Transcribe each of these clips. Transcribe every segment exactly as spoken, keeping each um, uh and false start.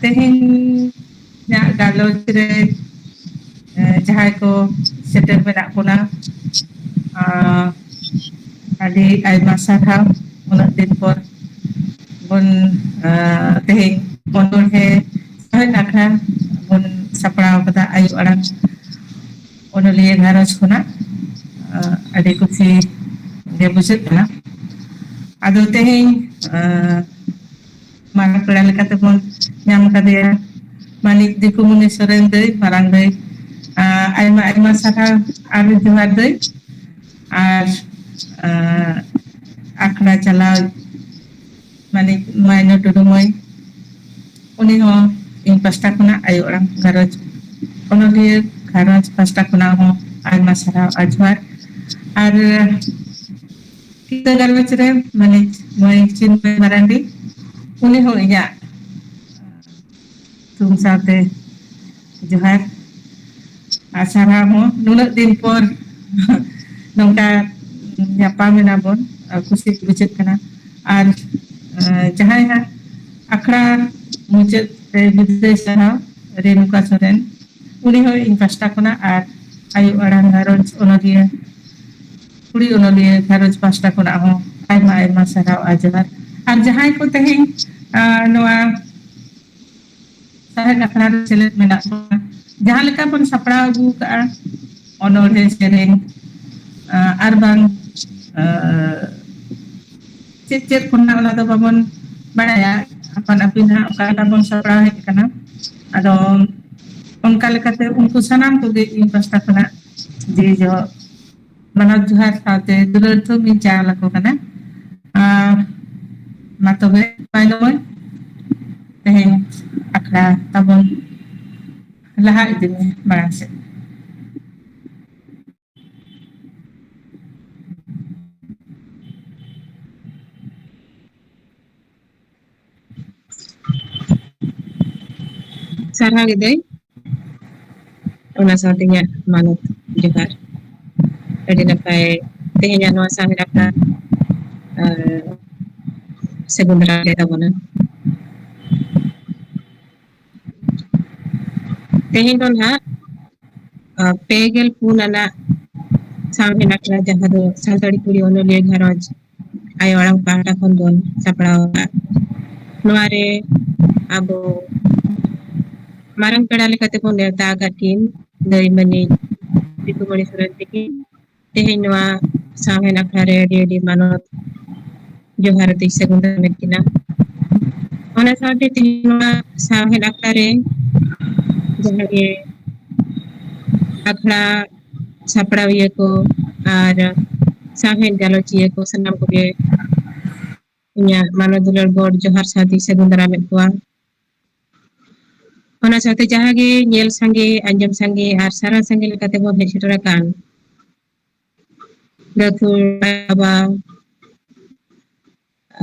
ᱛᱮᱦᱮᱧᱟᱜ ᱜᱟᱞᱚᱪ ᱨᱮ, ᱮ, ᱡᱟᱦᱟᱸᱭ ᱠᱚ ᱥᱮᱴᱮᱨ ᱢᱮᱱᱟᱜ ᱵᱚᱱᱟ, ᱟ, ᱟᱹᱰᱤ ᱟᱭᱢᱟ ᱥᱟᱨᱦᱟᱣ᱾ ᱩᱱᱟᱹᱜ ᱫᱤᱱ ᱯᱚᱨ ᱵᱚᱱ, ᱟ, ᱛᱮᱦᱮᱧ ᱚᱱᱚᱬᱦᱮ ᱥᱟᱶᱦᱮᱫ ᱟᱠᱷᱲᱟ ᱵᱚᱱ ᱥᱟᱯᱲᱟᱣ ᱠᱟᱫᱟ, ᱟᱭᱳ ᱟᱲᱟᱝ ᱚᱱᱚᱞᱤᱭᱟᱹ ᱜᱷᱟᱨᱚᱸᱡᱽ ᱠᱷᱚᱱᱟᱜ, ᱟ, ᱟᱹᱰᱤ ᱠᱩᱥᱤ ᱜᱮ ᱵᱩᱡᱷᱟᱹᱜ ᱠᱟᱱᱟ᱾ ᱟᱫᱚ ᱛᱮᱦᱮᱧ, ᱟ, ᱢᱟᱨᱟᱝ ᱯᱮᱲᱟ ᱞᱮᱠᱟᱛᱮ ᱵᱚᱱ ᱧᱟᱢ ᱠᱟᱫᱮᱭᱟ ᱢᱟᱹᱱᱤᱡ ᱫᱤᱠᱩᱢᱩᱱᱤ ᱥᱚᱨᱮᱱ ᱫᱟᱹᱭ, ᱢᱟᱨᱟᱝ ᱫᱟᱹᱭ᱾ ᱟ, ᱟᱭᱢᱟ ᱟᱭᱢᱟ ᱥᱟᱨᱦᱟᱣ ᱟᱨ ᱡᱚᱦᱟᱨ ᱫᱟᱹᱭ᱾ ᱟᱨ, ᱟ, ᱟᱠᱷᱲᱟ ᱪᱟᱞᱟᱣ ᱢᱟᱹᱱᱤᱡ ᱢᱟᱭᱱᱚ ᱴᱩᱰᱩ ᱢᱟᱹᱭ, ᱩᱱᱤ ᱦᱚᱸ ᱤᱧ ᱯᱟᱥᱴᱟ ᱠᱷᱚᱱᱟᱜ ᱟᱭᱳ ᱟᱲᱟᱝ ᱜᱷᱟᱨᱚᱸᱡᱽ ᱚᱱᱚᱞᱤᱭᱟᱹ ᱜᱷᱟᱨᱚᱸᱡᱽ ᱯᱟᱥᱴᱟ ᱠᱷᱚᱱᱟᱜ ᱦᱚᱸ ᱟᱭᱢᱟ ᱥᱟᱨᱦᱟᱣ ᱟᱨ ᱡᱚᱦᱟᱨ᱾ ᱟᱨ ᱠᱤᱛᱟᱹ ᱜᱟᱞᱚᱪ ᱨᱮ ᱢᱟᱹᱱᱤᱡ ᱢᱟᱹᱭ ᱪᱤᱱᱢᱚᱭ ᱢᱟᱨᱟᱱᱰᱤ, ᱩᱱᱤ ᱦᱚᱸ ᱤᱧᱟᱹᱜ ᱛᱷᱩᱢ ᱥᱟᱶᱛᱮ ᱡᱚᱦᱟᱨ ᱟᱨ ᱥᱟᱨᱦᱟᱣ ᱦᱚᱸ᱾ ᱱᱩᱱᱟᱹᱜ ᱫᱤᱱ ᱯᱚᱨ ᱱᱚᱝᱠᱟ ᱧᱟᱯᱟᱢ ᱮᱱᱟ ᱵᱚᱱ, ᱟᱨ ᱠᱩᱥᱤ ᱵᱩᱡᱷᱟᱹᱜ ᱠᱟᱱᱟ᱾ ᱟᱨ, ᱮᱸ, ᱡᱟᱦᱟᱸᱭ ᱦᱟᱸᱜ ᱟᱠᱷᱲᱟ ᱢᱩᱪᱟᱹᱫ ᱨᱮ ᱵᱤᱫᱟᱹᱭ ᱥᱟᱨᱦᱟᱣ, ᱨᱮᱱᱩᱠᱟ ᱥᱚᱨᱮᱱ, ᱩᱱᱤ ᱦᱚᱸ ᱤᱧ ᱯᱟᱥᱴᱟ ᱠᱷᱚᱱᱟᱜ ᱟᱨ ᱟᱭᱳ ᱟᱲᱟᱝ ᱜᱷᱟᱨᱚᱸᱡᱽ ᱚᱱᱚᱞᱤᱭᱟᱹ, ᱠᱩᱲᱤ ᱚᱱᱚᱞᱤᱭᱟᱹ ᱜᱷᱟᱨᱚᱸᱡᱽ ᱯᱟᱥᱴᱟ ᱠᱷᱚᱱᱟᱜ ᱦᱚᱸ ᱟᱭᱢᱟ ᱟᱭᱢᱟ ᱥᱟᱨᱦᱟᱣ ᱟᱨ ᱡᱚᱦᱟᱨ᱾ ᱟᱨ ᱡᱟᱦᱟᱸᱭ ᱠᱚ ᱛᱮᱦᱮᱧ, ᱟᱸ, ᱱᱚᱣᱟ ᱥᱟᱶᱦᱮᱫ ᱟᱠᱷᱲᱟ ᱨᱮ ᱥᱮᱞᱮᱫ ᱢᱮᱱᱟᱜ ᱠᱚᱣᱟ, ᱡᱟᱦᱟᱸ ᱞᱮᱠᱟ ᱵᱚᱱ ᱥᱟᱯᱲᱟᱣ ᱟᱹᱜᱩ ᱠᱟᱜᱼᱟ, ᱚᱱᱚᱬᱦᱮ, ᱥᱮᱨᱮᱧ, ᱟᱸ, ᱟᱨ ᱵᱟᱝ, ᱟᱸ, ᱪᱮᱫ ᱪᱮᱫ ᱠᱚ ᱢᱮᱱᱟᱜᱼᱟ, ᱚᱱᱟ ᱫᱚ ᱵᱟᱵᱚᱱ ᱵᱟᱲᱟᱭᱟ᱾ ᱟᱯᱟᱱ ᱟᱹᱯᱤᱱ ᱦᱟᱸᱜ ᱚᱠᱟ ᱞᱮᱠᱟ ᱵᱚᱱ ᱥᱟᱯᱲᱟᱣ ᱦᱮᱡ ᱟᱠᱟᱱᱟ᱾ ᱟᱫᱚ ᱚᱱᱠᱟ ᱞᱮᱠᱟᱛᱮ ᱩᱱᱠᱩ ᱥᱟᱱᱟᱢ ᱠᱚᱜᱮ ᱤᱧ ᱯᱟᱥᱴᱟ ᱠᱷᱚᱱᱟᱜ ᱡᱤᱣᱤ ᱡᱚᱦᱚᱜ ᱢᱟᱱᱚᱛ ᱡᱚᱦᱟᱨ ᱥᱟᱶᱛᱮ ᱫᱩᱞᱟᱹᱲ ᱛᱷᱩᱢ ᱤᱧ ᱪᱟᱞ ᱟᱠᱚ ᱠᱟᱱᱟ᱾ ᱟᱨ ᱢᱟ ᱛᱚᱵᱮ, ᱯᱟᱭᱞᱚᱢ ᱛᱮᱦᱮᱧ ᱟᱠᱷᱲᱟ ᱛᱟᱵᱚᱱ ᱞᱟᱦᱟ ᱤᱫᱤ ᱢᱮ ᱢᱟᱲᱟᱝ ᱥᱮᱫ᱾ ᱥᱟᱨᱦᱟᱣ ᱜᱮ ᱫᱟᱹᱭ, ᱚᱱᱟ ᱥᱟᱶᱛᱮ ᱤᱧᱟᱹᱜ ᱢᱟᱱᱚᱛ ᱡᱚᱦᱟᱨ᱾ ᱟᱹᱰᱤ ᱱᱟᱯᱟᱭ ᱛᱮᱦᱮᱧᱟᱜ ᱱᱚᱣᱟ ᱥᱟᱶᱦᱮᱫ ᱟᱠᱷᱲᱟ, ᱟᱨ ᱥᱟᱹᱜᱩᱱ ᱫᱟᱨᱟᱢ ᱞᱮ ᱛᱟᱵᱚᱱᱟ᱾ ᱛᱮᱦᱮᱧ ᱫᱚ ᱱᱟᱦᱟᱜ, ᱟ, ᱯᱮ ᱜᱮᱞ ᱯᱩᱱ ᱟᱱᱟᱜ ᱥᱟᱶᱦᱮᱫ ᱟᱠᱷᱲᱟ, ᱡᱟᱦᱟᱸ ᱫᱚ ᱥᱟᱱᱛᱟᱲᱤ ᱠᱩᱲᱤ ᱚᱱᱚᱞᱤᱭᱟᱹ ᱜᱷᱟᱨᱚᱸᱡᱽ ᱟᱭᱳ ᱟᱲᱟᱝ ᱯᱟᱦᱴᱟ ᱠᱷᱚᱱ ᱵᱚᱱ ᱥᱟᱯᱲᱟᱣ ᱟᱠᱟᱫ᱾ ᱱᱚᱣᱟ ᱨᱮ ᱟᱵᱚ ᱢᱟᱨᱟᱝ ᱯᱮᱲᱟ ᱞᱮᱠᱟᱛᱮ ᱵᱚᱱ ᱱᱮᱣᱛᱟ ᱟᱠᱟᱫ ᱠᱤᱱ ᱫᱟᱹᱭ ᱢᱟᱹᱱᱤᱡ ᱨᱤᱛᱩᱢᱚᱬᱤ ᱥᱚᱨᱮᱱ ᱛᱤᱠᱤᱱ᱾ ᱛᱮᱦᱮᱧ ᱱᱚᱣᱟ ᱥᱟᱶᱦᱮᱫ ᱟᱠᱷᱲᱟ ᱨᱮ ᱟᱹᱰᱤ ᱟᱹᱰᱤ ᱢᱟᱱᱚᱛ ᱡᱚᱦᱟᱨ ᱟᱛᱮᱧ ᱥᱟᱹᱜᱩᱱ ᱫᱟᱨᱟᱢᱮᱫ ᱠᱤᱱᱟ᱾ ᱚᱱᱟ ᱥᱟᱶᱛᱮ ᱛᱮᱦᱮᱧ ᱱᱚᱣᱟ ᱥᱟᱶᱦᱮᱫ ᱟᱠᱷᱲᱟ ᱨᱮ ᱡᱟᱦᱟᱸ ᱜᱮ ᱟᱠᱷᱲᱟ ᱥᱟᱯᱲᱟᱣᱤᱭᱟᱹ ᱠᱚ ᱟᱨ ᱥᱟᱶᱦᱮᱫ ᱜᱟᱞᱚᱪᱤᱭᱟᱹ ᱠᱚ ᱥᱟᱱᱟᱢ ᱠᱚᱜᱮ ᱤᱧᱟᱹᱜ ᱢᱟᱱᱚᱛ ᱫᱩᱞᱟᱹᱲ ᱜᱚᱰ ᱡᱚᱦᱟᱨ ᱥᱟᱶᱛᱮᱧ ᱥᱟᱹᱜᱩᱱ ᱫᱟᱨᱟᱢᱮᱫ ᱠᱚᱣᱟ᱾ ᱚᱱᱟ ᱥᱟᱶᱛᱮ ᱡᱟᱦᱟᱸ ᱜᱮ ᱧᱮᱞ ᱥᱟᱸᱜᱮ, ᱟᱸᱡᱚᱢ ᱥᱟᱸᱜᱮ ᱟᱨ ᱥᱟᱨᱦᱟᱣ ᱥᱟᱸᱜᱮ ᱞᱮᱠᱟᱛᱮ ᱵᱚᱱ ᱦᱮᱡ ᱥᱮᱴᱮᱨ ᱟᱠᱟᱱ ᱜᱟᱹᱠᱷᱩᱲ ᱵᱟᱵᱟ,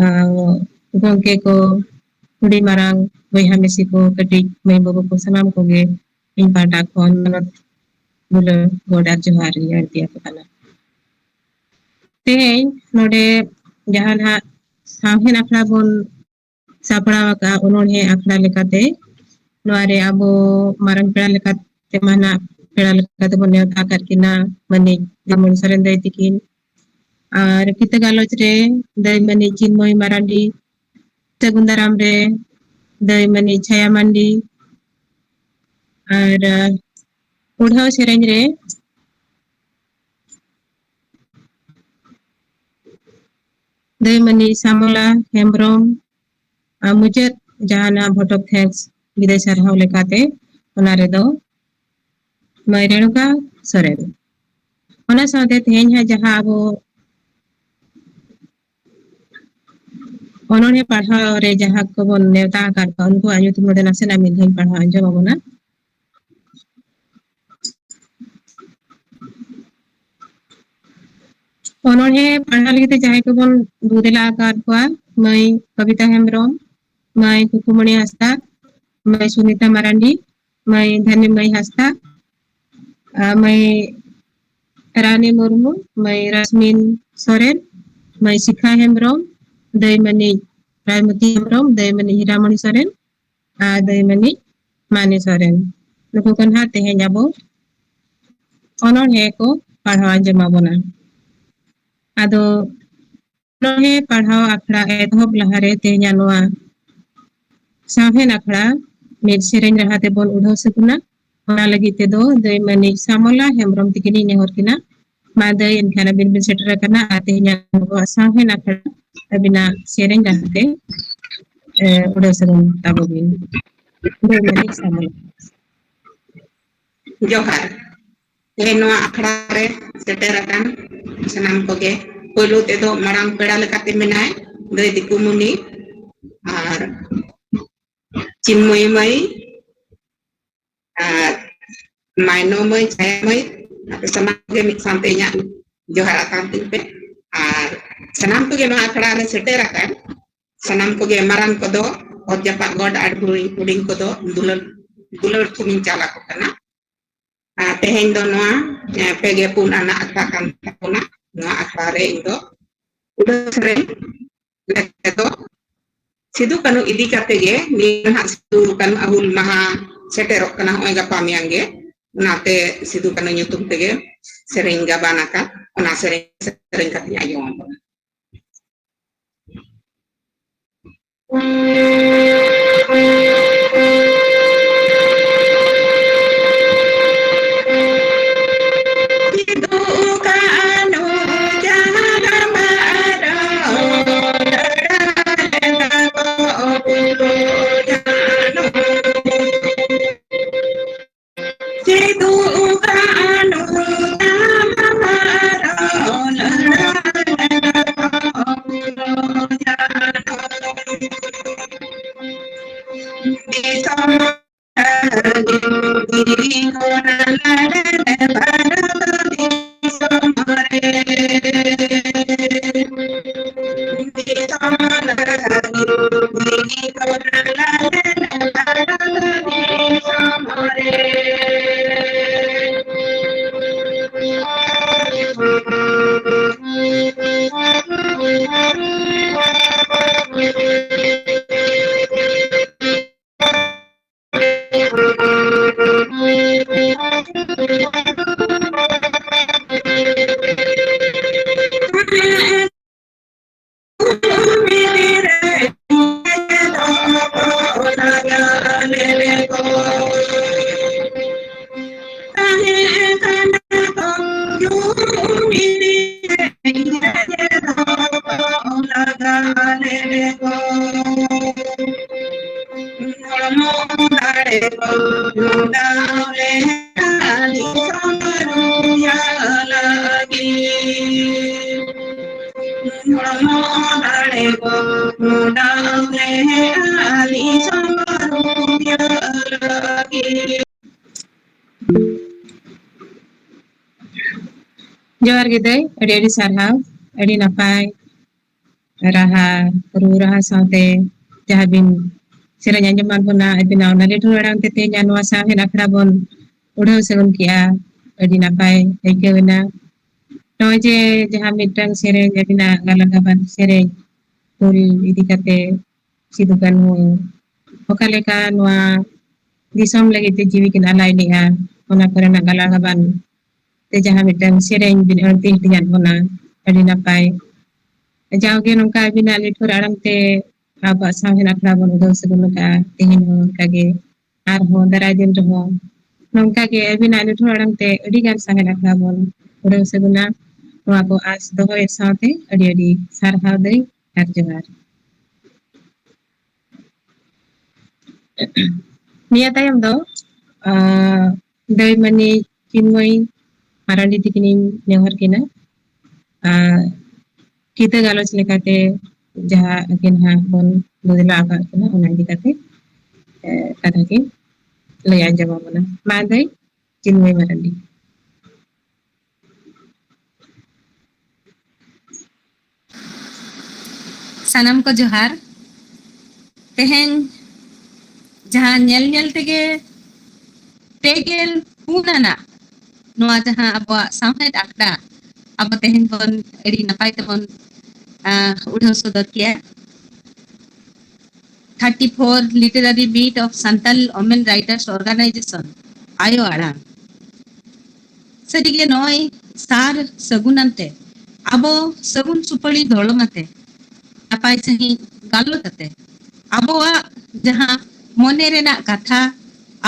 ᱟᱨ ᱜᱚᱢᱠᱮ ᱠᱚ, ᱦᱩᱰᱤᱧ ᱢᱟᱨᱟᱝ ᱵᱚᱭᱦᱟ ᱢᱤᱥᱤ ᱠᱚ, ᱠᱟᱹᱴᱤᱡ ᱢᱟᱹᱭ ᱵᱟᱹᱵᱩ ᱠᱚ, ᱥᱟᱱᱟᱢ ᱠᱚᱜᱮ ᱤᱧ ᱯᱟᱦᱴᱟ ᱠᱷᱚᱱ ᱢᱟᱱᱚᱛ ᱫᱩᱞᱟᱹᱲ ᱜᱚᱰ ᱟᱨ ᱡᱚᱦᱟᱨ ᱤᱧ ᱟᱬᱛᱤ ᱟᱠᱚ ᱠᱟᱱᱟ᱾ ᱛᱮᱦᱮᱧ ᱱᱚᱰᱮ ᱡᱟᱦᱟᱸ ᱱᱟᱦᱟᱜ ᱥᱟᱶᱦᱮᱫ ᱟᱠᱷᱲᱟ ᱵᱚᱱ ᱥᱟᱯᱲᱟᱣ ᱟᱠᱟᱫᱼᱟ ᱚᱱᱚᱬᱦᱮ ᱟᱠᱷᱲᱟ ᱞᱮᱠᱟᱛᱮ, ᱱᱚᱣᱟ ᱨᱮ ᱟᱵᱚ ᱢᱟᱨᱟᱝ ᱯᱮᱲᱟ ᱞᱮᱠᱟᱛᱮ ᱢᱟ ᱱᱟᱦᱟᱜ ᱯᱮᱲᱟ ᱞᱮᱠᱟ ᱛᱮᱵᱚᱱ ᱱᱮᱣᱛᱟ ᱟᱠᱟᱫ ᱠᱤᱱᱟ ᱢᱟᱹᱱᱤᱡ ᱫᱤᱞᱢᱚᱱᱤ ᱥᱚᱨᱮᱱ ᱫᱟᱹᱭ ᱛᱤᱠᱤᱱ, ᱟᱨ ᱠᱤᱛᱟᱹ ᱜᱟᱞᱚᱪ ᱨᱮ ᱫᱟᱹᱭ ᱢᱟᱹᱱᱤᱡ ᱪᱤᱱᱢᱚᱭ ᱢᱟᱨᱟᱱᱰᱤ, ᱥᱟᱹᱜᱩᱱ ᱫᱟᱨᱟᱢ ᱨᱮ ᱫᱟᱹᱭ ᱢᱟᱹᱱᱤᱡ ᱪᱷᱟᱭᱟ ᱢᱟᱱᱰᱤ, ᱟᱨ ᱯᱩᱲᱦᱟᱹᱣ ᱥᱮᱨᱮᱧ ᱨᱮ ᱫᱟᱹᱭ ᱢᱟᱹᱱᱤᱡ ᱥᱟᱢᱚᱞᱟ ᱦᱮᱢᱵᱨᱚᱢ, ᱟᱨ ᱢᱩᱪᱟᱹᱫ ᱡᱟᱦᱟᱱᱟᱜ vote of thanks, ᱵᱤᱫᱟᱹᱭ ᱥᱟᱨᱦᱟᱣ ᱞᱮᱠᱟᱛᱮ, ᱚᱱᱟ ᱨᱮᱫᱚ ᱢᱟᱹᱭ ᱨᱮᱬᱩᱠᱟ ᱥᱚᱨᱮᱱ᱾ ᱚᱱᱟ ᱥᱟᱶᱛᱮ ᱛᱮᱦᱮᱧ ᱦᱟᱸᱜ ᱡᱟᱦᱟᱸ ᱟᱵᱚ ᱚᱱᱚᱬᱦᱮ ᱯᱟᱲᱦᱟᱣ ᱨᱮ ᱡᱟᱦᱟᱸ ᱠᱚᱵᱚᱱ ᱱᱮᱣᱛᱟ ᱟᱠᱟᱫ ᱠᱚᱣᱟ, ᱩᱱᱠᱩᱣᱟᱜ ᱧᱩᱛᱩᱢ ᱱᱚᱰᱮ ᱱᱟᱥᱮᱱᱟᱜ ᱢᱤᱫ ᱫᱷᱟᱣ ᱤᱧ ᱯᱟᱲᱦᱟᱣ ᱟᱸᱡᱚᱢ ᱟᱵᱚᱱᱟ᱾ ᱚᱱᱚᱬᱦᱮ ᱯᱟᱲᱦᱟᱣ ᱞᱟᱹᱜᱤᱫ ᱛᱮ ᱡᱟᱦᱟᱸᱭ ᱠᱚᱵᱚᱱ ᱫᱩ ᱫᱮᱞᱟ ᱟᱠᱟᱫ ᱠᱚᱣᱟ, ᱢᱟᱹᱭ ᱠᱚᱵᱤᱛᱟ ᱦᱮᱢᱵᱨᱚᱢ, ᱢᱟᱹᱭ ᱠᱩᱠᱩᱢᱚᱬᱤ ᱦᱟᱸᱥᱫᱟ, ᱢᱟᱹᱭ ᱥᱩᱱᱤᱛᱟ ᱢᱟᱨᱟᱱᱰᱤ, ᱢᱟᱹᱭ ᱫᱷᱟᱱᱤᱢᱟᱹᱭ ᱦᱟᱸᱥᱫᱟ, ᱟᱨ ᱢᱟᱹᱭ ᱨᱟᱱᱤ ᱢᱩᱨᱢᱩ, ᱢᱟᱹᱭ ᱨᱟᱥᱢᱤᱱ ᱥᱚᱨᱮᱱ, ᱢᱟᱹᱭ ᱥᱤᱠᱷᱟ ᱦᱮᱢᱵᱨᱚᱢ, ᱫᱟᱹᱭ ᱢᱟᱹᱱᱤᱡ ᱨᱟᱭᱢᱚᱛᱤ ᱦᱮᱢᱵᱨᱚᱢ, ᱫᱟᱹᱭ ᱢᱟᱹᱱᱤᱡ ᱦᱤᱨᱟᱢᱚᱬᱤ ᱥᱚᱨᱮᱱ, ᱟᱨ ᱫᱟᱹᱭ ᱢᱟᱹᱱᱤᱡ ᱢᱟᱱᱤ ᱥᱚᱨᱮᱱ᱾ ᱱᱩᱠᱩ ᱠᱚ ᱱᱟᱦᱟᱜ ᱛᱮᱦᱮᱧ ᱟᱵᱚ ᱚᱱᱚᱬᱦᱮ ᱠᱚ ᱯᱟᱲᱦᱟᱣ ᱟᱸᱡᱚᱢ ᱟᱵᱚᱱᱟ᱾ ᱟᱫᱚ ᱚᱱᱚᱬᱦᱮ ᱯᱟᱲᱦᱟᱣ ᱟᱠᱷᱲᱟ ᱮᱛᱚᱦᱚᱵ ᱞᱟᱦᱟᱨᱮ ᱛᱮᱦᱮᱧᱟᱜ ᱱᱚᱣᱟ ᱥᱟᱶᱦᱮᱫ ᱟᱠᱷᱲᱟ ᱢᱤᱫ ᱥᱮᱨᱮᱧ ᱨᱟᱦᱟ ᱛᱮᱵᱚᱱ ᱩᱰᱷᱟᱹᱣ ᱥᱟᱹᱜᱩᱱᱟ᱾ ᱚᱱᱟ ᱞᱟᱹᱜᱤᱫ ᱛᱮᱫᱚ ᱫᱟᱹᱭ ᱢᱟᱹᱱᱤᱡ ᱥᱟᱢᱚᱞᱟ ᱦᱮᱢᱵᱨᱚᱢ ᱛᱤᱠᱤᱱᱤᱧ ᱱᱮᱦᱚᱨ ᱠᱤᱱᱟ᱾ ᱢᱟ ᱫᱟᱹᱭ, ᱮᱱᱠᱷᱟᱱ ᱟᱹᱵᱤᱱ ᱵᱤᱱ ᱥᱮᱴᱮᱨ ᱟᱠᱟᱱᱟ ᱟᱨ ᱛᱮᱦᱮᱧᱟᱜ ᱟᱵᱚᱣᱟᱜ ᱥᱟᱶᱦᱮᱫ ᱟᱠᱷᱲᱟ ᱟᱹᱵᱤᱱᱟᱜ ᱥᱮᱨᱮᱧ ᱨᱟᱦᱟ ᱛᱮ, ᱮ, ᱩᱰᱷᱟᱹᱣ ᱥᱟᱹᱜᱩᱱ ᱛᱟᱵᱚ ᱵᱤᱱ᱾ ᱫᱟᱹᱭ ᱢᱟᱹᱱᱤᱡ ᱥᱟᱢᱚᱞᱟ᱾ ᱡᱚᱦᱟᱨ᱾ ᱛᱮᱦᱮᱧ ᱱᱚᱣᱟ ᱟᱠᱷᱲᱟ ᱨᱮ ᱥᱮᱴᱮᱨ ᱟᱠᱟᱱ ᱥᱟᱱᱟᱢ ᱠᱚᱜᱮ, ᱯᱳᱭᱞᱳ ᱛᱮᱫᱚ ᱢᱟᱲᱟᱝ ᱯᱮᱲᱟ ᱞᱮᱠᱟᱛᱮ ᱢᱮᱱᱟᱭ ᱫᱟᱹᱭ ᱫᱤᱠᱩᱢᱩᱱᱤ ᱟᱨ ᱪᱤᱱᱢᱚᱭᱤ ᱢᱟᱹᱭ ᱟᱨ ᱢᱟᱭᱱᱚ ᱢᱟᱹᱭ, ᱪᱷᱟᱭᱟ ᱢᱟᱹᱭ, ᱟᱯᱮ ᱥᱟᱱᱟᱢ ᱜᱮ ᱢᱤᱫ ᱥᱟᱶᱛᱮ ᱤᱧᱟᱹᱜ ᱡᱚᱦᱟᱨ ᱟᱛᱟᱝ ᱛᱤᱧ ᱯᱮ᱾ ᱟᱨ ᱥᱟᱱᱟᱢ ᱠᱚᱜᱮ ᱱᱚᱣᱟ ᱟᱠᱷᱲᱟ ᱨᱮ ᱥᱮᱴᱮᱨ ᱟᱠᱟᱱ ᱥᱟᱱᱟᱢ ᱠᱚᱜᱮ, ᱢᱟᱨᱟᱝ ᱠᱚᱫᱚ, ᱚᱛ ᱡᱟᱯᱟᱜ ᱜᱚᱰ ᱟᱨ ᱦᱩᱰᱤᱧ, ᱦᱩᱰᱤᱧ ᱠᱚᱫᱚ ᱫᱩᱞᱟᱹᱲ, ᱫᱩᱞᱟᱹᱲ ᱛᱷᱩᱢᱤᱧ ᱪᱟᱞ ᱟᱠᱚ ᱠᱟᱱᱟ᱾ ᱟᱨ ᱛᱮᱦᱮᱧ ᱫᱚ ᱱᱚᱣᱟ, ᱮ, ᱯᱮ ᱜᱮ ᱯᱩᱱ ᱟᱱᱟᱜ ᱟᱠᱷᱲᱟ ᱠᱟᱱ ᱛᱟᱵᱚᱱᱟ᱾ ᱱᱚᱣᱟ ᱟᱠᱷᱲᱟ ᱨᱮ ᱤᱧ ᱫᱚ ᱩᱰᱟᱹᱣ ᱥᱮᱨᱮᱧ ᱞᱮᱠᱟ ᱛᱮᱫᱚ ᱥᱤᱫᱩ ᱠᱟᱹᱱᱦᱩ ᱤᱫᱤ ᱠᱟᱛᱮ ᱜᱮ, ᱱᱤᱭᱟᱹ ᱱᱟᱦᱟᱜ ᱥᱤᱫᱩ ᱠᱟᱹᱱᱦᱩ ᱦᱩᱞ ᱢᱟᱦᱟ ᱥᱮᱴᱮᱨᱚᱜ ᱠᱟᱱᱟ ᱱᱚᱜᱼᱚᱭ ᱜᱟᱯᱟ ᱢᱮᱭᱟᱝ ᱜᱮ, ᱚᱱᱟᱛᱮ ᱥᱤᱫᱩ ᱠᱟᱹᱱᱦᱩ ᱧᱩᱛᱩᱢ ᱛᱮᱜᱮ ᱥᱮᱨᱮᱧ ᱜᱟᱵᱟᱱ ᱟᱠᱟᱫ, ᱚᱱᱟ ᱥᱮᱨᱮᱧ, ᱥᱮᱨᱮᱧ ᱠᱟᱛᱮᱧ ᱟᱸᱡᱚᱢ ᱟᱵᱚᱱᱟ᱾ ᱞᱮᱠᱚ ᱛᱟᱦᱮᱸ ᱠᱟᱱᱟ ᱠᱚᱢ ᱡᱩᱢᱤᱫ ᱤᱧ ᱨᱮ ᱫᱚ ᱞᱟᱜᱟ ᱞᱮᱠᱚ᱾ ᱦᱚᱲᱢᱚ ᱫᱟᱲᱮ ᱠᱚ ᱡᱚᱲᱟᱣ ᱞᱮ ᱟᱹᱰᱤ ᱥᱚᱢᱚᱭ ᱨᱩᱭᱟ ᱞᱟᱹᱜᱤᱫ᱾ ᱦᱚᱲᱢᱚ ᱫᱟᱲᱮ ᱠᱚ ᱡᱚᱲᱟᱣ ᱞᱮ ᱟᱹᱰᱤ ᱥᱚᱢᱚᱭ ᱨᱩᱭᱟ ᱞᱟᱹᱜᱤᱫ᱾ ᱡᱚᱦᱟᱨ ᱜᱮ ᱫᱟᱹᱭ, ᱟᱹᱰᱤ ᱟᱹᱰᱤ ᱥᱟᱨᱦᱟᱣ, ᱟᱹᱰᱤ ᱱᱟᱯᱟᱭ ᱨᱟᱦᱟ, ᱨᱩ ᱨᱟᱦᱟ ᱥᱟᱶᱛᱮ ᱡᱟᱦᱟᱸ ᱵᱤᱱ ᱥᱮᱨᱮᱧ ᱟᱸᱡᱚᱢᱟᱫ ᱵᱚᱱᱟ, ᱟᱹᱵᱤᱱᱟᱜ ᱚᱱᱟ ᱞᱤᱴᱷᱩᱨ ᱟᱲᱟᱝ ᱛᱮ ᱛᱮᱦᱮᱧ ᱱᱚᱣᱟ ᱥᱟᱶᱦᱮᱫ ᱟᱠᱷᱲᱟ ᱵᱚᱱ ᱩᱰᱷᱟᱹᱣ ᱥᱟᱹᱜᱩᱱ ᱠᱮᱜᱼᱟ᱾ ᱟᱹᱰᱤ ᱱᱟᱯᱟᱭ ᱟᱹᱭᱠᱟᱹᱣ ᱮᱱᱟ᱾ ᱱᱚᱜᱼᱚᱭ ᱡᱮ ᱡᱟᱦᱟᱸ ᱢᱤᱫᱴᱟᱝ ᱥᱮᱨᱮᱧ, ᱟᱹᱵᱤᱱᱟᱜ ᱜᱟᱞᱟᱝ ᱜᱟᱵᱟᱱ ᱥᱮᱨᱮᱧ ᱦᱩᱞ ᱤᱫᱤ ᱠᱟᱛᱮ, ᱥᱤᱫᱩ ᱠᱟᱹᱱᱦᱩ ᱚᱠᱟ ᱞᱮᱠᱟ ᱱᱚᱣᱟ ᱫᱤᱥᱚᱢ ᱞᱟᱹᱜᱤᱫ ᱛᱮ ᱡᱤᱣᱤ ᱠᱤᱱ ᱟᱞᱟᱭ ᱞᱮᱜᱼᱟ, ᱚᱱᱟ ᱠᱚᱨᱮᱱᱟᱜ ᱜᱟᱞᱟᱝ ᱜᱟᱵᱟᱱ ᱛᱮ ᱡᱟᱦᱟᱸ ᱢᱤᱫᱴᱟᱝ ᱥᱮᱨᱮᱧ ᱵᱤᱱ ᱟᱹᱲᱛᱤ ᱦᱟᱹᱴᱤᱧᱟᱫ ᱵᱚᱱᱟ, ᱟᱹᱰᱤ ᱱᱟᱯᱟᱭ᱾ ᱡᱟᱣᱜᱮ ᱱᱚᱝᱠᱟ ᱟᱹᱵᱤᱱᱟᱜ ᱞᱤᱴᱷᱩᱨ ᱟᱲᱟᱝ ᱛᱮ ᱟᱵᱚᱣᱟᱜ ᱥᱟᱶᱦᱮᱫ ᱟᱠᱷᱲᱟ ᱵᱚᱱ ᱩᱰᱟᱹᱣ ᱥᱟᱹᱜᱩᱱ ᱟᱠᱟᱫᱼᱟ, ᱛᱮᱦᱮᱧ ᱦᱚᱸ ᱚᱱᱠᱟᱜᱮ ᱟᱨᱦᱚᱸ ᱫᱟᱨᱟᱭ ᱫᱤᱱ ᱨᱮᱦᱚᱸ ᱱᱚᱝᱠᱟ ᱜᱮ ᱟᱹᱵᱤᱱᱟᱜ ᱞᱤᱴᱷᱩᱨ ᱟᱲᱟᱝ ᱛᱮ ᱟᱹᱰᱤ ᱜᱟᱱ ᱥᱟᱶᱦᱮᱫ ᱟᱠᱷᱲᱟ ᱵᱚᱱ ᱩᱰᱟᱹᱣ ᱥᱟᱹᱜᱩᱱᱟ᱾ ᱱᱚᱣᱟ ᱠᱚ ᱟᱸᱥ ᱫᱚᱦᱚᱭᱮᱫ ᱥᱟᱶᱛᱮ ᱟᱹᱰᱤ ᱟᱹᱰᱤ ᱥᱟᱨᱦᱟᱣ ᱫᱟᱹᱭ ᱟᱨ ᱡᱚᱦᱟᱨ᱾ ᱱᱤᱭᱟᱹ ᱛᱟᱭᱚᱢ ᱫᱚ, ᱟᱸ, ᱫᱟᱹᱭ ᱢᱟᱹᱱᱤᱡ ᱪᱤᱱᱢᱚᱭ ᱢᱟᱨᱟᱱᱰᱤ ᱛᱤᱠᱤᱱᱤᱧ ᱱᱮᱦᱚᱨ ᱠᱤᱱᱟ᱾ ᱟᱨ ᱠᱤᱛᱟᱹ ᱜᱟᱞᱚᱪ ᱞᱮᱠᱟᱛᱮ ᱡᱟᱦᱟᱸ ᱟᱹᱠᱤᱱ ᱦᱟᱸᱜ ᱵᱚᱱ ᱵᱚᱫᱞᱟ ᱟᱠᱟᱫ ᱠᱤᱱᱟ, ᱚᱱᱟ ᱤᱫᱤ ᱠᱟᱛᱮ, ᱮ, ᱠᱟᱛᱷᱟ ᱠᱤᱱ ᱞᱟᱹᱭ ᱟᱸᱡᱚᱢ ᱟᱵᱚᱱᱟ᱾ ᱢᱟ ᱫᱟᱹᱭ ᱪᱤᱱᱢᱚᱭ ᱢᱟᱨᱟᱱᱰᱤ᱾ ᱥᱟᱱᱟᱢ ᱠᱚ ᱡᱚᱦᱟᱨ᱾ ᱛᱮᱦᱮᱧ ᱡᱟᱦᱟᱸ ᱧᱮᱞ ᱧᱮᱞ ᱛᱮᱜᱮ ᱯᱮ ᱜᱮᱞ ᱯᱩᱱ ᱟᱱᱟᱜ ᱱᱚᱣᱟ ᱡᱟᱦᱟᱸ ᱟᱵᱚᱣᱟᱜ ᱥᱟᱶᱦᱮᱫ ᱟᱠᱷᱲᱟ, ᱟᱵᱚ ᱛᱮᱦᱮᱧ ᱵᱚᱱ ᱟᱹᱰᱤ ᱱᱟᱯᱟᱭ ᱛᱮᱵᱚᱱ, ᱟᱸ, ᱩᱰᱷᱟᱹᱣ ᱥᱚᱫᱚᱨ ᱠᱮᱜᱼᱟ᱾ Thirty four Literary Meet of Santal Women Writers Organization, ᱟᱭᱳ ᱟᱲᱟᱝ᱾ ᱥᱟᱹᱨᱤᱜᱮ ᱱᱚᱜᱼᱚᱭ ᱥᱟᱨ ᱥᱟᱹᱜᱩᱱ ᱟᱱᱛᱮ, ᱟᱵᱚ ᱥᱟᱹᱜᱩᱱ ᱥᱩᱯᱟᱹᱲᱤ ᱫᱚᱲᱚᱢ ᱟᱛᱮ, ᱱᱟᱯᱟᱭ ᱥᱟᱺᱦᱤᱡ ᱜᱟᱞᱚᱪ ᱟᱛᱮ, ᱟᱵᱚᱣᱟᱜ ᱡᱟᱦᱟᱸ ᱢᱚᱱᱮ ᱨᱮᱱᱟᱜ ᱠᱟᱛᱷᱟ,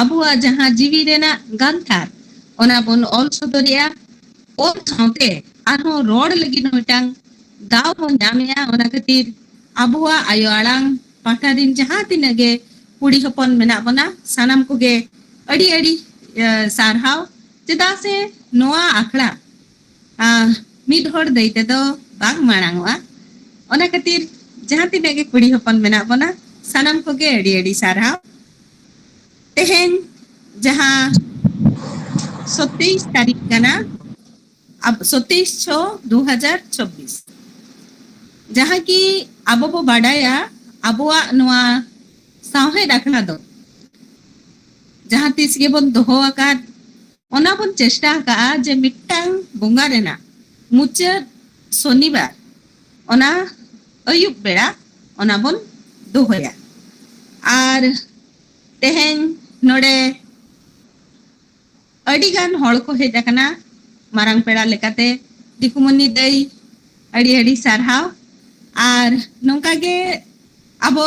ᱟᱵᱚᱣᱟᱜ ᱡᱟᱦᱟᱸ ᱡᱤᱣᱤ ᱨᱮᱱᱟᱜ ᱜᱟᱱᱛᱷᱟᱨ, ᱚᱱᱟ ᱵᱚᱱ ᱚᱞ ᱥᱚᱫᱚᱨᱮᱜᱼᱟ᱾ ᱚᱞ ᱥᱟᱶᱛᱮ ᱟᱨᱦᱚᱸ ᱨᱚᱲ ᱞᱟᱹᱜᱤᱫ ᱦᱚᱸ ᱢᱤᱫᱴᱟᱝ ᱫᱟᱣ ᱵᱚᱱ ᱧᱟᱢᱮᱜᱼᱟ᱾ ᱚᱱᱟ ᱠᱷᱟᱹᱛᱤᱨ ᱟᱵᱚᱣᱟᱜ ᱟᱭᱳ ᱟᱲᱟᱝ ᱯᱟᱦᱴᱟ ᱨᱤᱱ ᱡᱟᱦᱟᱸ ᱛᱤᱱᱟᱹᱜ ᱜᱮ ᱠᱩᱲᱤ ᱦᱚᱯᱚᱱ ᱢᱮᱱᱟᱜ ᱵᱚᱱᱟ, ᱥᱟᱱᱟᱢ ᱠᱚᱜᱮ ᱟᱹᱰᱤ ᱟᱹᱰᱤ, ᱮ, ᱥᱟᱨᱦᱟᱣ᱾ ᱪᱮᱫᱟᱜ ᱥᱮ ᱱᱚᱣᱟ ᱟᱠᱷᱲᱟ, ᱟ, ᱢᱤᱫ ᱦᱚᱲ ᱫᱟᱹᱭ ᱛᱮᱫᱚ ᱵᱟᱝ ᱢᱟᱲᱟᱝᱚᱜᱼᱟ᱾ ᱚᱱᱟ ᱠᱷᱟᱹᱛᱤᱨ ᱡᱟᱦᱟᱸ ᱛᱤᱱᱟᱹᱜ ᱜᱮ ᱠᱩᱲᱤ ᱦᱚᱯᱚᱱ ᱢᱮᱱᱟᱜ ᱵᱚᱱᱟ, ᱥᱟᱱᱟᱢ ᱠᱚᱜᱮ ᱟᱹᱰᱤ ᱟᱹᱰᱤ ᱥᱟᱨᱦᱟᱣ᱾ ᱛᱮᱦᱮᱧ ᱡᱟᱦᱟᱸ ᱥᱚᱛᱮᱭᱤᱥ ᱛᱟᱹᱨᱤᱠᱷ ᱠᱟᱱᱟ, ᱟᱵ-, ᱥᱚᱛᱮᱭᱤᱥ ᱪᱷᱚ ᱫᱩ ᱦᱟᱡᱟᱨ ᱪᱚᱵᱵᱤᱥ, ᱡᱟᱦᱟᱸ ᱠᱤ ᱟᱵᱚ ᱵᱚ ᱵᱟᱰᱟᱭᱟ, ᱟᱵᱚᱣᱟᱜ ᱱᱚᱣᱟ ᱥᱟᱶᱦᱮᱫ ᱟᱠᱷᱲᱟ ᱫᱚ ᱡᱟᱦᱟᱸ ᱛᱤᱥ ᱜᱮᱵᱚᱱ ᱫᱚᱦᱚ ᱟᱠᱟᱫ, ᱚᱱᱟ ᱵᱚᱱ ᱪᱮᱥᱴᱟ ᱟᱠᱟᱫᱼᱟ ᱡᱮ ᱢᱤᱫᱴᱟᱝ ᱵᱚᱸᱜᱟ ᱨᱮᱱᱟᱜ ᱢᱩᱪᱟᱹᱫ ᱥᱚᱱᱤᱵᱟᱨ, ᱚᱱᱟ ᱟᱹᱭᱩᱵ ᱵᱮᱲᱟ ᱚᱱᱟ ᱵᱚᱱ ᱫᱚᱦᱚᱭᱟ᱾ ᱟᱨ ᱛᱮᱦᱮᱧ ᱱᱚᱰᱮ ᱟᱹᱰᱤ ᱜᱟᱱ ᱦᱚᱲ ᱠᱚ ᱦᱮᱡ ᱟᱠᱟᱱᱟ ᱢᱟᱨᱟᱝ ᱯᱮᱲᱟ ᱞᱮᱠᱟᱛᱮ᱾ ᱫᱤᱠᱩᱢᱚᱱᱤ ᱫᱟᱹᱭ, ᱟᱹᱰᱤ ᱟᱹᱰᱤ ᱥᱟᱨᱦᱟᱣ᱾ ᱟᱨ ᱱᱚᱝᱠᱟ ᱜᱮ ᱟᱵᱚ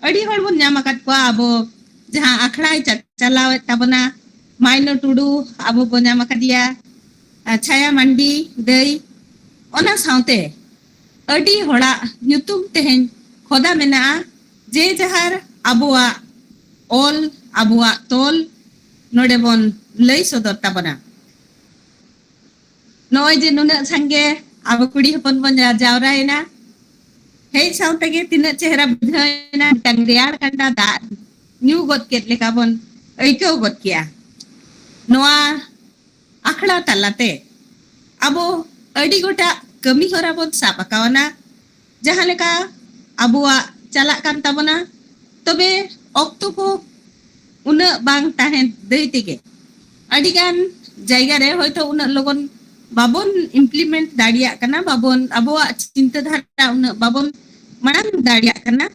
ᱟᱹᱰᱤ ᱦᱚᱲ ᱵᱚᱱ ᱧᱟᱢ ᱟᱠᱟᱫ ᱠᱚᱣᱟ, ᱟᱵᱚ ᱡᱟᱦᱟᱸ ᱟᱠᱷᱲᱟᱭ ᱪᱟ-, ᱪᱟᱞᱟᱣᱮᱫ ᱛᱟᱵᱚᱱᱟ, ᱢᱟᱭᱱᱚ ᱴᱩᱰᱩ ᱟᱵᱚ ᱵᱚᱱ ᱧᱟᱢ ᱟᱠᱟᱫᱮᱭᱟ, ᱟᱨ ᱪᱷᱟᱭᱟ ᱢᱟᱱᱰᱤ ᱫᱟᱹᱭ, ᱚᱱᱟ ᱥᱟᱶᱛᱮ ᱟᱹᱰᱤ ᱦᱚᱲᱟᱜ ᱧᱩᱛᱩᱢ ᱛᱮᱦᱮᱧ ᱠᱷᱚᱫᱟ ᱢᱮᱱᱟᱜᱼᱟ, ᱡᱮ ᱡᱟᱦᱟᱨ ᱟᱵᱚᱣᱟᱜ ᱚᱞ, ᱟᱵᱚᱣᱟᱜ ᱛᱚᱞ ᱱᱚᱰᱮ ᱵᱚᱱ ᱞᱟᱹᱭ ᱥᱚᱫᱚᱨ ᱛᱟᱵᱚᱱᱟ᱾ ᱱᱚᱜᱼᱚᱭ ᱡᱮ ᱱᱩᱱᱟᱹᱜ ᱥᱟᱸᱜᱮ ᱟᱵᱚ ᱠᱩᱲᱤ ᱦᱚᱯᱚᱱ ᱵᱚᱱ ᱡᱟ-, ᱡᱟᱣᱨᱟᱭᱮᱱᱟ, ᱦᱮᱡ ᱥᱟᱶ ᱛᱮᱜᱮ ᱛᱤᱱᱟᱹᱜ ᱪᱮᱦᱨᱟ ᱵᱩᱡᱷᱟᱹᱣ ᱮᱱᱟ, ᱢᱤᱫᱴᱟᱝ ᱨᱮᱭᱟᱲ ᱴᱷᱟᱱᱰᱟ ᱫᱟᱜ ᱧᱩ ᱜᱚᱫ ᱠᱮᱫ ᱞᱮᱠᱟ ᱵᱚᱱ ᱟᱹᱭᱠᱟᱹᱣ ᱜᱚᱫ ᱠᱮᱜᱼᱟ᱾ ᱱᱚᱣᱟ ᱟᱠᱷᱲᱟ ᱛᱟᱞᱟᱛᱮ ᱟᱵᱚ ᱟᱹᱰᱤ ᱜᱚᱴᱟᱜ ᱠᱟᱹᱢᱤ ᱦᱚᱨᱟ ᱵᱚᱱ ᱥᱟᱵ ᱟᱠᱟᱣᱱᱟ, ᱡᱟᱦᱟᱸ ᱞᱮᱠᱟ ᱟᱵᱚᱣᱟᱜ ᱪᱟᱞᱟᱜ ᱠᱟᱱ ᱛᱟᱵᱚᱱᱟ᱾ ᱛᱚᱵᱮ ᱚᱠᱛᱚ ᱠᱚ ᱩᱱᱟᱹᱜ ᱵᱟᱝ ᱛᱟᱦᱮᱸ ᱫᱟᱹᱭ ᱛᱮᱜᱮ ᱟᱹᱰᱤᱜᱟᱱ ᱡᱟᱭᱜᱟ ᱨᱮ ᱦᱚᱭᱛᱳ ᱩᱱᱟᱹᱜ ᱞᱚᱜᱚᱱ ᱵᱟᱵᱚᱱ implement ᱫᱟᱲᱮᱭᱟᱜ ᱠᱟᱱᱟ, ᱵᱟᱵᱚᱱ, ᱟᱵᱚᱣᱟᱜ ᱪᱤᱱᱛᱟᱹ ᱫᱷᱟᱨᱟ ᱩᱱᱟᱹᱜ ᱵᱟᱵᱚᱱ ᱢᱟᱲᱟᱝ ᱫᱟᱲᱮᱭᱟᱜ ᱠᱟᱱᱟ᱾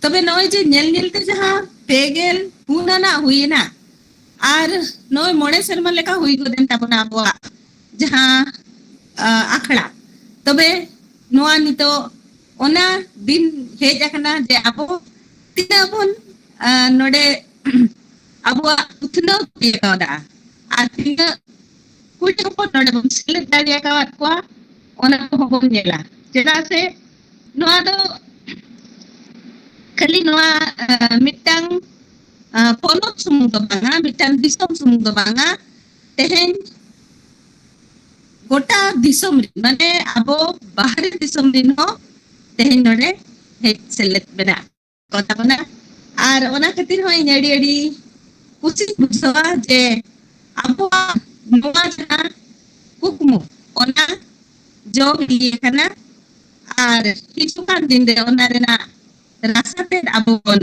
ᱛᱚᱵᱮ ᱱᱚᱜᱼᱚᱭ ᱡᱮ ᱧᱮᱞ ᱧᱮᱞᱛᱮ ᱡᱟᱦᱟᱸ ᱯᱮ ᱜᱮᱞ ᱯᱩᱱ ᱟᱱᱟᱜ ᱦᱩᱭᱮᱱᱟ, ᱟᱨ ᱱᱚᱜᱼᱚᱭ ᱢᱚᱬᱮ ᱥᱮᱨᱢᱟ ᱞᱮᱠᱟ ᱦᱩᱭ ᱜᱚᱫ ᱮᱱ ᱛᱟᱵᱚᱱᱟ ᱟᱵᱚᱣᱟᱜ ᱡᱟᱦᱟᱸ, ᱟ, ᱟᱠᱷᱲᱟ᱾ ᱛᱚᱵᱮ ᱱᱚᱣᱟ ᱱᱤᱛᱚᱜ ᱚᱱᱟ ᱫᱤᱱ ᱦᱮᱡ ᱟᱠᱟᱱᱟ ᱡᱮ ᱟᱵᱚ ᱛᱤᱱᱟᱹᱜ ᱵᱚᱱ ᱟᱨ ᱱᱚᱰᱮ ᱟᱵᱚᱣᱟᱜ ᱩᱛᱱᱟᱹᱣ ᱦᱩᱭ ᱠᱟᱣᱫᱟ᱾ ᱟᱨ ᱛᱤᱱᱟᱹᱜ ᱠᱩᱲᱤ ᱦᱚᱯᱚᱱ ᱱᱚᱰᱮ ᱵᱚᱱ ᱥᱮᱞᱮᱫ ᱫᱟᱲᱮ ᱟᱠᱟᱣᱟᱫ ᱠᱚᱣᱟ, ᱚᱱᱟ ᱠᱚᱦᱚᱸ ᱵᱚᱱ ᱧᱮᱞᱟ᱾ ᱪᱮᱫᱟᱜ ᱥᱮ ᱱᱚᱣᱟ ᱫᱚ ᱠᱷᱟᱹᱞᱤ ᱱᱚᱣᱟ, ᱟᱸ, ᱢᱤᱫᱴᱟᱝ, ᱟᱸ, ᱯᱚᱱᱚᱛ ᱥᱩᱢᱩᱝ ᱫᱚ ᱵᱟᱝᱟ, ᱢᱤᱫᱴᱟᱝ ᱫᱤᱥᱚᱢ ᱥᱩᱢᱩᱝ ᱫᱚ ᱵᱟᱝᱟ᱾ ᱛᱮᱦᱮᱧ ᱜᱚᱴᱟ ᱫᱤᱥᱚᱢ ᱨᱮ, ᱢᱟᱱᱮ ᱟᱵᱚ ᱵᱟᱦᱨᱮ ᱫᱤᱥᱚᱢ ᱨᱮᱱ ᱦᱚᱸ ᱛᱮᱦᱮᱧ ᱱᱚᱰᱮ ᱦᱮᱡ ᱥᱮᱞᱮᱫ ᱢᱮᱱᱟᱜ ᱠᱚ ᱛᱟᱵᱚᱱᱟ᱾ ᱟᱨ ᱚᱱᱟ ᱠᱷᱟᱹᱛᱤᱨ ᱦᱚᱸ ᱤᱧ ᱟᱹᱰᱤ, ᱟᱹᱰᱤ ᱠᱩᱥᱤᱧ ᱵᱩᱡᱷᱟᱹᱣᱟ ᱡᱮ ᱟᱵᱚᱣᱟᱜ ᱱᱚᱣᱟ ᱡᱟᱦᱟᱸ ᱠᱩᱠᱢᱩ, ᱚᱱᱟ ᱡᱚ ᱵᱤᱞᱤ ᱟᱠᱟᱱᱟ᱾ ᱟᱨ ᱦᱤᱡᱩᱜ ᱠᱟᱱ ᱫᱤᱱ ᱨᱮ ᱚᱱᱟ ᱨᱮᱱᱟᱜ ᱨᱟᱥᱟ ᱛᱮᱫ ᱟᱵᱚ ᱵᱚᱱ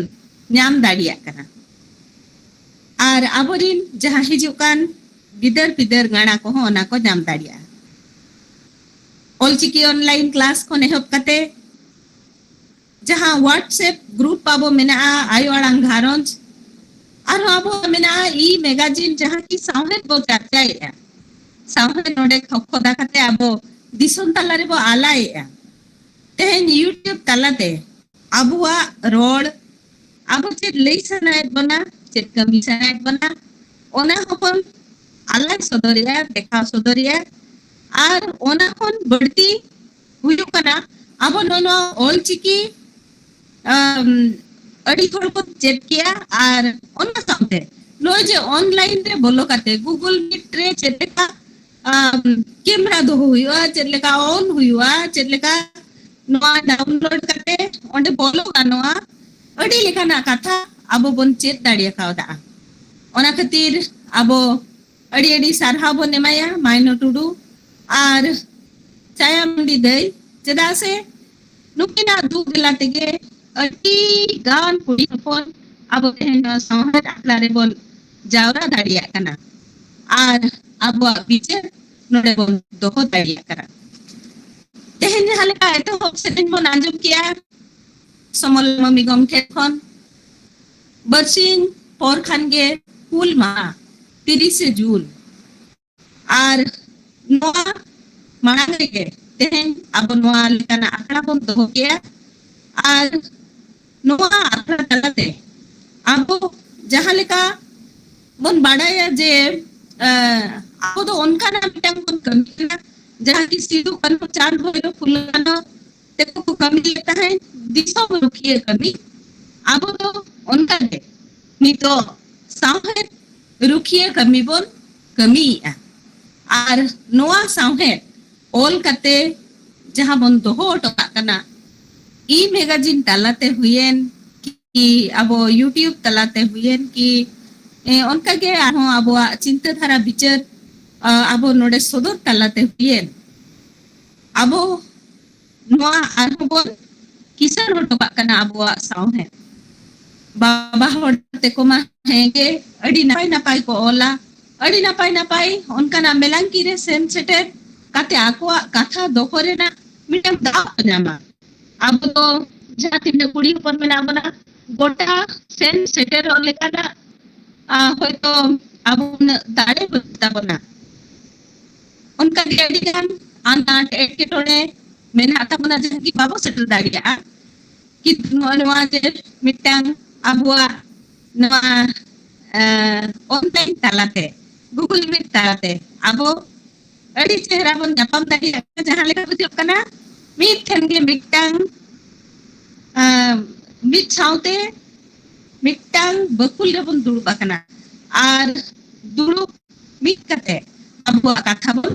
ᱧᱟᱢ ᱫᱟᱲᱮᱭᱟᱜ ᱠᱟᱱᱟ᱾ ᱟᱨ ᱟᱵᱚᱨᱤᱱ ᱡᱟᱦᱟᱸ ᱦᱤᱡᱩᱜ ᱠᱟᱱ ᱜᱤᱫᱟᱹᱨ ᱯᱤᱫᱟᱹᱨ ᱜᱟᱬᱟ ᱠᱚᱦᱚᱸ ᱚᱱᱟ ᱠᱚ ᱧᱟᱢ ᱫᱟᱲᱮᱭᱟᱜᱼᱟ᱾ ᱚᱞᱪᱤᱠᱤ online class ᱠᱷᱚᱱ ᱮᱦᱚᱵ ᱠᱟᱛᱮ ᱡᱟᱦᱟᱸ WhatsApp group ᱟᱵᱚ ᱢᱮᱱᱟᱜᱼᱟ, ᱟᱭᱳ ᱟᱲᱟᱝ ᱜᱷᱟᱨᱚᱸᱡᱽ, ᱟᱨᱦᱚᱸ ᱟᱵᱚ ᱢᱮᱱᱟᱜᱼᱟ e-magazine, ᱡᱟᱦᱟᱸ ᱠᱤ ᱥᱟᱶᱦᱮᱫ ᱵᱚ ᱪᱟᱨᱪᱟᱭᱮᱫᱼᱟ, ᱥᱟᱶᱦᱮᱫ ᱱᱚᱰᱮ ᱠᱷᱚ-, ᱠᱷᱚᱫᱟ ᱠᱟᱛᱮ ᱟᱵᱚ ᱫᱤᱥᱚᱢ ᱛᱟᱞᱟ ᱨᱮᱵᱚ ᱟᱞᱟᱭᱮᱫᱼᱟ᱾ ᱛᱮᱦᱮᱧ YouTube ᱛᱟᱞᱟᱛᱮ ᱟᱵᱚᱣᱟᱜ ᱨᱚᱲ, ᱟᱵᱚ ᱪᱮᱫ ᱞᱟᱹᱭ ᱥᱟᱱᱟᱭᱮᱫ ᱵᱚᱱᱟ, ᱪᱮᱫ ᱠᱟᱹᱢᱤ ᱥᱟᱱᱟᱭᱮᱫ ᱵᱚᱱᱟ, ᱚᱱᱟ ᱦᱚᱸᱵᱚᱱ ᱟᱞᱟᱭ ᱥᱚᱫᱚᱨᱮᱜᱼᱟ, ᱫᱮᱠᱷᱟᱣ ᱥᱚᱫᱚᱨᱮᱜᱼᱟ᱾ ᱟᱨ ᱚᱱᱟ ᱠᱷᱚᱱ ᱵᱟᱹᱲᱛᱤ ᱦᱩᱭᱩᱜ ᱠᱟᱱᱟ, ᱟᱵᱚ ᱱᱚᱣᱟ, ᱱᱚᱣᱟ ᱚᱞᱪᱤᱠᱤ, ᱟᱢ, ᱟᱹᱰᱤ ᱦᱚᱲ ᱠᱚ ᱪᱮᱫ ᱠᱮᱜᱼᱟ᱾ ᱟᱨ ᱚᱱᱟ ᱥᱟᱶᱛᱮ ᱱᱚᱜᱼᱚᱭ ᱡᱮ online ᱨᱮ ᱵᱚᱞᱚ ᱠᱟᱛᱮ Google Meet ᱨᱮ ᱪᱮᱫ ᱞᱮᱠᱟ, ᱟᱢ, camera ᱫᱚᱦᱚ ᱦᱩᱭᱩᱜᱼᱟ, ᱪᱮᱫ ᱞᱮᱠᱟ on ᱦᱩᱭᱩᱜᱼᱟ, ᱪᱮᱫ ᱞᱮᱠᱟ ᱱᱚᱣᱟ download ᱠᱟᱛᱮ ᱚᱸᱰᱮ ᱵᱚᱞᱚ ᱜᱟᱱᱚᱜᱼᱟ, ᱟᱹᱰᱤ ᱞᱮᱠᱟᱱᱟᱜ ᱠᱟᱛᱷᱟ ᱟᱵᱚ ᱵᱚᱱ ᱪᱮᱫ ᱫᱟᱲᱮ ᱠᱟᱣᱫᱟ᱾ ᱚᱱᱟ ᱠᱷᱟᱹᱛᱤᱨ ᱟᱵᱚ ᱟᱹᱰᱤ ᱟᱹᱰᱤ ᱥᱟᱨᱦᱟᱣ ᱵᱚᱱ ᱮᱢᱟᱭᱟ ᱢᱟᱭᱱᱚ ᱴᱩᱰᱩ ᱟᱨ ᱪᱟᱭᱟ ᱢᱟᱱᱰᱤ ᱫᱟᱹᱭ, ᱪᱮᱫᱟᱜ ᱥᱮ ᱱᱩᱠᱤᱱᱟᱜ ᱫᱩ ᱫᱮᱞᱟ ᱛᱮᱜᱮ ᱟᱹᱰᱤ ᱜᱟᱱ ᱠᱩᱲᱤ ᱦᱚᱯᱚᱱ ᱟᱵᱚ ᱛᱮᱦᱮᱧ ᱱᱚᱣᱟ ᱥᱟᱶᱦᱮᱫ ᱟᱠᱷᱲᱟ ᱨᱮᱵᱚᱱ ᱡᱟᱣᱨᱟ ᱫᱟᱲᱮᱭᱟᱜ ᱠᱟᱱᱟ ᱟᱨ ᱟᱵᱚᱣᱟᱜ ᱵᱤᱪᱟᱹᱨ ᱱᱚᱰᱮ ᱵᱚᱱ ᱫᱚᱦᱚ ᱫᱟᱲᱮᱭᱟᱜ ᱠᱟᱱᱟ᱾ ᱛᱮᱦᱮᱧ ᱡᱟᱦᱟᱸ ᱞᱮᱠᱟ ᱮᱛᱚᱦᱚᱵ ᱥᱮᱨᱮᱧ ᱵᱚᱱ ᱟᱸᱡᱚᱢ ᱠᱮᱜᱼᱟ ᱥᱚᱢᱚᱞ ᱢᱟᱹᱢᱤ ᱜᱚᱢᱠᱮ ᱠᱷᱚᱱ, ᱵᱟᱨᱥᱤᱧ ᱯᱚᱨ ᱠᱷᱟᱱ ᱜᱮ ᱦᱩᱞ ᱢᱟᱦᱟ, ᱛᱤᱨᱤᱥᱮ ᱡᱩᱱ᱾ ᱟᱨ ᱱᱚᱣᱟ ᱢᱟᱲᱟᱝ ᱨᱮᱜᱮ ᱛᱮᱦᱮᱧ ᱟᱵᱚ ᱱᱚᱣᱟ ᱞᱮᱠᱟᱱᱟᱜ ᱟᱠᱷᱲᱟ ᱵᱚᱱ ᱫᱚᱦᱚ ᱠᱮᱜᱼᱟ᱾ ᱟᱨ ᱱᱚᱣᱟ ᱟᱠᱷᱲᱟ ᱛᱟᱞᱟᱛᱮ ᱟᱵᱚ ᱡᱟᱦᱟᱸ ᱞᱮᱠᱟ ᱵᱚᱱ ᱵᱟᱰᱟᱭᱟ ᱡᱮ, ᱮ, ᱟᱵᱚ ᱫᱚ ᱚᱱᱠᱟᱱᱟᱜ ᱢᱤᱫᱴᱟᱝ ᱵᱚᱱ ᱠᱟᱹᱢᱤ ᱠᱟᱱᱟ, ᱡᱟᱦᱟᱸ ᱠᱤ ᱥᱤᱫᱩ ᱠᱟᱹᱱᱦᱩ, ᱪᱟᱸᱫ ᱵᱷᱳᱭᱨᱳ, ᱯᱷᱩᱞᱳ ᱠᱟᱹᱱᱦᱩ ᱛᱮᱠᱚ ᱠᱚ ᱠᱟᱹᱢᱤ ᱞᱮᱫ ᱛᱟᱦᱮᱸᱫ, ᱫᱤᱥᱚᱢ ᱨᱩᱠᱷᱤᱭᱟᱹ ᱠᱟᱹᱢᱤ᱾ ᱟᱵᱚ ᱫᱚ ᱚᱱᱠᱟᱜᱮ ᱱᱤᱛᱚᱜ ᱥᱟᱶᱦᱮᱫ ᱨᱩᱠᱷᱤᱭᱟᱹ ᱠᱟᱹᱢᱤ ᱵᱚᱱ ᱠᱟᱹᱢᱤᱭᱮᱫᱼᱟ᱾ ᱟᱨ ᱱᱚᱣᱟ ᱥᱟᱶᱦᱮᱫ ᱚᱞ ᱠᱟᱛᱮ ᱡᱟᱦᱟᱸ ᱵᱚᱱ ᱫᱚᱦᱚ ᱦᱚᱴᱚ ᱠᱟᱜ ᱠᱟᱱᱟ, ᱤ ᱢᱮᱜᱟᱡᱤᱱ ᱛᱟᱞᱟᱛᱮ ᱦᱩᱭᱮᱱ, ᱠᱤ ᱟᱵᱚ YouTube ᱛᱟᱞᱟᱛᱮ ᱦᱩᱭᱮᱱ, ᱠᱤ, ᱮ, ᱚᱱᱠᱟᱜᱮ ᱟᱨᱦᱚᱸ ᱟᱵᱚᱣᱟᱜ ᱪᱤᱱᱛᱟᱹ ᱫᱷᱟᱨᱟ ᱵᱤᱪᱟᱹᱨ, ᱟ, ᱟᱵᱚ ᱱᱚᱰᱮ ᱥᱚᱫᱚᱨ ᱛᱟᱞᱟᱛᱮ ᱦᱩᱭᱮᱱ, ᱟᱵᱚ ᱱᱚᱣᱟ ᱟᱨᱦᱚᱸ ᱵᱚᱱ ᱠᱤᱥᱟᱹᱬ ᱦᱚᱴᱚ ᱠᱟᱜ ᱠᱟᱱᱟ ᱟᱵᱚᱣᱟᱜ ᱥᱟᱶᱦᱮᱫ᱾ ᱵᱟᱵᱟ ᱦᱚᱲ ᱛᱮᱠᱚ ᱢᱟ ᱦᱮᱸᱜᱮ ᱟᱹᱰᱤ ᱱᱟᱯᱟᱭ ᱱᱟᱯᱟᱭ ᱠᱚ ᱚᱞᱟ, ᱟᱹᱰᱤ ᱱᱟᱯᱟᱭ ᱱᱟᱯᱟᱭ ᱚᱱᱠᱟᱱᱟᱜ ᱢᱮᱞᱟᱝᱠᱤ ᱨᱮ ᱥᱮᱱ ᱥᱮᱴᱮᱨ ᱠᱟᱛᱮ ᱟᱠᱚᱣᱟᱜ ᱠᱟᱛᱷᱟ ᱫᱚᱦᱚ ᱨᱮᱱᱟᱜ ᱢᱤᱫᱴᱟᱝ ᱫᱟᱣ ᱠᱚ ᱧᱟᱢᱟ᱾ ᱟᱵᱚ ᱫᱚ ᱡᱟᱦᱟᱸ ᱛᱤᱱᱟᱹᱜ ᱠᱩᱲᱤ ᱦᱚᱯᱚᱱ ᱢᱮᱱᱟᱜ ᱵᱚᱱᱟ, ᱜᱚᱴᱟ ᱥᱮᱱ ᱥᱮᱴᱮᱨᱚᱜ ᱞᱮᱠᱟᱱᱟᱜ, ᱟ, ᱦᱚᱭᱛᱚ ᱟᱵᱚ ᱩᱱᱟᱹᱜ ᱫᱟᱲᱮ ᱵᱟᱹᱱᱩᱜ ᱛᱟᱵᱚᱱᱟ᱾ ᱚᱱᱠᱟ ᱜᱮ ᱟᱹᱰᱤ ᱜᱟᱱ ᱟᱱᱟᱴ ᱮᱴᱠᱮᱴᱚᱬᱮ ᱢᱮᱱᱟᱜ ᱛᱟᱵᱚᱱᱟ, ᱡᱟᱦᱟᱸ ᱜᱮ ᱵᱟᱵᱚ ᱥᱮᱴᱮᱨ ᱫᱟᱲᱮᱭᱟᱜᱼᱟ᱾ ᱠᱤᱱᱛᱩ ᱱᱚᱜᱼᱚ ᱱᱚᱣᱟ ᱡᱮ ᱢᱤᱫᱴᱟᱝ ᱟᱵᱚᱣᱟᱜ ᱱᱚᱣᱟ, ᱮ, online ᱛᱟᱞᱟᱛᱮ, Google Meet ᱛᱟᱞᱟᱛᱮ ᱟᱵᱚ ᱟᱹᱰᱤ ᱪᱮᱦᱨᱟ ᱵᱚᱱ ᱧᱟᱯᱟᱢ ᱫᱟᱲᱮᱭᱟᱜ ᱠᱟᱱᱟ᱾ ᱡᱟᱦᱟᱸ ᱞᱮᱠᱟ ᱵᱩᱡᱷᱟᱹᱜ ᱠᱟᱱᱟ, ᱢᱤᱫ ᱴᱷᱮᱱ ᱜᱮ ᱢᱤᱫᱴᱟᱝ, ᱮ, ᱢᱤᱫ ᱥᱟᱶᱛᱮ ᱢᱤᱫᱴᱟᱝ ᱵᱟᱹᱠᱩᱞ ᱨᱮᱵᱚᱱ ᱫᱩᱲᱩᱵ ᱟᱠᱟᱱᱟ ᱟᱨ ᱫᱩᱲᱩᱵ ᱢᱤᱫ ᱠᱟᱛᱮ ᱟᱵᱚᱣᱟᱜ ᱠᱟᱛᱷᱟ ᱵᱚᱱ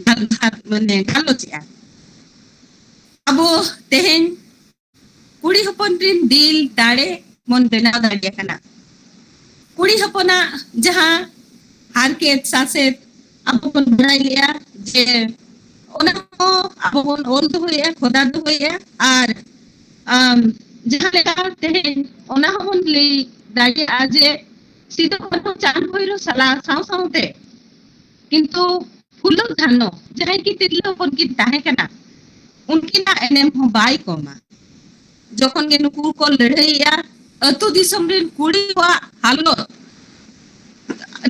ᱜᱟᱞ-, ᱢᱟᱱᱮ ᱜᱟᱞᱚᱪᱮᱜᱼᱟ᱾ ᱟᱵᱚ ᱛᱮᱦᱮᱧ ᱠᱩᱲᱤ ᱦᱚᱯᱚᱱ ᱨᱤᱱ ᱫᱤᱞ ᱫᱟᱲᱮ ᱵᱚᱱ ᱵᱮᱱᱟᱣ ᱫᱟᱲᱮᱭᱟᱜ ᱠᱟᱱᱟ᱾ ᱠᱩᱲᱤ ᱦᱚᱯᱚᱱᱟᱜ ᱡᱟᱦᱟᱸ ᱦᱟᱨᱠᱮᱛ ᱥᱟᱥᱮᱛ ᱟᱵᱚ ᱵᱚᱱ ᱵᱟᱲᱟᱭ ᱞᱮᱭᱟ ᱡᱮ ᱚᱱᱟ ᱦᱚᱸ ᱟᱵᱚ ᱵᱚᱱ ᱚᱞ ᱫᱚᱦᱚᱭᱮᱜᱼᱟ, ᱠᱷᱚᱫᱟ ᱫᱚᱦᱚᱭᱮᱜᱼᱟ᱾ ᱟᱨ, ᱟᱢ, ᱡᱟᱦᱟᱸ ᱞᱮᱠᱟ ᱛᱮᱦᱮᱧ ᱚᱱᱟ ᱦᱚᱸᱵᱚᱱ ᱞᱟᱹᱭ ᱫᱟᱲᱮᱭᱟᱜᱼᱟ ᱡᱮ ᱥᱤᱫᱩ ᱠᱟᱹᱱᱦᱩ ᱪᱟᱸᱫ ᱵᱷᱳᱭᱨᱳ ᱥᱟᱞᱟ ᱥᱟᱶ ᱥᱟᱶᱛᱮ ᱠᱤᱱᱛᱩ ᱯᱷᱩᱞᱳ ᱡᱷᱟᱱᱚ ᱡᱟᱦᱟᱸᱭ ᱠᱤ ᱛᱤᱨᱞᱟᱹ ᱦᱚᱯᱚᱱ ᱠᱤᱱ ᱛᱟᱦᱮᱸ ᱠᱟᱱᱟ, ᱩᱱᱠᱤᱱᱟᱜ ᱮᱱᱮᱢ ᱦᱚᱸ ᱵᱟᱭ ᱠᱚᱢᱟ᱾ ᱡᱚᱠᱷᱚᱱ ᱜᱮ ᱱᱩᱠᱩ ᱠᱚ ᱞᱟᱹᱲᱦᱟᱹᱭᱮᱜᱼᱟ, ᱟᱹᱛᱩ ᱫᱤᱥᱚᱢ ᱨᱮᱱ ᱠᱩᱲᱤ ᱠᱚᱣᱟᱜ ᱦᱟᱞᱚᱛ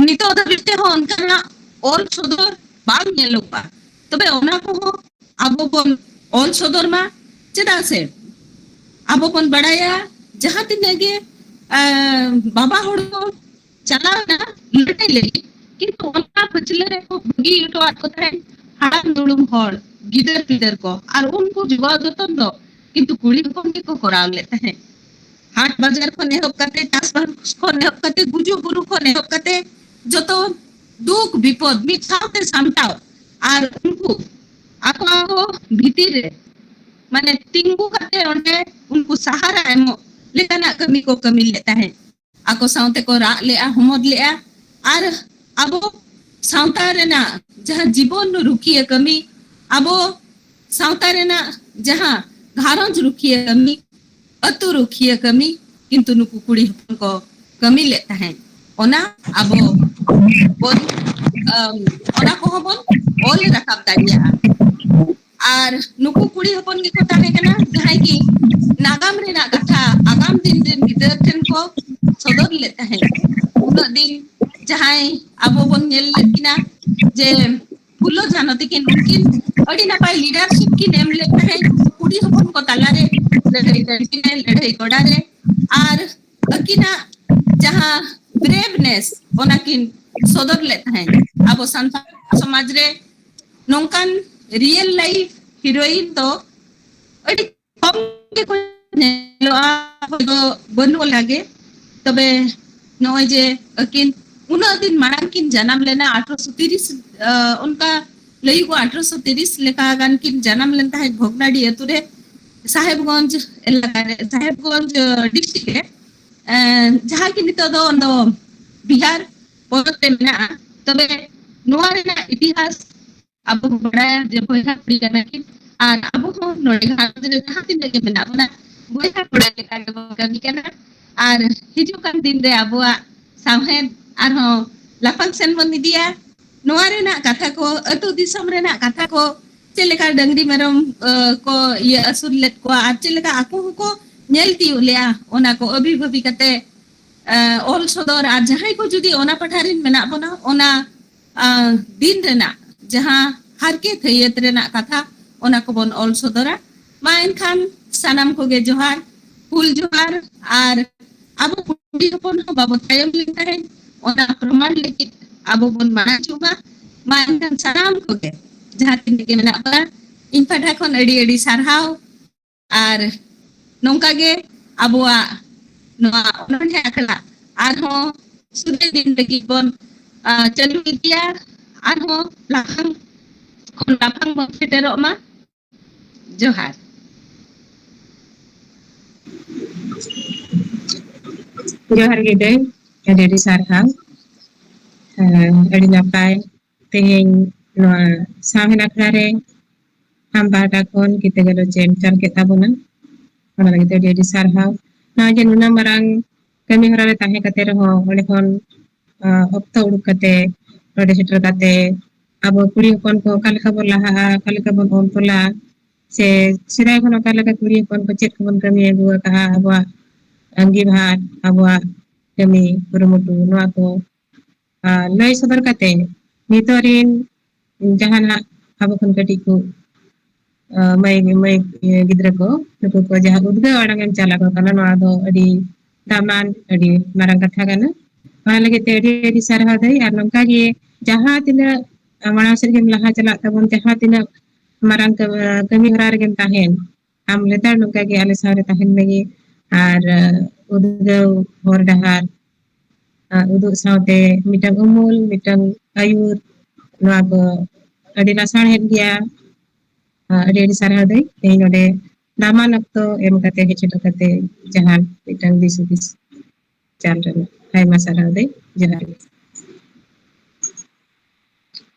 ᱱᱤᱛᱚᱜ ᱫᱷᱟᱹᱵᱤᱡ ᱛᱮᱦᱚᱸ ᱚᱱᱠᱟᱱᱟᱜ ᱚᱞ ᱥᱚᱫᱚᱨ ᱵᱟᱝ ᱧᱮᱞᱚᱜᱚᱜᱼᱟ᱾ ᱛᱚᱵᱮ ᱚᱱᱟ ᱠᱚᱦᱚᱸ ᱟᱵᱚ ᱵᱚᱱ ᱚᱞ ᱥᱚᱫᱚᱨ ᱢᱟ, ᱪᱮᱫᱟᱜ ᱥᱮ ᱟᱵᱚ ᱵᱚᱱ ᱵᱟᱲᱟᱭᱟ ᱡᱟᱦᱟᱸ ᱛᱤᱱᱟᱹᱜ ᱜᱮ ᱵᱟᱵᱟ ᱦᱚᱲ ᱠᱚ ᱪᱟᱞᱟᱣ ᱮᱱᱟ ᱞᱟᱹᱲᱦᱟᱹᱭ ᱞᱟᱹᱜᱤᱫ, ᱠᱤᱱᱛᱩ ᱚᱱᱟ ᱯᱟᱹᱪᱷᱞᱟᱹ ᱨᱮᱠᱚ ᱵᱟᱹᱜᱤ ᱦᱚᱴᱚᱣᱟᱫ ᱠᱚ ᱛᱟᱦᱮᱸᱫ ᱦᱟᱲᱟᱢ ᱫᱩᱲᱩᱢ ᱦᱚᱲ, ᱜᱤᱫᱟᱹᱨ ᱯᱤᱫᱟᱹᱨ ᱠᱚ, ᱟᱨ ᱩᱱᱠᱩ ᱡᱚᱜᱟᱣ ᱡᱚᱛᱚᱱ ᱫᱚ ᱠᱤᱱᱛᱩ ᱠᱩᱲᱤ ᱦᱚᱯᱚᱱ ᱜᱮᱠᱚ ᱠᱚᱨᱟᱣ ᱞᱮᱫ ᱛᱟᱦᱮᱸᱫ᱾ ᱦᱟᱴ ᱵᱟᱡᱟᱨ ᱠᱷᱚᱱ ᱮᱦᱚᱵ ᱠᱟᱛᱮ, ᱪᱟᱥᱵᱟᱥ ᱠᱷᱚᱱ ᱮᱦᱚᱵ ᱠᱟᱛᱮ, ᱜᱩᱡᱩᱜ ᱵᱩᱨᱩ ᱠᱷᱚᱱ ᱮᱦᱚᱵ ᱠᱟᱛᱮ, ᱡᱚᱛᱚ ᱫᱩᱠ ᱵᱤᱯᱚᱫ ᱢᱤᱫ ᱥᱟᱶᱛᱮ ᱥᱟᱢᱴᱟᱣ, ᱟᱨ ᱩᱱᱠᱩ ᱟᱠᱚ ᱟᱠᱚ ᱵᱷᱤᱛᱤᱨ ᱨᱮ ᱢᱟᱱᱮ ᱛᱤᱸᱜᱩ ᱠᱟᱛᱮ ᱚᱸᱰᱮ ᱩᱱᱠᱩ ᱥᱟᱦᱟᱨᱟ ᱮᱢᱚᱜ ᱞᱮᱠᱟᱱᱟᱜ ᱠᱟᱹᱢᱤ ᱠᱚ ᱠᱟᱹᱢᱤ ᱞᱮᱫ ᱛᱟᱦᱮᱸᱫ᱾ ᱟᱠᱚ ᱥᱟᱶᱛᱮ ᱠᱚ ᱨᱟᱜ ᱞᱮᱜᱼᱟ, ᱦᱚᱢᱚᱫ ᱞᱮᱜᱼᱟ, ᱟᱨ ᱟᱵᱚ ᱥᱟᱶᱛᱟ ᱨᱮᱱᱟᱜ ᱡᱟᱦᱟᱸ ᱡᱤᱵᱚᱱ ᱨᱩᱠᱷᱤᱭᱟᱹ ᱠᱟᱹᱢᱤ, ᱟᱵᱚ ᱥᱟᱶᱛᱟ ᱨᱮᱱᱟᱜ ᱡᱟᱦᱟᱸ ᱜᱷᱟᱨᱚᱸᱡᱽ ᱨᱩᱠᱷᱤᱭᱟᱹ ᱠᱟᱹᱢᱤ, ᱟᱹᱛᱩ ᱨᱩᱠᱷᱤᱭᱟᱹ ᱠᱟᱹᱢᱤ, ᱠᱤᱱᱛᱩ ᱱᱩᱠᱩ ᱠᱩᱲᱤ ᱦᱚᱯᱚᱱ ᱠᱚ ᱠᱟᱹᱢᱤ ᱞᱮᱫ ᱛᱟᱦᱮᱸᱫ, ᱚᱱᱟ ᱟᱵᱚ ᱵᱚᱱ, ᱟᱢ, ᱚᱱᱟ ᱠᱚᱦᱚᱸ ᱵᱚᱱ ᱚᱞ ᱨᱟᱠᱟᱵ ᱫᱟᱲᱮᱭᱟᱜᱼᱟ᱾ ᱟᱨ ᱱᱩᱠᱩ ᱠᱩᱲᱤ ᱦᱚᱯᱚᱱ ᱜᱮᱠᱚ ᱛᱟᱦᱮᱸ ᱠᱟᱱᱟ ᱡᱟᱦᱟᱸᱭ ᱜᱮ ᱱᱟᱜᱟᱢ ᱨᱮᱱᱟᱜ ᱠᱟᱛᱷᱟ ᱟᱜᱟᱢ ᱫᱤᱱ ᱨᱮᱱ ᱜᱤᱫᱽᱨᱟᱹ ᱴᱷᱮᱱ ᱠᱚ ᱥᱚᱫᱚᱨ ᱞᱮᱫ ᱛᱟᱦᱮᱸᱫ᱾ ᱩᱱᱟᱹᱜ ᱫᱤᱱ ᱡᱟᱦᱟᱸᱭ ᱟᱵᱚ ᱵᱚᱱ ᱧᱮᱞ ᱞᱮᱫ ᱠᱤᱱᱟ ᱡᱮ ᱯᱷᱩᱞᱳ ᱡᱷᱟᱱᱚ ᱛᱤᱠᱤᱱ, ᱩᱱᱠᱤᱱ ᱟᱹᱰᱤ ᱱᱟᱯᱟᱭ leadership ᱠᱤᱱ ᱮᱢ ᱞᱮᱫ ᱛᱟᱦᱮᱸᱫ ᱠᱩᱲᱤ ᱦᱚᱯᱚᱱ ᱠᱚ ᱛᱟᱞᱟᱨᱮ, ᱞᱟᱹᱲᱦᱟᱹᱭ ᱴᱟᱺᱰᱤ ᱨᱮ, ᱞᱟᱹᱲᱦᱟᱹᱭ ᱜᱚᱰᱟ ᱨᱮ, ᱟᱨ ᱟᱹᱠᱤᱱᱟᱜ ᱡᱟᱦᱟᱸ braveness ᱚᱱᱟ ᱠᱤᱱ ᱥᱚᱫᱚᱨ ᱞᱮᱫ ᱛᱟᱦᱮᱸᱫ᱾ ᱟᱵᱚ ᱥᱟᱱᱛᱟᱲ ᱥᱚᱢᱟᱡᱽ ᱨᱮ ᱱᱚᱝᱠᱟᱱ real life heroine ᱫᱚ ᱟᱹᱰᱤ ᱠᱚᱢ ᱜᱮᱠᱚ ᱧᱮᱞᱚᱜᱼᱟ, ᱦᱚᱭᱛᱳ ᱵᱟᱹᱱᱩᱜ ᱞᱮᱠᱟᱜᱮ᱾ ᱛᱚᱵᱮ ᱱᱚᱜᱼᱚᱭ ᱡᱮ ᱟᱹᱠᱤᱱ ᱩᱱᱟᱹᱜ ᱫᱤᱱ ᱢᱟᱲᱟᱝ ᱠᱤᱱ ᱡᱟᱱᱟᱢ ᱞᱮᱱᱟ, ᱟᱴᱷᱨᱚᱥᱚ ᱛᱤᱨᱤᱥ, ᱟᱸ, ᱚᱱᱠᱟ ᱞᱟᱹᱭᱩᱜᱼᱟ, ᱟᱴᱷᱨᱚᱥᱚ ᱛᱤᱨᱤᱥ ᱞᱮᱠᱟ ᱜᱟᱱ ᱠᱤᱱ ᱡᱟᱱᱟᱢ ᱞᱮᱱ ᱛᱟᱦᱮᱸᱫ ᱵᱷᱚᱜᱽᱱᱟᱰᱤ ᱟᱹᱛᱩ ᱨᱮ, ᱥᱟᱦᱮᱵᱽᱜᱚᱸᱡᱽ ᱮᱞᱟᱠᱟ ᱨᱮ, ᱥᱟᱦᱮᱵᱽᱜᱚᱸᱡᱽ, ᱟᱸ, district ᱨᱮ, ᱟᱸ, ᱡᱟᱦᱟᱸ ᱠᱤ ᱱᱤᱛᱚᱜ ᱫᱚ ᱚᱱᱟ ᱫᱚ ᱵᱤᱦᱟᱨ ᱯᱚᱱᱚᱛ ᱨᱮ ᱢᱮᱱᱟᱜᱼᱟ᱾ ᱛᱚᱵᱮ ᱱᱚᱣᱟ ᱨᱮᱱᱟᱜ ᱤᱛᱤᱦᱟᱥ ᱟᱵᱚ ᱵᱚᱱ ᱵᱟᱲᱟᱭᱟ ᱡᱮ ᱵᱚᱭᱦᱟ ᱠᱩᱲᱤ ᱠᱟᱱᱟ ᱠᱤᱱ, ᱟᱨ ᱟᱵᱚ ᱦᱚᱸ ᱱᱚᱰᱮ ᱜᱷᱟᱨᱚᱸᱡᱽ ᱨᱮ ᱡᱟᱦᱟᱸ ᱛᱤᱱᱟᱹᱜ ᱜᱮ ᱢᱮᱱᱟᱜ ᱵᱚᱱᱟ, ᱵᱚᱭᱦᱟ ᱠᱚᱲᱟ ᱞᱮᱠᱟ ᱜᱮᱵᱚᱱ ᱠᱟᱹᱢᱤ ᱠᱟᱱᱟ᱾ ᱟᱨ ᱦᱤᱡᱩᱜ ᱠᱟᱱ ᱫᱤᱱ ᱨᱮ ᱟᱵᱚᱣᱟᱜ ᱥᱟᱶᱦᱮᱫ ᱟᱨᱦᱚᱸ ᱞᱟᱯᱷᱟᱝ ᱥᱮᱱ ᱵᱚᱱ ᱤᱫᱤᱭᱟ᱾ ᱱᱚᱣᱟ ᱨᱮᱱᱟᱜ ᱠᱟᱛᱷᱟ ᱠᱚ, ᱟᱹᱛᱩ ᱫᱤᱥᱚᱢ ᱨᱮᱱᱟᱜ ᱠᱟᱛᱷᱟ ᱠᱚ, ᱪᱮᱫ ᱞᱮᱠᱟ ᱰᱟᱹᱝᱨᱤ ᱢᱮᱨᱚᱢ, ᱟᱹ, ᱠᱚ ᱤᱭᱟᱹ ᱟᱹᱥᱩᱞ ᱞᱮᱫ ᱠᱚᱣᱟ ᱟᱨ ᱪᱮᱫ ᱞᱮᱠᱟ ᱟᱠᱚ ᱦᱚᱸᱠᱚ ᱧᱮᱞ ᱛᱤᱭᱳᱜ ᱞᱮᱜᱼᱟ, ᱚᱱᱟ ᱠᱚ ᱟᱹᱵᱤ ᱵᱷᱟᱹᱵᱤ ᱠᱟᱛᱮ, ᱟᱹ, ᱚᱞ ᱥᱚᱫᱚᱨ, ᱟᱨ ᱡᱟᱦᱟᱸᱭ ᱠᱚ ᱡᱩᱫᱤ ᱚᱱᱟ ᱯᱟᱦᱴᱟ ᱨᱮᱱ ᱢᱮᱱᱟᱜ ᱵᱚᱱᱟ, ᱚᱱᱟ, ᱟᱹ, ᱫᱤᱱ ᱨᱮᱱᱟᱜ ᱡᱟᱦᱟᱸ ᱦᱟᱨᱠᱮᱛ ᱦᱟᱹᱭᱟᱹᱛ ᱨᱮᱱᱟᱜ ᱠᱟᱛᱷᱟ, ᱚᱱᱟ ᱠᱚᱵᱚᱱ ᱚᱞ ᱥᱚᱫᱚᱨᱟ᱾ ᱢᱟ ᱮᱱᱠᱷᱟᱱ ᱥᱟᱱᱟᱢ ᱠᱚᱜᱮ ᱡᱚᱦᱟᱨ, ᱦᱩᱞ ᱡᱚᱦᱟᱨ, ᱟᱨ ᱟᱵᱚ ᱠᱩᱲᱤ ᱦᱚᱯᱚᱱ ᱦᱚᱸ ᱵᱟᱵᱚ ᱛᱟᱭᱚᱢ ᱞᱮᱱ ᱛᱟᱦᱮᱸᱫ᱾ ᱚᱱᱟ ᱯᱨᱚᱢᱟᱱ ᱞᱟᱹᱜᱤᱫ ᱟᱵᱚ ᱵᱚᱱ ᱢᱟᱲᱟᱝ ᱦᱤᱡᱩᱜ ᱢᱟ᱾ ᱢᱟ ᱮᱱᱠᱷᱟᱱ ᱥᱟᱱᱟᱢ ᱠᱚᱜᱮ ᱡᱟᱦᱟᱸ ᱛᱤᱱᱟᱹᱜ ᱜᱮ ᱢᱮᱱᱟᱜ ᱵᱚᱱᱟ, ᱤᱧ ᱯᱟᱦᱴᱟ ᱠᱷᱚᱱ ᱟᱹᱰᱤ ᱟᱹᱰᱤ ᱥᱟᱨᱦᱟᱣ᱾ ᱟᱨ ᱱᱚᱝᱠᱟ ᱜᱮ ᱟᱵᱚᱣᱟᱜ ᱱᱚᱣᱟ ᱚᱱᱚᱬᱦᱮ ᱟᱠᱷᱲᱟ ᱟᱨᱦᱚᱸ ᱥᱩᱨᱮ ᱫᱤᱱ ᱞᱟᱹᱜᱤᱫ ᱵᱚᱱ, ᱟ, ᱪᱟᱹᱞᱩ ᱤᱫᱤᱭᱟ, ᱟᱨᱦᱚᱸ ᱞᱟᱯᱷᱟᱝ ᱠᱷᱚᱱ ᱞᱟᱯᱷᱟᱝ ᱵᱚᱱ ᱥᱮᱴᱮᱨᱚᱜ ᱢᱟ᱾ ᱡᱚᱦᱟᱨ᱾ ᱡᱚᱦᱟᱨ ᱜᱮ ᱫᱟᱹᱭ, ᱟᱹᱰᱤ ᱟᱹᱰᱤ ᱥᱟᱨᱦᱟᱣ᱾ ᱦᱮᱸ, ᱟᱹᱰᱤ ᱱᱟᱯᱟᱭ ᱛᱮᱦᱮᱧ ᱱᱚᱣᱟ ᱥᱟᱶᱦᱮᱫ ᱟᱠᱷᱲᱟ ᱨᱮ ᱟᱢ ᱯᱟᱦᱴᱟ ᱠᱷᱚᱱ ᱠᱤᱛᱟᱹ ᱜᱟᱞᱚᱪ ᱮᱢ ᱪᱟᱞ ᱠᱮᱫ ᱛᱟᱵᱚᱱᱟ, ᱚᱱᱟ ᱞᱟᱹᱜᱤᱫ ᱛᱮ ᱟᱹᱰᱤ ᱟᱹᱰᱤ ᱥᱟᱨᱦᱟᱣ᱾ ᱱᱚᱣᱟ ᱡᱮ ᱱᱩᱱᱟᱹᱜ ᱢᱟᱨᱟᱝ ᱠᱟᱹᱢᱤ ᱦᱚᱨᱟ ᱨᱮ ᱛᱟᱦᱮᱸ ᱠᱟᱛᱮ ᱨᱮᱦᱚᱸ ᱚᱸᱰᱮ ᱠᱷᱚᱱ, ᱟ, ᱚᱠᱛᱚ ᱩᱰᱩᱠ ᱠᱟᱛᱮ ᱱᱚᱰᱮ ᱥᱮᱴᱮᱨ ᱠᱟᱛᱮ ᱟᱵᱚ ᱠᱩᱲᱤ ᱦᱚᱯᱚᱱ ᱠᱚ ᱚᱠᱟ ᱞᱮᱠᱟ ᱵᱚᱱ ᱞᱟᱦᱟᱜᱼᱟ, ᱚᱠᱟ ᱞᱮᱠᱟ ᱵᱚᱱ ᱚᱞ ᱛᱚᱞᱟ, ᱥᱮ ᱥᱮᱫᱟᱭ ᱠᱷᱚᱱ ᱚᱠᱟ ᱞᱮᱠᱟ ᱠᱩᱲᱤ ᱦᱚᱯᱚᱱ ᱠᱚ ᱪᱮᱫ ᱠᱚᱵᱚᱱ ᱠᱟᱹᱢᱤ ᱟᱹᱜᱩ ᱟᱠᱟᱫᱼᱟ, ᱟᱵᱚᱣᱟᱜ ᱟᱸᱜᱤᱵᱷᱟᱨ, ᱟᱵᱚᱣᱟᱜ ᱠᱟᱹᱢᱤ ᱠᱩᱨᱩᱢᱩᱴᱩ, ᱱᱚᱣᱟ ᱠᱚ, ᱟ, ᱞᱟᱹᱭ ᱥᱚᱫᱚᱨ ᱠᱟᱛᱮ ᱱᱤᱛᱚᱜ ᱨᱤᱱ ᱡᱟᱦᱟᱱᱟᱜ ᱟᱵᱚ ᱠᱷᱚᱱ ᱠᱟᱹᱴᱤᱡ ᱠᱚ, ᱟ, ᱢᱟᱹᱭ, ᱢᱟᱹᱭ, ᱤᱭᱟᱹ, ᱜᱤᱫᱽᱨᱟᱹ ᱠᱚ, ᱱᱩᱠᱩ ᱠᱚ ᱡᱟᱦᱟᱸ ᱩᱫᱽᱜᱟᱹᱣ ᱟᱲᱟᱝ ᱮᱢ ᱪᱟᱞ ᱟᱠᱚ ᱠᱟᱱᱟ, ᱱᱚᱣᱟ ᱫᱚ ᱟᱹᱰᱤ ᱫᱟᱢᱟᱱ, ᱟᱹᱰᱤ ᱢᱟᱨᱟᱝ ᱠᱟᱛᱷᱟ ᱠᱟᱱᱟ᱾ ᱚᱱᱟ ᱞᱟᱹᱜᱤᱫ ᱛᱮ ᱟᱹᱰᱤ ᱟᱹᱰᱤ ᱥᱟᱨᱦᱟᱣ ᱫᱟᱹᱭ᱾ ᱟᱨ ᱱᱚᱝᱠᱟ ᱜᱮ ᱡᱟᱦᱟᱸ ᱛᱤᱱᱟᱹᱜ ᱢᱟᱲᱟᱝ ᱥᱮᱫ ᱜᱮᱢ ᱞᱟᱦᱟ ᱪᱟᱞᱟᱜ ᱛᱟᱵᱚᱱ, ᱡᱟᱦᱟᱸ ᱛᱤᱱᱟᱹᱜ ᱢᱟᱨᱟᱝ ᱠᱟᱹ-, ᱠᱟᱹᱢᱤ ᱦᱚᱨᱟ ᱨᱮᱜᱮᱢ ᱛᱟᱦᱮᱱ, ᱟᱢ ᱞᱮᱛᱟᱲ ᱱᱚᱝᱠᱟ ᱜᱮ ᱟᱞᱮ ᱥᱟᱶ ᱨᱮ ᱛᱟᱦᱮᱱ ᱢᱮᱜᱮ᱾ ᱟᱨ, ᱟ, ᱩᱫᱽᱜᱟᱹᱣ ᱦᱚᱨ ᱰᱟᱦᱟᱨ, ᱟ, ᱩᱫᱩᱜ ᱥᱟᱶᱛᱮ ᱢᱤᱫᱴᱟᱝ ᱩᱢᱩᱞ, ᱢᱤᱫᱴᱟᱝ ᱟᱹᱭᱩᱨ, ᱱᱚᱣᱟ ᱫᱚ ᱟᱹᱰᱤ ᱞᱟᱥᱟᱬᱦᱮᱫ ᱜᱮᱭᱟ᱾ ᱟ, ᱟᱹᱰᱤ ᱟᱹᱰᱤ ᱥᱟᱨᱦᱟᱣ ᱫᱟᱹᱭ, ᱛᱮᱦᱮᱧ ᱱᱚᱰᱮ ᱫᱟᱢᱟᱱ ᱚᱠᱛᱚ ᱮᱢ ᱠᱟᱛᱮ, ᱦᱮᱡ ᱥᱮᱴᱮᱨ ᱠᱟᱛᱮ ᱡᱟᱦᱟᱸ ᱢᱤᱫᱴᱟᱝ ᱫᱤᱥ ᱦᱩᱫᱤᱥ ᱪᱟᱞ ᱨᱮᱱᱟᱜ᱾ ᱟᱭᱢᱟ ᱥᱟᱨᱦᱟᱣ ᱫᱟᱹᱭ, ᱡᱚᱦᱟᱨ ᱜᱮ᱾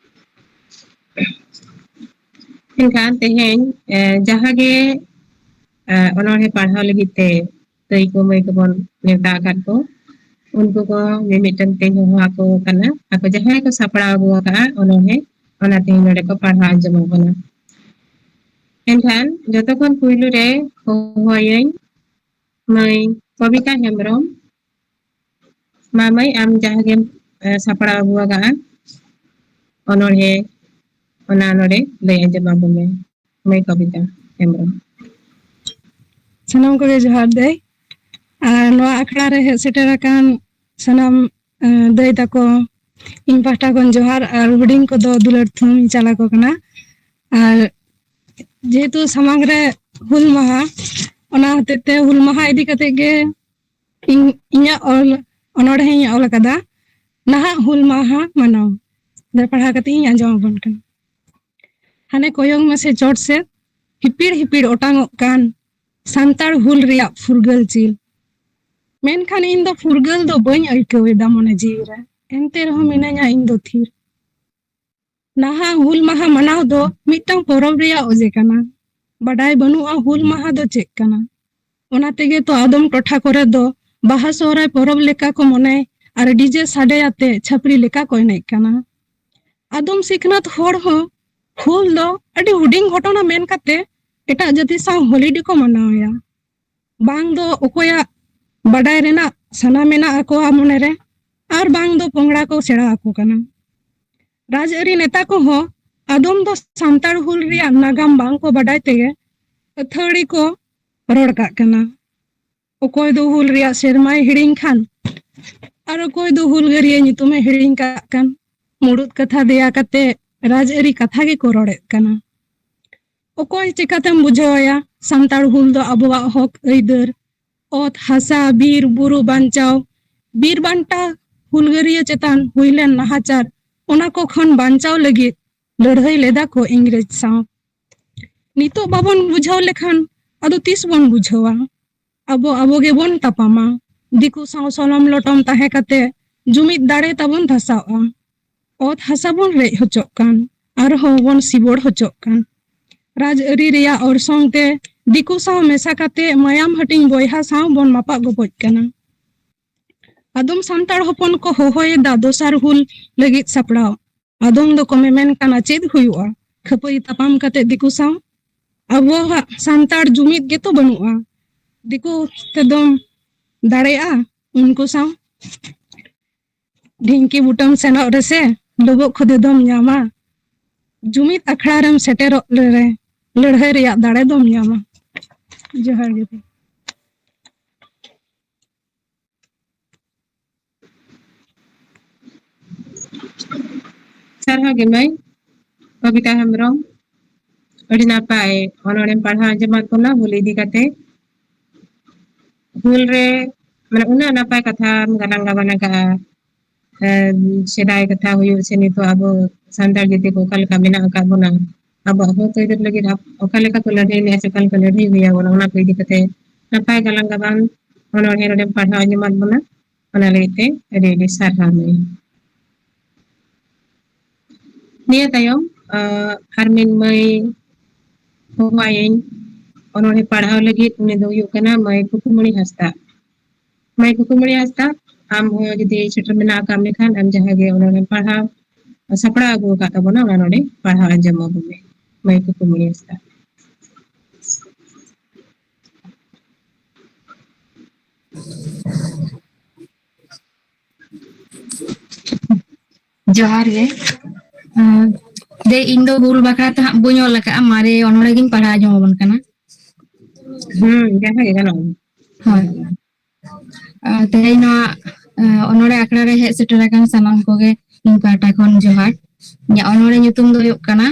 ᱮᱱᱠᱷᱟᱱ ᱛᱮᱦᱮᱧ, ᱮ, ᱡᱟᱦᱟᱸ ᱜᱮ, ᱮ, ᱚᱱᱚᱬᱦᱮ ᱯᱟᱲᱦᱟᱣ ᱞᱟᱹᱜᱤᱫ ᱛᱮ ᱫᱟᱹᱭ ᱠᱚ ᱢᱟᱹᱭ ᱠᱚᱵᱚᱱ ᱱᱮᱣᱛᱟ ᱟᱠᱟᱫ ᱠᱚ, ᱩᱱᱠᱩ ᱠᱚ ᱢᱤᱢᱤᱫᱴᱟᱝ ᱛᱮᱧ ᱦᱚᱦᱚ ᱟᱠᱚ ᱠᱟᱱᱟ᱾ ᱟᱠᱚ ᱡᱟᱦᱟᱸᱭ ᱠᱚ ᱥᱟᱯᱲᱟᱣ ᱟᱹᱜᱩ ᱟᱠᱟᱫᱼᱟ ᱚᱱᱚᱬᱦᱮ, ᱚᱱᱟ ᱛᱮᱦᱮᱧ ᱱᱚᱰᱮ ᱠᱚ ᱯᱟᱲᱦᱟᱣ ᱟᱸᱡᱚᱢ ᱟᱵᱚᱱᱟ᱾ ᱮᱱᱠᱷᱟᱱ ᱡᱚᱛᱚ ᱠᱷᱚᱱ ᱯᱩᱭᱞᱩ ᱨᱮ ᱦᱚᱦᱚᱭᱟᱹᱧ ᱢᱟᱹᱭ ᱠᱚᱵᱤᱛᱟ ᱦᱮᱢᱵᱨᱚᱢ᱾ ᱢᱟ ᱢᱟᱹᱭ, ᱟᱢ ᱡᱟᱦᱟᱸ ᱜᱮᱢ, ᱮ, ᱥᱟᱯᱲᱟᱣ ᱟᱹᱜᱩ ᱟᱠᱟᱫᱼᱟ, ᱚᱱᱚᱬᱦᱮ, ᱚᱱᱟ ᱱᱚᱰᱮ ᱞᱟᱹᱭ ᱟᱸᱡᱚᱢ ᱟᱵᱚᱱ ᱢᱮ, ᱢᱟᱹᱭ ᱠᱚᱵᱤᱛᱟ ᱦᱮᱢᱵᱨᱚᱢ᱾ ᱥᱟᱱᱟᱢ ᱠᱚᱜᱮ ᱡᱚᱦᱟᱨ ᱫᱟᱹᱭ᱾ ᱟᱨ ᱱᱚᱣᱟ ᱟᱠᱷᱲᱟ ᱨᱮ ᱦᱮᱡ ᱥᱮᱴᱮᱨ ᱟᱠᱟᱱ ᱥᱟᱱᱟᱢ ᱫᱟᱹᱭ ᱛᱟᱠᱚ, ᱤᱧ ᱯᱟᱦᱴᱟ ᱠᱷᱚᱱ ᱡᱚᱦᱟᱨ ᱟᱨ ᱦᱩᱰᱤᱧ ᱠᱚᱫᱚ ᱫᱩᱞᱟᱹᱲ ᱛᱷᱩᱢ ᱤᱧ ᱪᱟᱞ ᱟᱠᱚ ᱠᱟᱱᱟ᱾ ᱟᱨ ᱡᱮᱦᱮᱛᱩ ᱥᱟᱢᱟᱝ ᱨᱮ ᱦᱩᱞ ᱢᱟᱦᱟ, ᱚᱱᱟ ᱦᱚᱛᱮᱡ ᱛᱮ ᱦᱩᱞ ᱢᱟᱦᱟ ᱤᱫᱤ ᱠᱟᱛᱮ ᱜᱮ ᱤᱧ ᱤᱧᱟᱹᱜ ᱚᱞ ᱚᱱᱚᱬᱦᱮᱧ ᱚᱞ ᱟᱠᱟᱫᱟ᱾ ᱱᱟᱦᱟᱜ ᱦᱩᱞ ᱢᱟᱦᱟ ᱢᱟᱱᱟᱣ᱾ ᱯᱟᱲᱦᱟᱣ ᱠᱟᱛᱮ ᱤᱧ ᱟᱸᱡᱚᱢ ᱟᱵᱚᱱ ᱠᱟᱱᱟ᱾ ᱦᱟᱱᱮ ᱠᱚᱭᱚᱜ ᱢᱮᱥᱮ ᱪᱚᱴ ᱥᱮᱫ, ᱦᱤᱯᱤᱲ ᱦᱤᱯᱤᱲ ᱚᱴᱟᱝᱚᱜ ᱠᱟᱱ ᱥᱟᱱᱛᱟᱲ ᱦᱩᱞ ᱨᱮᱭᱟᱜ ᱯᱷᱩᱨᱜᱟᱹᱞ ᱪᱤᱞ᱾ ᱢᱮᱱᱠᱷᱟᱱ ᱤᱧ ᱫᱚ ᱯᱷᱩᱨᱜᱟᱹᱞ ᱫᱚ ᱵᱟᱹᱧ ᱟᱹᱭᱠᱟᱹᱣ ᱮᱫᱟ ᱢᱚᱱᱮ ᱡᱤᱣᱤ ᱨᱮ᱾ ᱮᱱᱛᱮ ᱨᱮᱦᱚᱸ ᱢᱤᱱᱟᱹᱧᱟ ᱤᱧ ᱫᱚ ᱛᱷᱤᱨ᱾ ᱱᱟᱦᱟᱜ ᱦᱩᱞ ᱢᱟᱦᱟ ᱢᱟᱱᱟᱣ ᱫᱚ ᱢᱤᱫᱴᱟᱝ ᱯᱚᱨᱚᱵᱽ ᱨᱮᱭᱟᱜ ᱚᱡᱮ ᱠᱟᱱᱟ᱾ ᱵᱟᱰᱟᱭ ᱵᱟᱹᱱᱩᱜᱼᱟ ᱦᱩᱞ ᱢᱟᱦᱟ ᱫᱚ ᱪᱮᱫ ᱠᱟᱱᱟ᱾ ᱚᱱᱟ ᱛᱮᱜᱮ ᱛᱚ ᱟᱫᱚᱢ ᱴᱚᱴᱷᱟ ᱠᱚᱨᱮ ᱫᱚ ᱵᱟᱦᱟ ᱥᱚᱦᱨᱟᱭ ᱯᱚᱨᱚᱵᱽ ᱞᱮᱠᱟ ᱠᱚ ᱢᱚᱱᱮ ᱟᱨ ᱰᱤᱡᱮ ᱥᱟᱰᱮ ᱟᱛᱮ ᱪᱷᱟᱹᱯᱨᱤ ᱞᱮᱠᱟ ᱠᱚ ᱮᱱᱮᱡ ᱠᱟᱱᱟ᱾ ᱟᱫᱚᱢ ᱥᱤᱠᱷᱱᱟᱹᱛ ᱦᱚᱲ ᱦᱚᱸ ᱦᱩᱞ ᱫᱚ ᱟᱹᱰᱤ ᱦᱩᱰᱤᱧ ᱜᱷᱚᱴᱚᱱᱟ ᱢᱮᱱ ᱠᱟᱛᱮ ᱮᱴᱟᱜ ᱡᱟᱹᱛᱤ ᱥᱟᱶ ᱦᱚᱞᱤᱰᱮ ᱠᱚ ᱢᱟᱱᱟᱣᱮᱭᱟ᱾ ᱵᱟᱝ ᱫᱚ ᱚᱠᱚᱭᱟᱜ ᱵᱟᱰᱟᱭ ᱨᱮᱱᱟᱜ ᱥᱟᱱᱟ ᱢᱮᱱᱟᱜ ᱟᱠᱚᱣᱟ ᱢᱚᱱᱮᱨᱮ, ᱟᱨ ᱵᱟᱝ ᱫᱚ ᱯᱚᱝᱲᱟ ᱠᱚ ᱥᱮᱬᱟ ᱟᱠᱚ ᱠᱟᱱᱟ᱾ ᱨᱟᱡᱽᱟᱹᱨᱤ ᱱᱮᱛᱟ ᱠᱚᱦᱚᱸ ᱟᱫᱚᱢ ᱫᱚ ᱥᱟᱱᱛᱟᱲ ᱦᱩᱞ ᱨᱮᱭᱟᱜ ᱱᱟᱜᱟᱢ ᱵᱟᱝ ᱠᱚ ᱵᱟᱰᱟᱭ ᱛᱮᱜᱮ ᱟᱹᱛᱷᱟᱹᱲᱤ ᱠᱚ ᱨᱚᱲ ᱠᱟᱜ ᱠᱟᱱᱟ᱾ ᱚᱠᱚᱭ ᱫᱚ ᱦᱩᱞ ᱨᱮᱭᱟᱜ ᱥᱮᱨᱢᱟᱭ ᱦᱤᱲᱤᱧ ᱠᱷᱟᱱ, ᱟᱨ ᱚᱠᱚᱭ ᱫᱚ ᱦᱩᱞᱜᱟᱹᱨᱤᱭᱟᱹ ᱧᱩᱛᱩᱢᱮ ᱦᱤᱲᱤᱧ ᱠᱟᱜ ᱠᱟᱱ᱾ ᱢᱩᱲᱩᱫ ᱠᱟᱛᱷᱟ ᱫᱮᱭᱟ ᱠᱟᱛᱮ ᱨᱟᱡᱽᱟᱹᱨᱤ ᱠᱟᱛᱷᱟ ᱜᱮᱠᱚ ᱨᱚᱲᱮᱫ ᱠᱟᱱᱟ᱾ ᱚᱠᱚᱭ ᱪᱤᱠᱟᱹᱛᱮᱢ ᱵᱩᱡᱷᱟᱹᱣ ᱟᱭᱟ ᱥᱟᱱᱛᱟᱲ ᱦᱩᱞ ᱫᱚ ᱟᱵᱚᱣᱟᱜ ᱦᱚᱠ ᱟᱹᱭᱫᱟᱹᱨ, ᱚᱛ, ᱦᱟᱥᱟ, ᱵᱤᱨ, ᱵᱩᱨᱩ ᱵᱟᱧᱪᱟᱣ, ᱵᱤᱨ ᱵᱟᱱᱴᱟ ᱦᱩᱞᱜᱟᱹᱨᱤᱭᱟᱹ ᱪᱮᱛᱟᱱ ᱦᱩᱭ ᱞᱮᱱ ᱱᱟᱦᱟᱪᱟᱨ, ᱚᱱᱟ ᱠᱚ ᱠᱷᱚᱱ ᱵᱟᱧᱪᱟᱣ ᱞᱟᱹᱜᱤᱫ ᱞᱟᱹᱲᱦᱟᱹᱭ ᱞᱮᱫᱟ ᱠᱚ ᱤᱝᱨᱮᱡᱽ ᱥᱟᱶ᱾ ᱱᱤᱛᱚᱜ ᱵᱟᱵᱚᱱ ᱵᱩᱡᱷᱟᱹᱣ ᱞᱮᱠᱷᱟᱱ ᱟᱫᱚ ᱛᱤᱥ ᱵᱚᱱ ᱵᱩᱡᱷᱟᱹᱣᱟ? ᱟᱵᱚ ᱟᱵᱚ ᱜᱮᱵᱚᱱ ᱛᱟᱯᱟᱢᱟ᱾ ᱫᱤᱠᱩ ᱥᱟᱶ ᱥᱚᱞᱚᱢ ᱞᱚᱴᱚᱢ ᱛᱟᱦᱮᱸ ᱠᱟᱛᱮ ᱡᱩᱢᱤᱫ ᱫᱟᱲᱮ ᱛᱟᱵᱚᱱ ᱫᱷᱟᱥᱟᱣᱼᱟ᱾ ᱚᱛ ᱦᱟᱥᱟ ᱵᱚᱱ ᱨᱮᱡ ᱦᱚᱪᱚᱜ ᱠᱟᱱ, ᱟᱨᱦᱚᱸ ᱵᱚᱱ ᱥᱤᱵᱚᱲ ᱦᱚᱪᱚᱜ ᱠᱟᱱ᱾ ᱨᱟᱡᱽᱟᱹᱨᱤ ᱨᱮᱭᱟᱜ ᱚᱨᱥᱚᱝ ᱛᱮ ᱫᱤᱠᱩ ᱥᱟᱶ ᱢᱮᱥᱟ ᱠᱟᱛᱮ ᱢᱟᱭᱟᱢ ᱦᱟᱹᱴᱤᱧ ᱵᱚᱭᱦᱟ ᱥᱟᱶ ᱵᱚᱱ ᱢᱟᱯᱟᱜ ᱜᱚᱯᱚᱡ ᱠᱟᱱᱟ᱾ ᱟᱫᱚᱢ ᱥᱟᱱᱛᱟᱲ ᱦᱚᱯᱚᱱ ᱠᱚ ᱦᱚᱦᱚᱭᱮᱫᱟ ᱫᱚᱥᱟᱨ ᱦᱩᱞ ᱞᱟᱹᱜᱤᱫ ᱥᱟᱯᱲᱟᱣ᱾ ᱟᱫᱚᱢ ᱫᱚᱠᱚ ᱢᱮᱢᱮᱱ ᱠᱟᱱᱟ, ᱪᱮᱫ ᱦᱩᱭᱩᱜᱼᱟ ᱠᱷᱟᱹᱯᱟᱹᱨᱤ ᱛᱟᱯᱟᱢ ᱠᱟᱛᱮ ᱫᱤᱠᱩ ᱥᱟᱶ? ᱟᱵᱚᱣᱟᱜ ᱥᱟᱱᱛᱟᱲ ᱡᱩᱢᱤᱫ ᱜᱮᱛᱚ ᱵᱟᱹᱱᱩᱜᱼᱟ᱾ ᱫᱤᱠᱩ ᱛᱮᱫᱚᱢ ᱫᱟᱲᱮᱭᱟᱜᱼᱟ ᱩᱱᱠᱩ ᱥᱟᱶ? ᱰᱷᱤᱝᱠᱤ ᱵᱩᱴᱟᱹᱢ ᱥᱮᱱᱚᱜ ᱨᱮᱥᱮ ᱞᱩᱵᱩᱜ ᱠᱷᱚᱫᱮ ᱫᱚᱢ ᱧᱟᱢᱟ᱾ ᱡᱩᱢᱤᱫ ᱟᱠᱷᱲᱟ ᱨᱮᱢ ᱥᱮᱴᱮᱨᱚᱜ ᱨᱮ ᱞᱟᱹᱲᱦᱟᱹᱭ ᱨᱮᱭᱟᱜ ᱫᱟᱲᱮ ᱫᱚᱢ ᱧᱟᱢᱟ᱾ ᱡᱚᱦᱟᱨ ᱜᱮ᱾ ᱥᱟᱨᱦᱟᱣ ᱜᱮ ᱢᱟᱹᱭ ᱠᱚᱵᱤᱛᱟ ᱦᱮᱢᱵᱨᱚᱢ, ᱟᱹᱰᱤ ᱱᱟᱯᱟᱭ ᱚᱱᱚᱬᱦᱮᱢ ᱯᱟᱲᱦᱟᱣ ᱟᱸᱡᱚᱢᱟᱫ ᱵᱚᱱᱟ ᱦᱩᱞ ᱤᱫᱤ ᱠᱟᱛᱮ᱾ ᱦᱩᱞ ᱨᱮ ᱢᱟᱱᱮ ᱩᱱᱟᱹᱜ ᱱᱟᱯᱟᱭ ᱠᱟᱛᱷᱟᱢ ᱜᱟᱞᱟᱝ ᱜᱟᱵᱟᱱ ᱟᱠᱟᱫᱼᱟ᱾ ᱮᱸ, ᱥᱮᱫᱟᱭ ᱠᱟᱛᱷᱟ ᱦᱩᱭᱩᱜ ᱥᱮ ᱱᱤᱛᱚᱜ ᱟᱵᱚ ᱥᱟᱱᱛᱟᱲ ᱡᱟᱹᱛᱤ ᱠᱚ ᱚᱠᱟ ᱞᱮᱠᱟ ᱢᱮᱱᱟᱜ ᱟᱠᱟᱫ ᱵᱚᱱᱟ, ᱟᱵᱚᱣᱟᱜ ᱦᱚᱠ ᱟᱹᱭᱫᱟᱹᱨ ᱞᱟᱹᱜᱤᱫ ᱟᱯ-, ᱚᱠᱟ ᱞᱮᱠᱟ ᱠᱚ ᱞᱟᱹᱲᱦᱟᱹᱭ ᱞᱮᱫᱼᱟ ᱥᱮ ᱚᱠᱟ ᱞᱮᱠᱟ ᱞᱟᱹᱲᱦᱟᱹᱭ ᱦᱩᱭ ᱟᱵᱚᱱᱟ, ᱚᱱᱟ ᱠᱚ ᱤᱫᱤ ᱠᱟᱛᱮ ᱱᱟᱯᱟᱭ ᱜᱟᱞᱟᱝ ᱜᱟᱵᱟᱱ ᱚᱱᱚᱬᱦᱮ ᱱᱚᱰᱮᱢ ᱯᱟᱲᱦᱟᱣ ᱟᱸᱡᱚᱢᱟᱫ ᱵᱚᱱᱟ, ᱚᱱᱟ ᱞᱟᱹᱜᱤᱫ ᱛᱮ ᱟᱹᱰᱤ ᱟᱹᱰᱤ ᱥᱟᱨᱦᱟᱣ ᱢᱟᱹᱭ᱾ ᱱᱤᱭᱟᱹ ᱛᱟᱭᱚᱢ, ᱟᱸ, ᱟᱨ ᱢᱤᱫ ᱢᱟᱹᱭ ᱦᱚᱦᱚᱣᱟᱭᱟᱹᱧ ᱚᱱᱚᱬᱦᱮ ᱯᱟᱲᱦᱟᱣ ᱞᱟᱹᱜᱤᱫ, ᱩᱱᱤ ᱫᱚ ᱦᱩᱭᱩᱜ ᱠᱟᱱᱟ ᱢᱟᱹᱭ ᱠᱩᱠᱩᱢᱚᱬᱤ ᱦᱟᱸᱥᱫᱟ᱾ ᱢᱟᱹᱭ ᱠᱩᱠᱩᱢᱚᱬᱤ ᱦᱟᱸᱥᱫᱟ, ᱟᱢ ᱦᱚᱸ ᱡᱩᱫᱤ ᱥᱮᱴᱮᱨ ᱢᱮᱱᱟᱜ ᱟᱠᱟᱫ ᱢᱮᱠᱷᱟᱱ, ᱟᱢ ᱡᱟᱦᱟᱸ ᱜᱮ ᱚᱱᱚᱬᱦᱮ ᱯᱟᱲᱦᱟᱣ ᱥᱟᱯᱲᱟᱣ ᱟᱹᱜᱩ ᱟᱠᱟᱫ ᱛᱟᱵᱚᱱᱟ, ᱚᱱᱟ ᱱᱚᱰᱮ ᱯᱟᱲᱦᱟᱣ ᱟᱸᱡᱚᱢ ᱟᱵᱚᱱ ᱢᱮ, ᱢᱟᱹᱭ ᱠᱩᱠᱩᱢᱚᱬᱤ ᱦᱟᱸᱥᱫᱟ᱾ ᱡᱚᱦᱟᱨ ᱜᱮ᱾ ᱟᱸ, ᱫᱮ, ᱤᱧ ᱫᱚ ᱦᱩᱞ ᱵᱟᱠᱷᱨᱟ ᱛᱮ ᱦᱟᱸᱜ ᱵᱟᱹᱧ ᱚᱞ ᱟᱠᱟᱫᱼᱟ, ᱢᱟᱨᱮ ᱚᱱᱚᱬᱦᱮ ᱜᱤᱧ ᱯᱟᱲᱦᱟᱣ ᱟᱸᱡᱚᱢ ᱟᱵᱚᱱ ᱠᱟᱱᱟ᱾ ᱦᱩᱸ, ᱡᱟᱦᱟᱸ ᱜᱮ ᱜᱟᱱᱚᱜᱼᱟ᱾ ᱦᱳᱭ᱾ ᱟᱸ, ᱛᱮᱦᱮᱧ ᱱᱚᱣᱟ, ᱟᱸ, ᱚᱱᱚᱬᱦᱮ ᱟᱠᱷᱲᱟ ᱨᱮ ᱦᱮᱡ ᱥᱮᱴᱮᱨ ᱟᱠᱟᱱ ᱥᱟᱱᱟᱢ ᱠᱚᱜᱮ ᱤᱧ ᱯᱟᱦᱴᱟ ᱠᱷᱚᱱ ᱡᱚᱦᱟᱨ᱾ ᱤᱧᱟᱹᱜ ᱚᱱᱚᱬᱦᱮ ᱧᱩᱛᱩᱢ ᱫᱚ ᱦᱩᱭᱩᱜ ᱠᱟᱱᱟ,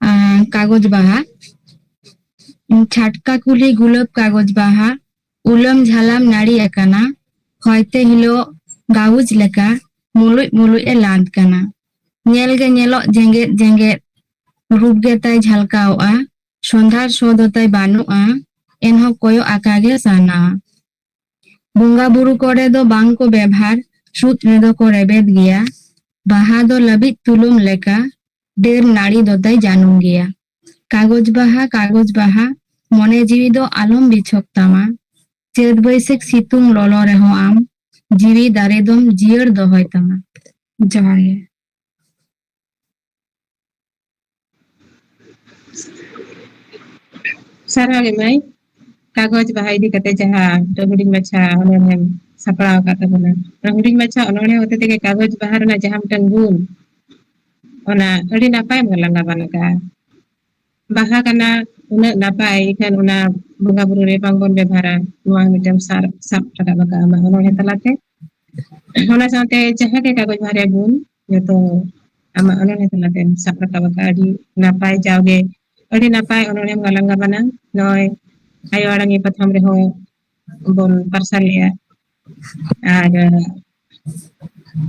ᱟᱸ, ᱠᱟᱜᱚᱡᱽ ᱵᱟᱦᱟ᱾ ᱪᱷᱟᱴᱠᱟ ᱠᱩᱞᱦᱤ ᱜᱩᱞᱟᱹᱵ ᱠᱟᱜᱚᱡᱽ ᱵᱟᱦᱟ, ᱩᱞᱟᱹᱢ ᱡᱷᱟᱞᱟᱢ ᱱᱟᱹᱲᱤ ᱟᱠᱟᱱᱟ, ᱦᱚᱭᱛᱮ ᱦᱤᱞᱳᱜ ᱜᱟᱣᱩᱡ ᱞᱮᱠᱟ ᱢᱩᱞᱩᱡ ᱢᱩᱞᱩᱡ ᱮ ᱞᱟᱸᱫ ᱠᱟᱱᱟ᱾ ᱧᱮᱞ ᱜᱮ ᱧᱮᱞᱚᱜ ᱡᱮᱜᱮᱫ ᱡᱮᱜᱮᱫ, ᱨᱩᱯ ᱜᱮ ᱛᱟᱭ ᱡᱷᱟᱞᱠᱟᱣᱜᱼᱟ, ᱥᱚᱸᱫᱷᱟᱲ ᱥᱚ ᱫᱚ ᱛᱟᱭ ᱵᱟᱹᱱᱩᱜᱼᱟ, ᱮᱱᱦᱚᱸ ᱠᱚᱭᱚᱜ ᱟᱠᱟ ᱜᱮ ᱥᱟᱱᱟᱣᱟ᱾ ᱵᱚᱸᱜᱟ ᱵᱩᱨᱩ ᱠᱚᱨᱮ ᱫᱚ ᱵᱟᱝ ᱠᱚ ᱵᱮᱵᱷᱟᱨ, ᱥᱩᱫ ᱨᱮᱫᱚ ᱠᱚ ᱨᱮᱵᱮᱫ ᱜᱮᱭᱟ᱾ ᱵᱟᱦᱟ ᱫᱚ ᱞᱟᱹᱵᱤᱫ ᱛᱩᱞᱟᱹᱢ ᱞᱮᱠᱟ, ᱰᱟᱹᱨ ᱱᱟᱹᱲᱤ ᱫᱚ ᱛᱟᱭ ᱡᱟᱹᱱᱩᱢ ᱜᱮᱭᱟ᱾ ᱠᱟᱜᱚᱡᱽ ᱵᱟᱦᱟ, ᱠᱟᱜᱚᱡᱽ ᱵᱟᱦᱟ, ᱢᱚᱱᱮ ᱡᱤᱣᱤ ᱫᱚ ᱟᱞᱚᱢ ᱵᱤᱪᱷᱚᱠ ᱛᱟᱢᱟ᱾ ᱪᱟᱹᱛ ᱵᱟᱹᱭᱥᱟᱹᱠᱷ ᱥᱤᱛᱩᱝ ᱞᱚᱞᱚ ᱨᱮᱦᱚᱸ ᱟᱢ ᱡᱤᱣᱤ ᱫᱟᱨᱮ ᱫᱚᱢ ᱡᱤᱭᱟᱹᱲ ᱫᱚᱦᱚᱭ ᱛᱟᱢᱟ᱾ ᱡᱚᱦᱟᱨ ᱜᱮ᱾ ᱥᱟᱨᱦᱟᱣ ᱜᱮ ᱢᱟᱹᱭ, ᱠᱟᱜᱚᱡᱽ ᱵᱟᱦᱟ ᱤᱫᱤ ᱠᱟᱛᱮ ᱡᱟᱦᱟᱸ ᱢᱤᱫᱴᱟᱝ ᱦᱩᱰᱤᱧ ᱢᱟᱪᱷᱟ ᱚᱱᱚᱬᱦᱮᱢ ᱥᱟᱯᱲᱟᱣ ᱟᱠᱟᱫ ᱛᱟᱵᱚᱱᱟ᱾ ᱚᱱᱟ ᱦᱩᱰᱤᱧ ᱢᱟᱪᱷᱟ ᱚᱱᱚᱬᱦᱮ ᱦᱚᱛᱮ ᱛᱮᱜᱮ ᱠᱟᱜᱚᱡᱽ ᱵᱟᱦᱟ ᱨᱮᱱᱟᱜ ᱡᱟᱦᱟᱸ ᱢᱤᱫᱴᱟᱝ ᱜᱩᱱ, ᱚᱱᱟ ᱟᱹᱰᱤ ᱱᱟᱯᱟᱭᱮᱢ ᱜᱟᱞᱟᱝ ᱜᱟᱵᱟᱱ ᱟᱠᱟᱫᱼᱟ᱾ ᱵᱟᱦᱟ ᱠᱟᱱᱟ, ᱩᱱᱟᱹᱜ ᱱᱟᱯᱟᱭ, ᱮᱱᱠᱷᱟᱱ ᱚᱱᱟ ᱵᱚᱸᱜᱟ ᱵᱩᱨᱩ ᱨᱮ ᱵᱟᱝᱵᱚᱱ ᱵᱮᱵᱷᱟᱨᱟ, ᱱᱚᱣᱟ ᱢᱤᱫᱴᱟᱝ ᱥᱟᱨ ᱥᱟᱵ ᱨᱟᱠᱟᱵ ᱟᱠᱟᱫᱼᱟ ᱟᱢᱟᱜ ᱚᱱᱚᱬᱦᱮ ᱛᱟᱞᱟᱛᱮ᱾ ᱚᱱᱟ ᱥᱟᱶᱛᱮ ᱡᱟᱦᱟᱸ ᱜᱮ ᱠᱟᱜᱚᱡᱽ ᱵᱟᱦᱟ ᱨᱮᱭᱟᱜ ᱜᱩᱱ, ᱡᱚᱛᱚ ᱟᱢᱟᱜ ᱚᱱᱚᱬᱦᱮ ᱛᱟᱞᱟᱛᱮᱢ ᱥᱟᱵ ᱨᱟᱠᱟᱵ ᱟᱠᱟᱫᱼᱟ᱾ ᱟᱹᱰᱤ ᱱᱟᱯᱟᱭ, ᱡᱟᱣᱜᱮ ᱟᱹᱰᱤ ᱱᱟᱯᱟᱭ ᱚᱱᱚᱬᱦᱮᱢ ᱜᱟᱞᱟᱝ ᱜᱟᱵᱟᱱᱟ᱾ ᱱᱚᱜᱼᱚᱭ ᱟᱭᱳ ᱟᱲᱟᱝ ᱤ ᱯᱟᱛᱷᱟᱢ ᱨᱮᱦᱚᱸ ᱵᱚᱱ ᱯᱟᱨᱥᱟᱞᱮᱜᱼᱟ᱾ ᱟᱨ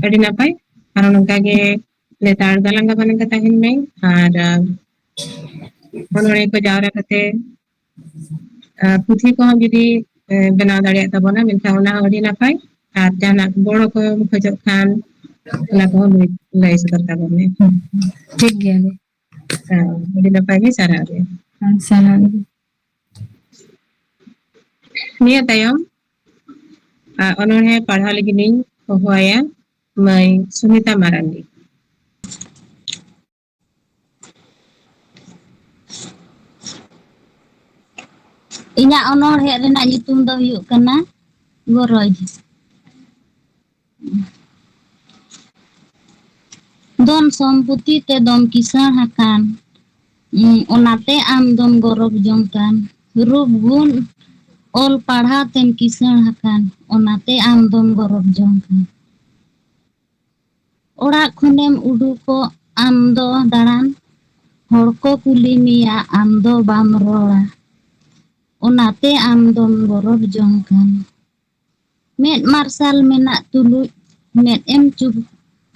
ᱟᱹᱰᱤ ᱱᱟᱯᱟᱭ, ᱟᱨᱦᱚᱸ ᱱᱚᱝᱠᱟ ᱜᱮ ᱞᱮᱛᱟᱲ ᱜᱟᱞᱟᱝ ᱜᱟᱵᱟᱱ ᱠᱟᱛᱮ ᱛᱟᱦᱮᱱ ᱢᱮ᱾ ᱟᱨ ᱚᱱᱚᱬᱦᱮ ᱠᱚ ᱡᱟᱣᱨᱟ ᱠᱟᱛᱮ ᱟᱨ ᱯᱩᱛᱷᱤ ᱠᱚᱦᱚᱸ ᱡᱩᱫᱤ ᱵᱮᱱᱟᱣ ᱫᱟᱲᱮᱭᱟᱜ ᱛᱟᱵᱚᱱᱟ, ᱢᱮᱱᱠᱷᱟᱱ ᱚᱱᱟ ᱦᱚᱸ ᱟᱹᱰᱤ ᱱᱟᱯᱟᱭ᱾ ᱟᱨ ᱡᱟᱦᱟᱱᱟᱜ ᱜᱚᱲᱚ ᱠᱚᱢ ᱠᱷᱚᱡᱚᱜ ᱠᱷᱟᱱ, ᱚᱱᱟ ᱠᱚᱦᱚᱸ ᱞᱟᱹᱭ ᱞᱟᱹᱭ ᱥᱚᱫᱚᱨ ᱛᱟᱵᱚᱱ ᱢᱮ᱾ ᱴᱷᱤᱠ ᱜᱮᱭᱟ ᱫᱤ᱾ ᱦᱮᱸ, ᱟᱹᱰᱤ ᱱᱟᱯᱟᱭ ᱜᱮ, ᱥᱟᱨᱦᱟᱣ ᱜᱮ᱾ ᱦᱮᱸ, ᱥᱟᱨᱦᱟᱣ ᱜᱮ᱾ ᱱᱤᱭᱟᱹ ᱛᱟᱭᱚᱢ ᱟᱨ ᱚᱱᱚᱬᱦᱮ ᱯᱟᱲᱦᱟᱣ ᱞᱟᱹᱜᱤᱫ ᱤᱧ ᱦᱚᱦᱚᱣᱟᱭᱟ ᱢᱟᱹᱭ ᱥᱩᱱᱤᱛᱟ ᱢᱟᱨᱟᱱᱰᱤ᱾ ᱤᱧᱟᱹᱜ ᱚᱱᱚᱬᱦᱮ ᱨᱮᱱᱟᱜ ᱧᱩᱛᱩᱢ ᱫᱚ ᱦᱩᱭᱩᱜ ᱠᱟᱱᱟ ᱜᱚᱨᱚᱡᱽ᱾ ᱫᱷᱚᱱ ᱥᱚᱢᱯᱚᱛᱤ ᱛᱮᱫᱚᱢ ᱠᱤᱥᱟᱹᱬ ᱟᱠᱟᱱ, ᱩᱸ, ᱚᱱᱟᱛᱮ ᱟᱢ ᱫᱚᱢ ᱜᱚᱨᱚᱵ ᱡᱚᱝ ᱠᱟᱱ᱾ ᱨᱩᱯ ᱜᱩᱱ ᱚᱞ ᱯᱟᱲᱦᱟᱣ ᱛᱮᱢ ᱠᱤᱥᱟᱹᱬ ᱟᱠᱟᱱ, ᱚᱱᱟᱛᱮ ᱟᱢ ᱫᱚᱢ ᱜᱚᱨᱚᱵ ᱡᱚᱝ ᱠᱟᱱ᱾ ᱚᱲᱟᱜ ᱠᱷᱚᱱᱮᱢ ᱩᱰᱩᱠᱚᱜ ᱟᱢ ᱫᱚ ᱫᱟᱬᱟᱱ, ᱦᱚᱲ ᱠᱚ ᱠᱩᱞᱤ ᱢᱮᱭᱟ, ᱟᱢ ᱫᱚ ᱵᱟᱢ ᱨᱚᱲᱟ, ᱚᱱᱟᱛᱮ ᱟᱢ ᱫᱚᱢ ᱜᱚᱨᱚᱵ ᱡᱚᱝ ᱠᱟᱱ᱾ ᱢᱮᱫ ᱢᱟᱨᱥᱟᱞ ᱢᱮᱱᱟᱜ ᱛᱩᱞᱩᱡ ᱢᱮᱫ ᱮᱢ ᱪᱩᱵ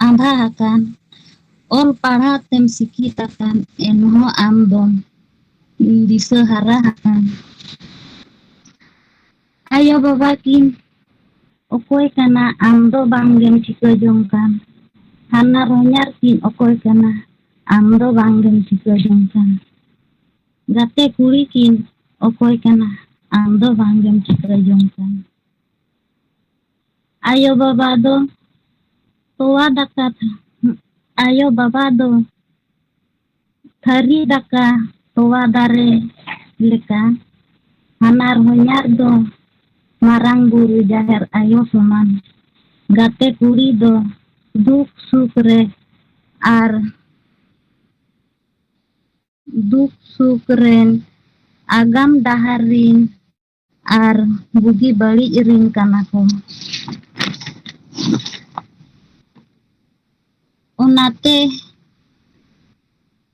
ᱟᱸᱫᱷᱟ ᱟᱠᱟᱱ, ᱚᱞ ᱯᱟᱲᱦᱟᱣ ᱛᱮᱢ ᱥᱤᱠᱷᱤᱛ ᱟᱠᱟᱱ, ᱮᱱᱦᱚᱸ ᱟᱢ ᱫᱚᱢ ᱫᱤᱥᱟᱹ ᱦᱟᱨᱟ ᱟᱠᱟᱱ᱾ ᱟᱭᱳ ᱵᱟᱵᱟ ᱠᱤᱱ ᱚᱠᱚᱭ ᱠᱟᱱᱟ, ᱟᱢ ᱫᱚ ᱵᱟᱝ ᱜᱮᱢ ᱴᱷᱤᱠᱟᱹ ᱡᱚᱝ ᱠᱟᱱ᱾ ᱦᱟᱱᱟᱨ ᱦᱚᱧᱦᱟᱨ ᱠᱤᱱ ᱚᱠᱚᱭ ᱠᱟᱱᱟ, ᱟᱢ ᱫᱚ ᱵᱟᱝ ᱜᱮᱢ ᱴᱷᱤᱠᱟᱹ ᱡᱚᱝ ᱠᱟᱱ᱾ ᱜᱟᱛᱮ ᱠᱩᱲᱤ ᱠᱤᱱ ᱚᱠᱚᱭ ᱠᱟᱱᱟ, ᱟᱢ ᱫᱚ ᱵᱟᱝ ᱜᱮᱢ ᱴᱷᱤᱠᱟᱹ ᱡᱚᱝ ᱠᱟᱱ᱾ ᱟᱭᱳ ᱵᱟᱵᱟ ᱫᱚ ᱛᱚᱣᱟ ᱫᱟᱠᱟ ᱛᱷᱟ-, ᱟᱭᱳ ᱵᱟᱵᱟ ᱫᱚ ᱛᱷᱟᱹᱨᱤ ᱫᱟᱠᱟ ᱛᱚᱣᱟ ᱫᱟᱨᱮ ᱞᱮᱠᱟ᱾ ᱦᱟᱱᱟᱨ ᱦᱚᱧᱦᱟᱨ ᱫᱚ ᱢᱟᱨᱟᱝ ᱵᱩᱨᱩ ᱡᱟᱦᱮᱨ ᱟᱭᱳ ᱥᱚᱢᱟᱱ᱾ ᱜᱟᱛᱮ ᱠᱩᱲᱤ ᱫᱚ ᱫᱩᱠ ᱥᱩᱠ ᱨᱮ ᱟᱨ ᱫᱩᱠ ᱥᱩᱠ ᱨᱮᱱ, ᱟᱜᱟᱢ ᱰᱟᱦᱟᱨ ᱨᱤᱱ ᱟᱨ ᱵᱩᱜᱤ ᱵᱟᱹᱲᱤᱡ ᱨᱤᱱ ᱠᱟᱱᱟ ᱠᱚ᱾ ᱚᱱᱟᱛᱮ,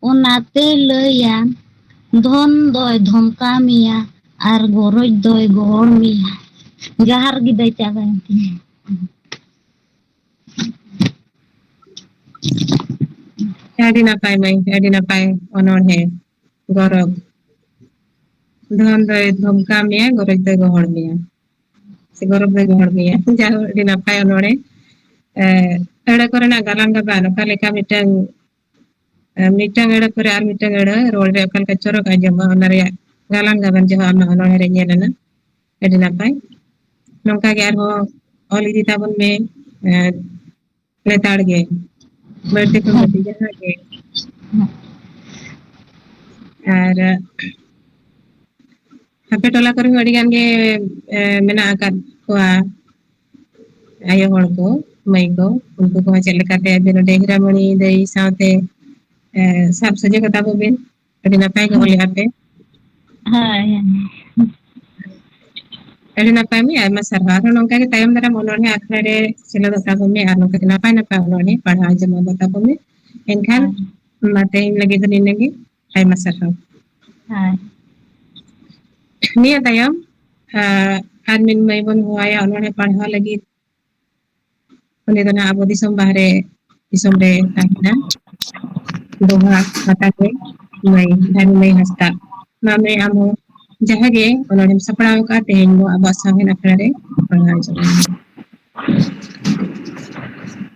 ᱚᱱᱟᱛᱮ ᱞᱟᱹᱭᱟ, ᱫᱷᱚᱱ ᱫᱚᱭ ᱫᱷᱚᱢᱠᱟᱣ ᱢᱮᱭᱟ ᱟᱨ ᱜᱚᱨᱚᱡᱽ ᱫᱚᱭ ᱜᱚᱦᱚᱲ ᱢᱮᱭᱟ᱾ ᱡᱟᱦᱟᱨ ᱜᱮ ᱫᱟᱹᱭ ᱪᱟᱵᱟᱭᱮᱱ ᱛᱤᱧᱟ᱾ ᱟᱹᱰᱤ ᱱᱟᱯᱟᱭ ᱢᱟᱹᱭ, ᱟᱹᱰᱤ ᱱᱟᱯᱟᱭ ᱚᱱᱚᱬᱦᱮ᱾ ᱜᱚᱨᱚᱵᱽ᱾ ᱫᱷᱚᱱ ᱫᱚᱭ ᱫᱷᱚᱢᱠᱟᱣ ᱢᱮᱭᱟ, ᱜᱚᱨᱚᱡᱽ ᱫᱚᱭ ᱜᱚᱦᱚᱲ ᱢᱮᱭᱟ᱾ ᱥᱮ ᱜᱚᱨᱚᱵᱽ ᱫᱚᱭ ᱜᱚᱦᱚᱲ ᱢᱮᱭᱟ᱾ ᱡᱟᱭᱦᱳᱠ, ᱟᱹᱰᱤ ᱱᱟᱯᱟᱭ ᱚᱱᱚᱬᱦᱮ᱾ ᱮ, ᱟᱹᱲᱟᱹ ᱠᱚᱨᱮᱱᱟᱜ ᱜᱟᱞᱟᱝ ᱜᱟᱵᱟᱱ ᱚᱠᱟ ᱞᱮᱠᱟ ᱢᱤᱫᱴᱟᱝ, ᱮ, ᱢᱤᱫᱴᱟᱝ ᱟᱹᱲᱟᱹ ᱠᱚᱨᱮ ᱟᱨ ᱢᱤᱫᱴᱟᱝ ᱟᱹᱲᱟᱹ ᱨᱚᱲ ᱨᱮ ᱚᱠᱟ ᱞᱮᱠᱟ ᱪᱚᱨᱚᱠ ᱟᱸᱡᱚᱢᱚᱜᱼᱟ, ᱚᱱᱟ ᱨᱮᱭᱟᱜ ᱜᱟᱞᱟᱝ ᱜᱟᱵᱟᱱ ᱡᱟᱦᱟᱸ ᱟᱢᱟᱜ ᱚᱱᱚᱬᱦᱮ ᱨᱮ ᱧᱮᱞ ᱮᱱᱟ, ᱟᱹᱰᱤ ᱱᱟᱯᱟᱭ᱾ ᱱᱚᱝᱠᱟ ᱜᱮ ᱟᱨᱦᱚᱸ ᱚᱞ ᱤᱫᱤ ᱛᱟᱵᱚᱱ ᱢᱮ, ᱮ, ᱞᱮᱛᱟᱲ ᱜᱮ, ᱵᱟᱹᱲᱛᱤ ᱠᱷᱚᱱ ᱵᱟᱹᱲᱛᱤ ᱡᱟᱦᱟᱸ ᱜᱮ᱾ ᱟᱨ ᱟᱯᱮ ᱴᱚᱞᱟ ᱠᱚᱨᱮ ᱦᱚᱸ ᱟᱹᱰᱤ ᱜᱟᱱ ᱜᱮ, ᱮ, ᱢᱮᱱᱟᱜ ᱟᱠᱟᱫ ᱠᱚᱣᱟ ᱟᱭᱳ ᱦᱚᱲ ᱠᱚ, ᱢᱟᱹᱭ ᱠᱚ, ᱩᱱᱠᱩ ᱠᱚᱦᱚᱸ ᱪᱮᱫ ᱞᱮᱠᱟᱛᱮ ᱟᱹᱵᱤᱱ ᱱᱚᱰᱮ ᱦᱤᱨᱟᱢᱚᱬᱤ ᱫᱟᱹᱭ ᱥᱟᱶᱛᱮ, ᱮ, ᱥᱟᱵ ᱥᱚᱡᱷᱮ ᱠᱚ ᱛᱟᱵᱚ ᱵᱤᱱ᱾ ᱟᱹᱰᱤ ᱱᱟᱯᱟᱭ ᱜᱮ ᱚᱞᱮᱜᱼᱟ ᱯᱮ᱾ ᱦᱳᱭ᱾ ᱟᱹᱰᱤ ᱱᱟᱯᱟᱭ ᱢᱟᱹᱭ, ᱟᱭᱢᱟ ᱥᱟᱨᱦᱟᱣ᱾ ᱟᱨᱦᱚᱸ ᱱᱚᱝᱠᱟ ᱜᱮ ᱛᱟᱭᱚᱢ ᱫᱟᱨᱟᱢ ᱚᱱᱚᱬᱦᱮ ᱟᱠᱷᱲᱟ ᱨᱮ ᱥᱮᱞᱮᱫᱚᱜ ᱛᱟᱵᱚᱱ ᱢᱮ ᱟᱨ ᱱᱚᱝᱠᱟ ᱜᱮ ᱱᱟᱯᱟᱭ ᱱᱟᱯᱟᱭ ᱚᱱᱚᱬᱦᱮ ᱯᱟᱲᱦᱟᱣ ᱟᱸᱡᱚᱢ ᱟᱵᱚᱱ ᱛᱟᱵᱚᱱ ᱢᱮ᱾ ᱮᱱᱠᱷᱟᱱ ᱦᱳᱭ᱾ ᱢᱟ ᱛᱮᱦᱮᱧ ᱞᱟᱹᱜᱤᱫ ᱫᱚ ᱱᱤᱱᱟᱹᱜ ᱜᱮ᱾ ᱟᱭᱢᱟ ᱥᱟᱨᱦᱟᱣ᱾ ᱦᱳᱭ᱾ ᱱᱤᱭᱟᱹ ᱛᱟᱭᱚᱢ, ᱟ, ᱟᱨ ᱢᱤᱫ ᱢᱟᱹᱭ ᱵᱚᱱ ᱦᱚᱦᱚᱣᱟᱭᱟ ᱚᱱᱚᱬᱦᱮ ᱯᱟᱲᱦᱟᱣ ᱞᱟᱹᱜᱤᱫ᱾ ᱩᱱᱤ ᱫᱚ ᱱᱟᱦᱟᱜ ᱟᱵᱚ ᱫᱤᱥᱚᱢ ᱵᱟᱦᱨᱮ ᱫᱤᱥᱚᱢ ᱨᱮ ᱛᱟᱦᱮᱱᱟ᱾ ᱫᱚᱦᱟ ᱦᱟᱛᱟ ᱨᱮ ᱢᱟᱹᱭ ᱫᱷᱟᱱᱤ ᱢᱟᱹᱭ ᱦᱟᱸᱥᱫᱟ᱾ ᱢᱟ ᱢᱟᱹᱭ, ᱟᱢ ᱦᱚᱸ ᱡᱟᱦᱟᱸ ᱜᱮ ᱚᱱᱚᱬᱦᱮᱢ ᱥᱟᱯᱲᱟᱣ ᱟᱠᱟᱫᱼᱟ, ᱛᱮᱦᱮᱧ ᱫᱚ ᱟᱵᱚᱣᱟᱜ ᱥᱟᱶᱦᱮᱫ ᱟᱠᱷᱲᱟ ᱨᱮ ᱯᱟᱲᱦᱟᱣ ᱦᱚᱪᱚ ᱢᱮ᱾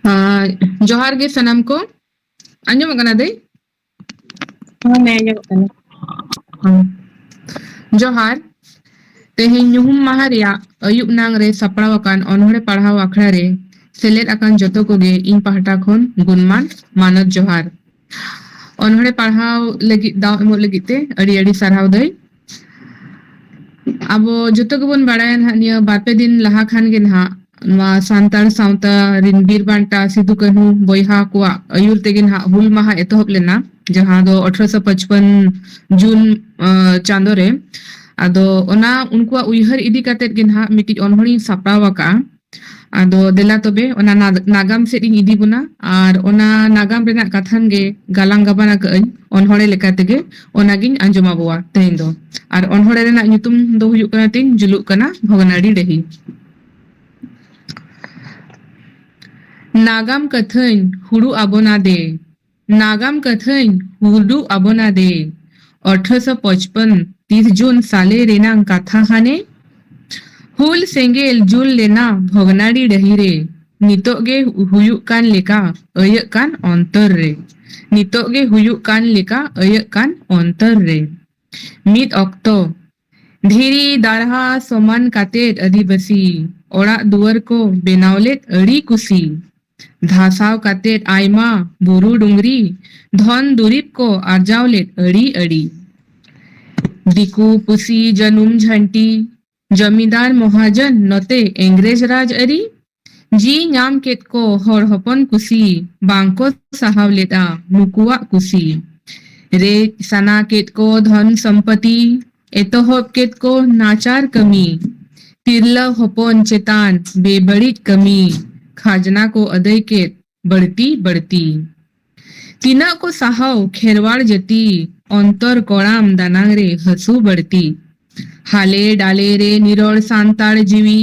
ᱟᱸ, ᱡᱚᱦᱟᱨ ᱜᱮ ᱥᱟᱱᱟᱢ ᱠᱚ᱾ ᱟᱸᱡᱚᱢᱚᱜ ᱠᱟᱱᱟ ᱫᱟᱹᱭ? ᱦᱚᱸ ᱢᱟᱹᱭ, ᱟᱸᱡᱚᱢᱚᱜ ᱠᱟᱱᱟ᱾ ᱡᱚᱦᱟᱨ᱾ ᱛᱮᱦᱮᱧ ᱧᱩᱦᱩᱢ ᱢᱟᱦᱟ ᱨᱮᱭᱟᱜ ᱟᱹᱭᱩᱵ ᱱᱟᱝ ᱨᱮ ᱥᱟᱯᱲᱟᱣ ᱟᱠᱟᱱ ᱚᱱᱚᱬᱦᱮ ᱯᱟᱲᱦᱟᱣ ᱟᱠᱷᱲᱟ ᱨᱮ ᱥᱮᱞᱮᱫ ᱟᱠᱟᱱ ᱡᱚᱛᱚ ᱠᱚᱜᱮ ᱤᱧ ᱯᱟᱦᱴᱟ ᱠᱷᱚᱱ ᱜᱩᱱᱢᱟᱱ ᱢᱟᱱᱚᱛ ᱡᱚᱦᱟᱨ᱾ ᱚᱱᱚᱬᱦᱮ ᱯᱟᱲᱦᱟᱣ ᱞᱟᱹᱜᱤᱫ ᱫᱟᱣ ᱮᱢᱚᱜ ᱞᱟᱹᱜᱤᱫ ᱛᱮ ᱟᱹᱰᱤ ᱟᱹᱰᱤ ᱥᱟᱨᱦᱟᱣ ᱫᱟᱹᱭ᱾ ᱟᱵᱚ ᱡᱚᱛᱚ ᱜᱮᱵᱚᱱ ᱵᱟᱲᱟᱭᱟ ᱱᱟᱦᱟᱜ, ᱱᱤᱭᱟᱹ ᱵᱟᱨ ᱯᱮ ᱫᱤᱱ ᱞᱟᱦᱟ ᱠᱷᱟᱱ ᱜᱮ ᱱᱟᱦᱟᱜ ᱱᱚᱣᱟ ᱥᱟᱱᱛᱟᱲ ᱥᱟᱶᱛᱟ ᱨᱤᱱ ᱵᱤᱨ ᱵᱟᱱᱴᱟ ᱥᱤᱫᱩ ᱠᱟᱹᱱᱦᱩ ᱵᱚᱭᱦᱟ ᱠᱚᱣᱟᱜ ᱟᱹᱭᱩᱨ ᱛᱮᱜᱮ ᱱᱟᱦᱟᱜ ᱦᱩᱞ ᱢᱟᱦᱟ ᱮᱛᱚᱦᱚᱵ ᱞᱮᱱᱟ, ᱡᱟᱦᱟᱸ ᱫᱚ ᱟᱴᱷᱨᱚᱥᱚ ᱯᱟᱸᱪᱯᱟᱱ ᱡᱩᱱ, ᱟᱸ, ᱪᱟᱸᱫᱳ ᱨᱮ᱾ ᱟᱫᱚ ᱚᱱᱟ ᱩᱱᱠᱩᱣᱟᱜ ᱩᱭᱦᱟᱹᱨ ᱤᱫᱤ ᱠᱟᱛᱮᱫ ᱜᱮ ᱱᱟᱦᱟᱜ ᱢᱤᱫᱴᱤᱡ ᱚᱱᱚᱬᱦᱮᱧ ᱥᱟᱯᱲᱟᱣ ᱟᱠᱟᱫᱼᱟ᱾ ᱟᱫᱚ ᱫᱮᱞᱟ ᱛᱚᱵᱮ ᱚᱱᱟ ᱱᱟ-, ᱱᱟᱜᱟᱢ ᱥᱮᱫ ᱤᱧ ᱤᱫᱤ ᱵᱚᱱᱟ, ᱟᱨ ᱚᱱᱟ ᱱᱟᱜᱟᱢ ᱨᱮᱱᱟᱜ ᱠᱟᱛᱷᱟᱱ ᱜᱮ ᱜᱟᱞᱟᱝ ᱜᱟᱵᱟᱱ ᱟᱠᱟᱫ ᱟᱹᱧ ᱚᱱᱚᱬᱦᱮ ᱞᱮᱠᱟ ᱛᱮᱜᱮ, ᱚᱱᱟᱜᱤᱧ ᱟᱸᱡᱚᱢ ᱟᱵᱚᱣᱟ ᱛᱮᱦᱮᱧ ᱫᱚ᱾ ᱟᱨ ᱚᱱᱚᱬᱦᱮ ᱨᱮᱱᱟᱜ ᱧᱩᱛᱩᱢ ᱫᱚ ᱦᱩᱭᱩᱜ ᱠᱟᱱᱟ ᱛᱤᱧ ᱡᱩᱞᱩᱜ ᱠᱟᱱᱟ ᱵᱷᱚᱜᱽᱱᱟᱰᱤ ᱰᱟᱹᱦᱤ᱾ ᱱᱟᱜᱟᱢ ᱠᱟᱹᱛᱷᱟᱹᱧ ᱦᱩᱲᱩ ᱟᱵᱚᱱᱟ ᱫᱮ, ᱱᱟᱜᱟᱢ ᱠᱟᱹᱛᱷᱟᱹᱧ ᱦᱩᱰᱩ ᱟᱵᱚᱱᱟ ᱫᱮ᱾ ᱟᱴᱷᱨᱚᱥᱚ ᱯᱚᱪᱯᱚᱱ ᱛᱤᱨᱤᱥ ᱡᱩᱱ ᱥᱟᱞᱮ ᱨᱮᱱᱟᱝ ᱠᱟᱛᱷᱟ ᱦᱟᱱᱮ᱾ ᱦᱩᱞ ᱥᱮᱸᱜᱮᱞ ᱡᱩᱞ ᱞᱮᱱᱟ ᱵᱷᱚᱜᱽᱱᱟᱰᱤ ᱰᱟᱹᱦᱤ ᱨᱮ᱾ ᱱᱤᱛᱚᱜ ᱜᱮ ᱦᱩᱭᱩᱜ ᱠᱟᱱ ᱞᱮᱠᱟ ᱟᱹᱭᱟᱹᱜ ᱠᱟᱱ ᱚᱱᱛᱚᱨ ᱨᱮ᱾ ᱱᱤᱛᱚᱜ ᱜᱮ ᱦᱩᱭᱩᱜ ᱠᱟᱱ ᱞᱮᱠᱟ ᱟᱹᱭᱟᱹᱜ ᱠᱟᱱ ᱚᱱᱛᱚᱨ ᱨᱮ᱾ ᱢᱤᱫ ᱚᱠᱛᱚ ᱫᱷᱤᱨᱤ ᱫᱟᱨᱦᱟ ᱥᱚᱢᱟᱱ ᱠᱟᱛᱮᱫ ᱟᱹᱫᱤᱵᱟᱹᱥᱤ ᱚᱲᱟᱜ ᱫᱩᱣᱟᱹᱨ ᱠᱚ ᱵᱮᱱᱟᱣ ᱞᱮᱫ ᱟᱹᱰᱤ ᱠᱩᱥᱤ᱾ ᱫᱷᱟᱥᱟᱣ ᱠᱟᱛᱮᱫ ᱟᱭᱢᱟ ᱵᱩᱨᱩ ᱰᱩᱝᱨᱤ ᱫᱷᱚᱱ ᱫᱩᱨᱤᱵ ᱠᱚ ᱟᱨᱡᱟᱣ ᱞᱮᱫ ᱟᱹᱰᱤ ᱟᱹᱰᱤ᱾ ᱫᱤᱠᱩ ᱯᱩᱥᱤ ᱡᱟᱹᱱᱩᱢ ᱡᱷᱟᱹᱱᱴᱤ ᱡᱚᱢᱤᱫᱟᱨ ᱢᱚᱦᱟᱡᱚᱱ ᱱᱚᱛᱮ ᱤᱝᱨᱮᱡᱽ ᱨᱟᱡᱽ ᱟᱹᱨᱤ᱾ ᱡᱤ ᱧᱟᱢ ᱠᱮᱫ ᱠᱚ ᱦᱚᱲ ᱦᱚᱯᱚᱱ ᱠᱩᱥᱤ, ᱵᱟᱝ ᱠᱚ ᱥᱟᱦᱟᱣ ᱞᱮᱫᱼᱟ ᱱᱩᱠᱩᱣᱟᱜ ᱠᱩᱥᱤ᱾ ᱨᱮᱡ ᱥᱟᱱᱟ ᱠᱮᱫ ᱠᱚ ᱫᱷᱚᱱ ᱥᱚᱢᱯᱚᱛᱤ, ᱮᱛᱚᱦᱚᱵ ᱠᱮᱫ ᱠᱚ ᱱᱟᱪᱟᱨ ᱠᱟᱹᱢᱤ᱾ ᱛᱤᱨᱞᱟᱹ ᱦᱚᱯᱚᱱ ᱪᱮᱛᱟᱱ ᱵᱮᱵᱟᱹᱲᱤᱡ ᱠᱟᱹᱢᱤ, ᱠᱷᱟᱡᱽᱱᱟ ᱠᱚ ᱟᱹᱫᱟᱹᱭ ᱠᱮᱫ ᱵᱟᱹᱲᱛᱤ ᱵᱟᱹᱲᱛᱤ᱾ ᱛᱤᱱᱟᱹᱜ ᱠᱚ ᱥᱟᱦᱟᱣ ᱠᱷᱮᱨᱣᱟᱲ ᱡᱟᱹᱛᱤ, ᱚᱱᱛᱚᱨ ᱠᱚᱲᱟᱢ ᱫᱟᱱᱟᱝ ᱨᱮ ᱦᱟᱹᱥᱩ ᱵᱟᱹᱲᱛᱤ᱾ ᱦᱟᱞᱮ ᱰᱟᱞᱮ ᱨᱮ ᱱᱤᱨᱚᱲ ᱥᱟᱱᱛᱟᱲ ᱡᱤᱣᱤ,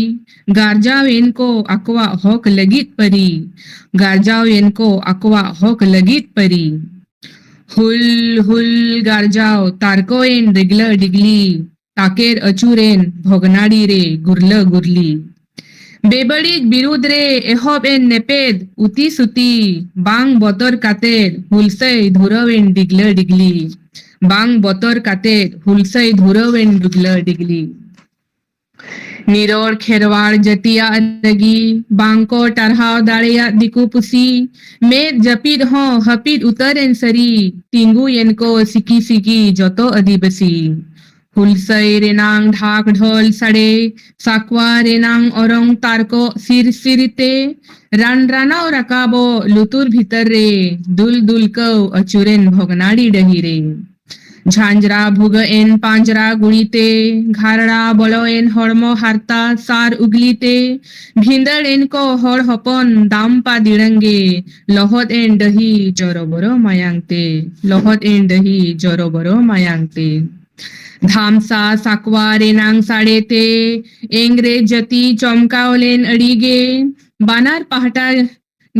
ᱜᱟᱨᱡᱟᱣ ᱮᱱ ᱠᱚ ᱟᱠᱚᱣᱟᱜ ᱦᱚᱠ ᱞᱟᱹᱜᱤᱫ ᱯᱟᱹᱨᱤ᱾ ᱜᱟᱨᱡᱟᱣ ᱮᱱ ᱠᱚ ᱟᱠᱚᱣᱟᱜ ᱦᱚᱠ ᱞᱟᱹᱜᱤᱫ ᱯᱟᱹᱨᱤ᱾ ᱦᱩᱞ ᱦᱩᱞ ᱜᱟᱨᱡᱟᱣ ᱛᱟᱨᱠᱚᱭᱮᱱ ᱰᱤᱜᱽᱞᱟᱹ ᱰᱤᱜᱽᱞᱤ, ᱛᱟᱠᱮᱨ ᱟᱹᱪᱩᱨᱮᱱ ᱵᱷᱚᱜᱽᱱᱟᱰᱤ ᱨᱮ ᱜᱩᱨᱞᱟᱹ ᱜᱩᱨᱞᱤ᱾ ᱵᱮᱵᱟᱹᱲᱤᱡ ᱵᱤᱨᱩᱫᱽ ᱨᱮ ᱮᱦᱚᱵ ᱮᱱ ᱱᱮᱯᱮᱫ ᱩᱛᱤ ᱥᱩᱛᱤ, ᱵᱟᱝ ᱵᱚᱛᱚᱨ ᱠᱟᱛᱮᱫ ᱦᱩᱞᱥᱟᱹᱭ ᱫᱷᱩᱨᱟᱹᱣᱮᱱ ᱰᱤᱜᱽᱞᱟᱹ ᱰᱤᱜᱽᱞᱤ᱾ ᱵᱟᱝ ᱵᱚᱛᱚᱨ ᱠᱟᱛᱮᱫ ᱦᱩᱞᱥᱟᱹᱭ ᱫᱷᱩᱨᱟᱹᱣᱮᱱ ᱰᱤᱜᱽᱞᱟᱹ ᱰᱤᱜᱽᱞᱤ᱾ ᱱᱤᱨᱚᱲ ᱠᱷᱮᱨᱣᱟᱲ ᱡᱟᱹᱛᱤᱭᱟᱜ ᱨᱟᱹᱜᱤ, ᱵᱟᱝ ᱠᱚ ᱴᱟᱨᱦᱟᱣ ᱫᱟᱲᱮᱭᱟᱫ ᱫᱤᱠᱩ ᱯᱩᱥᱤ᱾ ᱢᱮᱫ ᱡᱟᱹᱯᱤᱫ ᱦᱚᱸ ᱦᱟᱹᱯᱤᱫ ᱩᱛᱟᱹᱨ ᱮᱱ ᱥᱟᱹᱨᱤ, ᱛᱤᱸᱜᱩᱭᱮᱱ ᱠᱚ ᱥᱤᱠᱤ ᱥᱤᱠᱤ ᱡᱚᱛᱚ ᱟᱹᱫᱤᱵᱟᱹᱥᱤ᱾ ᱦᱩᱞᱥᱟᱹᱭ ᱨᱮᱱᱟᱝ ᱰᱷᱟᱠ ᱰᱷᱚᱞ ᱥᱟᱰᱮ, ᱥᱟᱠᱣᱟ ᱨᱮᱱᱟᱝ ᱚᱨᱚᱝ ᱛᱟᱨᱠᱚᱜ ᱥᱤᱨ ᱥᱤᱨ ᱛᱮ, ᱨᱟᱱ ᱨᱟᱱᱟᱣ ᱨᱟᱠᱟᱵᱚᱜ ᱞᱩᱛᱩᱨ ᱵᱷᱤᱛᱟᱹᱨ ᱨᱮ, ᱫᱩᱞ ᱫᱩᱞ ᱠᱟᱹᱣ ᱟᱹᱪᱩᱨᱮᱱ ᱵᱷᱚᱜᱽᱱᱟᱰᱤ ᱰᱟᱹᱦᱤ ᱨᱮ᱾ ᱡᱷᱟᱸᱡᱽᱨᱟ ᱵᱷᱩᱜᱟᱹᱜ ᱮᱱ ᱯᱟᱸᱡᱽᱨᱟ ᱜᱩᱲᱤᱛᱮ, ᱜᱷᱟᱨᱲᱟ ᱵᱚᱞᱚ ᱮᱱ ᱦᱚᱲᱢᱚ ᱦᱟᱨᱛᱟ ᱥᱟᱨ ᱩᱜᱽᱞᱤᱛᱮ, ᱵᱷᱤᱸᱫᱟᱹᱲ ᱮᱱ ᱠᱚ ᱦᱚᱲ ᱦᱚᱯᱚᱱ ᱫᱟᱢᱯᱟ ᱫᱤᱲᱟᱹᱝ ᱜᱮ, ᱞᱚᱦᱚᱫ ᱮᱱ ᱰᱟᱹᱦᱤ ᱡᱚᱨᱚ ᱵᱚᱨᱚ ᱢᱟᱭᱟᱝ ᱛᱮ, ᱞᱚᱦᱚᱫ ᱮᱱ ᱰᱟᱹᱦᱤ ᱡᱚᱨᱚ ᱵᱚᱨᱚ ᱢᱟᱭᱟᱝ ᱛᱮ᱾ ᱫᱷᱟᱢᱥᱟ ᱥᱟᱠᱣᱟ ᱨᱮᱱᱟᱝ ᱥᱟᱰᱮ ᱛᱮ, ᱮᱝᱨᱮᱡᱽ ᱡᱟᱹᱛᱤ ᱪᱚᱢᱠᱟᱣ ᱞᱮᱱ ᱟᱹᱰᱤ ᱜᱮ, ᱵᱟᱱᱟᱨ ᱯᱟᱦᱴᱟ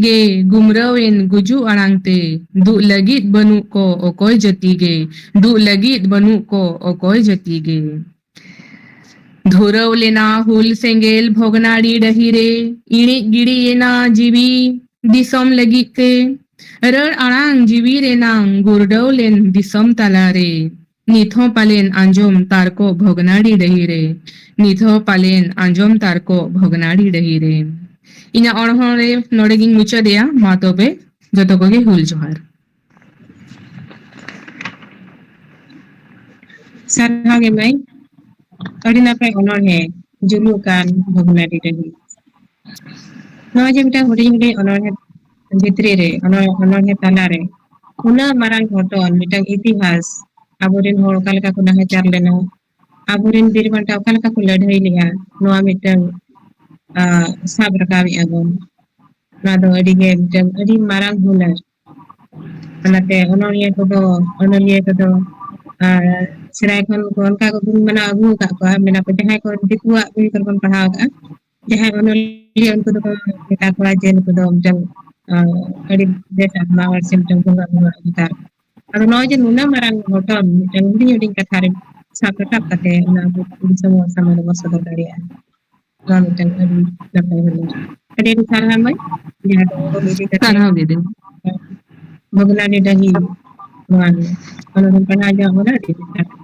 ᱜᱮ ᱜᱩᱢᱨᱟᱹᱣ ᱮᱱ ᱜᱩᱡᱩᱜ ᱟᱲᱟᱝ ᱛᱮ, ᱫᱩᱜ ᱞᱟᱹᱜᱤᱫ ᱵᱟᱹᱱᱩᱜ ᱠᱚ ᱚᱠᱚᱭ ᱡᱟᱹᱛᱤ ᱜᱮ, ᱫᱩᱜ ᱞᱟᱹᱜᱤᱫ ᱵᱟᱹᱱᱩᱜ ᱠᱚ ᱚᱠᱚᱭ ᱡᱟᱹᱛᱤ ᱜᱮ᱾ ᱫᱷᱩᱨᱟᱹᱣ ᱞᱮᱱᱟ ᱦᱩᱞ ᱥᱮᱸᱜᱮᱞ ᱵᱷᱚᱜᱽᱱᱟᱰᱤ ᱰᱟᱹᱦᱤ ᱨᱮ, ᱤᱬᱤᱡ ᱜᱤᱰᱤᱭᱮᱱᱟ ᱡᱤᱣᱤ ᱫᱤᱥᱚᱢ ᱞᱟᱹᱜᱤᱫ ᱛᱮ᱾ ᱨᱟᱹᱲ ᱟᱲᱟᱝ ᱡᱤᱣᱤ ᱨᱮᱱᱟᱝ ᱜᱩᱨᱰᱟᱹᱣ ᱞᱮᱱ ᱫᱤᱥᱚᱢ ᱛᱟᱞᱟᱨᱮ, ᱱᱤᱛ ᱦᱚᱸ ᱯᱟᱞᱮᱱ ᱟᱸᱡᱚᱢ ᱛᱟᱨᱠᱚ ᱵᱷᱚᱜᱽᱱᱟᱰᱤ ᱰᱟᱹᱦᱤ ᱨᱮ, ᱱᱤᱛ ᱦᱚᱸ ᱯᱟᱞᱮᱱ ᱟᱸᱡᱚᱢ ᱛᱟᱨᱠᱚ ᱵᱷᱚᱜᱽᱱᱟᱰᱤ ᱰᱟᱹᱦᱤ ᱨᱮ᱾ ᱤᱧᱟᱹᱜ ᱚᱬᱦᱚᱬᱮ ᱱᱚᱰᱮ ᱜᱤᱧ ᱢᱩᱪᱟᱹᱫᱮᱜᱼᱟ᱾ ᱢᱟ ᱛᱚᱵᱮ ᱡᱚᱛᱚ ᱠᱚᱜᱮ ᱦᱩᱞ ᱡᱚᱦᱟᱨ᱾ ᱥᱟᱨᱦᱟᱣ ᱜᱮ ᱢᱟᱹᱭ, ᱟᱹᱰᱤ ᱱᱟᱯᱟᱭ ᱚᱱᱚᱬᱦᱮ, ᱡᱩᱞᱩᱜ ᱠᱟᱱ ᱵᱷᱚᱜᱽᱱᱟᱰᱤ ᱰᱟᱹᱦᱤ᱾ ᱱᱚᱜᱼᱚᱭ ᱡᱮ ᱢᱤᱫᱴᱟᱝ ᱦᱩᱰᱤᱧ ᱦᱩᱰᱤᱧ ᱚᱱᱚᱬᱦᱮ ᱵᱷᱤᱛᱨᱤ ᱨᱮ, ᱚᱱᱚ-, ᱚᱱᱚᱬᱦᱮ ᱛᱟᱞᱟᱨᱮ ᱩᱱᱟᱹᱜ ᱢᱟᱨᱟᱝ ᱜᱷᱚᱴᱚᱱ, ᱢᱤᱫᱴᱟᱝ ᱤᱛᱤᱦᱟᱥ, ᱟᱵᱚᱨᱮᱱ ᱦᱚᱲ ᱚᱠᱟ ᱞᱮᱠᱟ ᱠᱚ ᱱᱟᱦᱟᱪᱟᱨ ᱞᱮᱱᱟ, ᱟᱵᱚᱨᱮᱱ ᱵᱤᱨ ᱵᱟᱱᱴᱟ ᱚᱠᱟ ᱞᱮᱠᱟ ᱠᱚ ᱞᱟᱹᱲᱦᱟᱹᱭ ᱞᱮᱜᱼᱟ, ᱱᱚᱣᱟ ᱢᱤᱫᱴᱟᱝ, ᱟ, ᱥᱟᱵ ᱨᱟᱠᱟᱵᱮᱜᱼᱟ ᱵᱚᱱ᱾ ᱱᱚᱣᱟ ᱫᱚ ᱟᱹᱰᱤ ᱜᱮ ᱢᱤᱫᱴᱟᱝ ᱟᱹᱰᱤ ᱢᱟᱨᱟᱝ ᱦᱩᱱᱟᱹᱨ᱾ ᱚᱱᱟᱛᱮ ᱚᱱᱚᱞᱤᱭᱟᱹ ᱠᱚᱫᱚ, ᱚᱱᱚᱞᱤᱭᱟᱹ ᱠᱚᱫᱚ, ᱟ, ᱥᱮᱫᱟᱭ ᱠᱷᱚᱱ ᱠᱚ ᱚᱱᱠᱟ ᱠᱚ ᱜᱩᱱ ᱢᱟᱱᱟᱣ ᱟᱹᱜᱩ ᱟᱠᱟᱫ ᱠᱚᱣᱟ᱾ ᱢᱮᱱᱟ ᱠᱚ ᱡᱟᱦᱟᱸᱭ ᱠᱚ ᱫᱤᱠᱩᱣᱟᱜ ᱵᱳᱭ ᱠᱚᱨᱮ ᱵᱚᱱ ᱯᱟᱲᱦᱟᱣ ᱟᱠᱟᱫᱼᱟ, ᱡᱟᱦᱟᱸᱭ ᱚᱱᱚᱞᱤᱭᱟᱹ ᱩᱱᱠᱩ ᱫᱚᱠᱚ ᱢᱮᱛᱟ ᱠᱚᱣᱟ ᱡᱮ ᱱᱩᱠᱩ ᱫᱚ ᱢᱤᱫᱴᱟᱝ, ᱟ, ᱟᱹᱰᱤ ᱵᱮᱥ ᱟᱛᱢᱟ ᱦᱚᱲ ᱥᱮ ᱢᱤᱫᱴᱟᱝ ᱵᱚᱸᱜᱟ ᱵᱩᱨᱩ ᱟᱜ ᱚᱵᱚᱛᱟᱨ᱾ ᱟᱫᱚ ᱱᱚᱜᱼᱚᱭ ᱡᱮ ᱱᱩᱱᱟᱹᱜ ᱢᱟᱨᱟᱝ ᱜᱷᱚᱴᱚᱱ ᱢᱤᱫᱴᱟᱝ ᱦᱩᱰᱤᱧ ᱦᱩᱰᱤᱧ ᱠᱟᱛᱷᱟ ᱨᱮ ᱥᱟᱵ ᱨᱟᱠᱟᱵ ᱠᱟᱛᱮ ᱚᱱᱟ ᱟᱵᱚ ᱫᱤᱥᱚᱢ ᱦᱚᱲ ᱥᱟᱢᱟᱝ ᱨᱮᱵᱚᱱ ᱥᱚᱫᱚᱨ ᱫᱟᱲᱮᱭᱟᱜᱼᱟ, ᱱᱚᱣᱟ ᱢᱤᱫᱴᱟᱝ ᱟᱹᱰᱤ ᱱᱟᱯᱟᱭ ᱦᱩᱱᱟᱹᱨ᱾ ᱟᱹᱰᱤ ᱟᱹᱰᱤ ᱥᱟᱨᱦᱟᱣ ᱢᱟᱹᱭ, ᱡᱟᱦᱟᱸ ᱫᱚ ᱚᱞ ᱤᱫᱤ ᱠᱟᱛᱮ ᱥᱟᱨᱦᱟᱣ ᱜᱮ ᱫᱤ᱾ ᱵᱷᱚᱜᱽᱱᱟᱰᱤ ᱰᱟᱹᱦᱤ ᱱᱚᱣᱟ ᱜᱮ᱾ ᱚᱱᱟ ᱵᱚᱱ ᱯᱟᱲᱦᱟᱣ ᱡᱚᱝ ᱟᱵᱚᱱᱟ ᱟᱹᱰᱤ ᱟᱹᱰᱤ ᱥᱟᱨᱦᱟᱣ᱾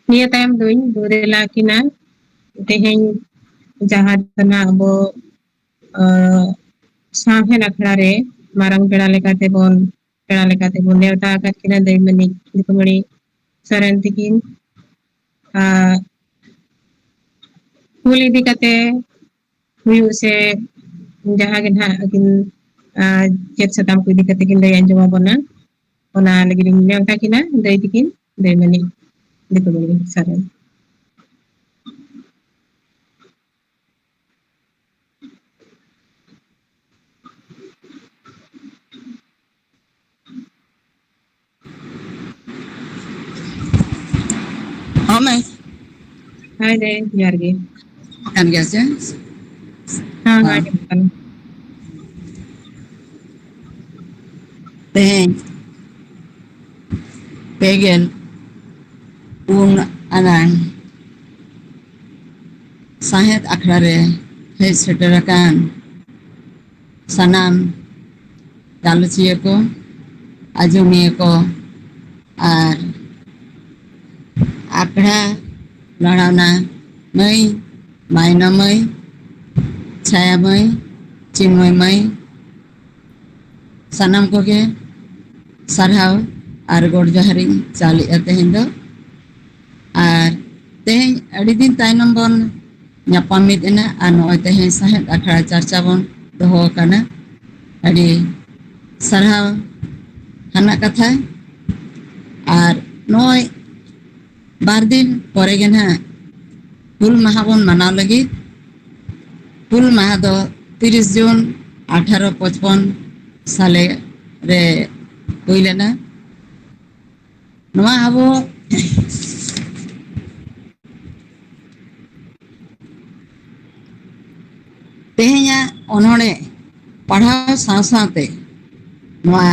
ᱱᱤᱭᱟᱹ ᱛᱟᱭᱚᱢ ᱫᱚᱧ ᱫᱩᱨᱮᱞᱟ ᱠᱤᱱᱟ ᱛᱮᱦᱮᱧ ᱡᱟᱦᱟᱸ ᱫᱚ ᱱᱟᱜ ᱟᱵᱚ, ᱟᱸ, ᱥᱟᱶᱦᱮᱫ ᱟᱠᱷᱲᱟ ᱨᱮ ᱢᱟᱨᱟᱝ ᱯᱮᱲᱟ ᱞᱮᱠᱟᱛᱮ ᱵᱚᱱ, ᱯᱮᱲᱟ ᱞᱮᱠᱟᱛᱮ ᱵᱚᱱ ᱱᱮᱣᱛᱟ ᱟᱠᱟᱫ ᱠᱤᱱᱟ ᱫᱟᱹᱭᱢᱟᱹᱱᱤ ᱫᱤᱠᱩᱢᱟᱹᱱᱤ ᱥᱚᱨᱮᱱ ᱛᱤᱠᱤᱱ᱾ ᱟᱨ ᱦᱩᱞ ᱤᱫᱤ ᱠᱟᱛᱮ ᱦᱩᱭᱩᱜ ᱥᱮ ᱡᱟᱦᱟᱸ ᱜᱮ ᱱᱟᱦᱟᱜ ᱟᱹᱠᱤᱱ ᱟᱨ ᱪᱮᱫ ᱥᱟᱛᱟᱢ ᱠᱚ ᱤᱫᱤ ᱠᱟᱛᱮ ᱠᱤᱱ ᱞᱟᱹᱭ ᱟᱸᱡᱚᱢ ᱟᱵᱚᱱᱟ, ᱚᱱᱟ ᱞᱟᱹᱜᱤᱫ ᱤᱧ ᱱᱮᱣᱛᱟ ᱠᱤᱱᱟ ᱫᱟᱹᱭ ᱛᱟᱹᱠᱤᱱ, ᱫᱟᱹᱭ ᱢᱟᱹᱱᱤ, ᱫᱤᱠᱩᱢᱚᱱᱤ ᱥᱚᱨᱮᱱ᱾ ᱦᱚᱸ, ᱢᱮ᱾ ᱦᱳᱭ ᱫᱟᱹᱭ, ᱡᱚᱦᱟᱨ ᱜᱮ᱾ ᱠᱟᱱ ᱜᱮᱭᱟ ᱥᱮ? ᱦᱮᱸ, ᱦᱮᱸ, ᱦᱮᱸ᱾ ᱟᱸᱡᱚᱢᱚᱜ ᱠᱟᱱᱟ᱾ ᱛᱮᱦᱮᱧ ᱯᱮ ᱜᱮᱞ ᱯᱩᱱ ᱟᱱᱟᱝ ᱥᱟᱶᱦᱮᱫ ᱟᱠᱷᱲᱟ ᱨᱮ ᱦᱮᱡ ᱥᱮᱴᱮᱨ ᱟᱠᱟᱱ ᱥᱟᱱᱟᱢ ᱜᱟᱞᱚᱪᱤᱭᱟᱹ ᱠᱚ, ᱟᱸᱡᱚᱢᱤᱭᱟᱹ ᱠᱚ ᱟᱨ ᱟᱠᱷᱲᱟ ᱞᱟᱲᱟᱣᱱᱟ ᱢᱟᱹᱭ, ᱢᱟᱭᱱᱟ ᱢᱟᱹᱭ, ᱪᱷᱟᱭᱟ ᱢᱟᱹᱭ, ᱪᱤᱱᱢᱚᱭ ᱢᱟᱹᱭ, ᱥᱟᱱᱟᱢ ᱠᱚᱜᱮ ᱥᱟᱨᱦᱟᱣ ᱟᱨ ᱜᱚᱰ ᱡᱚᱦᱟᱨᱤᱧ ᱪᱟᱞᱮᱜᱼᱟ ᱛᱮᱦᱮᱧ ᱫᱚ᱾ ᱟᱨ ᱛᱮᱦᱮᱧ ᱟᱹᱰᱤ ᱫᱤᱱ ᱛᱟᱭᱱᱚᱢ ᱵᱚᱱ ᱧᱟᱯᱟᱢ ᱢᱤᱫ ᱮᱱᱟ ᱟᱨ ᱱᱚᱜᱼᱚᱭ ᱛᱮᱦᱮᱧ ᱥᱟᱶᱦᱮᱫ ᱟᱠᱷᱲᱟ ᱪᱟᱨᱪᱟ ᱵᱚᱱ ᱫᱚᱦᱚ ᱟᱠᱟᱱᱟ᱾ ᱟᱹᱰᱤ ᱥᱟᱨᱦᱟᱣ ᱟᱱᱟᱜ ᱠᱟᱛᱷᱟ᱾ ᱟᱨ ᱱᱚᱜᱼᱚᱭ ᱵᱟᱨ ᱫᱤᱱ ᱯᱚᱨᱮ ᱜᱮ ᱱᱟᱦᱟᱜ ᱦᱩᱞ ᱢᱟᱦᱟ ᱵᱚᱱ ᱢᱟᱱᱟᱣ ᱞᱟᱹᱜᱤᱫ᱾ ᱦᱩᱞ ᱢᱟᱦᱟ ᱫᱚ ᱛᱤᱨᱤᱥ ᱡᱩᱱ ᱟᱴᱷᱟᱨᱚ ᱯᱚᱪᱯᱚᱱ ᱥᱟᱞᱮ ᱨᱮ ᱦᱩᱭ ᱞᱮᱱᱟ᱾ ᱱᱚᱣᱟ ᱟᱵᱚ ᱛᱮᱦᱮᱧᱟᱜ ᱚᱱᱚᱬᱦᱮ ᱯᱟᱲᱦᱟᱣ ᱥᱟᱶ ᱥᱟᱶᱛᱮ ᱱᱚᱣᱟ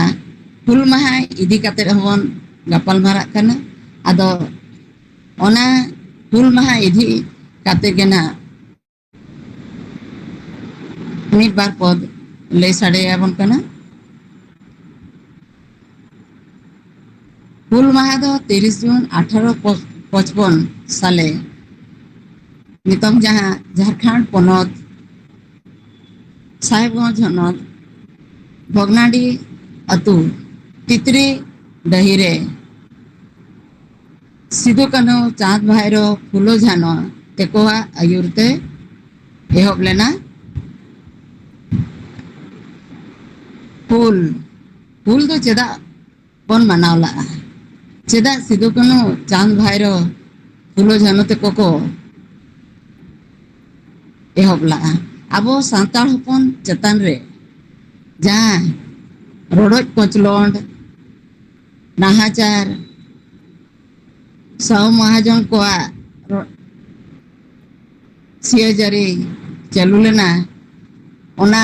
ᱦᱩᱞ ᱢᱟᱦᱟ ᱤᱫᱤ ᱠᱟᱛᱮ ᱦᱚᱸᱵᱚᱱ ᱜᱟᱯᱟᱞ ᱢᱟᱨᱟᱜ ᱠᱟᱱᱟ᱾ ᱟᱫᱚ ᱚᱱᱟ ᱦᱩᱞ ᱢᱟᱦᱟ ᱤᱫᱤ ᱠᱟᱛᱮ ᱜᱮ ᱱᱟᱜ ᱢᱤᱫ ᱵᱟᱨ ᱯᱚᱫ ᱞᱟᱹᱭ ᱥᱟᱰᱮᱭᱟᱵᱚᱱ ᱠᱟᱱᱟ᱾ ᱦᱩᱞ ᱢᱟᱦᱟ ᱫᱚ ᱛᱤᱨᱤᱥ ᱡᱩᱱ ᱟᱴᱷᱟᱨᱚ ᱯᱚᱪᱯᱚᱱ ᱥᱟᱞᱮ, ᱱᱤᱛᱚᱝ ᱡᱟᱦᱟᱸ ᱡᱷᱟᱲᱠᱷᱚᱸᱰ ᱯᱚᱱᱚᱛ ᱥᱟᱦᱮᱵᱽᱜᱚᱸᱡᱽ ᱦᱚᱱᱚᱛ ᱵᱷᱚᱜᱽᱱᱟᱰᱤ ᱟᱹᱛᱩ ᱛᱤᱛᱨᱤ ᱰᱟᱹᱦᱤ ᱨᱮ ᱥᱤᱫᱩ ᱠᱟᱹᱱᱦᱩ, ᱪᱟᱸᱫᱽ ᱵᱷᱟᱭᱨᱳ, ᱯᱷᱩᱞᱳ ᱡᱷᱟᱱᱳ ᱛᱮᱠᱚᱣᱟᱜ ᱟᱹᱭᱩᱨ ᱛᱮ ᱮᱦᱚᱵ ᱞᱮᱱᱟ᱾ ᱦᱩᱞ, ᱦᱩᱞ ᱫᱚ ᱪᱮᱫᱟᱜ ᱵᱚᱱ ᱢᱟᱱᱟᱣ ᱞᱟᱜᱼᱟ? ᱪᱮᱫᱟᱜ ᱥᱤᱫᱩ ᱠᱟᱹᱱᱦᱩ, ᱪᱟᱸᱫᱽ ᱵᱷᱟᱭᱨᱳ, ᱯᱷᱩᱞᱳ ᱡᱷᱟᱱᱳ ᱛᱮᱠᱚ ᱠᱚ ᱮᱦᱚᱵ ᱞᱟᱜᱼᱟ? ᱟᱵᱚ ᱥᱟᱱᱛᱟᱲ ᱦᱚᱯᱚᱱ ᱪᱮᱛᱟᱱ ᱨᱮ ᱡᱟᱦᱟᱸ ᱨᱚᱰᱚᱡ ᱠᱚᱪᱞᱚᱱ, ᱱᱟᱦᱟᱪᱟᱨ, ᱥᱟᱦᱩ ᱢᱟᱦᱟᱡᱚᱱ ᱠᱚᱣᱟᱜ ᱨᱚ-, ᱥᱤᱭᱟᱹᱡᱟᱹᱨᱤ ᱪᱟᱹᱞᱩ ᱞᱮᱱᱟ, ᱚᱱᱟ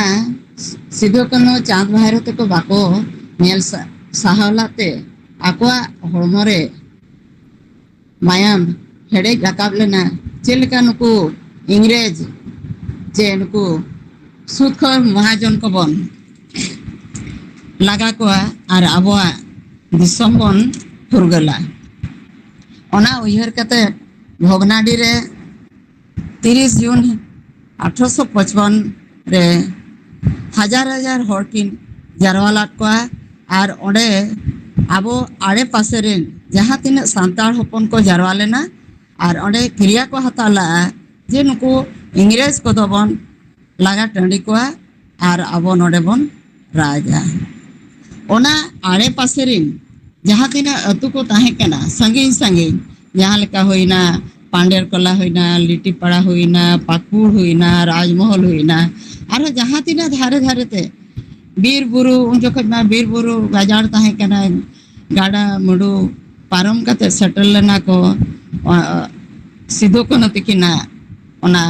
ᱥᱤᱫᱩ ᱠᱟᱹᱱᱦᱩ ᱪᱟᱸᱫᱽ ᱵᱷᱟᱭᱨᱳ ᱛᱮᱠᱚ ᱵᱟᱠᱚ ᱧᱮᱞ ᱥᱟ-, ᱥᱟᱦᱟᱣ ᱞᱟᱜ ᱛᱮ ᱟᱠᱚᱣᱟᱜ ᱦᱚᱲᱢᱚ ᱨᱮ ᱢᱟᱭᱟᱢ ᱦᱮᱰᱮᱡ ᱨᱟᱠᱟᱵ ᱞᱮᱱᱟ᱾ ᱪᱮᱫ ᱞᱮᱠᱟ ᱱᱩᱠᱩ ᱤᱝᱨᱮᱡᱽ ᱪᱮ ᱱᱩᱠᱩ ᱥᱩᱫᱽᱠᱷᱚᱨ ᱢᱚᱦᱟᱡᱚᱱ ᱠᱚᱵᱚᱱ ᱞᱟᱜᱟ ᱠᱚᱣᱟ ᱟᱨ ᱟᱵᱚᱣᱟᱜ ᱫᱤᱥᱚᱢ ᱵᱚᱱ ᱯᱷᱩᱨᱜᱟᱹᱞᱟ᱾ ᱚᱱᱟ ᱩᱭᱦᱟᱹᱨ ᱠᱟᱛᱮ ᱵᱷᱚᱜᱽᱱᱟᱰᱤ ᱨᱮ ᱛᱤᱨᱤᱥ ᱡᱩᱱ ᱟᱴᱷᱨᱚᱥᱚ ᱯᱚᱪᱯᱚᱱ ᱨᱮ ᱦᱟᱡᱟᱨ ᱦᱟᱡᱟᱨ ᱦᱚᱲ ᱠᱤᱱ ᱡᱟᱨᱣᱟ ᱞᱮᱫ ᱠᱚᱣᱟ᱾ ᱟᱨ ᱚᱸᱰᱮ ᱟᱵᱚ ᱟᱲᱮ ᱯᱟᱥᱮ ᱨᱮᱱ ᱡᱟᱦᱟᱸ ᱛᱤᱱᱟᱹᱜ ᱥᱟᱱᱛᱟᱲ ᱦᱚᱯᱚᱱ ᱠᱚ ᱡᱟᱨᱣᱟ ᱞᱮᱱᱟ ᱟᱨ ᱚᱸᱰᱮ ᱠᱤᱨᱭᱟ ᱠᱚ ᱦᱟᱛᱟᱣ ᱞᱮᱫᱼᱟ ᱡᱮ ᱱᱩᱠᱩ ᱤᱝᱨᱮᱡᱽ ᱠᱚᱫᱚ ᱵᱚᱱ ᱞᱟᱜᱟ ᱴᱟᱺᱰᱤ ᱠᱚᱣᱟ ᱟᱨ ᱟᱵᱚ ᱱᱚᱰᱮ ᱵᱚᱱ ᱨᱟᱡᱟ᱾ ᱚᱱᱟ ᱟᱲᱮ ᱯᱟᱥᱮ ᱨᱮᱱ ᱡᱟᱦᱟᱸ ᱛᱤᱱᱟᱹᱜ ᱟᱹᱛᱩ ᱠᱚ ᱛᱟᱦᱮᱸ ᱠᱟᱱᱟ, ᱥᱟᱺᱜᱤᱧ ᱥᱟᱺᱜᱤᱧ, ᱡᱟᱦᱟᱸ ᱞᱮᱠᱟ ᱦᱩᱭᱱᱟ, ᱯᱟᱱᱰᱮᱨ ᱠᱚᱞᱟ ᱦᱩᱭᱱᱟ, ᱞᱤᱴᱤᱯᱟᱲᱟ ᱦᱩᱭᱱᱟ, ᱯᱟᱠᱩᱲ ᱦᱩᱭᱱᱟ, ᱨᱟᱡᱽᱢᱚᱦᱚᱞ ᱦᱩᱭᱱᱟ, ᱟᱨᱦᱚᱸ ᱡᱟᱦᱟᱸ ᱛᱤᱱᱟᱹᱜ ᱫᱷᱟᱨᱮ ᱫᱷᱟᱨᱮ ᱛᱮ ᱵᱤᱨ ᱵᱩᱨᱩ, ᱩᱱ ᱡᱚᱠᱷᱚᱱ ᱢᱟ ᱵᱤᱨ ᱵᱩᱨᱩ ᱜᱟᱡᱟᱲ ᱛᱟᱦᱮᱸ ᱠᱟᱱᱟ, ᱜᱟᱰᱟ ᱢᱩᱰᱩ ᱯᱟᱨᱚᱢ ᱠᱟᱛᱮ ᱥᱮᱴᱮᱨ ᱞᱮᱱᱟ ᱠᱚ, ᱚ, ᱥᱤᱫᱩ ᱠᱟᱹᱱᱦᱩ ᱛᱤᱠᱤᱱᱟᱜ ᱚᱱᱟ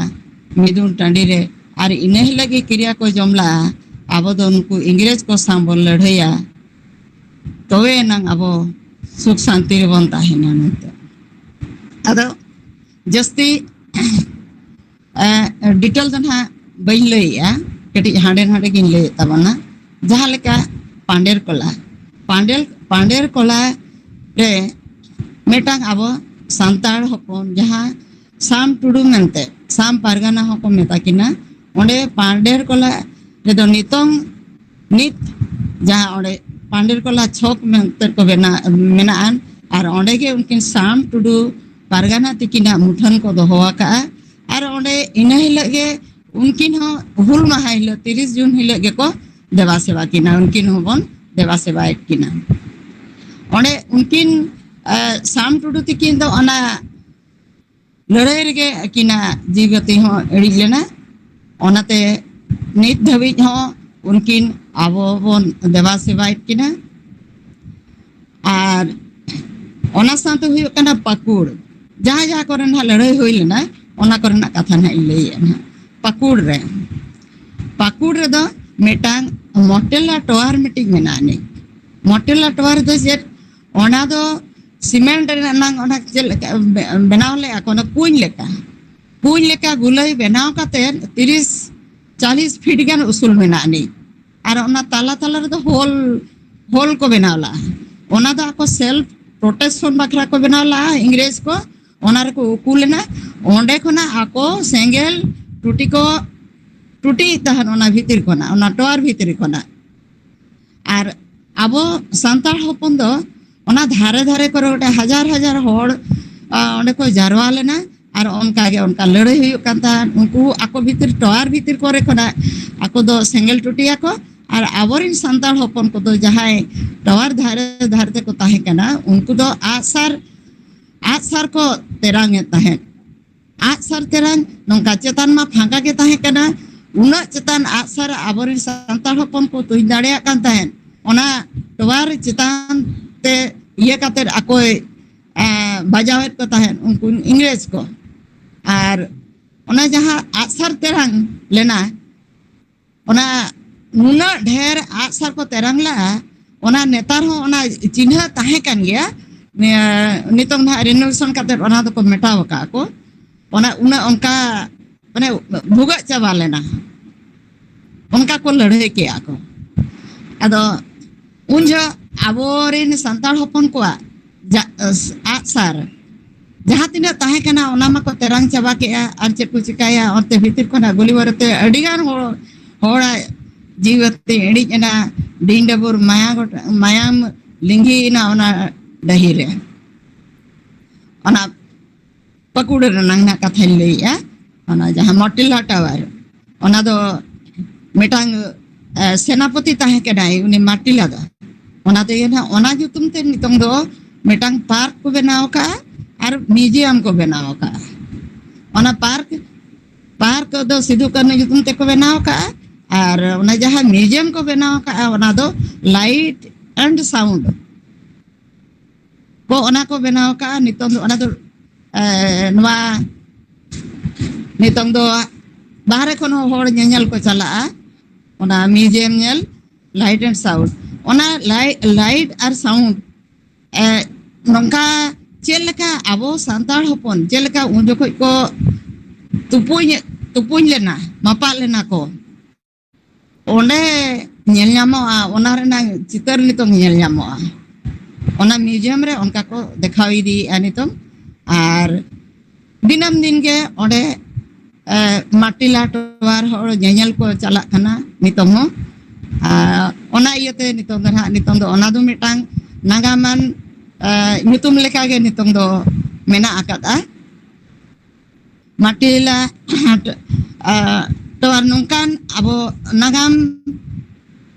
ᱢᱤᱫᱩᱱ ᱴᱟᱺᱰᱤ ᱨᱮ᱾ ᱟᱨ ᱤᱱᱟᱹ ᱦᱤᱞᱳᱜ ᱜᱮ ᱠᱤᱨᱭᱟ ᱠᱚ ᱡᱚᱢ ᱞᱟᱜᱼᱟ, ᱟᱵᱚ ᱫᱚ ᱱᱩᱠᱩ ᱤᱝᱨᱮᱡᱽ ᱠᱚ ᱥᱟᱶ ᱵᱚᱱ ᱞᱟᱹᱲᱦᱟᱹᱭᱟ, ᱛᱚᱵᱮ ᱮᱱᱟᱝ ᱟᱵᱚ ᱥᱩᱠ ᱥᱟᱱᱛᱤ ᱨᱮᱵᱚᱱ ᱛᱟᱦᱮᱱᱟ ᱢᱮᱱᱛᱮ᱾ ᱟᱫᱚ ᱡᱟᱹᱥᱛᱤ ᱮ, ᱰᱤᱴᱮᱞ ᱫᱚ ᱱᱟᱦᱟᱜ ᱵᱟᱹᱧ ᱞᱟᱹᱭᱮᱜᱼᱟ, ᱠᱟᱹᱴᱤᱡ ᱦᱟᱸᱰᱮ ᱱᱟᱰᱮ ᱜᱤᱧ ᱞᱟᱹᱭᱮᱫ ᱛᱟᱵᱚᱱᱟ᱾ ᱡᱟᱦᱟᱸ ᱞᱮᱠᱟ ᱯᱟᱱᱰᱮᱨ ᱠᱚᱞᱟ, ᱯᱟᱱᱰᱮᱨ, ᱯᱟᱱᱰᱮᱨ ᱠᱚᱞᱟ ᱨᱮ ᱢᱤᱫᱴᱟᱝ ᱟᱵᱚ ᱥᱟᱱᱛᱟᱲ ᱦᱚᱯᱚᱱ ᱡᱟᱦᱟᱸ ᱥᱟᱢ ᱴᱩᱰᱩ ᱢᱮᱱᱛᱮ, ᱥᱟᱢ ᱯᱟᱨᱜᱟᱱᱟ ᱦᱚᱸᱠᱚ ᱢᱮᱛᱟ ᱠᱤᱱᱟ, ᱚᱸᱰᱮ ᱯᱟᱱᱰᱮᱨ ᱠᱚᱞᱟ ᱨᱮᱫᱚ ᱱᱤᱛᱚᱝ ᱱᱤᱛ ᱡᱟᱦᱟᱸ ᱚᱸᱰᱮ ᱯᱟᱱᱰᱮᱨ ᱠᱚᱞᱟ ᱪᱷᱚᱠ ᱢᱮᱱᱛᱮ ᱠᱚ ᱵᱮᱱᱟᱣ ᱢᱮᱱᱟᱜᱼᱟ, ᱟᱨ ᱚᱸᱰᱮ ᱜᱮ ᱩᱱᱠᱤᱱ ᱥᱟᱢ ᱴᱩᱰᱩ ᱯᱟᱨᱜᱟᱱᱟ ᱛᱤᱠᱤᱱᱟᱜ ᱢᱩᱴᱷᱟᱹᱱ ᱠᱚ ᱫᱚᱦᱚ ᱟᱠᱟᱜᱼᱟ᱾ ᱟᱨ ᱚᱸᱰᱮ ᱤᱱᱟᱹ ᱦᱤᱞᱳᱜ ᱜᱮ ᱩᱱᱠᱤᱱ ᱦᱚᱸ ᱦᱩᱞ ᱢᱟᱦᱟ ᱦᱤᱞᱳᱜ, ᱛᱤᱨᱤᱥ ᱡᱩᱱ ᱦᱤᱞᱳᱜ ᱜᱮᱠᱚ ᱫᱮᱵᱟ ᱥᱮᱵᱟ ᱠᱤᱱᱟ, ᱩᱱᱠᱤᱱ ᱦᱚᱸᱵᱚᱱ ᱫᱮᱵᱟ ᱥᱮᱵᱟᱭᱮᱫ ᱠᱤᱱᱟ᱾ ᱚᱸᱰᱮ ᱩᱱᱠᱤᱱ ᱥᱟᱢ ᱴᱩᱰᱩ ᱛᱤᱠᱤᱱ ᱫᱚ ᱚᱱᱟ ᱞᱟᱹᱲᱦᱟᱹᱭ ᱨᱮᱜᱮ ᱟᱹᱠᱤᱱᱟᱜ ᱡᱤᱣᱤ ᱵᱟᱹᱛᱤ ᱦᱚᱸ ᱤᱬᱤᱡ ᱞᱮᱱᱟ᱾ ᱚᱱᱟᱛᱮ ᱱᱤᱛ ᱫᱷᱟᱹᱵᱤᱡ ᱦᱚᱸ ᱩᱱᱠᱤᱱ ᱟᱵᱚ ᱵᱚᱱ ᱫᱮᱵᱟ ᱥᱮᱵᱟᱭᱮᱫ ᱠᱤᱱᱟ᱾ ᱟᱨ ᱚᱱᱟ ᱥᱟᱶᱛᱮ ᱦᱩᱭᱩᱜ ᱠᱟᱱᱟ ᱯᱟᱹᱠᱩᱲ, ᱡᱟᱦᱟᱸ ᱡᱟᱦᱟᱸ ᱠᱚᱨᱮ ᱱᱟᱦᱟᱜ ᱞᱟᱹᱲᱦᱟᱹᱭ ᱦᱩᱭ ᱞᱮᱱᱟ, ᱚᱱᱟ ᱠᱚᱨᱮᱱᱟᱜ ᱠᱟᱛᱷᱟ ᱱᱟᱦᱟᱜ ᱤᱧ ᱞᱟᱹᱭᱮᱫᱼᱟ ᱱᱟᱦᱟᱜ᱾ ᱯᱟᱹᱠᱩᱲ ᱨᱮ, ᱯᱟᱹᱠᱩᱲ ᱨᱮᱫᱚ ᱢᱤᱫᱴᱟᱝ ᱢᱚᱴᱮᱞᱟ ᱴᱚᱣᱟᱨ ᱢᱤᱫᱴᱤᱡ ᱢᱮᱱᱟᱜ ᱟᱹᱱᱤᱡ᱾ ᱢᱚᱴᱮᱞᱟ ᱴᱚᱣᱟᱨ ᱫᱚ ᱪᱮᱫ? ᱚᱱᱟ ᱫᱚ ᱥᱤᱢᱮᱱᱴ ᱨᱮᱱᱟᱜ ᱱᱟᱝ ᱚᱱᱟ ᱪᱮᱫ ᱞᱮᱠᱟ ᱵᱮᱱᱟᱣ ᱞᱮᱫᱼᱟ ᱠᱚ, ᱚᱱᱟ ᱠᱩᱧ ᱞᱮᱠᱟ, ᱠᱩᱧ ᱞᱮᱠᱟ ᱜᱩᱞᱟᱹᱭ ᱵᱮᱱᱟᱣ ᱠᱟᱛᱮ ᱛᱤᱨᱤᱥ ᱪᱟᱞᱤᱥ ᱯᱷᱤᱴ ᱜᱟᱱ ᱩᱥᱩᱞ ᱢᱮᱱᱟᱜ ᱟᱹᱱᱤᱡ᱾ ᱟᱨ ᱚᱱᱟ ᱛᱟᱞᱟ ᱛᱟᱞᱟ ᱨᱮᱫᱚ ᱦᱳᱞ, ᱦᱳᱞ ᱠᱚ ᱵᱮᱱᱟᱣ ᱞᱟᱜᱼᱟ᱾ ᱚᱱᱟ ᱫᱚ ᱟᱠᱚ ᱥᱮᱞᱯ ᱯᱨᱚᱴᱮᱠᱥᱚᱱ ᱵᱟᱠᱷᱨᱟ ᱠᱚ ᱵᱮᱱᱟᱣ ᱞᱟᱜᱼᱟ, ᱤᱝᱨᱮᱡᱽ ᱠᱚ᱾ ᱚᱱᱟ ᱨᱮᱠᱚ ᱩᱠᱩ ᱞᱮᱱᱟ᱾ ᱚᱸᱰᱮ ᱠᱷᱚᱱᱟᱜ ᱟᱠᱚ ᱥᱮᱸᱜᱮᱞ ᱴᱩᱴᱤ ᱠᱚ ᱴᱩᱴᱤᱭᱮᱫ ᱛᱟᱦᱮᱸᱫ ᱚᱱᱟ ᱵᱷᱤᱛᱤᱨ ᱠᱷᱚᱱᱟᱜ, ᱚᱱᱟ ᱴᱚᱣᱟᱨ ᱵᱷᱤᱛᱨᱤ ᱠᱷᱚᱱᱟᱜ᱾ ᱟᱨ ᱟᱵᱚ ᱥᱟᱱᱛᱟᱲ ᱦᱚᱯᱚᱱ ᱫᱚ ᱚᱱᱟ ᱫᱷᱟᱨᱮ ᱫᱷᱟᱨᱮ ᱠᱚᱨᱮ ᱚᱸᱰᱮ ᱦᱟᱡᱟᱨ ᱦᱟᱡᱟᱨ ᱦᱚᱲ ᱚᱸᱰᱮ ᱠᱚ ᱡᱟᱨᱣᱟ ᱞᱮᱱᱟ᱾ ᱟᱨ ᱚᱱᱠᱟ ᱜᱮ ᱚᱱᱠᱟ ᱞᱟᱹᱲᱦᱟᱹᱭ ᱦᱩᱭᱩᱜ ᱠᱟᱱ ᱛᱟᱦᱮᱸᱫ᱾ ᱩᱱᱠᱩ ᱟᱠᱚ ᱵᱷᱤᱛᱤᱨ ᱴᱚᱣᱟᱨ ᱵᱷᱤᱛᱤᱨ ᱠᱚᱨᱮ ᱠᱷᱚᱱᱟᱜ ᱟᱠᱚ ᱫᱚ ᱥᱮᱸᱜᱮᱞ ᱴᱩᱴᱤᱭᱟᱠᱚ᱾ ᱟᱨ ᱟᱵᱚᱨᱮᱱ ᱥᱟᱱᱛᱟᱲ ᱦᱚᱯᱚᱱ ᱠᱚᱫᱚ ᱡᱟᱦᱟᱸᱭ ᱴᱚᱣᱟᱨ ᱫᱷᱟᱨᱮ ᱫᱷᱟᱨᱮ ᱛᱮᱠᱚ ᱛᱟᱦᱮᱸ ᱠᱟᱱᱟ, ᱩᱱᱠᱩ ᱫᱚ ᱟᱜᱼᱥᱟᱨ, ᱟᱜᱼᱥᱟᱨ ᱠᱚ ᱛᱮᱨᱟᱝ ᱮᱫ ᱛᱟᱦᱮᱸᱫ᱾ ᱟᱜᱼᱥᱟᱨ ᱛᱮᱨᱟᱝ ᱱᱚᱝᱠᱟ ᱪᱮᱛᱟᱱ ᱢᱟ ᱯᱷᱟᱸᱠᱟ ᱜᱮ ᱛᱟᱦᱮᱸ ᱠᱟᱱᱟ᱾ ᱩᱱᱟᱹᱜ ᱪᱮᱛᱟᱱ ᱟᱜᱼᱥᱟᱨ ᱟᱵᱚᱨᱮᱱ ᱥᱟᱱᱛᱟᱲ ᱦᱚᱯᱚᱱ ᱠᱚ ᱛᱩᱧ ᱫᱟᱲᱮᱭᱟᱜ ᱠᱟᱱ ᱛᱟᱦᱮᱸᱫ᱾ ᱚᱱᱟ ᱴᱚᱣᱟᱨ ᱪᱮᱛᱟᱱ ᱛᱮ ᱤᱭᱟᱹ ᱠᱟᱛᱮ ᱟᱠᱚᱭ ᱵᱟᱡᱟᱣᱮᱫ ᱠᱚ ᱛᱟᱦᱮᱸᱫ ᱩᱱᱠᱩ ᱤᱝᱨᱮᱡᱽ ᱠᱚ᱾ ᱟᱨ ᱚᱱᱟ ᱡᱟᱦᱟᱸ ᱟᱜᱼᱥᱟᱨ ᱛᱮᱨᱟᱝ ᱞᱮᱱᱟ, ᱚᱱᱟ ᱱᱩᱱᱟᱹᱜ ᱰᱷᱮᱨ ᱟᱜᱼᱥᱟᱨ ᱠᱚ ᱛᱮᱨᱟᱝ ᱞᱟᱜᱼᱟ, ᱚᱱᱟ ᱱᱮᱛᱟᱨ ᱦᱚᱸ ᱚᱱᱟ ᱪᱤᱱᱦᱟᱹ ᱛᱟᱦᱮᱸ ᱠᱟᱱ ᱜᱮᱭᱟ᱾ ᱱᱤᱭᱟᱹ ᱱᱤᱛᱚᱝ ᱱᱟᱦᱟᱜ ᱨᱤᱱᱳᱵᱷᱮᱥᱚᱱ ᱠᱟᱛᱮ ᱚᱱᱟ ᱫᱚᱠᱚ ᱢᱮᱴᱟᱣ ᱟᱠᱟᱫ ᱠᱚ᱾ ᱚᱱᱟ ᱩᱱᱟᱹᱜ ᱚᱱᱠᱟ ᱢᱟᱱᱮ ᱵᱷᱩᱜᱟᱹᱜ ᱪᱟᱵᱟ ᱞᱮᱱᱟ, ᱚᱱᱠᱟ ᱠᱚ ᱞᱟᱹᱲᱦᱟᱹᱭ ᱠᱮᱜᱼᱟ ᱠᱚ᱾ ᱟᱫᱚ ᱩᱱ ᱡᱚᱦᱚᱜ ᱟᱵᱚᱨᱮᱱ ᱥᱟᱱᱛᱟᱲ ᱦᱚᱯᱚᱱ ᱠᱚᱣᱟᱜ ᱡᱟ-, ᱟᱜᱼᱥᱟᱨ ᱡᱟᱦᱟᱸ ᱛᱤᱱᱟᱹᱜ ᱛᱟᱦᱮᱸ ᱠᱟᱱᱟ, ᱚᱱᱟ ᱢᱟᱠᱚ ᱛᱮᱨᱟᱝ ᱪᱟᱵᱟ ᱠᱮᱜᱼᱟ᱾ ᱟᱨ ᱪᱮᱫ ᱠᱚ ᱪᱤᱠᱟᱹᱭᱟ, ᱚᱱᱛᱮ ᱵᱷᱤᱛᱤᱨ ᱠᱷᱚᱱᱟᱜ ᱜᱩᱞᱤ ᱵᱟᱹᱨᱩᱫ ᱛᱮ ᱟᱹᱰᱤ ᱜᱟᱱ ᱦᱚᱲ, ᱦᱚᱲᱟᱜ ᱡᱤᱣᱤ ᱵᱟᱹᱛᱤ ᱤᱬᱤᱡ ᱮᱱᱟ᱾ ᱰᱤᱧ ᱰᱟᱹᱵᱩᱨ ᱢᱟᱭᱟ ᱜᱚᱴᱟ, ᱢᱟᱭᱟᱢ ᱞᱤᱸᱜᱤᱭᱮᱱᱟ ᱚᱱᱟ ᱰᱟᱹᱦᱤ ᱨᱮ᱾ ᱚᱱᱟ ᱯᱟᱹᱠᱩᱲ ᱨᱮᱱᱟᱝ ᱱᱟᱜ ᱠᱟᱛᱷᱟᱧ ᱞᱟᱹᱭᱮᱜᱼᱟ, ᱚᱱᱟ ᱡᱟᱦᱟᱸ ᱢᱚᱴᱤᱞᱟ ᱴᱟᱣᱟᱨ, ᱚᱱᱟ ᱫᱚ ᱢᱤᱫᱴᱟᱝ ᱥᱮᱱᱟᱯᱚᱛᱤ ᱛᱟᱦᱮᱸ ᱠᱟᱱᱟᱭ ᱩᱱᱤ ᱢᱟᱨᱴᱤᱞᱟ ᱫᱚ᱾ ᱚᱱᱟ ᱛᱮᱜᱮ ᱱᱟᱦᱟᱜ ᱚᱱᱟ ᱧᱩᱛᱩᱢ ᱛᱮ ᱱᱤᱛᱚᱝ ᱫᱚ ᱢᱤᱫᱴᱟᱝ ᱯᱟᱨᱠ ᱠᱚ ᱵᱮᱱᱟᱣ ᱟᱠᱟᱫᱼᱟ ᱟᱨ ᱢᱤᱭᱩᱡᱤᱭᱟᱢ ᱠᱚ ᱵᱮᱱᱟᱣ ᱟᱠᱟᱫᱼᱟ᱾ ᱚᱱᱟ ᱯᱟᱨᱠ ᱯᱟᱨᱠ ᱫᱚ ᱥᱤᱫᱩ ᱠᱟᱹᱱᱦᱩ ᱧᱩᱛᱩᱢ ᱛᱮᱠᱚ ᱵᱮᱱᱟᱣ ᱟᱠᱟᱫᱼᱟ᱾ ᱟᱨ ᱚᱱᱟ ᱡᱟᱦᱟᱸ ᱢᱤᱭᱩᱡᱤᱭᱟᱢ ᱠᱚ ᱵᱮᱱᱟᱣ ᱟᱠᱟᱫᱼᱟ, ᱚᱱᱟ ᱫᱚ ᱞᱟᱭᱤᱴ ᱮᱱᱰ ᱥᱟᱣᱩᱱᱰ ᱠᱚ, ᱚᱱᱟ ᱠᱚ ᱵᱮᱱᱟᱣ ᱟᱠᱟᱫᱼᱟ᱾ ᱱᱤᱛᱚᱝ ᱫᱚ ᱚᱱᱟ ᱫᱚ ᱱᱚᱣᱟ ᱱᱤᱛᱚᱝ ᱫᱚ ᱵᱟᱦᱨᱮ ᱠᱷᱚᱱ ᱦᱚᱸ ᱦᱚᱲ ᱧᱮᱧᱮᱞ ᱠᱚ ᱪᱟᱞᱟᱜᱼᱟ᱾ ᱚᱱᱟ ᱢᱤᱭᱩᱡᱤᱭᱟᱢ ᱧᱮᱞ, ᱞᱟᱭᱤᱴ ᱮᱱᱰ ᱥᱟᱣᱩᱱᱰ, ᱚᱱᱟ ᱞᱟᱭᱤᱴ ᱟᱨ ᱥᱟᱣᱩᱱᱰ ᱱᱚᱝᱠᱟ ᱪᱮᱫ ᱞᱮᱠᱟ ᱟᱵᱚ ᱥᱟᱱᱛᱟᱲ ᱦᱚᱯᱚᱱ ᱪᱮᱫ ᱞᱮᱠᱟ ᱩᱱ ᱡᱚᱠᱷᱚᱱ ᱠᱚ ᱛᱩᱯᱩᱧ ᱛᱩᱯᱩᱧ ᱞᱮᱱᱟ, ᱢᱟᱯᱟᱜ ᱞᱮᱱᱟ ᱠᱚ, ᱚᱸᱰᱮ ᱧᱮᱞ ᱧᱟᱢᱚᱜᱼᱟ, ᱚᱱᱟ ᱨᱮᱱᱟᱜ ᱪᱤᱛᱟᱹᱨ ᱱᱤᱛᱚᱝ ᱧᱮᱞ ᱧᱟᱢᱚᱜᱼᱟ᱾ ᱚᱱᱟ ᱢᱤᱭᱩᱡᱤᱭᱟᱢ ᱨᱮ ᱚᱱᱠᱟ ᱠᱚ ᱫᱮᱠᱷᱟᱣ ᱤᱫᱤᱭᱮᱫᱼᱟ ᱱᱤᱛᱚᱝ᱾ ᱟᱨ ᱫᱤᱱᱟᱹᱢ ᱫᱤᱱ ᱜᱮ ᱚᱸᱰᱮ ᱢᱟᱨᱴᱤᱞᱟ ᱴᱟᱣᱟᱨ ᱦᱚᱲ ᱧᱮᱧᱮᱞ ᱠᱚ ᱪᱟᱞᱟᱜ ᱠᱟᱱᱟ ᱱᱤᱛᱚᱝ ᱦᱚᱸ᱾ ᱟᱨ ᱚᱱᱟ ᱤᱭᱟᱹᱛᱮ ᱱᱤᱛᱚᱝ ᱫᱚ ᱱᱟᱦᱟᱜ ᱱᱤᱛᱚᱝ ᱫᱚ ᱚᱱᱟ ᱫᱚ ᱢᱤᱫᱴᱟᱝ ᱱᱟᱜᱟᱢᱟᱱ ᱧᱩᱛᱩᱢ ᱞᱮᱠᱟᱜᱮ ᱱᱤᱛᱚᱝ ᱫᱚ ᱢᱮᱱᱟᱜ ᱟᱠᱟᱫᱼᱟ᱾ ᱢᱟᱨᱴᱤᱞᱟ ᱴᱟᱣᱟᱨ ᱱᱚᱝᱠᱟᱱ ᱟᱵᱚ ᱱᱟᱜᱟᱢ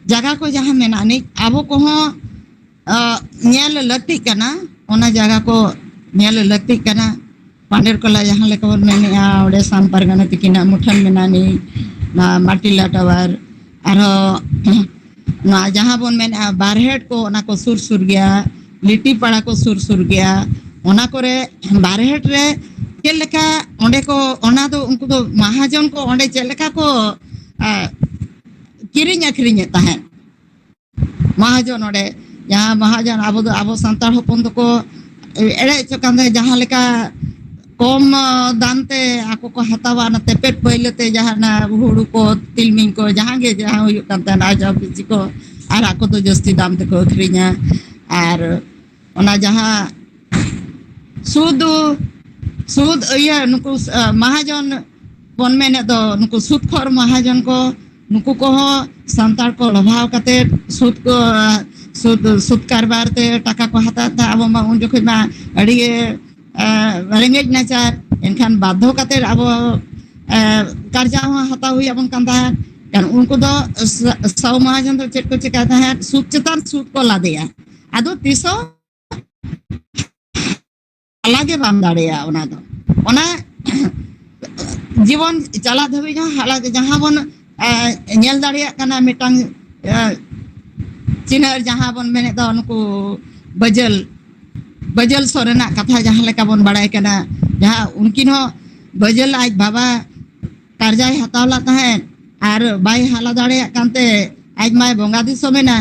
ᱡᱟᱭᱜᱟ ᱠᱚ ᱡᱟᱦᱟᱸ ᱢᱮᱱᱟᱜ ᱟᱹᱱᱤᱡ, ᱟᱵᱚ ᱠᱚᱦᱚᱸ ᱧᱮᱞ ᱞᱟᱹᱠᱛᱤᱜ ᱠᱟᱱᱟ᱾ ᱚᱱᱟ ᱡᱟᱭᱜᱟ ᱠᱚ ᱧᱮᱞ ᱞᱟᱹᱠᱛᱤᱜ ᱠᱟᱱᱟ᱾ ᱯᱟᱸᱰᱮᱨ ᱠᱚᱞᱟ ᱡᱟᱦᱟᱸ ᱞᱮᱠᱟ ᱵᱚᱱ ᱢᱮᱱᱮᱫᱼᱟ, ᱚᱸᱰᱮ ᱥᱟᱢ ᱯᱟᱨᱜᱟᱱᱟ ᱛᱤᱠᱤᱱᱟᱜ ᱢᱩᱴᱷᱟᱹᱱ ᱢᱮᱱᱟᱜ ᱟᱹᱱᱤᱡ, ᱢᱟᱨᱴᱤᱞᱟ ᱴᱟᱣᱟᱨ, ᱟᱨᱦᱚᱸ ᱱᱚᱣᱟ ᱡᱟᱦᱟᱸ ᱵᱚᱱ ᱢᱮᱱᱮᱫᱼᱟ ᱵᱟᱨᱦᱮᱴ ᱠᱚ, ᱚᱱᱟ ᱠᱚ ᱥᱩᱨ ᱥᱩᱨ ᱜᱮᱭᱟ, ᱞᱤᱴᱤ ᱯᱟᱲᱟ ᱠᱚ ᱥᱩᱨ ᱥᱩᱨ ᱜᱮᱭᱟ᱾ ᱚᱱᱟ ᱠᱚᱨᱮ ᱵᱟᱨᱦᱮᱴ ᱨᱮ ᱪᱮᱫ ᱞᱮᱠᱟ ᱚᱸᱰᱮ ᱠᱚ, ᱚᱱᱟ ᱫᱚ ᱩᱱᱠᱩ ᱫᱚ ᱢᱟᱦᱟᱡᱚᱱ ᱠᱚ ᱚᱸᱰᱮ ᱪᱮᱫ ᱞᱮᱠᱟ ᱠᱚ ᱠᱤᱨᱤᱧ ᱟᱹᱠᱷᱨᱤᱧᱮᱫ ᱛᱟᱦᱮᱸᱫ᱾ ᱢᱟᱦᱟᱡᱚᱱ ᱚᱸᱰᱮ ᱡᱟᱦᱟᱸ ᱢᱟᱦᱟᱡᱚᱱ ᱟᱵᱚ ᱫᱚ ᱟᱵᱚ ᱥᱟᱱᱛᱟᱲ ᱦᱚᱯᱚᱱ ᱫᱚᱠᱚ ᱮᱲᱮ ᱦᱚᱪᱚᱜ ᱠᱟᱱ ᱛᱟᱦᱮᱸᱫ, ᱡᱟᱦᱟᱸ ᱞᱮᱠᱟ ᱠᱚᱢ ᱫᱟᱢ ᱛᱮ ᱟᱠᱚ ᱠᱚ ᱦᱟᱛᱟᱣᱟ, ᱚᱱᱟ ᱛᱮᱯᱮᱫ ᱯᱟᱹᱭᱞᱟᱹ ᱛᱮ ᱡᱟᱦᱟᱸ ᱚᱱᱟ ᱦᱩᱲᱩ ᱠᱚ, ᱛᱤᱞᱢᱤᱧ ᱠᱚ, ᱡᱟᱦᱟᱸ ᱜᱮ ᱡᱟᱦᱟᱸ ᱦᱩᱭᱩᱜ ᱠᱟᱱ ᱛᱟᱦᱮᱸᱫ, ᱟᱡ ᱡᱟᱦᱟᱸ ᱵᱤᱥᱤ ᱠᱚ, ᱟᱨ ᱟᱠᱚ ᱫᱚ ᱡᱟᱹᱥᱛᱤ ᱫᱟᱢ ᱛᱮᱠᱚ ᱟᱹᱠᱷᱨᱤᱧᱟ᱾ ᱟᱨ ᱚᱱᱟ ᱡᱟᱦᱟᱸ ᱥᱩᱫ ᱥᱩᱫ ᱤᱭᱟᱹ ᱱᱩᱠᱩ ᱢᱟᱦᱟᱡᱚᱱ ᱵᱚᱱ ᱢᱮᱱᱮᱫ ᱫᱚ, ᱱᱩᱠᱩ ᱥᱩᱫ ᱠᱷᱚᱨ ᱢᱟᱦᱟᱡᱚᱱ ᱠᱚ, ᱱᱩᱠᱩ ᱠᱚᱦᱚᱸ ᱥᱟᱱᱛᱟᱲ ᱠᱚ ᱞᱚᱵᱷᱟᱣ ᱠᱟᱛᱮ ᱥᱩᱫ ᱠᱚ ᱥᱩᱫ ᱥᱩᱫ ᱠᱟᱨᱵᱟᱨ ᱛᱮ ᱴᱟᱠᱟ ᱠᱚ ᱦᱟᱛᱟᱣ ᱛᱟᱦᱮᱸᱫ᱾ ᱟᱵᱚ ᱢᱟ ᱩᱱ ᱡᱚᱠᱷᱚᱱ ᱢᱟ ᱟᱹᱰᱤ ᱜᱮ ᱨᱮᱸᱜᱮᱡ ᱱᱟᱪᱟᱨ, ᱮᱱᱠᱷᱟᱱ ᱵᱟᱫᱽᱫᱷᱚ ᱠᱟᱛᱮ ᱟᱵᱚ ᱠᱟᱨᱡᱟ ᱦᱚᱸ ᱦᱟᱛᱟᱣ ᱦᱩᱭ ᱟᱵᱚᱱ ᱠᱟᱱ ᱛᱟᱦᱮᱸᱫ᱾ ᱩᱱᱠᱩ ᱫᱚ ᱥᱟ- ᱥᱟᱦᱩ ᱢᱟᱦᱟᱡᱚᱱ ᱫᱚ ᱪᱮᱫ ᱠᱚ ᱪᱮᱠᱟᱭ ᱛᱟᱦᱮᱸᱫ? ᱥᱩᱫ ᱪᱮᱛᱟᱱ ᱥᱩᱫ ᱠᱚ ᱞᱟᱫᱮᱭᱟ᱾ ᱟᱫᱚ ᱛᱤᱥ ᱦᱚᱸ ᱦᱟᱞᱟ ᱜᱮ ᱵᱟᱢ ᱫᱟᱲᱮᱭᱟᱜᱼᱟ᱾ ᱚᱱᱟ ᱫᱚ, ᱚᱱᱟ ᱡᱤᱵᱚᱱ ᱪᱟᱞᱟᱜ ᱫᱷᱟᱹᱵᱤᱡ ᱦᱚᱸ ᱦᱟᱞᱟ ᱜᱮ᱾ ᱡᱟᱦᱟᱸ ᱵᱚᱱ ᱧᱮᱞ ᱫᱟᱲᱮᱭᱟᱜ ᱠᱟᱱᱟ, ᱢᱤᱫᱴᱟᱝ ᱪᱤᱱᱦᱟᱹ, ᱡᱟᱦᱟᱸ ᱵᱚᱱ ᱢᱮᱱᱮᱫ ᱫᱚ ᱱᱩᱠᱩ ᱵᱟᱹᱡᱟᱹᱞ, ᱵᱟᱹᱡᱟᱹᱞ ᱥᱚᱨᱮᱱᱟᱜ ᱠᱟᱛᱷᱟ ᱡᱟᱦᱟᱸ ᱞᱮᱠᱟ ᱵᱚᱱ ᱵᱟᱲᱟᱭ ᱠᱟᱱᱟ, ᱡᱟᱦᱟᱸ ᱩᱱᱠᱤᱱ ᱦᱚᱸ ᱵᱟᱹᱡᱟᱹᱞ ᱟᱡ ᱵᱟᱵᱟ ᱠᱟᱨᱡᱟᱭ ᱦᱟᱛᱟᱣ ᱞᱮᱫ ᱛᱟᱦᱮᱸᱫ ᱟᱨ ᱵᱟᱭ ᱦᱟᱞᱟ ᱫᱟᱲᱮᱭᱟᱜ ᱠᱟᱱᱛᱮ ᱟᱡ ᱢᱟᱭ ᱵᱚᱸᱜᱟ ᱫᱤᱥᱚᱢ ᱮᱱᱟ᱾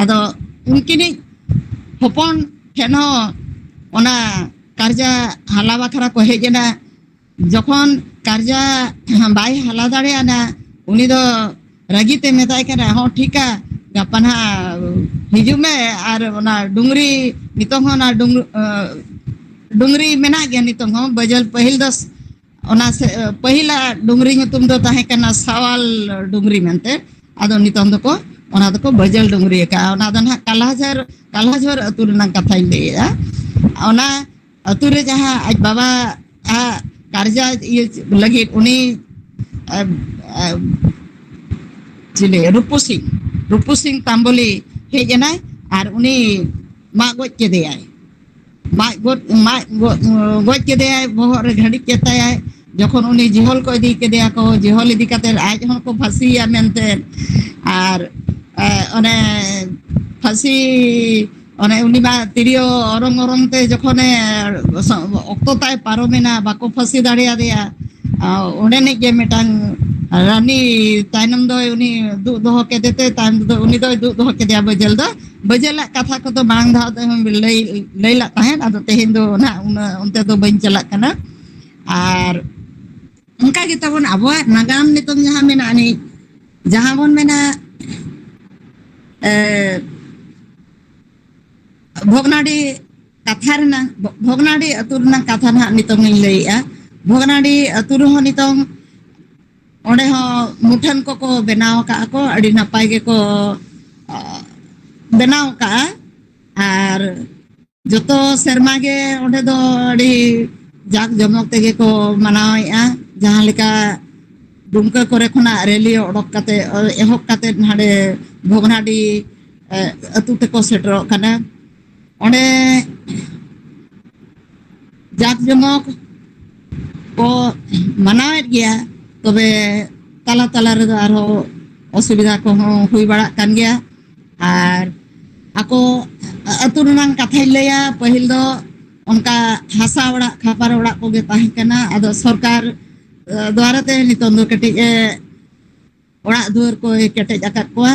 ᱟᱫᱚ ᱩᱱᱠᱤᱱᱤᱡ ᱦᱚᱯᱚᱱ ᱴᱷᱮᱱ ᱦᱚᱸ ᱚᱱᱟ ᱠᱟᱨᱡᱟ ᱦᱟᱞᱟ ᱵᱟᱠᱷᱨᱟ ᱠᱚ ᱦᱮᱡ ᱮᱱᱟ᱾ ᱡᱚᱠᱷᱚᱱ ᱠᱟᱨᱡᱟ ᱵᱟᱭ ᱦᱟᱞᱟ ᱫᱟᱲᱮᱭᱟᱫᱟ, ᱩᱱᱤ ᱫᱚ ᱨᱟᱹᱜᱤ ᱛᱮ ᱢᱮᱛᱟᱭ ᱠᱟᱱᱟ, "ᱦᱚᱸ, ᱴᱷᱤᱠᱟ, ᱜᱟᱯᱟ ᱱᱟᱦᱟᱜ ᱦᱤᱡᱩᱜ ᱢᱮ ᱟᱨ ᱚᱱᱟ ᱰᱩᱝᱨᱤ, ᱱᱤᱛᱚᱝ ᱦᱚᱸ ᱚᱱᱟ ᱰᱩᱝ-, ᱰᱩᱝᱨᱤ ᱢᱮᱱᱟᱜ ᱜᱮᱭᱟ ᱱᱤᱛᱚᱝ ᱦᱚᱸ, ᱵᱟᱹᱡᱟᱹᱞ ᱯᱟᱹᱦᱤᱞ ᱫᱚ ᱚᱱᱟ ᱥᱮ, ᱯᱟᱹᱦᱤᱞᱟᱜ ᱰᱩᱝᱨᱤ ᱧᱩᱛᱩᱢ ᱫᱚ ᱛᱟᱦᱮᱸ ᱠᱟᱱᱟ ᱥᱟᱣᱟᱞ ᱰᱩᱝᱨᱤ ᱢᱮᱱᱛᱮ᱾ ᱟᱫᱚ ᱱᱤᱛᱚᱝ ᱫᱚᱠᱚ, ᱚᱱᱟ ᱫᱚᱠᱚ ᱵᱟᱹᱡᱟᱹᱞ ᱰᱩᱝᱨᱤ ᱟᱠᱟᱫᱼᱟ᱾ ᱚᱱᱟ ᱫᱚ ᱱᱟᱦᱟᱜ ᱠᱟᱞᱟᱡᱷᱟᱨ, ᱠᱟᱞᱟᱡᱷᱟᱨ ᱟᱹᱛᱩ ᱨᱮᱱᱟᱜ ᱠᱟᱛᱷᱟᱧ ᱞᱟᱹᱭᱮᱫᱼᱟ᱾ ᱚᱱᱟ ᱟᱹᱛᱩ ᱨᱮ ᱡᱟᱦᱟᱸ ᱟᱡ ᱵᱟᱵᱟ ᱟᱜ ᱠᱟᱨᱡᱟ ᱤᱭᱟᱹ ᱞᱟᱹᱜᱤᱫ ᱩᱱᱤ, ᱟ, ᱟ, ᱪᱤᱞᱤ, ᱨᱩᱯᱩ ᱥᱤᱝ, ᱨᱩᱯᱩ ᱥᱤᱝ ᱛᱟᱢᱵᱚᱞᱤ ᱦᱮᱡ ᱮᱱᱟᱭ ᱟᱨ ᱩᱱᱤ ᱢᱟᱜ ᱜᱚᱡ ᱠᱮᱫᱮᱭᱟᱭ᱾ ᱢᱟᱜ ᱜᱚᱡ, ᱢᱟᱜ ᱜᱚᱡ, ᱜᱚᱡ ᱠᱮᱫᱮᱭᱟᱭ, ᱵᱚᱦᱚᱜ ᱨᱮ ᱜᱷᱟᱹᱲᱤᱡ ᱠᱮᱫ ᱛᱟᱭᱟᱭ᱾ ᱡᱚᱠᱷᱚᱱ ᱩᱱᱤ ᱡᱤᱦᱚᱞ ᱠᱚ ᱤᱫᱤ ᱠᱮᱫᱮᱭᱟ ᱠᱚ, ᱡᱤᱦᱚᱞ ᱤᱫᱤ ᱠᱟᱛᱮ ᱟᱡ ᱦᱚᱸ ᱠᱚ ᱯᱷᱟᱹᱥᱤᱭᱟ ᱢᱮᱱᱛᱮ, ᱟᱨ ᱮ, ᱚᱱᱮ ᱯᱷᱟᱹᱥᱤ, ᱚᱱᱮ ᱩᱱᱤ ᱢᱟ ᱛᱤᱨᱭᱳ ᱚᱨᱚᱝ ᱚᱨᱚᱝ ᱛᱮ ᱡᱚᱠᱷᱚᱱᱮ ᱚᱠᱛᱚ ᱛᱟᱭ ᱯᱟᱨᱚᱢᱮᱱᱟ, ᱵᱟᱠᱚ ᱯᱷᱟᱹᱥᱤ ᱫᱟᱲᱮᱭᱟᱫᱮᱭᱟ᱾ ᱟ, ᱚᱸᱰᱮᱱᱤᱡ ᱜᱮ ᱢᱤᱫᱴᱟᱝ ᱨᱟᱱᱤ ᱛᱟᱭᱱᱚᱢ ᱫᱚᱭ ᱩᱱᱤ ᱫᱩᱜ ᱫᱚᱦᱚ ᱠᱮᱫᱮ ᱛᱮ, ᱛᱟᱭᱚᱢ ᱛᱮᱫᱚ ᱩᱱᱤ ᱫᱚᱭ ᱫᱩᱜ ᱫᱚᱦᱚ ᱠᱮᱫᱮᱭᱟ ᱵᱟᱹᱡᱟᱹᱞ ᱫᱚ᱾ ᱵᱟᱹᱡᱟᱹᱞᱟᱜ ᱠᱟᱛᱷᱟ ᱠᱚᱫᱚ ᱢᱟᱲᱟᱝ ᱫᱷᱟᱣ ᱛᱮᱦᱚᱸ ᱞᱟᱹᱭ, ᱞᱟᱹᱭ ᱞᱟᱜ ᱛᱟᱦᱮᱸᱫ, ᱟᱫᱚ ᱛᱮᱦᱮᱧ ᱫᱚ ᱱᱟᱦᱟᱜ ᱩᱱᱟᱹᱜ ᱚᱱᱛᱮ ᱫᱚ ᱵᱟᱹᱧ ᱪᱟᱞᱟᱜ ᱠᱟᱱᱟ᱾ ᱟᱨ ᱚᱱᱠᱟ ᱜᱮ ᱛᱟᱵᱚᱱ ᱟᱵᱚᱣᱟᱜ ᱱᱟᱜᱟᱢ ᱱᱤᱛᱚᱝ ᱡᱟᱦᱟᱸ ᱢᱮᱱᱟᱜ ᱟᱹᱱᱤᱡ, ᱡᱟᱦᱟᱸ ᱵᱚᱱ ᱢᱮᱱᱟ, ᱮ, ᱵᱷᱚᱜᱽᱱᱟᱰᱤ ᱠᱟᱛᱷᱟ ᱨᱮᱱᱟᱜ, ᱵᱷᱚᱜᱽᱱᱟᱰᱤ ᱟᱹᱛᱩ ᱨᱮᱱᱟᱜ ᱠᱟᱛᱷᱟ ᱱᱟᱦᱟᱜ ᱱᱤᱛᱚᱝ ᱤᱧ ᱞᱟᱹᱭᱮᱜᱼᱟ᱾ ᱵᱷᱚᱜᱽᱱᱟᱰᱤ ᱟᱹᱛᱩ ᱨᱮᱦᱚᱸ ᱱᱤᱛᱚᱝ ᱚᱸᱰᱮ ᱦᱚᱸ ᱢᱩᱴᱷᱟᱹᱱ ᱠᱚᱠᱚ ᱵᱮᱱᱟᱣ ᱟᱠᱟᱫᱼᱟ ᱠᱚ, ᱟᱹᱰᱤ ᱱᱟᱯᱟᱭ ᱜᱮᱠᱚ, ᱟ, ᱵᱮᱱᱟᱣ ᱟᱠᱟᱫᱼᱟ᱾ ᱟᱨ ᱡᱚᱛᱚ ᱥᱮᱨᱢᱟ ᱜᱮ ᱚᱸᱰᱮ ᱫᱚ ᱟᱹᱰᱤ ᱡᱟᱠ ᱡᱚᱢᱚᱠ ᱛᱮᱜᱮ ᱠᱚ ᱢᱟᱱᱟᱣᱮᱫᱼᱟ᱾ ᱡᱟᱦᱟᱸ ᱞᱮᱠᱟ ᱰᱩᱢᱠᱟᱹ ᱠᱚᱨᱮ ᱠᱷᱚᱱᱟᱜ ᱨᱮᱞᱤ ᱚᱰᱚᱠ ᱠᱟᱛᱮ, ᱮᱦᱚᱵ ᱠᱟᱛᱮ ᱱᱟᱰᱮ ᱵᱷᱚᱜᱽᱱᱟᱰᱤ ᱟᱹᱛᱩ ᱛᱮᱠᱚ ᱥᱮᱴᱮᱨᱚᱜ ᱠᱟᱱᱟ᱾ ᱚᱸᱰᱮ ᱡᱟᱠ ᱡᱚᱢᱚᱠ ᱠᱚ ᱢᱟᱱᱟᱣᱮᱫ ᱜᱮᱭᱟ, ᱛᱚᱵᱮ ᱛᱟᱞᱟ ᱛᱟᱞᱟ ᱨᱮᱫᱚ ᱟᱨᱦᱚᱸ ᱚᱥᱩᱵᱤᱫᱷᱟ ᱠᱚᱦᱚᱸ ᱦᱩᱭ ᱵᱟᱲᱟᱜ ᱠᱟᱱ ᱜᱮᱭᱟ᱾ ᱟᱨ ᱟᱠᱚ ᱟᱹᱛᱩ ᱨᱮᱱᱟᱜ ᱠᱟᱛᱷᱟᱧ ᱞᱟᱹᱭᱟ, ᱯᱟᱹᱦᱤᱞ ᱫᱚ ᱚᱱᱠᱟ ᱦᱟᱥᱟ ᱚᱲᱟᱜ, ᱠᱷᱟᱯᱟᱨ ᱚᱲᱟᱜ ᱠᱚᱜᱮ ᱛᱟᱦᱮᱸ ᱠᱟᱱᱟ᱾ ᱟᱫᱚ ᱥᱚᱨᱠᱟᱨ ᱫᱩᱣᱟᱨᱟ ᱛᱮ ᱱᱤᱛᱚᱝ ᱫᱚ ᱠᱟᱹᱴᱤᱡ ᱮ ᱚᱲᱟᱜ ᱫᱩᱣᱟᱹᱨ ᱠᱚᱭ ᱠᱮᱴᱮᱡ ᱟᱠᱟᱫ ᱠᱚᱣᱟ᱾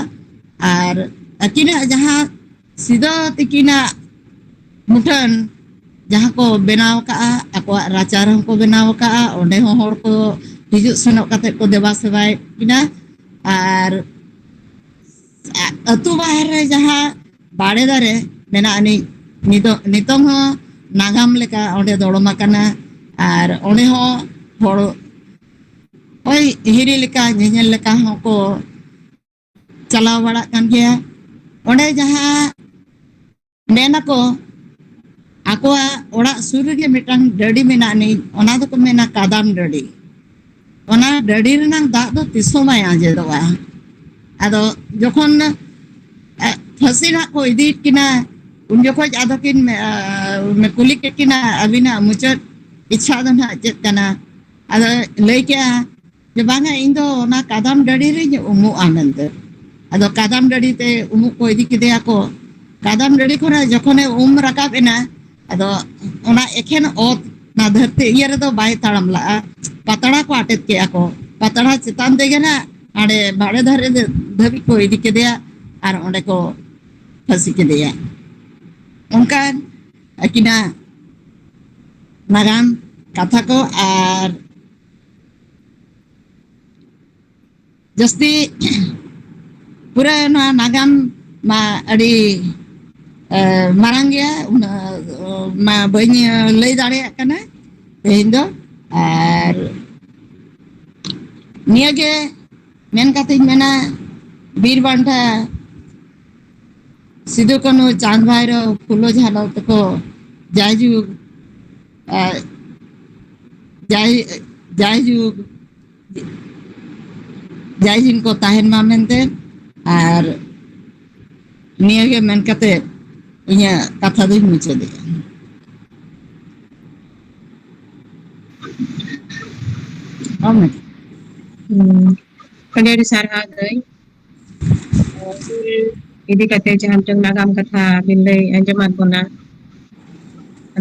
ᱟᱨ ᱟᱹᱠᱤᱱᱟᱜ ᱡᱟᱦᱟᱸ ᱥᱤᱫᱟᱹ ᱛᱤᱠᱤᱱᱟᱜ ᱢᱩᱴᱷᱟᱹᱱ ᱡᱟᱦᱟᱸ ᱠᱚ ᱵᱮᱱᱟᱣ ᱟᱠᱟᱫᱼᱟ, ᱟᱠᱚᱣᱟᱜ ᱨᱟᱪᱟ ᱨᱮᱦᱚᱸ ᱠᱚ ᱵᱮᱱᱟᱣ ᱟᱠᱟᱫᱼᱟ, ᱚᱸᱰᱮ ᱦᱚᱸ ᱦᱚᱲ ᱠᱚ ᱦᱤᱡᱩᱜ ᱥᱮᱱᱚᱜ ᱠᱟᱛᱮ ᱠᱚ ᱫᱮᱵᱟ ᱥᱮᱵᱟᱭᱮᱫ ᱠᱤᱱᱟ᱾ ᱟᱨ ᱟᱹᱛᱩ ᱵᱟᱦᱮᱨ ᱨᱮ ᱡᱟᱦᱟᱸ ᱵᱟᱲᱮ ᱫᱟᱨᱮ ᱢᱮᱱᱟᱜ ᱟᱹᱱᱤᱡ, ᱱᱤᱛᱚᱜ ᱱᱤᱛᱚᱝ ᱦᱚᱸ ᱱᱟᱜᱟᱢ ᱞᱮᱠᱟ ᱚᱸᱰᱮ ᱫᱚᱲᱚᱢ ᱟᱠᱟᱱᱟ᱾ ᱟᱨ ᱚᱸᱰᱮ ᱦᱚᱸ ᱦᱚᱲ ᱳᱭ ᱦᱤᱨᱤ ᱞᱮᱠᱟ, ᱧᱮᱧᱮᱞ ᱞᱮᱠᱟ ᱦᱚᱸᱠᱚ ᱪᱟᱞᱟᱣ ᱵᱟᱲᱟᱜ ᱠᱟᱱ ᱜᱮᱭᱟ᱾ ᱚᱸᱰᱮ ᱡᱟᱦᱟᱸ ᱢᱮᱱᱟᱠᱚ, ᱟᱠᱚᱣᱟᱜ ᱚᱲᱟᱜ ᱥᱩᱨ ᱨᱮᱜᱮ ᱢᱤᱫᱴᱟᱝ ᱰᱟᱹᱰᱤ ᱢᱮᱱᱟᱜ ᱟᱹᱱᱤᱡ, ᱚᱱᱟ ᱫᱚᱠᱚ ᱢᱮᱱᱟ ᱠᱟᱫᱟᱢ ᱰᱟᱹᱰᱤ᱾ ᱚᱱᱟ ᱰᱟᱹᱰᱤ ᱨᱮᱱᱟᱜ ᱫᱟᱜ ᱫᱚ ᱛᱤᱥ ᱦᱚᱸ ᱵᱟᱭ ᱟᱸᱡᱮᱫᱚᱜᱼᱟ᱾ ᱟᱫᱚ ᱡᱚᱠᱷᱚᱱ ᱯᱷᱟᱹᱥᱤ ᱱᱟᱜ ᱠᱚ ᱤᱫᱤᱭᱮᱫ ᱠᱤᱱᱟ, ᱩᱱ ᱡᱚᱠᱷᱚᱡ ᱟᱫᱚ ᱠᱤᱱ ᱠᱩᱞᱤ ᱠᱮᱫ ᱠᱤᱱᱟ, "ᱟᱹᱵᱤᱱᱟᱜ ᱢᱩᱪᱟᱹᱫ ᱤᱪᱪᱷᱟ ᱫᱚ ᱱᱟᱜ ᱪᱮᱫ ᱠᱟᱱᱟ?" ᱟᱫᱚ ᱞᱟᱹᱭ ᱠᱮᱜᱼᱟ ᱡᱮ, "ᱵᱟᱝᱟ, ᱤᱧ ᱫᱚ ᱚᱱᱟ ᱠᱟᱫᱟᱢ ᱰᱟᱹᱰᱤ ᱨᱤᱧ ᱩᱢᱩᱜᱼᱟ" ᱢᱮᱱᱛᱮ᱾ ᱟᱫᱚ ᱠᱟᱫᱟᱢ ᱰᱟᱹᱰᱤ ᱛᱮ ᱩᱢᱩᱜ ᱠᱚ ᱤᱫᱤ ᱠᱮᱫᱮᱭᱟ ᱠᱚ᱾ ᱠᱟᱫᱟᱢ ᱰᱟᱹᱰᱤ ᱠᱷᱚᱱᱟᱜ ᱡᱚᱠᱷᱚᱱᱮ ᱩᱢ ᱨᱟᱠᱟᱵ ᱮᱱᱟ, ᱟᱫᱚ ᱚᱱᱟ ᱮᱠᱷᱮᱱ ᱚᱛ, ᱚᱱᱟ ᱫᱷᱟᱹᱨᱛᱤ ᱤᱭᱟᱹ ᱨᱮᱫᱚ ᱵᱟᱭ ᱛᱟᱲᱟᱢ ᱞᱟᱜᱼᱟ᱾ ᱯᱟᱛᱲᱟ ᱠᱚ ᱟᱴᱮᱫ ᱠᱮᱜᱼᱟ ᱠᱚ᱾ ᱯᱟᱛᱲᱟ ᱪᱮᱛᱟᱱ ᱛᱮᱜᱮ ᱱᱟᱜ ᱦᱟᱸᱰᱮ ᱵᱟᱲᱮ ᱫᱷᱟᱨᱮ ᱫᱷᱟᱹᱵᱤᱡ ᱠᱚ ᱤᱫᱤ ᱠᱮᱫᱮᱭᱟ ᱟᱨ ᱚᱸᱰᱮ ᱠᱚ ᱯᱷᱟᱹᱥᱤ ᱠᱮᱫᱮᱭᱟ᱾ ᱚᱱᱠᱟᱱ ᱟᱹᱠᱤᱱᱟᱜ ᱱᱟᱜᱟᱢ ᱠᱟᱛᱷᱟ ᱠᱚ᱾ ᱟᱨ ᱡᱟᱹᱥᱛᱤ ᱯᱩᱨᱟᱹ ᱱᱚᱣᱟ ᱱᱟᱜᱟᱢ ᱢᱟ ᱟᱹᱰᱤ ᱢᱟᱨᱟᱝ ᱜᱮᱭᱟ, ᱩᱱᱟᱹᱜ ᱢᱟ ᱵᱟᱹᱧ ᱞᱟᱹᱭ ᱫᱟᱲᱮᱭᱟᱜ ᱠᱟᱱᱟ ᱛᱮᱦᱮᱧ ᱫᱚ᱾ ᱟᱨ ᱱᱤᱭᱟᱹᱜᱮ ᱢᱮᱱ ᱠᱟᱛᱮᱧ ᱢᱮᱱᱟ, ᱵᱤᱨ ᱵᱟᱱᱴᱟ ᱥᱤᱫᱩ ᱠᱟᱹᱱᱦᱩ ᱪᱟᱸᱫᱽ ᱵᱷᱟᱭᱨᱳ ᱯᱷᱩᱞᱳ ᱡᱷᱟᱱᱳ ᱛᱟᱠᱚ ᱡᱟᱭᱡᱩᱜᱽ, ᱡᱟᱭ ᱡᱟᱭᱡᱩᱜᱽ ᱡᱟᱭ ᱡᱤᱱ ᱠᱚ ᱛᱟᱦᱮᱱ ᱢᱟ ᱢᱮᱱᱛᱮ᱾ ᱟᱨ ᱱᱤᱭᱟᱹ ᱜᱮ ᱢᱮᱱ ᱠᱟᱛᱮ ᱤᱧᱟᱹᱜ ᱠᱟᱛᱷᱟ ᱫᱚᱧ ᱢᱩᱪᱟᱹᱫᱮᱜᱼᱟ᱾ ᱦᱩᱸ᱾ ᱟᱹᱰᱤ ᱟᱹᱰᱤ ᱥᱟᱨᱦᱟᱣ ᱫᱟᱹᱭ᱾ ᱦᱩᱞ ᱤᱫᱤ ᱠᱟᱛᱮ ᱡᱟᱦᱟᱸ ᱢᱤᱫᱴᱟᱝ ᱱᱟᱜᱟᱢ ᱠᱟᱛᱷᱟ ᱵᱤᱱ ᱞᱟᱹᱭ ᱟᱸᱡᱚᱢᱟᱫ ᱵᱚᱱᱟ,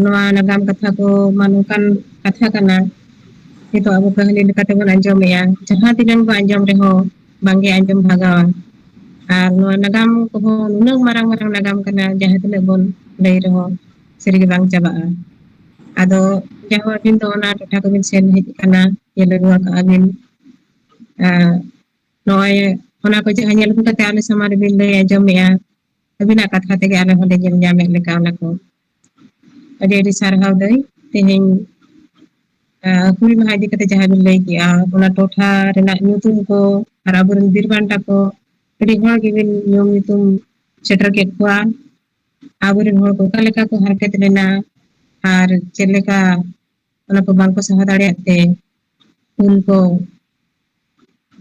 ᱱᱚᱣᱟ ᱱᱟᱜᱟᱢ ᱠᱟᱛᱷᱟ ᱠᱚ ᱢᱟ ᱱᱚᱝᱠᱟᱱ ᱠᱟᱛᱷᱟ ᱠᱟᱱᱟ, ᱱᱤᱛᱚᱜ ᱟᱵᱚ ᱠᱟᱹᱦᱱᱤ ᱞᱮᱠᱟᱛᱮ ᱵᱚᱱ ᱟᱸᱡᱚᱢᱮᱜᱼᱟ᱾ ᱡᱟᱦᱟᱸ ᱛᱤᱱᱟᱹᱜ ᱵᱚᱱ ᱟᱸᱡᱚᱢ ᱨᱮᱦᱚᱸ, ᱵᱟᱝᱜᱮ ᱟᱸᱡᱚᱢ ᱵᱷᱟᱜᱟᱣᱟ᱾ ᱟᱨ ᱱᱚᱣᱟ ᱱᱟᱜᱟᱢ ᱠᱚᱦᱚᱸ ᱱᱩᱱᱟᱹᱜ ᱢᱟᱨᱟᱝ ᱢᱟᱨᱟᱝ ᱱᱟᱜᱟᱢ ᱠᱟᱱᱟ, ᱡᱟᱦᱟᱸ ᱛᱤᱱᱟᱹᱜ ᱵᱚᱱ ᱞᱟᱹᱭ ᱨᱮᱦᱚᱸ ᱥᱟᱹᱨᱤᱜᱮ ᱵᱟᱝ ᱪᱟᱵᱟᱜᱼᱟ᱾ ᱟᱫᱚ ᱡᱟᱭᱦᱳᱠ, ᱟᱹᱵᱤᱱ ᱫᱚ ᱚᱱᱟ ᱴᱚᱴᱷᱟ ᱠᱚᱵᱤᱱ ᱥᱮᱱ ᱦᱮᱡ ᱟᱠᱟᱱᱟ, ᱧᱮᱞ ᱟᱹᱜᱩ ᱟᱠᱟᱜᱼᱟ ᱵᱤᱱ᱾ ᱟᱨ ᱱᱚᱜᱼᱚᱭ ᱚᱱᱟ ᱠᱚ ᱡᱟᱦᱟᱸ ᱧᱮᱞ ᱟᱹᱜᱩ ᱠᱟᱛᱮ ᱟᱞᱮ ᱥᱟᱢᱟᱝ ᱨᱮᱵᱤᱱ ᱞᱟᱹᱭ ᱟᱸᱡᱚᱢᱮᱜᱼᱟ, ᱟᱹᱵᱤᱱᱟᱜ ᱠᱟᱛᱷᱟ ᱛᱮᱜᱮ ᱟᱞᱮ ᱦᱚᱸᱞᱮ ᱧᱮᱞ ᱧᱟᱢᱮᱫ ᱞᱮᱠᱟ ᱚᱱᱟ ᱠᱚ᱾ ᱟᱹᱰᱤ ᱟᱹᱰᱤ ᱥᱟᱨᱦᱟᱣ ᱫᱟᱹᱭ, ᱛᱮᱦᱮᱧ, ᱟᱸ, ᱦᱩᱞ ᱢᱟᱦᱟ ᱤᱫᱤ ᱠᱟᱛᱮ ᱡᱟᱦᱟᱸ ᱵᱤᱱ ᱞᱟᱹᱭ ᱠᱮᱜᱼᱟ, ᱚᱱᱟ ᱴᱚᱴᱷᱟ ᱨᱮᱱᱟᱜ ᱧᱩᱛᱩᱢ ᱠᱚ ᱟᱨ ᱟᱵᱚᱨᱮᱱ ᱵᱤᱨ ᱵᱟᱱᱴᱟ ᱠᱚ ᱟᱹᱰᱤ ᱦᱚᱲ ᱜᱮᱵᱤᱱ ᱧᱩᱢ ᱧᱩᱛᱩᱢ ᱥᱮᱴᱮᱨ ᱠᱮᱫ ᱠᱚᱣᱟ᱾ ᱟᱵᱚᱨᱮᱱ ᱦᱚᱲ ᱠᱚ ᱚᱠᱟ ᱞᱮᱠᱟ ᱠᱚ ᱦᱟᱨᱠᱮᱛ ᱞᱮᱱᱟ ᱟᱨ ᱪᱮᱫ ᱞᱮᱠᱟ ᱚᱱᱟ ᱠᱚ ᱵᱟᱝᱠᱚ ᱥᱟᱦᱟ ᱫᱟᱲᱮᱭᱟᱜ ᱛᱮ ᱦᱩᱞ ᱠᱚ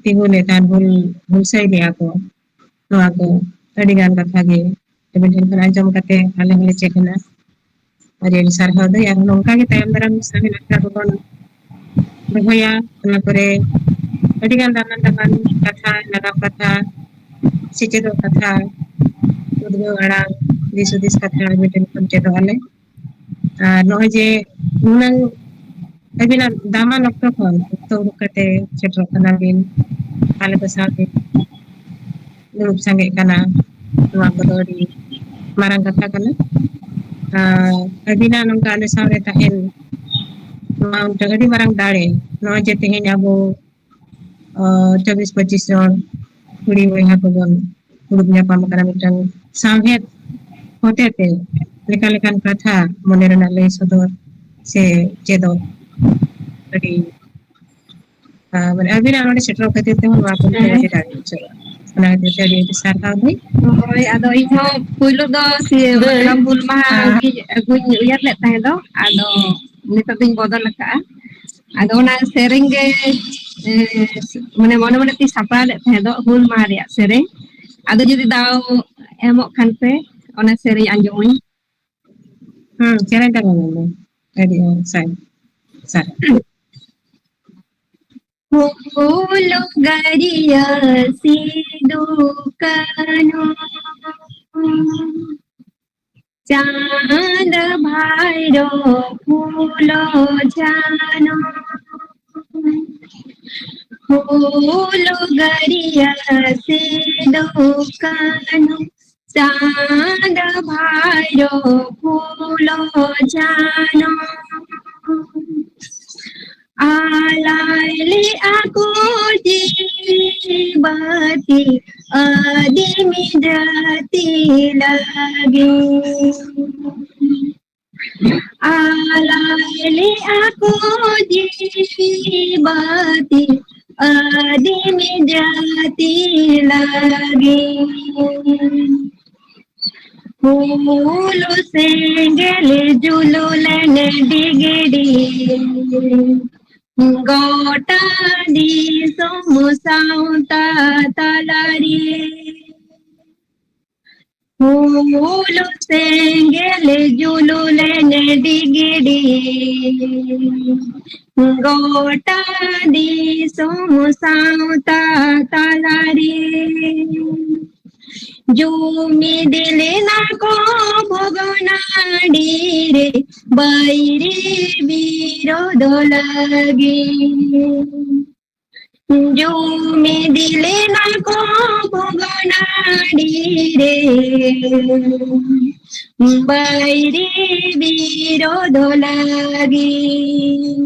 ᱛᱤᱸᱜᱩ ᱞᱮᱫ ᱛᱟᱦᱮᱸᱫ, ᱦᱩᱞ, ᱦᱩᱞᱥᱟᱹᱭ ᱞᱮᱫᱼᱟ ᱠᱚ᱾ ᱱᱚᱣᱟ ᱠᱚ ᱟᱹᱰᱤ ᱜᱟᱱ ᱠᱟᱛᱷᱟ ᱜᱮ ᱟᱹᱵᱤᱱ ᱴᱷᱮᱱ ᱠᱷᱚᱱ ᱟᱸᱡᱚᱢ ᱠᱟᱛᱮ ᱟᱞᱮ ᱦᱚᱸᱞᱮ ᱪᱮᱫ ᱮᱱᱟ᱾ ᱟᱹᱰᱤ ᱟᱹᱰᱤ ᱥᱟᱨᱦᱟᱣ ᱫᱟᱹᱭ, ᱟᱨ ᱱᱚᱝᱠᱟ ᱜᱮ ᱛᱟᱭᱚᱢ ᱫᱟᱨᱟᱢ ᱥᱟᱹᱢᱤᱞ ᱟᱠᱷᱲᱟ ᱠᱚᱵᱚᱱ ᱫᱚᱦᱚᱭᱟ, ᱚᱱᱟ ᱠᱚᱨᱮ ᱟᱹᱰᱤ ᱜᱟᱱ ᱫᱟᱢᱟᱱ ᱫᱟᱢᱟᱱ ᱠᱟᱛᱷᱟ, ᱱᱟᱜᱟᱢ ᱠᱟᱛᱷᱟ, ᱥᱮᱪᱮᱫᱚᱜ ᱠᱟᱛᱷᱟ, ᱩᱫᱽᱜᱟᱹᱣ ᱟᱲᱟᱝ, ᱫᱤᱥ ᱦᱩᱫᱤᱥ ᱠᱟᱛᱷᱟ ᱟᱹᱵᱤᱱ ᱴᱷᱮᱱ ᱠᱷᱚᱱ ᱪᱮᱫᱚᱜ ᱟᱞᱮ᱾ ᱟᱨ ᱱᱚᱜᱼᱚᱭ ᱡᱮ ᱱᱩᱱᱟᱹᱝ ᱟᱹᱵᱤᱱᱟᱜ ᱫᱟᱢᱟᱱ ᱚᱠᱛᱚ ᱠᱷᱚᱱ ᱚᱠᱛᱚ ᱩᱰᱩᱠ ᱠᱟᱛᱮ ᱥᱮᱴᱮᱨᱚᱜ ᱠᱟᱱᱟ ᱵᱤᱱ, ᱟᱞᱮ ᱠᱚ ᱥᱟᱶᱛᱮ ᱫᱩᱲᱩᱵ ᱥᱟᱸᱜᱮᱜ ᱠᱟᱱᱟ, ᱱᱚᱣᱟ ᱠᱚᱫᱚ ᱟᱹᱰᱤ ᱢᱟᱨᱟᱝ ᱠᱟᱛᱷᱟ ᱠᱟᱱᱟ᱾ ᱟᱨ ᱟᱹᱵᱤᱱᱟᱜ ᱱᱚᱝᱠᱟ ᱟᱞᱮ ᱥᱟᱶᱨᱮ ᱛᱟᱦᱮᱱ, ᱱᱚᱣᱟ ᱢᱤᱫᱴᱟᱝ ᱟᱹᱰᱤ ᱢᱟᱨᱟᱝ ᱫᱟᱲᱮ᱾ ᱱᱚᱜᱼᱚᱭ ᱡᱮ ᱛᱮᱦᱮᱧ ᱟᱵᱚ, ᱟᱸ, ᱪᱚᱵᱵᱤᱥ ᱯᱚᱸᱪᱤᱥ ᱡᱚᱱ ᱠᱩᱲᱤ ᱵᱚᱭᱦᱟ ᱠᱚᱵᱚᱱ ᱫᱩᱲᱩᱵ ᱧᱟᱯᱟᱢ ᱟᱠᱟᱱᱟ ᱢᱤᱫᱴᱟᱝ ᱥᱟᱶᱦᱮᱫ ᱦᱚᱛᱮᱛᱮ, ᱞᱮᱠᱟᱱ ᱞᱮᱠᱟᱱ ᱠᱟᱛᱷᱟ ᱢᱚᱱᱮ ᱨᱮᱱᱟᱜ ᱞᱟᱹᱭ ᱥᱚᱫᱚᱨ ᱥᱮ ᱪᱮᱫᱚᱜ᱾ ᱟᱹᱰᱤ, ᱟᱸ, ᱢᱟᱱᱮ ᱟᱹᱵᱤᱱᱟᱜ ᱱᱚᱰᱮ ᱥᱮᱴᱮᱨᱚᱜ ᱠᱷᱟᱹᱛᱤᱨ ᱛᱮᱦᱚᱸ ᱱᱚᱣᱟ ᱠᱚ ᱦᱮᱸ᱾ ᱟᱹᱰᱤ ᱫᱟᱲᱮ ᱵᱩᱡᱷᱟᱹᱜᱼᱟ᱾ ᱚᱱᱟ ᱠᱷᱟᱹᱛᱤᱨ ᱛᱮ ᱟᱹᱰᱤ ᱟᱹᱰᱤ ᱥᱟᱨᱦᱟᱣ ᱫᱟᱹᱭ᱾ ᱦᱳᱭ, ᱟᱫᱚ ᱤᱧ ᱦᱚᱸ ᱯᱩᱭᱞᱩ ᱫᱚ ᱥᱤᱭᱟᱹ ᱦᱮᱸ᱾ ᱢᱟᱛᱞᱟᱵ ᱦᱩᱞ ᱢᱟᱦᱟ ᱦᱮᱸ᱾ ᱜᱤᱧ ᱟᱹᱜᱩᱧ ᱩᱭᱦᱟᱹᱨ ᱞᱮᱫ ᱛᱟᱦᱮᱸ ᱫᱚ, ᱟᱫᱚ ᱱᱤᱛᱚᱜ ᱫᱚᱧ ᱵᱚᱫᱚᱞ ᱟᱠᱟᱜᱼᱟ᱾ ᱟᱫᱚ ᱚᱱᱟ ᱥᱮᱨᱮᱧ ᱜᱮ, ᱮ, ᱢᱟᱱᱮ ᱢᱚᱱᱮ ᱢᱚᱱᱮ ᱛᱤᱧ ᱥᱟᱯᱲᱟᱣ ᱞᱮᱫ ᱛᱟᱦᱮᱸ ᱫᱚ, ᱦᱩᱞ ᱢᱟᱦᱟ ᱨᱮᱭᱟᱜ ᱥᱮᱨᱮᱧ᱾ ᱟᱫᱚ ᱡᱩᱫᱤ ᱫᱟᱣ ᱮᱢᱚᱜ ᱠᱷᱟᱱ ᱯᱮ, ᱚᱱᱟ ᱥᱮᱨᱮᱧ ᱟᱸᱡᱚᱢᱟᱹᱧ᱾ ᱦᱩᱸ, ᱥᱮᱨᱮᱧ ᱛᱟᱵᱚᱱ ᱢᱮ᱾ ᱟᱹᱰᱤ ᱥᱟᱭ ᱥᱟᱨᱦᱟᱣ᱾ ᱦᱩᱞᱜᱟᱹᱨᱤᱭᱟᱹ ᱥᱤᱫᱩ ᱠᱟᱹᱱᱦᱩ, ᱪᱟᱸᱫ ᱵᱷᱟᱭᱨᱚ ᱯᱷᱩᱞᱚ ᱡᱷᱟᱱᱚ, ᱦᱩᱞᱜᱟᱹᱨᱤᱭᱟᱹ ᱥᱤᱫᱩ ᱠᱟᱹᱱᱦᱩ, ᱪᱟᱸᱫ ᱵᱷᱟᱭᱨᱚ ᱯᱷᱩᱞᱚ ᱡᱷᱟᱱᱚ, ᱟᱞᱟᱭ ᱞᱮᱜᱼᱟ ᱠᱚ ᱡᱤᱣᱤ ᱵᱟᱹᱛᱤ ᱟᱹᱫᱤᱢ ᱡᱟᱹᱛᱤ ᱞᱟᱹᱜᱤᱫ᱾ ᱟᱞᱟᱭ ᱞᱮᱜᱼᱟ ᱠᱚ ᱡᱤᱣᱤ ᱵᱟᱹᱛᱤ ᱟᱹᱫᱤᱢ ᱡᱟᱹᱛᱤ ᱞᱟᱹᱜᱤᱫ᱾ ᱦᱩᱞ ᱥᱮᱸᱜᱮᱞ ᱡᱩᱞᱩ ᱞᱮᱱ ᱰᱤᱜᱽᱰᱤ, ᱜᱚᱴᱟ ᱫᱤᱥᱚᱢ ᱥᱟᱶᱛᱟ ᱛᱟᱞᱟᱨᱮ᱾ ᱦᱩᱞ ᱥᱮᱸᱜᱮᱞ ᱡᱩᱞᱩ ᱞᱮᱱ ᱰᱤᱜᱽᱰᱤ, ᱜᱚᱴᱟ ᱫᱤᱥᱚᱢ ᱥᱟᱶᱛᱟ ᱛᱟᱞᱟᱨᱮ᱾ ᱡᱩᱢᱤᱫ ᱞᱮᱱᱟ ᱠᱚ ᱵᱷᱚᱜᱽᱱᱟᱰᱤ ᱨᱮ, ᱵᱟᱹᱭᱨᱤ ᱵᱤᱨᱳᱫᱷ ᱞᱟᱹᱜᱤᱫ᱾ ᱡᱩᱢᱤᱫ ᱞᱮᱱᱟ ᱠᱚ ᱵᱷᱚᱜᱽᱱᱟᱰᱤ ᱨᱮ, ᱵᱟᱹᱭᱨᱤ ᱵᱤᱨᱳᱫᱷ ᱞᱟᱹᱜᱤᱫ᱾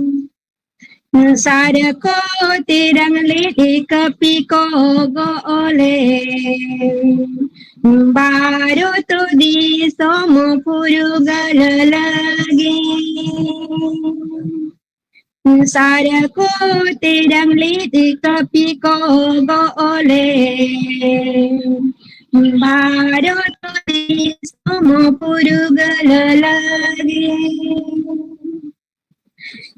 ᱥᱟᱨ ᱠᱚ ᱛᱮᱨᱟᱝ ᱞᱮᱫ ᱠᱟᱹᱯᱤ ᱠᱚ ᱜᱚᱜ ᱞᱮᱫ, ᱵᱷᱟᱨᱚᱛ ᱫᱤᱥᱚᱢ ᱯᱷᱩᱨᱜᱟᱹᱞ ᱞᱟᱹᱜᱤᱫ᱾ ᱥᱟᱨ ᱠᱚ ᱛᱮᱨᱟᱝ ᱞᱮᱫ ᱠᱟᱹᱯᱤ ᱠᱚ ᱜᱚᱜ ᱞᱮᱫ, ᱵᱷᱟᱨᱚᱛ ᱫᱤᱥᱚᱢ ᱯᱷᱩᱨᱜᱟᱹᱞ ᱞᱟᱹᱜᱤᱫ᱾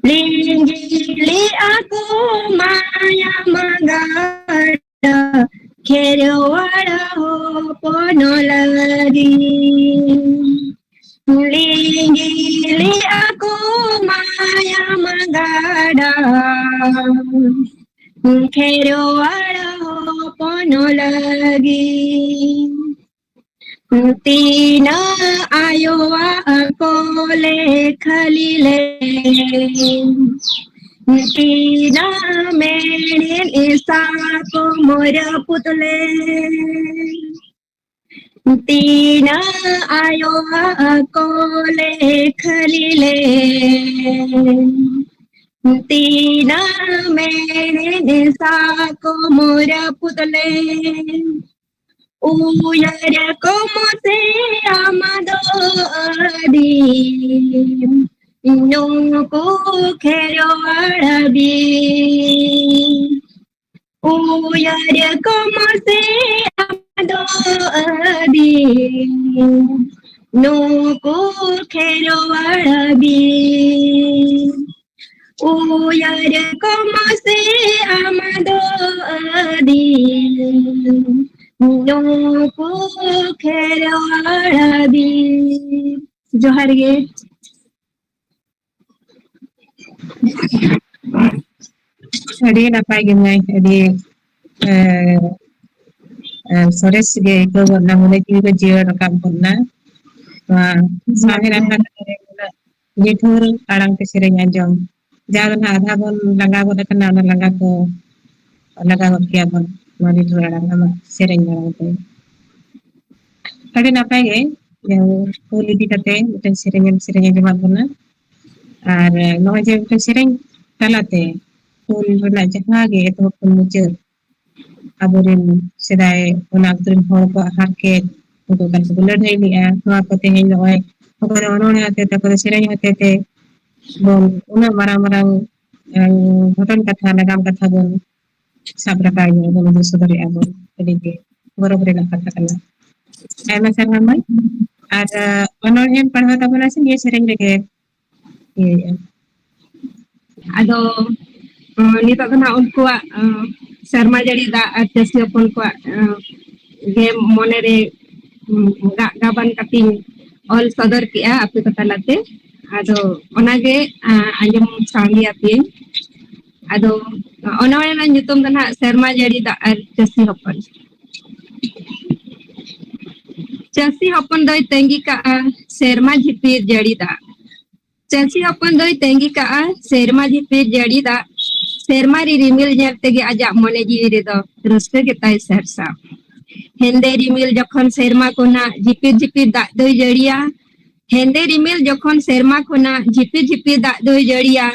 ᱞᱤᱸᱜᱤ ᱞᱮᱜᱼᱟ ᱠᱚ ᱢᱟᱭᱟᱢ ᱜᱟᱰᱟ, ᱠᱷᱮᱨᱣᱟᱲ ᱦᱚᱯᱚᱱ ᱞᱟᱹᱜᱤᱫ᱾ ᱞᱤᱸᱜᱤ ᱞᱮᱜᱼᱟ ᱠᱚ ᱢᱟᱭᱟᱢ ᱜᱟᱰᱟ, ᱠᱷᱮᱨᱣᱟᱲ ᱦᱚᱯᱚᱱ ᱞᱟᱹᱜᱤᱫ᱾ ᱛᱤᱱᱟᱹᱜ ᱟᱭᱳᱣᱟᱜ ᱠᱚᱞᱮ ᱠᱷᱟᱹᱞᱤ ᱞᱮ, ᱛᱤᱱᱟᱹᱜ ᱢᱮᱬᱦᱮᱫ ᱥᱟᱠᱚᱢ ᱨᱟᱹᱯᱩᱫ ᱞᱮ, ᱛᱤᱱᱟᱹᱜ ᱟᱭᱳᱣᱟᱜ ᱠᱚᱞᱮ ᱠᱷᱟᱹᱞᱤ ᱞᱮ, ᱛᱤᱱᱟᱹᱜ ᱢᱮᱬᱦᱮᱫ ᱥᱟᱠᱚᱢ ᱨᱟᱹᱯᱩᱫ ᱞᱮ, ᱩᱭᱦᱟᱹᱨ ᱠᱚᱢ ᱥᱮ ᱟᱢ ᱫᱚ ᱟᱹᱰᱤ ᱱᱩᱠᱩ ᱠᱷᱮᱨᱣᱟᱲ ᱵᱤᱨ᱾ ᱩᱭᱦᱟᱹᱨ ᱠᱚᱢ ᱥᱮ ᱟᱢ ᱫᱚ ᱟᱹᱰᱤ ᱱᱩᱠᱩ ᱠᱷᱮᱨᱣᱟᱲ ᱵᱤᱨ᱾ ᱩᱭᱦᱟᱹᱨ ᱠᱚᱢ ᱥᱮ ᱟᱢ ᱫᱚ ᱟᱹᱰᱤ ᱱᱩᱠᱩ ᱠᱷᱮᱨᱣᱟᱲ ᱵᱤᱨ᱾ ᱡᱚᱦᱟᱨ ᱜᱮ᱾ ᱟᱹᱰᱤ ᱱᱟᱯᱟᱭ ᱜᱮ ᱢᱟᱹᱭ, ᱟᱹᱰᱤ, ᱮ, ᱮ, ᱥᱚᱨᱮᱥ ᱜᱮ ᱟᱹᱭᱠᱟᱹᱣ ᱜᱚᱫ ᱮᱱᱟ, ᱢᱚᱱᱮ ᱡᱤᱣᱤ ᱠᱚ ᱡᱤᱭᱟᱹᱲ ᱨᱟᱠᱟᱵ ᱜᱚᱫ ᱮᱱᱟ᱾ ᱱᱚᱣᱟ ᱥᱟᱶᱦᱮᱫ ᱟᱠᱷᱲᱟ ᱨᱮ ᱩᱱᱟᱹᱜ ᱱᱤᱴᱷᱩᱨ ᱟᱲᱟᱝ ᱛᱮ ᱥᱮᱨᱮᱧ ᱟᱸᱡᱚᱢ, ᱡᱟᱦᱟᱸ ᱫᱚ ᱱᱟᱦᱟᱜ ᱟᱫᱷᱟ ᱵᱚᱱ ᱞᱟᱸᱜᱟ ᱜᱚᱫ ᱟᱠᱟᱱᱟ, ᱚᱱᱟ ᱞᱟᱸᱜᱟ ᱠᱚ ᱞᱟᱸᱜᱟ ᱜᱚᱫ ᱜᱮᱭᱟ ᱵᱚᱱ ᱱᱚᱣᱟ ᱱᱤᱴᱷᱩᱨ ᱟᱲᱟᱝ ᱟᱢᱟᱜ ᱥᱮᱨᱮᱧ ᱟᱲᱟᱝ ᱛᱮ᱾ ᱟᱹᱰᱤ ᱱᱟᱯᱟᱭ ᱜᱮ, ᱡᱟᱦᱟᱸ ᱦᱩᱞ ᱤᱫᱤ ᱠᱟᱛᱮ ᱢᱤᱫᱴᱮᱱ ᱥᱮᱨᱮᱧ ᱮᱢ ᱥᱮᱨᱮᱧ ᱟᱸᱡᱚᱢᱟᱫ ᱵᱚᱱᱟ᱾ ᱟᱨ ᱱᱚᱜᱼᱚᱭ ᱡᱮ ᱢᱤᱫᱴᱮᱱ ᱥᱮᱨᱮᱧ ᱛᱟᱞᱟᱛᱮ ᱦᱩᱞ ᱨᱮᱱᱟᱜ ᱡᱟᱦᱟᱸ ᱜᱮ ᱮᱛᱚᱦᱚᱵ ᱠᱷᱚᱱ ᱢᱩᱪᱟᱹᱫ ᱟᱵᱚᱨᱮᱱ ᱥᱮᱫᱟᱭ ᱚᱱᱟ ᱚᱠᱛᱚ ᱨᱮᱱ ᱦᱚᱲ ᱠᱚᱣᱟᱜ ᱦᱟᱨᱠᱮᱛ, ᱩᱱᱠᱩ ᱚᱠᱟ ᱞᱮᱠᱟ ᱠᱚ ᱞᱟᱹᱲᱦᱟᱹᱭ ᱞᱮᱜᱼᱟ, ᱱᱚᱣᱟ ᱠᱚ ᱛᱮᱦᱮᱧ ᱱᱚᱜᱼᱚᱭ ᱚᱠᱚᱭ ᱫᱚ ᱚᱱᱚᱬᱦᱮ ᱦᱚᱛᱮ ᱛᱮ, ᱚᱠᱚᱭ ᱫᱚ ᱥᱮᱨᱮᱧ ᱦᱚᱛᱮ ᱛᱮ ᱵᱚᱱ ᱩᱱᱟᱹᱜ ᱢᱟᱨᱟᱝ ᱢᱟᱨᱟᱝ, ᱮᱸ, ᱜᱷᱚᱴᱚᱱ ᱠᱟᱛᱷᱟ, ᱱᱟᱜᱟᱢ ᱠᱟᱛᱷᱟ ᱵᱚᱱ ᱥᱟᱵ ᱨᱟᱠᱟᱵ ᱧᱚᱜ ᱵᱚᱱ ᱩᱫᱩᱜ ᱥᱚᱫᱚᱨᱮᱜᱼᱟ ᱵᱚᱱ᱾ ᱟᱹᱰᱤ ᱜᱮ ᱜᱚᱨᱚᱵᱽ ᱨᱮᱱᱟᱜ ᱠᱟᱛᱷᱟ ᱠᱟᱱᱟ᱾ ᱟᱭᱢᱟ ᱥᱟᱨᱦᱟᱣ ᱢᱟᱹᱭ᱾ ᱟᱨ, ᱟᱸ, ᱚᱱᱚᱬᱦᱮᱢ ᱯᱟᱲᱦᱟᱣ ᱛᱟᱵᱚᱱᱟ ᱥᱮ ᱱᱤᱭᱟᱹ ᱥᱮᱨᱮᱧ ᱨᱮᱜᱮ ᱤᱭᱟᱹᱭᱮᱜᱼᱟ? ᱟᱫᱚ ᱱᱤᱛᱚᱜ ᱫᱚ ᱱᱟᱜ ᱩᱱᱠᱩᱣᱟᱜ ᱥᱮᱨᱢᱟ ᱡᱟᱹᱲᱤ ᱫᱟᱜ ᱟᱨ ᱪᱟᱹᱥᱤ ᱦᱚᱯᱚᱱ ᱠᱚᱣᱟᱜ ᱜᱮ ᱢᱚᱱᱮᱨᱮ ᱨᱟᱜ ᱜᱟᱵᱟᱱ ᱠᱟᱛᱮᱧ ᱚᱞ ᱥᱚᱫᱚᱨ ᱠᱮᱜᱼᱟ ᱟᱯᱮ ᱠᱚ ᱛᱟᱞᱟᱛᱮ᱾ ᱟᱫᱚ ᱚᱱᱟᱜᱮ ᱟᱸᱡᱚᱢ ᱥᱟᱸᱜᱮ ᱟᱯᱮᱭᱟᱹᱧ᱾ ᱟᱫᱚ ᱚᱱᱚᱬᱦᱮ ᱨᱮᱱᱟᱜ ᱧᱩᱛᱩᱢ ᱫᱚ ᱱᱟᱜ ᱥᱮᱨᱢᱟ ᱡᱟᱹᱲᱤ ᱫᱟᱜ ᱟᱨ ᱪᱟᱹᱥᱤ ᱦᱚᱯᱚᱱ᱾ ᱪᱟᱹᱥᱤ ᱦᱚᱯᱚᱱ ᱫᱚᱭ ᱛᱟᱺᱜᱤ ᱠᱟᱜᱼᱟ ᱥᱮᱨᱢᱟ ᱡᱷᱤᱯᱤᱨ ᱡᱟᱹᱲᱤ ᱫᱟᱜ᱾ ᱪᱟᱹᱥᱤ ᱦᱚᱯᱚᱱ ᱫᱚᱭ ᱛᱟᱺᱜᱤ ᱠᱟᱜᱼᱟ ᱥᱮᱨᱢᱟ ᱡᱷᱤᱯᱤᱨ ᱡᱟᱹᱲᱤ ᱫᱟᱜ᱾ ᱥᱮᱨᱢᱟ ᱨᱮ ᱨᱤᱢᱤᱞ ᱧᱮᱞ ᱛᱮᱜᱮ ᱟᱡᱟᱜ ᱢᱚᱱᱮ ᱡᱤᱣᱤ ᱨᱮᱫᱚ ᱨᱟᱹᱥᱠᱟᱹ ᱜᱮᱛᱟᱭ ᱥᱟᱨᱥᱟᱣ᱾ ᱦᱮᱸᱫᱮ ᱨᱤᱢᱤᱞ ᱡᱚᱠᱷᱚᱱ ᱥᱮᱨᱢᱟ ᱠᱷᱚᱱᱟᱜ ᱡᱷᱤᱯᱤᱨ ᱡᱷᱤᱯᱤᱨ ᱫᱟᱜ ᱫᱚᱭ ᱡᱟᱹᱲᱤᱭᱟ, ᱦᱮᱸᱫᱮ ᱨᱤᱢᱤᱞ ᱡᱚᱠᱷᱚᱱ ᱥᱮᱨᱢᱟ ᱠᱷᱚᱱᱟᱜ ᱡᱷᱤᱯᱤᱨ ᱡᱷᱤᱯᱤᱨ ᱫᱟᱜ ᱫᱚᱭ ᱡᱟᱹᱲᱤᱭᱟ,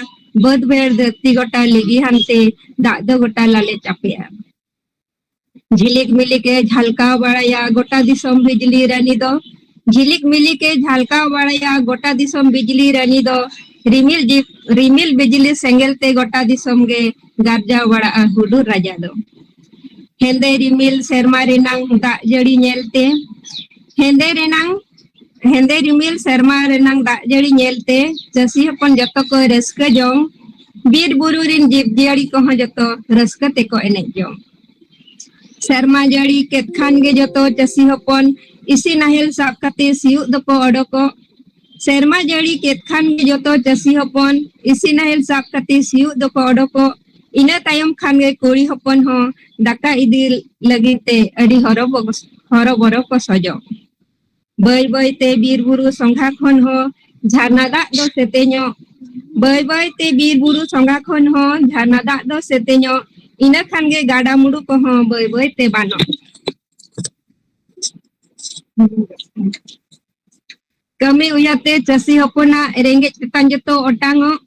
ᱵᱟᱹᱫᱽ ᱵᱟᱹᱭᱦᱟᱹᱲ ᱫᱷᱟᱹᱨᱛᱤ ᱜᱚᱴᱟ ᱞᱤᱜᱤ ᱦᱟᱱᱛᱮ ᱫᱟᱜ ᱫᱚ ᱜᱚᱴᱟ ᱞᱟᱞᱮ ᱪᱟᱯᱮᱜᱼᱟ᱾ ᱡᱷᱤᱞᱤᱠ ᱢᱤᱞᱤᱠ ᱮ ᱡᱷᱟᱞᱠᱟᱣ ᱵᱟᱲᱟᱭᱟ ᱜᱚᱴᱟ ᱫᱤᱥᱚᱢ ᱵᱤᱡᱽᱞᱤ ᱨᱟᱹᱱᱤ ᱫᱚ᱾ ᱡᱷᱤᱞᱤᱠ ᱢᱤᱞᱤᱠ ᱮ ᱡᱷᱟᱞᱠᱟᱣ ᱵᱟᱲᱟᱭᱟ ᱜᱚᱴᱟ ᱫᱤᱥᱚᱢ ᱵᱤᱡᱽᱞᱤ ᱨᱟᱹᱱᱤ ᱫᱚ᱾ ᱨᱤᱢᱤᱞ ᱡᱤ-, ᱨᱤᱢᱤᱞ ᱵᱤᱡᱽᱞᱤ ᱥᱮᱸᱜᱮᱞ ᱛᱮ ᱜᱚᱴᱟ ᱫᱤᱥᱚᱢ ᱜᱮ ᱜᱟᱨᱡᱟᱣ ᱵᱟᱲᱟᱜᱼᱟ ᱦᱩᱰᱩᱨ ᱨᱟᱡᱟ ᱫᱚ᱾ ᱦᱮᱸᱫᱮ ᱨᱤᱢᱤᱞ ᱥᱮᱨᱢᱟ ᱨᱮᱱᱟᱝ ᱫᱟᱜ ᱡᱟᱹᱲᱤ ᱧᱮᱞᱛᱮ, ᱦᱮᱸᱫᱮ ᱨᱮᱱᱟᱝ, ᱦᱮᱸᱫᱮ ᱨᱤᱢᱤᱞ ᱥᱮᱨᱢᱟ ᱨᱮᱱᱟᱝ ᱫᱟᱜ ᱡᱟᱹᱲᱤ ᱧᱮᱞᱛᱮ ᱪᱟᱹᱥᱤ ᱦᱚᱯᱚᱱ ᱡᱚᱛᱚ ᱠᱚ ᱨᱟᱹᱥᱠᱟᱹ ᱡᱚᱝ, ᱵᱤᱨ ᱵᱩᱨᱩ ᱨᱤᱱ ᱡᱤᱵᱽ ᱡᱤᱭᱟᱹᱞᱤ ᱠᱚᱦᱚᱸ ᱡᱚᱛᱚ ᱨᱟᱹᱥᱠᱟᱹ ᱛᱮᱠᱚ ᱮᱱᱮᱡ ᱡᱚᱝ᱾ ᱥᱮᱨᱢᱟ ᱡᱟᱹᱲᱤ ᱠᱮᱫ ᱠᱷᱟᱱ ᱜᱮ ᱡᱚᱛᱚ ᱪᱟᱹᱥᱤ ᱦᱚᱯᱚᱱ ᱤᱥᱤ ᱱᱟᱦᱮᱞ ᱥᱟᱵ ᱠᱟᱛᱮ ᱥᱤᱭᱳᱜ ᱫᱚᱠᱚ ᱚᱰᱚᱠᱚᱜ᱾ ᱥᱮᱨᱢᱟ ᱡᱟᱹᱲᱤ ᱠᱮᱫ ᱠᱷᱟᱱ ᱜᱮ ᱡᱚᱛᱚ ᱪᱟᱹᱥᱤ ᱦᱚᱯᱚᱱ ᱤᱥᱤ ᱱᱟᱦᱮᱞ ᱥᱟᱵ ᱠᱟᱛᱮ ᱥᱤᱭᱳᱜ ᱫᱚᱠᱚ ᱚᱰᱚᱠᱚᱜ᱾ ᱤᱱᱟᱹ ᱛᱟᱭᱚᱢ ᱠᱷᱟᱱ ᱜᱮ ᱠᱩᱲᱤ ᱦᱚᱯᱚᱱ ᱦᱚᱸ ᱫᱟᱠᱟ ᱤᱫᱤ ᱞᱟᱹᱜᱤᱫ ᱛᱮ ᱟᱹᱰᱤ ᱦᱚᱨᱚᱵᱚ-, ᱦᱚᱨᱚᱵᱚᱨᱚ ᱠᱚ ᱥᱚᱡᱚᱜ᱾ ᱵᱟᱹᱭ ᱵᱟᱹᱭ ᱛᱮ ᱵᱤᱨ ᱵᱩᱨᱩ ᱥᱚᱸᱜᱷᱟ ᱠᱷᱚᱱ ᱦᱚᱸ ᱡᱷᱟᱨᱱᱟ ᱫᱟᱜ ᱫᱚ ᱥᱮᱛᱮᱧᱚᱜ᱾ ᱵᱟᱹᱭ ᱵᱟᱹᱭ ᱛᱮ ᱵᱤᱨ ᱵᱩᱨᱩ ᱥᱚᱸᱜᱷᱟ ᱠᱷᱚᱱ ᱦᱚᱸ ᱡᱷᱟᱨᱱᱟ ᱫᱟᱜ ᱫᱚ ᱥᱮᱛᱮᱧᱚᱜ᱾ ᱤᱱᱟᱹ ᱠᱷᱟᱱ ᱜᱮ ᱜᱟᱰᱟ ᱢᱩᱰᱩ ᱠᱚᱦᱚᱸ ᱵᱟᱹᱭ ᱵᱟᱹᱭ ᱛᱮ ᱵᱟᱱᱚᱜ᱾ ᱠᱟᱹᱢᱤ ᱩᱭᱦᱟᱹᱨ ᱛᱮ ᱪᱟᱹᱥᱤ ᱦᱚᱯᱚᱱᱟᱜ ᱨᱮᱸᱜᱮᱡ ᱛᱮᱛᱟᱝ ᱡᱚᱛᱚ ᱚᱴᱟᱝᱚᱜ᱾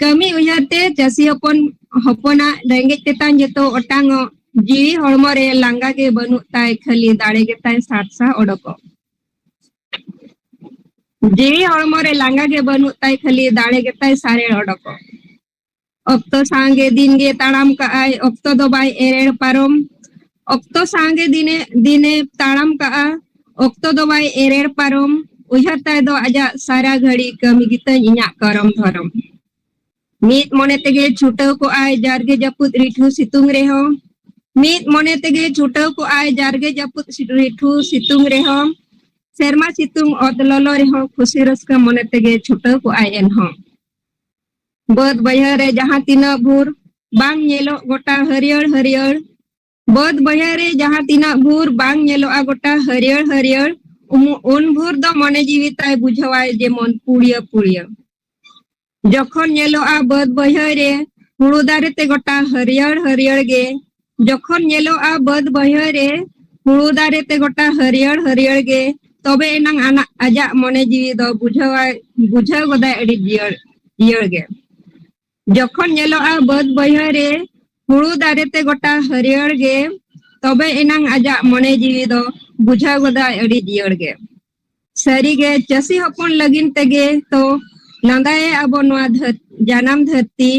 ᱠᱟᱹᱢᱤ ᱩᱭᱦᱟᱹᱨ ᱛᱮ ᱪᱟᱹᱥᱤ ᱦᱚᱯᱚᱱ, ᱦᱚᱯᱚᱱᱟᱜ ᱨᱮᱸᱜᱮᱡ ᱛᱮᱛᱟᱝ ᱡᱚᱛᱚ ᱚᱴᱟᱝᱚᱜ᱾ ᱡᱤᱣᱤ ᱦᱚᱲᱢᱚ ᱨᱮ ᱞᱟᱸᱜᱟ ᱜᱮ ᱵᱟᱹᱱᱩᱜ ᱛᱟᱭ, ᱠᱷᱟᱹᱞᱤ ᱫᱟᱲᱮ ᱜᱮᱛᱟᱭ ᱥᱟᱨᱥᱟ ᱚᱰᱚᱠᱚᱜ᱾ ᱡᱤᱣᱤ ᱦᱚᱲᱢᱚ ᱨᱮ ᱞᱟᱸᱜᱟ ᱜᱮ ᱵᱟᱹᱱᱩᱜ ᱛᱟᱭ, ᱠᱷᱟᱹᱞᱤ ᱫᱟᱲᱮ ᱜᱮᱛᱟᱭ ᱥᱟᱨᱮᱲ ᱚᱰᱚᱠᱚᱜ᱾ ᱚᱠᱛᱚ ᱥᱟᱸᱜᱮ ᱫᱤᱱ ᱜᱮ ᱛᱟᱲᱟᱢ ᱠᱟᱜᱼᱟᱭ, ᱚᱠᱛᱚ ᱫᱚ ᱵᱟᱭ ᱮᱨᱮᱲ ᱯᱟᱨᱚᱢ᱾ ᱚᱠᱛᱚ ᱥᱟᱸᱜᱮ ᱫᱤᱱᱮ, ᱫᱤᱱᱮ ᱛᱟᱲᱟᱢ ᱠᱟᱜᱼᱟ, ᱚᱠᱛᱚ ᱫᱚ ᱵᱟᱭ ᱮᱨᱮᱲ ᱯᱟᱨᱚᱢ᱾ ᱩᱭᱦᱟᱹᱨ ᱛᱟᱭ ᱫᱚ ᱟᱡᱟᱜ ᱥᱟᱨᱟ ᱜᱷᱟᱹᱲᱤ ᱠᱟᱹᱢᱤ ᱜᱮᱛᱟᱹᱧ ᱤᱧᱟᱜ ᱠᱚᱨᱚᱢ ᱫᱷᱚᱨᱚᱢ᱾ ᱢᱤᱫ ᱢᱚᱱᱮ ᱛᱮᱜᱮ ᱪᱷᱩᱴᱟᱹᱣ ᱠᱚᱜᱼᱟᱭ ᱡᱟᱨᱜᱮ ᱡᱟᱹᱯᱩᱫ ᱨᱤᱴᱷᱩ ᱥᱤᱛᱩᱝ ᱨᱮᱦᱚᱸ᱾ ᱢᱤᱫ ᱢᱚᱱᱮ ᱛᱮᱜᱮ ᱪᱷᱩᱴᱟᱹᱣ ᱠᱚᱜᱼᱟᱭ ᱡᱟᱨᱜᱮ ᱡᱟᱹᱯᱩᱫ ᱥᱤ-, ᱨᱤᱴᱷᱩ ᱥᱤᱛᱩᱝ ᱨᱮᱦᱚᱸ᱾ ᱥᱮᱨᱢᱟ ᱥᱤᱛᱩᱝ ᱚᱛ ᱞᱚᱞᱚ ᱨᱮᱦᱚᱸ ᱠᱷᱩᱥᱤ ᱨᱟᱹᱥᱠᱟᱹ ᱢᱚᱱᱮ ᱛᱮᱜᱮ ᱪᱷᱩᱴᱟᱹᱣ ᱠᱚᱜᱼᱟᱭ ᱮᱱᱦᱚᱸ᱾ ᱵᱟᱹᱫᱽ ᱵᱟᱹᱭᱦᱟᱹᱲ ᱨᱮ ᱡᱟᱦᱟᱸ ᱛᱤᱱᱟᱹᱜ ᱵᱷᱳᱨ ᱵᱟᱝ ᱧᱮᱞᱚᱜ ᱜᱚᱴᱟ ᱦᱟᱹᱨᱭᱟᱹᱲ ᱦᱟᱹᱨᱭᱟᱹᱲ᱾ ᱵᱟᱹᱫᱽ ᱵᱟᱹᱭᱦᱟᱹᱲ ᱨᱮ ᱡᱟᱦᱟᱸ ᱛᱤᱱᱟᱹᱜ ᱵᱷᱳᱨ ᱵᱟᱝ ᱧᱮᱞᱚᱜᱼᱟ ᱜᱚᱴᱟ ᱦᱟᱹᱨᱭᱟᱹᱲ ᱦᱟᱹᱨᱭᱟᱹᱲ, ᱩᱢ-, ᱩᱱ ᱵᱷᱳᱨ ᱫᱚ ᱢᱚᱱᱮ ᱡᱤᱣᱤ ᱛᱟᱭ ᱵᱩᱡᱷᱟᱹᱣᱟᱭ ᱡᱮᱢᱚᱱ ᱯᱩᱲᱭᱟᱹ ᱯᱩᱲᱭᱟᱹ᱾ ᱡᱚᱠᱷᱚᱱ ᱧᱮᱞᱚᱜᱼᱟ ᱵᱟᱹᱫᱽ ᱵᱟᱹᱭᱦᱟᱹᱲ ᱨᱮ ᱦᱩᱲᱩ ᱫᱟᱨᱮ ᱛᱮ ᱜᱚᱴᱟ ᱦᱟᱹᱨᱭᱟᱹᱲ ᱦᱟᱹᱨᱭᱟᱹᱲ ᱜᱮ, ᱡᱚᱠᱷᱚᱱ ᱧᱮᱞᱚᱜᱼᱟ ᱵᱟᱹᱫᱽ ᱵᱟᱹᱭᱦᱟᱹᱲ ᱨᱮ ᱦᱩᱲᱩ ᱫᱟᱨᱮ ᱛᱮ ᱜᱚᱴᱟ ᱦᱟᱹᱨᱭᱟᱹᱲ ᱦᱟᱹᱨᱭᱟᱹᱲ ᱜᱮ, ᱛᱚᱵᱮ ᱮᱱᱟᱝ ᱟᱱᱟ-, ᱟᱡᱟᱜ ᱢᱚᱱᱮ ᱡᱤᱣᱤ ᱫᱚ ᱵᱩᱡᱷᱟᱹᱣᱟᱭ, ᱵᱩᱡᱷᱟᱹᱣ ᱜᱚᱫᱟᱭ ᱟᱹᱰᱤ ᱡᱤᱭᱟᱹᱲ, ᱡᱤᱭᱟᱹᱲ ᱜᱮ᱾ ᱡᱚᱠᱷᱚᱱ ᱧᱮᱞᱚᱜᱼᱟ ᱵᱟᱹᱫᱽ ᱵᱟᱹᱭᱦᱟᱹᱲ ᱨᱮ ᱦᱩᱲᱩ ᱫᱟᱨᱮ ᱛᱮ ᱜᱚᱴᱟ ᱦᱟᱹᱨᱭᱟᱹᱲ ᱜᱮ, ᱛᱚᱵᱮ ᱮᱱᱟᱝ ᱟᱡᱟᱜ ᱢᱚᱱᱮ ᱡᱤᱣᱤ ᱫᱚ ᱵᱩᱡᱷᱟᱹᱣ ᱜᱚᱫᱟᱭ ᱟᱹᱰᱤ ᱡᱤᱭᱟᱹᱲ ᱜᱮ᱾ ᱥᱟᱹᱨᱤᱜᱮ ᱪᱟᱹᱥᱤ ᱦᱚᱯᱚᱱ ᱞᱟᱹᱜᱤᱫ ᱛᱮᱜᱮ ᱛᱚ ᱞᱟᱸᱫᱟᱭᱟᱭ ᱟᱵᱚ ᱱᱚᱣᱟ ᱫᱷᱟᱹᱨ-, ᱡᱟᱱᱟᱢ ᱫᱷᱟᱹᱨᱛᱤ᱾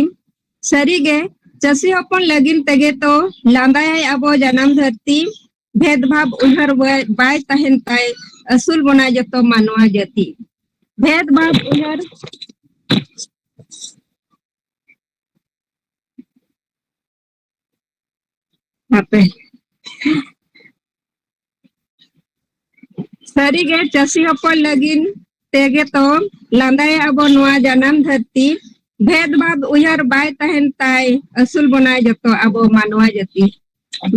ᱥᱟᱹᱨᱤᱜᱮ ᱪᱟᱹᱥᱤ ᱦᱚᱯᱚᱱ ᱞᱟᱹᱜᱤᱫ ᱛᱮᱜᱮ ᱛᱚ ᱞᱟᱸᱫᱟᱭᱟᱭ ᱟᱵᱚ ᱡᱟᱱᱟᱢ ᱫᱷᱟᱹᱨᱛᱤ᱾ ᱵᱷᱮᱫᱽ ᱵᱷᱟᱵᱽ ᱩᱭᱦᱟᱹᱨ ᱵᱟᱭ, ᱵᱟᱭ ᱛᱟᱦᱮᱱ ᱛᱟᱭ, ᱟᱹᱥᱩᱞ ᱵᱚᱱᱟᱭ ᱡᱚᱛᱚ ᱢᱟᱱᱣᱟ ᱡᱟᱹᱛᱤ᱾ ᱵᱷᱮᱫᱽ ᱵᱷᱟᱵᱽ ᱩᱭᱦᱟᱹᱨ ᱦᱟᱯᱮ᱾ ᱥᱟᱹᱨᱤᱜᱮ ᱪᱟᱹᱥᱤ ᱦᱚᱯᱚᱱ ᱞᱟᱹᱜᱤᱫ ᱛᱮᱜᱮ ᱛᱚ ᱞᱟᱸᱫᱟᱭᱟ ᱟᱵᱚ ᱱᱚᱣᱟ ᱡᱟᱱᱟᱢ ᱫᱷᱟᱹᱨᱛᱤ᱾ ᱵᱷᱮᱫᱽ ᱵᱷᱟᱵᱽ ᱩᱭᱦᱟᱹᱨ ᱵᱟᱭ ᱛᱟᱦᱮᱱ ᱛᱟᱭ, ᱟᱹᱥᱩᱞ ᱵᱚᱱᱟᱭ ᱡᱚᱛᱚ ᱟᱵᱚ ᱢᱟᱱᱣᱟ ᱡᱟᱹᱛᱤ᱾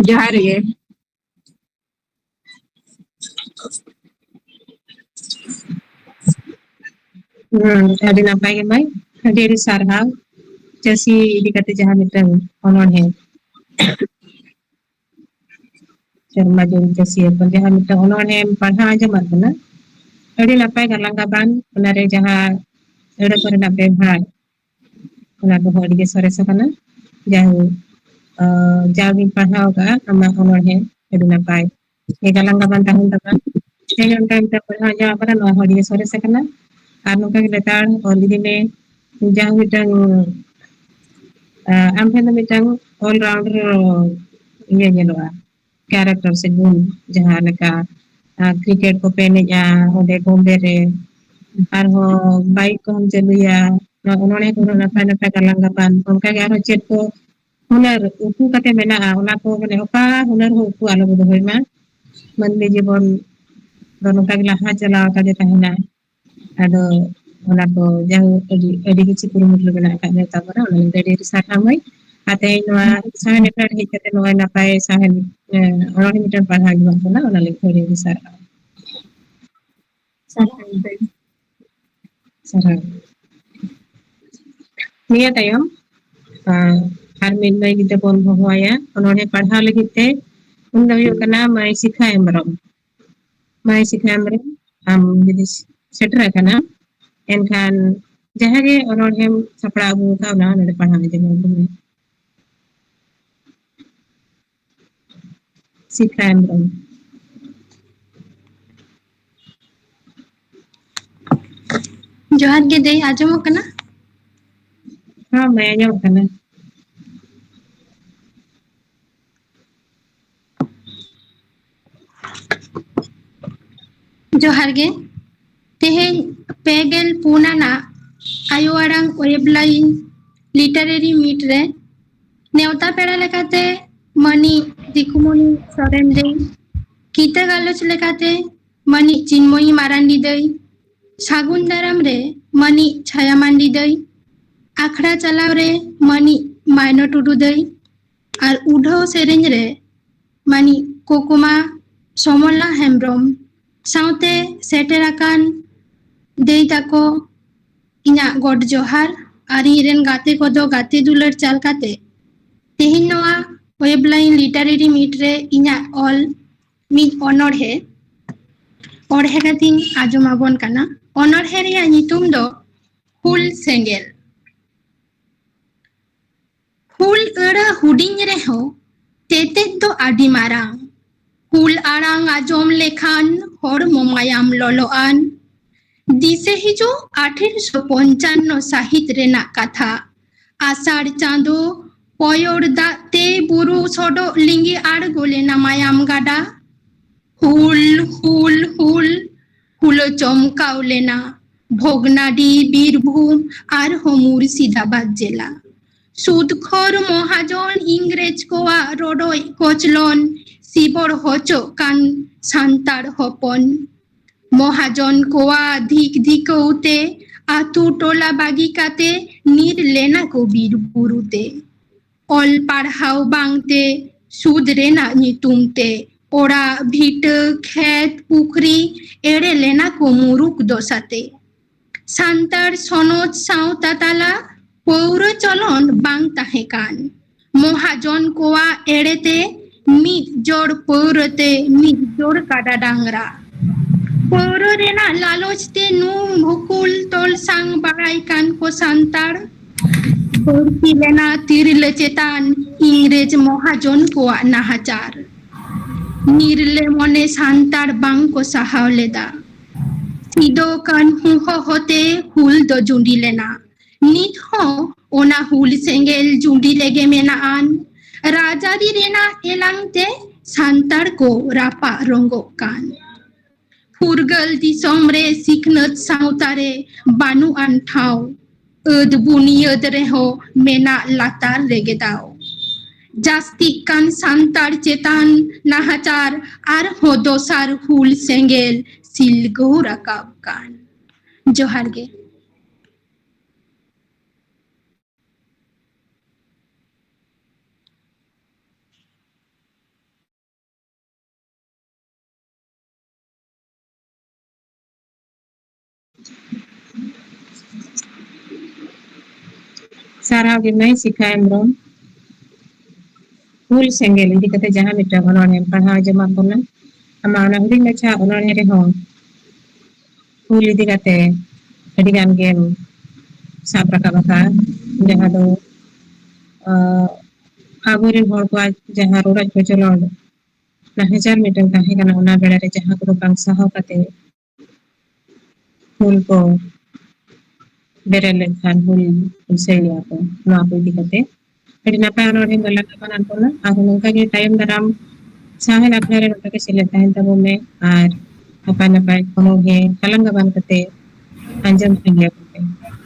ᱡᱚᱦᱟᱨ ᱜᱮ᱾ ᱦᱩᱸ, ᱟᱹᱰᱤ ᱱᱟᱯᱟᱭ ᱜᱮ ᱢᱟᱹᱭ, ᱟᱹᱰᱤ ᱟᱹᱰᱤ ᱥᱟᱨᱦᱟᱣ᱾ ᱪᱟᱹᱥᱤ ᱤᱫᱤ ᱠᱟᱛᱮ ᱡᱟᱦᱟᱸ ᱢᱤᱫᱴᱟᱝ ᱚᱱᱚᱬᱦᱮ, ᱥᱮᱨᱢᱟ ᱡᱟᱹᱲᱤ ᱪᱟᱹᱥᱤ ᱦᱚᱯᱚᱱ, ᱡᱟᱦᱟᱸ ᱢᱤᱫᱴᱟᱝ ᱚᱱᱚᱬᱦᱮᱢ ᱯᱟᱲᱦᱟᱣ ᱟᱸᱡᱚᱢᱟᱜ ᱠᱟᱱᱟ, ᱟᱹᱰᱤ ᱱᱟᱯᱟᱭ ᱜᱟᱞᱟᱝ ᱜᱟᱵᱟᱱ, ᱚᱱᱟᱨᱮ ᱡᱟᱦᱟᱸ ᱟᱹᱲᱟᱹ ᱠᱚᱨᱮᱱᱟᱜ ᱵᱮᱵᱷᱟᱨ, ᱚᱱᱟ ᱠᱚᱦᱚᱸ ᱟᱹᱰᱤ ᱜᱮ ᱥᱚᱨᱮᱥ ᱟᱠᱟᱱᱟ᱾ ᱡᱟᱭᱦᱳᱠ, ᱟᱸ, ᱡᱟᱣᱜᱤᱧ ᱯᱟᱲᱦᱟᱣ ᱟᱠᱟᱫᱼᱟ ᱟᱢᱟᱜ ᱚᱱᱚᱬᱦᱮ, ᱟᱹᱰᱤ ᱱᱟᱯᱟᱭ᱾ ᱜᱟᱞᱟᱝ ᱜᱟᱵᱟᱱ ᱛᱟᱦᱮᱱ ᱛᱟᱢᱟ᱾ ᱛᱮᱦᱮᱧ ᱚᱱᱠᱟ ᱢᱤᱫᱴᱟᱝ ᱯᱟᱲᱦᱟᱣ ᱧᱟᱢ ᱟᱠᱟᱱᱟ, ᱱᱚᱣᱟ ᱦᱚᱸ ᱟᱹᱰᱤ ᱜᱮ ᱥᱚᱨᱮᱥ ᱟᱠᱟᱱᱟ᱾ ᱟᱨ ᱱᱚᱝᱠᱟ ᱜᱮ ᱞᱮᱛᱟᱲ ᱚᱞ ᱤᱫᱤ ᱢᱮ᱾ ᱡᱟᱦᱟᱸ ᱢᱤᱫᱴᱟᱝ, ᱟᱸ, ᱟᱢ ᱴᱷᱮᱱ ᱫᱚ ᱢᱤᱫᱴᱟᱝ all rounder ᱤᱭᱟᱹ ᱧᱮᱞᱚᱜᱼᱟ, character ᱥᱮ ᱜᱩᱱ, ᱡᱟᱦᱟᱸ ᱞᱮᱠᱟ, ᱟᱸ, ᱠᱨᱤᱠᱮᱴ ᱠᱚᱯᱮ ᱮᱱᱮᱡᱼᱟ ᱚᱸᱰᱮ ᱵᱳᱢᱵᱮ ᱨᱮ, ᱟᱨᱦᱚᱸ ᱵᱟᱭᱤᱠ ᱠᱚᱦᱚᱸᱢ ᱪᱟᱹᱞᱩᱭᱟ, ᱱᱚᱣᱟ ᱚᱱᱚᱬᱦᱮ ᱠᱚ ᱩᱱᱟᱹᱜ ᱱᱟᱯᱟᱭ ᱱᱟᱯᱟᱭ ᱜᱟᱞᱟᱝ ᱜᱟᱵᱟᱱ, ᱚᱱᱠᱟᱜᱮ ᱟᱨᱦᱚᱸ ᱪᱮᱫ ᱠᱚ ᱦᱩᱱᱟᱹᱨ ᱩᱠᱩ ᱠᱟᱛᱮ ᱢᱮᱱᱟᱜᱼᱟ, ᱚᱱᱟ ᱠᱚ ᱢᱟᱱᱮ ᱚᱠᱟ ᱦᱩᱱᱟᱹᱨ ᱦᱚᱸ ᱩᱠᱩ ᱟᱞᱚ ᱵᱚ ᱫᱚᱦᱚᱭ ᱢᱟ᱾ ᱢᱟᱹᱱᱢᱤ ᱡᱤᱵᱚᱱ ᱫᱚ ᱱᱚᱝᱠᱟ ᱜᱮ ᱞᱟᱦᱟ ᱪᱟᱞᱟᱣ ᱟᱠᱟᱫ ᱜᱮ ᱛᱟᱦᱮᱱᱟ᱾ ᱟᱫᱚ ᱚᱱᱟ ᱠᱚ ᱡᱟᱭᱦᱳᱠ ᱟᱹᱰᱤ, ᱟᱹᱰᱤ ᱠᱤᱪᱷᱩ ᱠᱩᱨᱩᱢᱩᱴᱩ ᱨᱮ ᱢᱮᱱᱟᱜ ᱟᱠᱟᱫ ᱢᱮ ᱛᱟᱵᱚᱱᱟ, ᱚᱱᱟ ᱞᱟᱹᱜᱤᱫ ᱟᱹᱰᱤ ᱟᱹᱰᱤ ᱥᱟᱨᱦᱟᱣ ᱢᱟᱹᱭ᱾ ᱟᱨ ᱛᱮᱦᱮᱧ ᱱᱚᱣᱟ ᱥᱟᱶᱦᱮᱫ ᱟᱠᱷᱲᱟ ᱨᱮ ᱦᱮᱡ ᱠᱟᱛᱮ ᱱᱚᱜᱼᱚᱭ ᱱᱟᱯᱟᱭ ᱥᱟᱶᱦᱮᱫ, ᱮ, ᱚᱱᱚᱬᱦᱮ ᱢᱤᱫᱴᱟᱝ ᱯᱟᱲᱦᱟᱣ ᱮᱢᱟᱜ ᱵᱚᱱᱟ, ᱚᱱᱟ ᱞᱟᱹᱜᱤᱫ ᱟᱹᱰᱤ ᱟᱹᱰᱤ ᱥᱟᱨᱦᱟᱣ᱾ ᱥᱟᱨᱦᱟᱣ᱾ ᱱᱤᱭᱟᱹ ᱛᱟᱭᱚᱢ, ᱟᱸ, ᱟᱨ ᱢᱤᱫ ᱢᱟᱹᱭ ᱜᱤᱫᱽᱨᱟᱹ ᱵᱚᱱ ᱦᱚᱦᱚᱣᱟᱭᱟ ᱚᱱᱚᱬᱦᱮ ᱯᱟᱲᱦᱟᱣ ᱞᱟᱹᱜᱤᱫ ᱛᱮ᱾ ᱩᱱᱤ ᱫᱚ ᱦᱩᱭᱩᱜ ᱠᱟᱱᱟ ᱢᱟᱹᱭ ᱥᱤᱠᱷᱟ ᱦᱮᱢᱵᱨᱚᱢ᱾ ᱢᱟᱹᱭ ᱥᱤᱠᱷᱟ ᱦᱮᱢᱵᱨᱚᱢ, ᱟᱢ ᱡᱩᱫᱤ ᱥᱮᱴᱮᱨ ᱟᱠᱟᱱᱟ, ᱮᱱᱠᱷᱟᱱ ᱡᱟᱦᱟᱸ ᱜᱮ ᱚᱱᱚᱬᱦᱮᱢ ᱥᱟᱯᱲᱟᱣ ᱟᱹᱜᱩ ᱟᱠᱟᱫ, ᱚᱱᱟ ᱱᱚᱰᱮ ᱯᱟᱲᱦᱟᱣ ᱟᱸᱡᱚᱢ ᱟᱵᱚᱱ ᱢᱮ᱾ ᱥᱤᱠᱷᱟ ᱦᱮᱢᱵᱨᱚᱢ᱾ ᱡᱚᱦᱟᱨ ᱜᱮ ᱫᱟᱹᱭ, ᱟᱸᱡᱚᱢᱚᱜ ᱠᱟᱱᱟ? ᱦᱚᱸ ᱢᱟᱹᱭ, ᱟᱸᱡᱚᱢᱚᱜ ᱠᱟᱱᱟ᱾ ᱡᱚᱦᱟᱨ ᱜᱮ᱾ ᱛᱮᱦᱮᱧ ᱯᱮ ᱜᱮᱞ ᱯᱩᱱ ᱟᱱᱟᱜ ᱟᱭᱳ ᱟᱲᱟᱝ ᱳᱭᱮᱵᱽ ᱞᱟᱭᱤᱱ ᱞᱤᱴᱟᱨᱮᱨᱤ ᱢᱤᱴ ᱨᱮ ᱱᱮᱣᱛᱟ ᱯᱮᱲᱟ ᱞᱮᱠᱟᱛᱮ ᱢᱟᱹᱱᱤᱡ ᱫᱤᱠᱩᱢᱚᱱᱤ ᱥᱚᱨᱮᱱ ᱫᱟᱹᱭ, ᱠᱤᱛᱟᱹ ᱜᱟᱞᱚᱪ ᱞᱮᱠᱟᱛᱮ ᱢᱟᱹᱱᱤᱡ ᱪᱤᱱᱢᱚᱭᱤ ᱢᱟᱨᱟᱱᱰᱤ ᱫᱟᱹᱭ, ᱥᱟᱹᱜᱩᱱ ᱫᱟᱨᱟᱢ ᱨᱮ ᱢᱟᱹᱱᱤᱡ ᱪᱷᱟᱭᱟ ᱢᱟᱱᱰᱤ ᱫᱟᱹᱭ, ᱟᱠᱷᱲᱟ ᱪᱟᱞᱟᱣ ᱨᱮ ᱢᱟᱹᱱᱤᱡ ᱢᱟᱭᱱᱚ ᱴᱩᱰᱩ ᱫᱟᱹᱭ, ᱟᱨ ᱩᱰᱷᱟᱹᱣ ᱥᱮᱨᱮᱧ ᱨᱮ ᱢᱟᱹᱱᱤᱡ ᱠᱳᱠᱳᱢᱟ ᱥᱚᱢᱚᱞᱟ ᱦᱮᱢᱵᱨᱚᱢ ᱥᱟᱶᱛᱮ ᱥᱮᱴᱮᱨ ᱟᱠᱟᱱ ᱫᱟᱹᱭ ᱛᱟᱠᱚ, ᱤᱧᱟᱹᱜ ᱜᱚᱰ ᱡᱚᱦᱟᱨ ᱟᱨ ᱤᱧ ᱨᱮᱱ ᱜᱟᱛᱮ ᱠᱚᱫᱚ ᱜᱟᱛᱮ ᱫᱩᱞᱟᱹᱲ ᱪᱟᱞ ᱠᱟᱛᱮ ᱛᱮᱦᱮᱧ ᱱᱚᱣᱟ ᱳᱭᱮᱵᱽ ᱞᱟᱭᱤᱱ ᱞᱤᱴᱟᱨᱮᱨᱤ ᱢᱤᱴ ᱨᱮ ᱤᱧᱟᱹᱜ ᱚᱞ ᱢᱤᱫ ᱚᱱᱚᱬᱦᱮ ᱚᱬᱦᱮ ᱠᱟᱛᱮᱧ ᱟᱸᱡᱚᱢ ᱟᱵᱚᱱ ᱠᱟᱱᱟ᱾ ᱚᱱᱚᱬᱦᱮ ᱨᱮᱭᱟᱜ ᱧᱩᱛᱩᱢ ᱫᱚ ᱦᱩᱞ ᱥᱮᱸᱜᱮᱞ᱾ ᱦᱩᱞ ᱟᱹᱲᱟᱹ ᱦᱩᱰᱤᱧ ᱨᱮᱦᱚᱸ ᱛᱮᱛᱮᱫ ᱫᱚ ᱟᱹᱰᱤ ᱢᱟᱨᱟᱝ᱾ ᱦᱩᱞ ᱟᱲᱟᱝ ᱟᱸᱡᱚᱢ ᱞᱮᱠᱷᱟᱱ ᱦᱚᱲᱢᱚ ᱢᱟᱭᱟᱢ ᱞᱚᱞᱚᱜ ᱟᱱ᱾ ᱫᱤᱥᱟᱹ ᱦᱤᱡᱩᱜ ᱟᱴᱷᱮᱨᱚᱥᱚ ᱯᱚᱧᱪᱟᱱᱱᱚ ᱥᱟᱹᱦᱤᱛ ᱨᱮᱱᱟᱜ ᱠᱟᱛᱷᱟ᱾ ᱟᱥᱟᱲ ᱪᱟᱸᱫᱚ ᱯᱚᱭᱚᱲ ᱫᱟᱜ ᱛᱮ ᱵᱩᱨᱩ ᱥᱚᱰᱚᱜ ᱞᱤᱸᱜᱤ ᱟᱬᱜᱚ ᱞᱮᱱᱟ ᱢᱟᱭᱟᱢ ᱜᱟᱰᱟ᱾ ᱦᱩᱞ, ᱦᱩᱞ, ᱦᱩᱞ, ᱦᱩᱞᱟᱹ ᱪᱚᱢᱠᱟᱣ ᱞᱮᱱᱟ᱾ ᱵᱷᱚᱜᱽᱱᱟᱰᱤ, ᱵᱤᱨᱵᱷᱩᱢ ᱟᱨᱦᱚᱸ ᱢᱩᱨᱥᱤᱫᱟᱵᱟᱫᱽ ᱡᱮᱞᱟ᱾ ᱥᱩᱫᱽᱠᱷᱚᱨ ᱢᱚᱦᱟᱡᱚᱱ ᱤᱝᱨᱮᱡᱽ ᱠᱚᱣᱟᱜ ᱨᱚᱰᱚᱡ ᱠᱚᱪᱞᱚᱱ ᱥᱤᱵᱚᱲ ᱦᱚᱪᱚᱜ ᱠᱟᱱ ᱥᱟᱱᱛᱟᱲ ᱦᱚᱯᱚᱱ᱾ ᱢᱚᱦᱟᱡᱚᱱ ᱠᱚᱣᱟᱜ ᱫᱷᱤᱠ ᱫᱷᱤᱠᱟᱹᱣ ᱛᱮ ᱟᱹᱛᱩ ᱴᱚᱞᱟ ᱵᱟᱹᱜᱤ ᱠᱟᱛᱮ ᱧᱤᱨ ᱞᱮᱱᱟ ᱠᱚ ᱵᱤᱨ ᱵᱩᱨᱩ ᱛᱮ᱾ ᱚᱞ ᱯᱟᱲᱦᱟᱣ ᱵᱟᱝᱛᱮ ᱥᱩᱫ ᱨᱮᱱᱟᱜ ᱧᱩᱛᱩᱢ ᱛᱮ ᱚᱲᱟᱜ, ᱵᱷᱤᱴᱟᱹ, ᱠᱷᱮᱛ, ᱯᱩᱠᱷᱨᱤ ᱮᱲᱮ ᱞᱮᱱᱟ ᱠᱚ ᱢᱩᱨᱩᱠ ᱫᱚᱥᱟᱛᱮ᱾ ᱥᱟᱱᱛᱟᱲ ᱥᱚᱱᱚᱛ ᱥᱟᱶᱛᱟ ᱛᱟᱞᱟ ᱯᱟᱹᱣᱨᱟᱹ ᱪᱚᱞᱚᱱ ᱵᱟᱝ ᱛᱟᱦᱮᱸ ᱠᱟᱱ᱾ ᱢᱚᱦᱟᱡᱚᱱ ᱠᱚᱣᱟᱜ ᱮᱲᱮᱛᱮ ᱢᱤᱫ ᱡᱚᱲ ᱯᱟᱹᱣᱨᱟᱹᱛᱮ ᱢᱤᱫ ᱡᱚᱲ ᱠᱟᱰᱟ ᱰᱟᱝᱨᱟ᱾ ᱯᱟᱹᱣᱨᱟᱹ ᱨᱮᱱᱟᱜ ᱞᱟᱞᱚᱪ ᱛᱮ ᱱᱩ ᱵᱷᱩᱠᱩᱞ ᱛᱚᱞ ᱥᱟᱝ ᱵᱟᱲᱟᱭ ᱠᱟᱱ ᱠᱚ ᱥᱟᱱᱛᱟᱲ᱾ ᱵᱟᱹᱲᱛᱤ ᱞᱮᱱᱟ ᱛᱤᱨᱞᱟᱹ ᱪᱮᱛᱟᱱ ᱤᱝᱨᱮᱡᱽ ᱢᱚᱦᱟᱡᱚᱱ ᱠᱚᱣᱟᱜ ᱱᱟᱦᱟᱪᱟᱨ᱾ ᱱᱤᱨᱞᱟᱹ ᱢᱚᱱᱮ ᱥᱟᱱᱛᱟᱲ ᱵᱟᱝ ᱠᱚ ᱥᱟᱦᱟᱣ ᱞᱮᱫᱟ᱾ ᱥᱤᱫᱚ ᱠᱟᱹᱱᱦᱩ ᱦᱚᱦᱚᱛᱮ ᱦᱩᱞ ᱫᱚ ᱡᱩᱸᱰᱤ ᱞᱮᱱᱟ᱾ ᱱᱤᱛ ᱦᱚᱸ ᱚᱱᱟ ᱦᱩᱞ ᱥᱮᱸᱜᱮᱞ ᱡᱩᱸᱰᱤ ᱨᱮᱜᱮ ᱢᱮᱱᱟᱜ ᱟᱱ᱾ ᱨᱟᱡᱽᱟᱹᱨᱤ ᱨᱮᱱᱟᱜ ᱮᱞᱟᱝ ᱛᱮ ᱥᱟᱱᱛᱟᱲ ᱠᱚ ᱨᱟᱯᱟᱜ ᱨᱚᱝᱜᱚᱜ ᱠᱟᱱ᱾ ᱯᱷᱩᱨᱜᱟᱹᱞ ᱫᱤᱥᱚᱢ ᱨᱮ ᱥᱤᱠᱷᱱᱟᱹᱛ ᱥᱟᱶᱛᱟ ᱨᱮ ᱵᱟᱹᱱᱩᱜ ᱟᱱ ᱴᱷᱟᱶ᱾ ᱟᱹᱫ ᱵᱩᱱᱤᱭᱟᱹᱫ ᱨᱮᱦᱚᱸ ᱢᱮᱱᱟᱜ ᱞᱟᱛᱟᱨ ᱨᱮᱜᱮ ᱫᱟᱣ᱾ ᱡᱟᱹᱥᱛᱤᱜ ᱠᱟᱱ ᱥᱟᱱᱛᱟᱲ ᱪᱮᱛᱟᱱ ᱱᱟᱦᱟᱪᱟᱨ ᱟᱨᱦᱚᱸ ᱫᱚᱥᱟᱨ ᱦᱩᱞ ᱥᱮᱸᱜᱮᱞ ᱥᱤᱞᱜᱟᱹᱣ ᱨᱟᱠᱟᱵ ᱠᱟᱱ᱾ ᱡᱚᱦᱟᱨ ᱜᱮ᱾ ᱥᱟᱨᱦᱟᱣ ᱜᱮ ᱢᱟᱹᱭ ᱥᱤᱠᱷᱟ ᱦᱮᱢᱵᱨᱚᱢ᱾ ᱦᱩᱞ ᱥᱮᱸᱜᱮᱞ ᱤᱫᱤ ᱠᱟᱛᱮ ᱡᱟᱦᱟᱸ ᱢᱤᱫᱴᱟᱝ ᱚᱱᱚᱬᱦᱮᱢ ᱯᱟᱲᱦᱟᱣ ᱟᱸᱡᱚᱢᱟᱫ ᱵᱚᱱᱟ, ᱟᱢᱟᱜ ᱚᱱᱟ ᱦᱩᱰᱤᱧ ᱢᱟᱪᱷᱟ ᱚᱱᱚᱬᱦᱮ ᱨᱮᱦᱚᱸ ᱦᱩᱞ ᱤᱫᱤ ᱠᱟᱛᱮ ᱟᱹᱰᱤ ᱜᱟᱱ ᱜᱮᱢ ᱥᱟᱵ ᱨᱟᱠᱟᱵ ᱟᱠᱟᱫᱼᱟ, ᱡᱟᱦᱟᱸ ᱫᱚ, ᱟᱸ, ᱟᱵᱚᱨᱮᱱ ᱦᱚᱲ ᱠᱚᱣᱟᱜ ᱡᱟᱦᱟᱸ ᱨᱚᱰᱚᱡ ᱠᱚᱪᱞᱚᱱ ᱱᱟᱦᱟᱪᱟᱨ ᱢᱤᱫᱴᱟᱝ ᱛᱟᱦᱮᱸ ᱠᱟᱱᱟ, ᱚᱱᱟ ᱵᱮᱲᱟ ᱨᱮ ᱡᱟᱦᱟᱸ ᱠᱚᱫᱚ ᱵᱟᱝ ᱥᱟᱦᱟᱣ ᱠᱟᱛᱮ ᱦᱩᱞ ᱠᱚ ᱵᱮᱨᱮᱫ ᱞᱮᱱᱠᱷᱟᱱ ᱦᱩᱞ ᱦᱩᱞᱥᱟᱹᱭ ᱞᱮᱭᱟ ᱠᱚ, ᱱᱚᱣᱟ ᱠᱚ ᱤᱫᱤ ᱠᱟᱛᱮ ᱟᱹᱰᱤ ᱱᱟᱯᱟᱭ ᱚᱱᱚᱬᱦᱮ ᱜᱟᱞᱟᱝ ᱟᱠᱟᱱᱟ ᱠᱚ᱾ ᱟᱨᱦᱚᱸ ᱱᱚᱝᱠᱟ ᱜᱮ ᱛᱟᱭᱚᱢ ᱫᱟᱨᱟᱢ ᱥᱟᱶᱦᱮᱫ ᱟᱠᱷᱲᱟ ᱨᱮ ᱱᱚᱝᱠᱟ ᱜᱮ ᱥᱮᱞᱮᱫ ᱛᱟᱦᱮᱱ ᱛᱟᱵᱚᱱ ᱢᱮ, ᱟᱨ ᱱᱟᱯᱟᱭ ᱱᱟᱯᱟᱭ ᱚᱱᱚᱬᱦᱮ ᱜᱟᱞᱟᱝ ᱜᱟᱵᱟᱱ ᱠᱟᱛᱮ ᱟᱸᱡᱚᱢ ᱠᱟᱱ ᱜᱮᱭᱟ ᱯᱮ᱾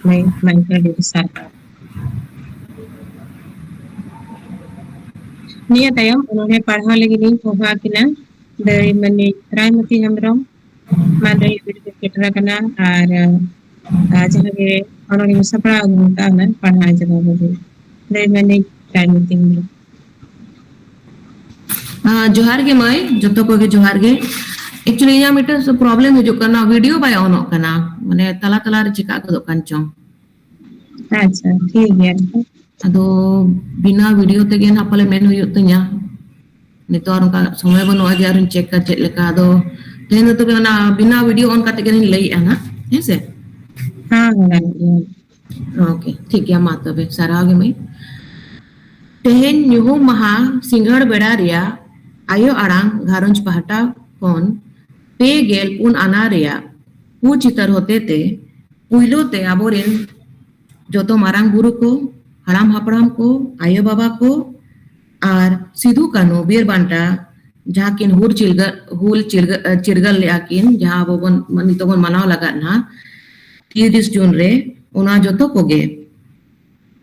ᱢᱟᱹᱭ, ᱢᱟᱹᱭ ᱠᱚ, ᱟᱹᱰᱤ ᱟᱹᱰᱤ ᱥᱟᱨᱦᱟᱣ᱾ ᱱᱤᱭᱟᱹ ᱛᱟᱭᱚᱢ ᱚᱱᱚᱬᱦᱮ ᱯᱟᱲᱦᱟᱣ ᱞᱟᱹᱜᱤᱫ ᱤᱧ ᱦᱚᱦᱚ ᱟᱹᱠᱤᱱᱟ ᱫᱟᱹᱭ ᱢᱟᱹᱱᱤᱡ ᱨᱟᱭᱢᱚᱛᱤ ᱦᱮᱢᱵᱨᱚᱢ᱾ ᱢᱟ ᱫᱟᱹᱭ, ᱟᱹᱰᱤ ᱥᱮᱴᱮᱨ ᱟᱠᱟᱱᱟ ᱟᱨ, ᱟᱨ ᱡᱟᱦᱟᱸ ᱜᱮ ᱚᱱᱚᱬᱦᱮ ᱥᱟᱯᱲᱟᱣ ᱟᱹᱜᱩ ᱠᱟᱜᱼᱟ, ᱚᱱᱟ ᱯᱟᱲᱦᱟᱣ ᱟᱸᱡᱚᱢ ᱟᱵᱚᱱ ᱜᱮ᱾ ᱫᱟᱹᱭ ᱢᱟᱹᱱᱤᱡ ᱨᱟᱭᱢᱚᱛᱤ ᱦᱮᱢᱵᱨᱚᱢ᱾ ᱟᱸ, ᱡᱚᱦᱟᱨ ᱜᱮ ᱢᱟᱹᱭ, ᱡᱚᱛᱚ ᱠᱚᱜᱮ ᱡᱚᱦᱟᱨ ᱜᱮ᱾ Actually, ᱤᱧᱟᱹᱜ ᱢᱤᱫᱴᱮᱱ problem ᱦᱤᱡᱩᱜ ᱠᱟᱱᱟ, video ᱵᱟᱭ ᱚᱱᱚᱜ ᱠᱟᱱᱟ, ᱢᱟᱱᱮ ᱛᱟᱞᱟ ᱛᱟᱞᱟ ᱨᱮ ᱪᱮᱠᱟ ᱜᱚᱫᱚᱜ ᱠᱟᱱ ᱪᱚᱝ᱾ ᱟᱪᱪᱷᱟ, ᱴᱷᱤᱠ ᱜᱮᱭᱟ᱾ ᱟᱫᱚ ᱵᱤᱱᱟ video ᱛᱮᱜᱮ ᱱᱟᱦᱟᱜ ᱯᱟᱞᱮ ᱢᱮᱱ ᱦᱩᱭᱩᱜ ᱛᱤᱧᱟ᱾ ᱱᱤᱛᱚᱜ ᱟᱨ ᱚᱱᱠᱟ ᱥᱚᱢᱚᱭ ᱵᱟᱹᱱᱩᱜᱼᱟ ᱡᱮ ᱟᱨᱦᱚᱸᱧ ᱪᱮᱠᱟ ᱪᱮᱫ ᱞᱮᱠᱟ᱾ ᱟᱫᱚ ᱛᱮᱦᱮᱧ ᱫᱚ ᱛᱚᱵᱮ ᱚᱱᱟ ᱵᱤᱱᱟ video on ᱠᱟᱛᱮ ᱜᱮᱞᱤᱧ ᱞᱟᱹᱭᱮᱜᱼᱟ ᱱᱟᱦᱟᱜ, ᱦᱮᱸ ᱥᱮ? ᱦᱮᱸ, ᱦᱮᱸ, ᱜᱟᱱᱚᱜ ᱜᱮᱭᱟ᱾ Okay, ᱴᱷᱤᱠ ᱜᱮᱭᱟ, ᱢᱟ ᱛᱚᱵᱮ ᱥᱟᱨᱦᱟᱣ ᱜᱮ ᱢᱟᱹᱭ᱾ ᱛᱮᱦᱮᱧ ᱧᱩᱦᱩᱢ ᱢᱟᱦᱟ ᱥᱤᱸᱜᱷᱟᱹᱲ ᱵᱮᱲᱟ ᱨᱮᱭᱟᱜ ᱟᱭᱳ ᱟᱲᱟᱝ ᱜᱷᱟᱨᱚᱸᱡᱽ ᱯᱟᱦᱴᱟ ᱠᱷᱚᱱ ᱯᱮ ᱜᱮᱞ ᱯᱩᱱ ᱟᱱᱟ ᱨᱮᱭᱟᱜ ᱠᱩ ᱪᱤᱛᱟᱹᱨ ᱦᱚᱛᱮ ᱛᱮ ᱯᱩᱭᱞᱩ ᱛᱮ ᱟᱵᱚᱨᱮᱱ ᱡᱚᱛᱚ ᱢᱟᱨᱟᱝ ᱵᱩᱨᱩ ᱠᱚ, ᱦᱟᱲᱟᱢ ᱦᱟᱯᱲᱟᱢ ᱠᱚ, ᱟᱭᱳ ᱵᱟᱵᱟ ᱠᱚ ᱟᱨ ᱥᱤᱫᱩ ᱠᱟᱹᱱᱦᱩ ᱵᱤᱨ ᱵᱟᱱᱴᱟ ᱡᱟᱦᱟᱸ ᱠᱤᱱ ᱦᱩᱞ ᱪᱤᱨᱜᱟᱹ-, ᱦᱩᱞ ᱪᱤᱨᱜᱟᱹ-, ᱪᱤᱨᱜᱟᱹᱞ ᱞᱮᱜᱼᱟ ᱠᱤᱱ, ᱡᱟᱦᱟᱸ ᱟᱵᱚ ᱵᱚᱱ, ᱱᱤᱛᱚᱜ ᱵᱚᱱ ᱢᱟᱱᱟᱣ ᱞᱟᱜᱟᱫ ᱱᱟᱦᱟᱜ ᱛᱤᱨᱤᱥ ᱡᱩᱱ ᱨᱮ, ᱚᱱᱟ ᱡᱚᱛᱚ ᱠᱚᱜᱮ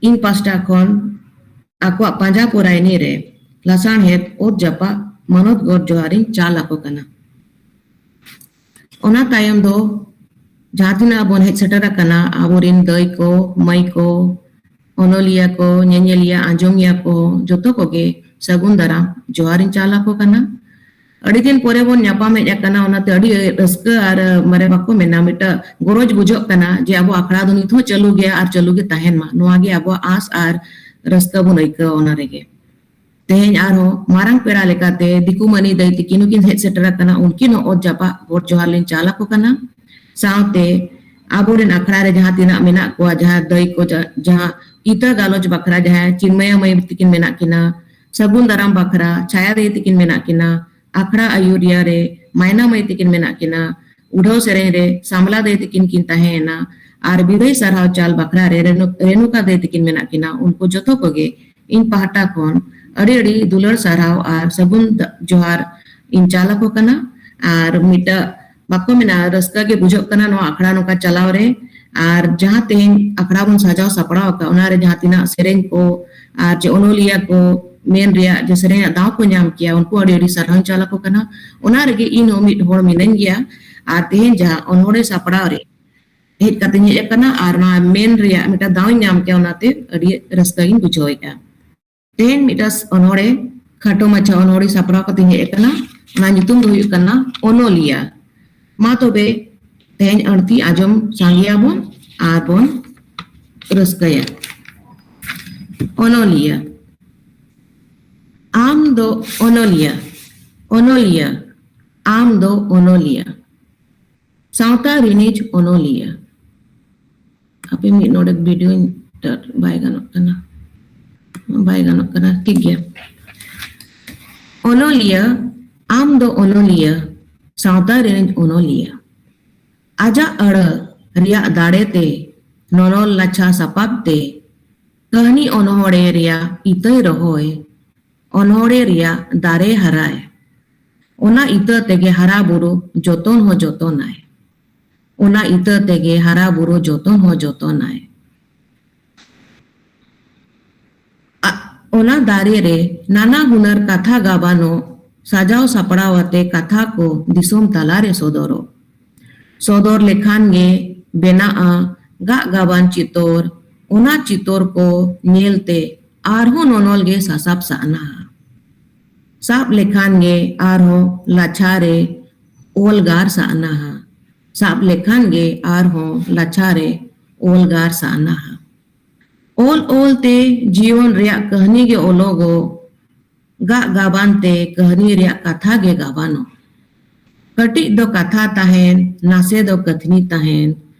ᱤᱧ ᱯᱟᱥᱴᱟ ᱠᱷᱚᱱ ᱟᱠᱚᱣᱟᱜ ᱯᱟᱸᱡᱟ ᱯᱚᱨᱟᱭᱱᱤ ᱨᱮ ᱞᱟᱥᱟᱬᱦᱮᱫ ᱚᱛ ᱡᱟᱯᱟᱜ ᱢᱟᱱᱚᱛ ᱜᱚᱰ ᱡᱚᱦᱟᱨᱤᱧ ᱪᱟᱞ ᱟᱠᱚ ᱠᱟᱱᱟ᱾ ᱚᱱᱟ ᱛᱟᱭᱚᱢ ᱫᱚ ᱡᱟᱦᱟᱸ ᱛᱤᱱᱟᱹᱜ ᱵᱚᱱ ᱦᱮᱡ ᱥᱮᱴᱮᱨ ᱟᱠᱟᱱᱟ, ᱟᱵᱚᱨᱮᱱ ᱫᱟᱹᱭ ᱠᱚ, ᱢᱟᱹᱭ ᱠᱚ, ᱚᱱᱚᱞᱤᱭᱟᱹ ᱠᱚ, ᱧᱮᱧᱮᱞᱤᱭᱟᱹ, ᱟᱸᱡᱚᱢᱤᱭᱟᱹ ᱠᱚ, ᱡᱚᱛᱚ ᱠᱚᱜᱮ ᱥᱟᱹᱜᱩᱱ ᱫᱟᱨᱟᱢ ᱡᱚᱦᱟᱨᱤᱧ ᱪᱟᱞ ᱟᱠᱚ ᱠᱟᱱᱟ᱾ ᱟᱹᱰᱤ ᱫᱤᱱ ᱯᱚᱨᱮ ᱵᱚᱱ ᱧᱟᱯᱟᱢ ᱦᱮᱡ ᱟᱠᱟᱱᱟ, ᱚᱱᱟᱛᱮ ᱟᱹᱰᱤ ᱨᱟᱹᱥᱠᱟᱹ ᱟᱨ, ᱢᱟᱱᱮ, ᱵᱟᱠᱚ ᱢᱮᱱᱟ, ᱢᱤᱫᱴᱟᱝ ᱜᱚᱨᱚᱡᱽ ᱵᱩᱡᱷᱟᱹᱜ ᱠᱟᱱᱟ ᱡᱮ ᱟᱵᱚ ᱟᱠᱷᱲᱟ ᱫᱚ ᱱᱤᱛ ᱦᱚᱸ ᱪᱟᱹᱞᱩ ᱜᱮᱭᱟ ᱟᱨ ᱪᱟᱹᱞᱩ ᱜᱮ ᱛᱟᱦᱮᱱ ᱢᱟ᱾ ᱱᱚᱣᱟ ᱜᱮ ᱟᱵᱚᱣᱟᱜ ᱟᱸᱥ ᱟᱨ ᱨᱟᱹᱥᱠᱟᱹ ᱵᱚᱱ ᱟᱹᱭᱠᱟᱹᱣᱟ ᱚᱱᱟ ᱨᱮᱜᱮ᱾ ᱛᱮᱦᱮᱧ ᱟᱨᱦᱚᱸ ᱢᱟᱨᱟᱝ ᱯᱮᱲᱟ ᱞᱮᱠᱟᱛᱮ ᱫᱤᱠᱩ ᱢᱟᱹᱱᱤ ᱫᱟᱹᱭ ᱛᱤᱠᱤᱱ ᱦᱚᱸᱠᱤᱱ ᱦᱮᱡ ᱥᱮᱴᱮᱨ ᱟᱠᱟᱱᱟ, ᱩᱱᱠᱤᱱ ᱦᱚᱸ ᱚᱛ ᱡᱟᱯᱟᱜ ᱜᱚᱰ ᱡᱚᱦᱟᱨ ᱞᱤᱧ ᱪᱟᱞ ᱟᱠᱚ ᱠᱟᱱᱟ᱾ ᱥᱟᱶᱛᱮ ᱟᱵᱚᱨᱮᱱ ᱟᱠᱷᱲᱟ ᱨᱮ ᱡᱟᱦᱟᱸ ᱛᱤᱱᱟᱹᱜ ᱢᱮᱱᱟᱜ ᱠᱚᱣᱟ, ᱡᱟᱦᱟᱸ ᱫᱟᱹᱭ ᱠᱚ, ᱡᱟ-, ᱡᱟᱦᱟᱸ ᱤᱛᱟᱹ ᱜᱟᱞᱚᱪ ᱵᱟᱠᱷᱨᱟ ᱡᱟᱦᱟᱸᱭ ᱪᱤᱱᱢᱚᱭᱟ ᱢᱟᱹᱭ ᱛᱤᱠᱤᱱ ᱢᱮᱱᱟᱜ ᱠᱤᱱᱟ, ᱥᱟᱹᱜᱩᱱ ᱫᱟᱨᱟᱢ ᱵᱟᱠᱷᱨᱟ ᱪᱷᱟᱭᱟ ᱫᱟᱹᱭ ᱛᱤᱠᱤᱱ ᱢᱮᱱᱟᱜ ᱠᱤᱱᱟ, ᱟᱠᱷᱲᱟ ᱟᱹᱭᱩᱨᱤᱭᱟᱹ ᱨᱮ ᱢᱟᱭᱱᱟ ᱢᱟᱹᱭ ᱛᱤᱠᱤᱱ ᱢᱮᱱᱟᱜ ᱠᱤᱱᱟ, ᱩᱰᱷᱟᱹᱣ ᱥᱮᱨᱮᱧ ᱨᱮ ᱥᱟᱢᱞᱟ ᱫᱟᱹᱭ ᱛᱤᱠᱤᱱ ᱠᱤᱱ ᱛᱟᱦᱮᱸᱭᱮᱱᱟ, ᱟᱨ ᱵᱤᱫᱟᱹᱭ ᱥᱟᱨᱦᱟᱣ ᱪᱟᱞ ᱵᱟᱠᱷᱨᱟ ᱨᱮ ᱨᱮᱱᱩ-, ᱨᱮᱱᱩᱠᱟ ᱫᱟᱹᱭ ᱛᱤᱠᱤᱱ ᱢᱮᱱᱟᱜ ᱠᱤᱱᱟ᱾ ᱩᱱᱠᱩ ᱡᱚᱛᱚ ᱠᱚᱜᱮ ᱤᱧ ᱯᱟᱦᱴᱟ ᱠᱷᱚᱱ ᱟᱹᱰᱤ ᱟᱹᱰᱤ ᱫᱩᱞᱟᱹᱲ ᱥᱟᱨᱦᱟᱣ ᱟᱨ ᱥᱟᱹᱜᱩᱱ ᱫᱟ-, ᱡᱚᱦᱟᱨ ᱤᱧ ᱪᱟᱞ ᱟᱠᱚ ᱠᱟᱱᱟ᱾ ᱟᱨ ᱢᱤᱫᱴᱟᱜ ᱵᱟᱠᱚ ᱢᱮᱱᱟ, ᱨᱟᱹᱥᱠᱟᱹ ᱜᱮ ᱵᱩᱡᱷᱟᱹᱜ ᱠᱟᱱᱟ ᱱᱚᱣᱟ ᱟᱠᱷᱲᱟ ᱱᱚᱝᱠᱟ ᱪᱟᱞᱟᱣ ᱨᱮ᱾ ᱟᱨ ᱡᱟᱦᱟᱸ ᱛᱮᱦᱮᱧ ᱟᱠᱷᱲᱟ ᱵᱚᱱ ᱥᱟᱡᱟᱣ ᱥᱟᱯᱲᱟᱣ ᱟᱠᱟᱫ, ᱚᱱᱟ ᱨᱮ ᱡᱟᱦᱟᱸ ᱛᱤᱱᱟᱹᱜ ᱥᱮᱨᱮᱧ ᱠᱚ ᱟᱨ ᱡᱮ ᱚᱱᱚᱞᱤᱭᱟᱹ ᱠᱚ ᱢᱮᱱ ᱨᱮᱭᱟᱜ ᱡᱮ ᱥᱮᱨᱮᱧ ᱨᱮᱭᱟᱜ ᱫᱟᱣ ᱠᱚ ᱧᱟᱢ ᱠᱮᱭᱟ, ᱩᱱᱠᱩ ᱟᱹᱰᱤ ᱟᱹᱰᱤ ᱥᱟᱨᱦᱟᱣ ᱤᱧ ᱪᱟᱞ ᱟᱠᱚ ᱠᱟᱱᱟ᱾ ᱚᱱᱟ ᱨᱮᱜᱮ ᱤᱧ ᱦᱚᱸ ᱢᱤᱫ ᱦᱚᱲ ᱢᱤᱱᱟᱹᱧ ᱜᱮᱭᱟ᱾ ᱟᱨ ᱛᱮᱦᱮᱧ ᱡᱟᱦᱟᱸ ᱚᱱᱚᱲᱦᱮ ᱥᱟᱯᱲᱟᱣ ᱨᱮ ᱦᱮᱡ ᱠᱟᱛᱮᱧ ᱦᱮᱡ ᱟᱠᱟᱱᱟ ᱟᱨ ᱱᱚᱣᱟ ᱢᱮᱱ ᱨᱮᱭᱟᱜ ᱢᱤᱫᱴᱟᱝ ᱫᱟᱣ ᱤᱧ ᱧᱟᱢ ᱠᱮᱭᱟ, ᱚᱱᱟᱛᱮ ᱟᱹᱰᱤ ᱨᱟᱹᱥᱠᱟᱹ ᱜᱤᱧ ᱵᱩᱡᱷᱟᱹᱣᱮᱫᱼᱟ᱾ ᱛᱮᱦᱮᱧ ᱢᱤᱫᱴᱟᱝ ᱚᱱᱚᱲᱦᱮ, ᱠᱷᱟᱴᱚ ᱢᱟᱪᱷᱟ ᱚᱱᱚᱲᱦᱮ ᱥᱟᱯᱲᱟᱣ ᱠᱟᱛᱮᱧ ᱦᱮᱡ ᱟᱠᱟᱱᱟ᱾ ᱚᱱᱟ ᱧᱩᱛᱩᱢ ᱫᱚ ᱦᱩᱭᱩᱜ ᱠᱟᱱᱟ ᱚᱱᱚᱞᱤᱭᱟᱹ᱾ ᱢᱟ ᱛᱚᱵᱮ ᱛᱮᱦᱮᱧ ᱟᱹᱲᱛᱤ ᱟᱸᱡᱚᱢ ᱥᱟᱸᱜᱮᱭᱟᱵᱚᱱ ᱟᱨ ᱵᱚᱱ ᱨᱟᱹᱥᱠᱟᱹᱭᱟ᱾ ᱚᱱᱚᱞᱤᱭᱟᱹ᱾ ᱟᱢ ᱫᱚ ᱚᱱᱚᱞᱤᱭᱟᱹ, ᱚᱱᱚᱞᱤᱭᱟᱹ, ᱟᱢ ᱫᱚ ᱚᱱᱚᱞᱤᱭᱟᱹ, ᱥᱟᱶᱛᱟ ᱨᱤᱱᱤᱡ ᱚᱱᱚᱞᱤᱭᱟᱹ᱾ ᱦᱟᱯᱮ, ᱢᱤᱫ ᱱᱚᱰᱮ ᱵᱷᱤᱰᱤᱭᱳᱧ ᱴᱟᱨ-, ᱵᱟᱭ ᱜᱟᱱᱚᱜ ᱠᱟᱱᱟ, ᱵᱟᱭ ᱜᱟᱱᱚᱜ ᱠᱟᱱᱟ, ᱴᱷᱤᱠ ᱜᱮᱭᱟ᱾ ᱚᱱᱚᱞᱤᱭᱟᱹ, ᱟᱢ ᱫᱚ ᱚᱱᱚᱞᱤᱭᱟᱹ, ᱥᱟᱶᱛᱟ ᱨᱤᱱᱤᱡ ᱚᱱᱚᱞᱤᱭᱟᱹ᱾ ᱟᱡᱟᱜ ᱟᱹᱲᱟᱹ ᱨᱮᱭᱟᱜ ᱫᱟᱲᱮ ᱛᱮ, ᱱᱚᱱᱚᱞ ᱞᱟᱪᱷᱟ ᱥᱟᱯᱟᱵ ᱛᱮ, ᱠᱟᱹᱦᱱᱤ ᱚᱱᱚᱬᱦᱮ ᱨᱮᱭᱟᱜ ᱤᱛᱟᱹᱭ ᱨᱚᱦᱚᱭ, ᱚᱱᱚᱬᱦᱮ ᱨᱮᱭᱟᱜ ᱫᱟᱨᱮ ᱦᱟᱨᱟᱭ᱾ ᱚᱱᱟ ᱤᱛᱟᱹ ᱛᱮᱜᱮ ᱦᱟᱨᱟ ᱵᱩᱨᱩ ᱡᱚᱛᱚᱱ ᱦᱚᱸ ᱡᱚᱛᱚᱱᱟᱭ᱾ ᱚᱱᱟ ᱤᱛᱟᱹ ᱛᱮᱜᱮ ᱦᱟᱨᱟ ᱵᱩᱨᱩ ᱡᱚᱛᱚᱱ ᱦᱚᱸ ᱡᱚᱛᱚᱱᱟᱭ᱾ ᱟ-, ᱚᱱᱟ ᱫᱟᱨᱮ ᱨᱮ ᱱᱟᱱᱟ ᱦᱩᱱᱟᱹᱨ ᱠᱟᱛᱷᱟ ᱜᱟᱵᱟᱱᱚᱜ, ᱥᱟᱡᱟᱣ ᱥᱟᱯᱲᱟᱣ ᱟᱛᱮ ᱠᱟᱛᱷᱟ ᱠᱚ ᱫᱤᱥᱚᱢ ᱛᱟᱞᱟᱨᱮ ᱥᱚᱫᱚᱨᱚᱜ᱾ ᱥᱚᱫᱚᱨ ᱞᱮᱠᱷᱟᱱ ᱜᱮ ᱵᱮᱱᱟᱜᱼᱟ ᱜᱟᱜ ᱜᱟᱵᱟᱱ ᱪᱤᱛᱚᱨ᱾ ᱚᱱᱟ ᱪᱤᱛᱚᱨ ᱠᱚ ᱧᱮᱞᱛᱮ ᱟᱨᱦᱚᱸ ᱱᱚᱱᱚᱞ ᱜᱮ ᱥᱟᱥᱟᱵ ᱥᱟᱜᱱᱟᱦᱟ᱾ ᱥᱟᱵ ᱞᱮᱠᱷᱟᱱ ᱜᱮ ᱟᱨᱦᱚᱸ ᱞᱟᱪᱷᱟ ᱨᱮ ᱚᱞ ᱜᱟᱨ ᱥᱟᱜᱱᱟᱦᱟ᱾ ᱥᱟᱵ ᱞᱮᱠᱷᱟᱱ ᱜᱮ ᱟᱨᱦᱚᱸ ᱞᱟᱪᱷᱟ ᱨᱮ ᱚᱞ ᱜᱟᱨ ᱥᱟᱜᱱᱟᱦᱟ᱾ ᱚᱞ ᱚᱞ ᱛᱮ ᱡᱤᱭᱚᱱ ᱨᱮᱭᱟᱜ ᱠᱟᱹᱦᱱᱤ ᱜᱮ ᱚᱞᱚᱜᱚᱜ, ᱜᱟᱜ ᱜᱟᱵᱟᱱ ᱛᱮ ᱠᱟᱹᱦᱱᱤ ᱨᱮᱭᱟᱜ ᱠᱟᱛᱷᱟ ᱜᱮ ᱜᱟᱵᱟᱱᱚᱜ᱾ ᱠᱟᱹᱴᱤᱡ ᱫᱚ ᱠᱟᱛᱷᱟ ᱛᱟᱦᱮᱱ, ᱱᱟᱥᱮ ᱫᱚ ᱠᱟᱹᱛᱷᱱᱤ ᱛᱟᱦᱮᱱ,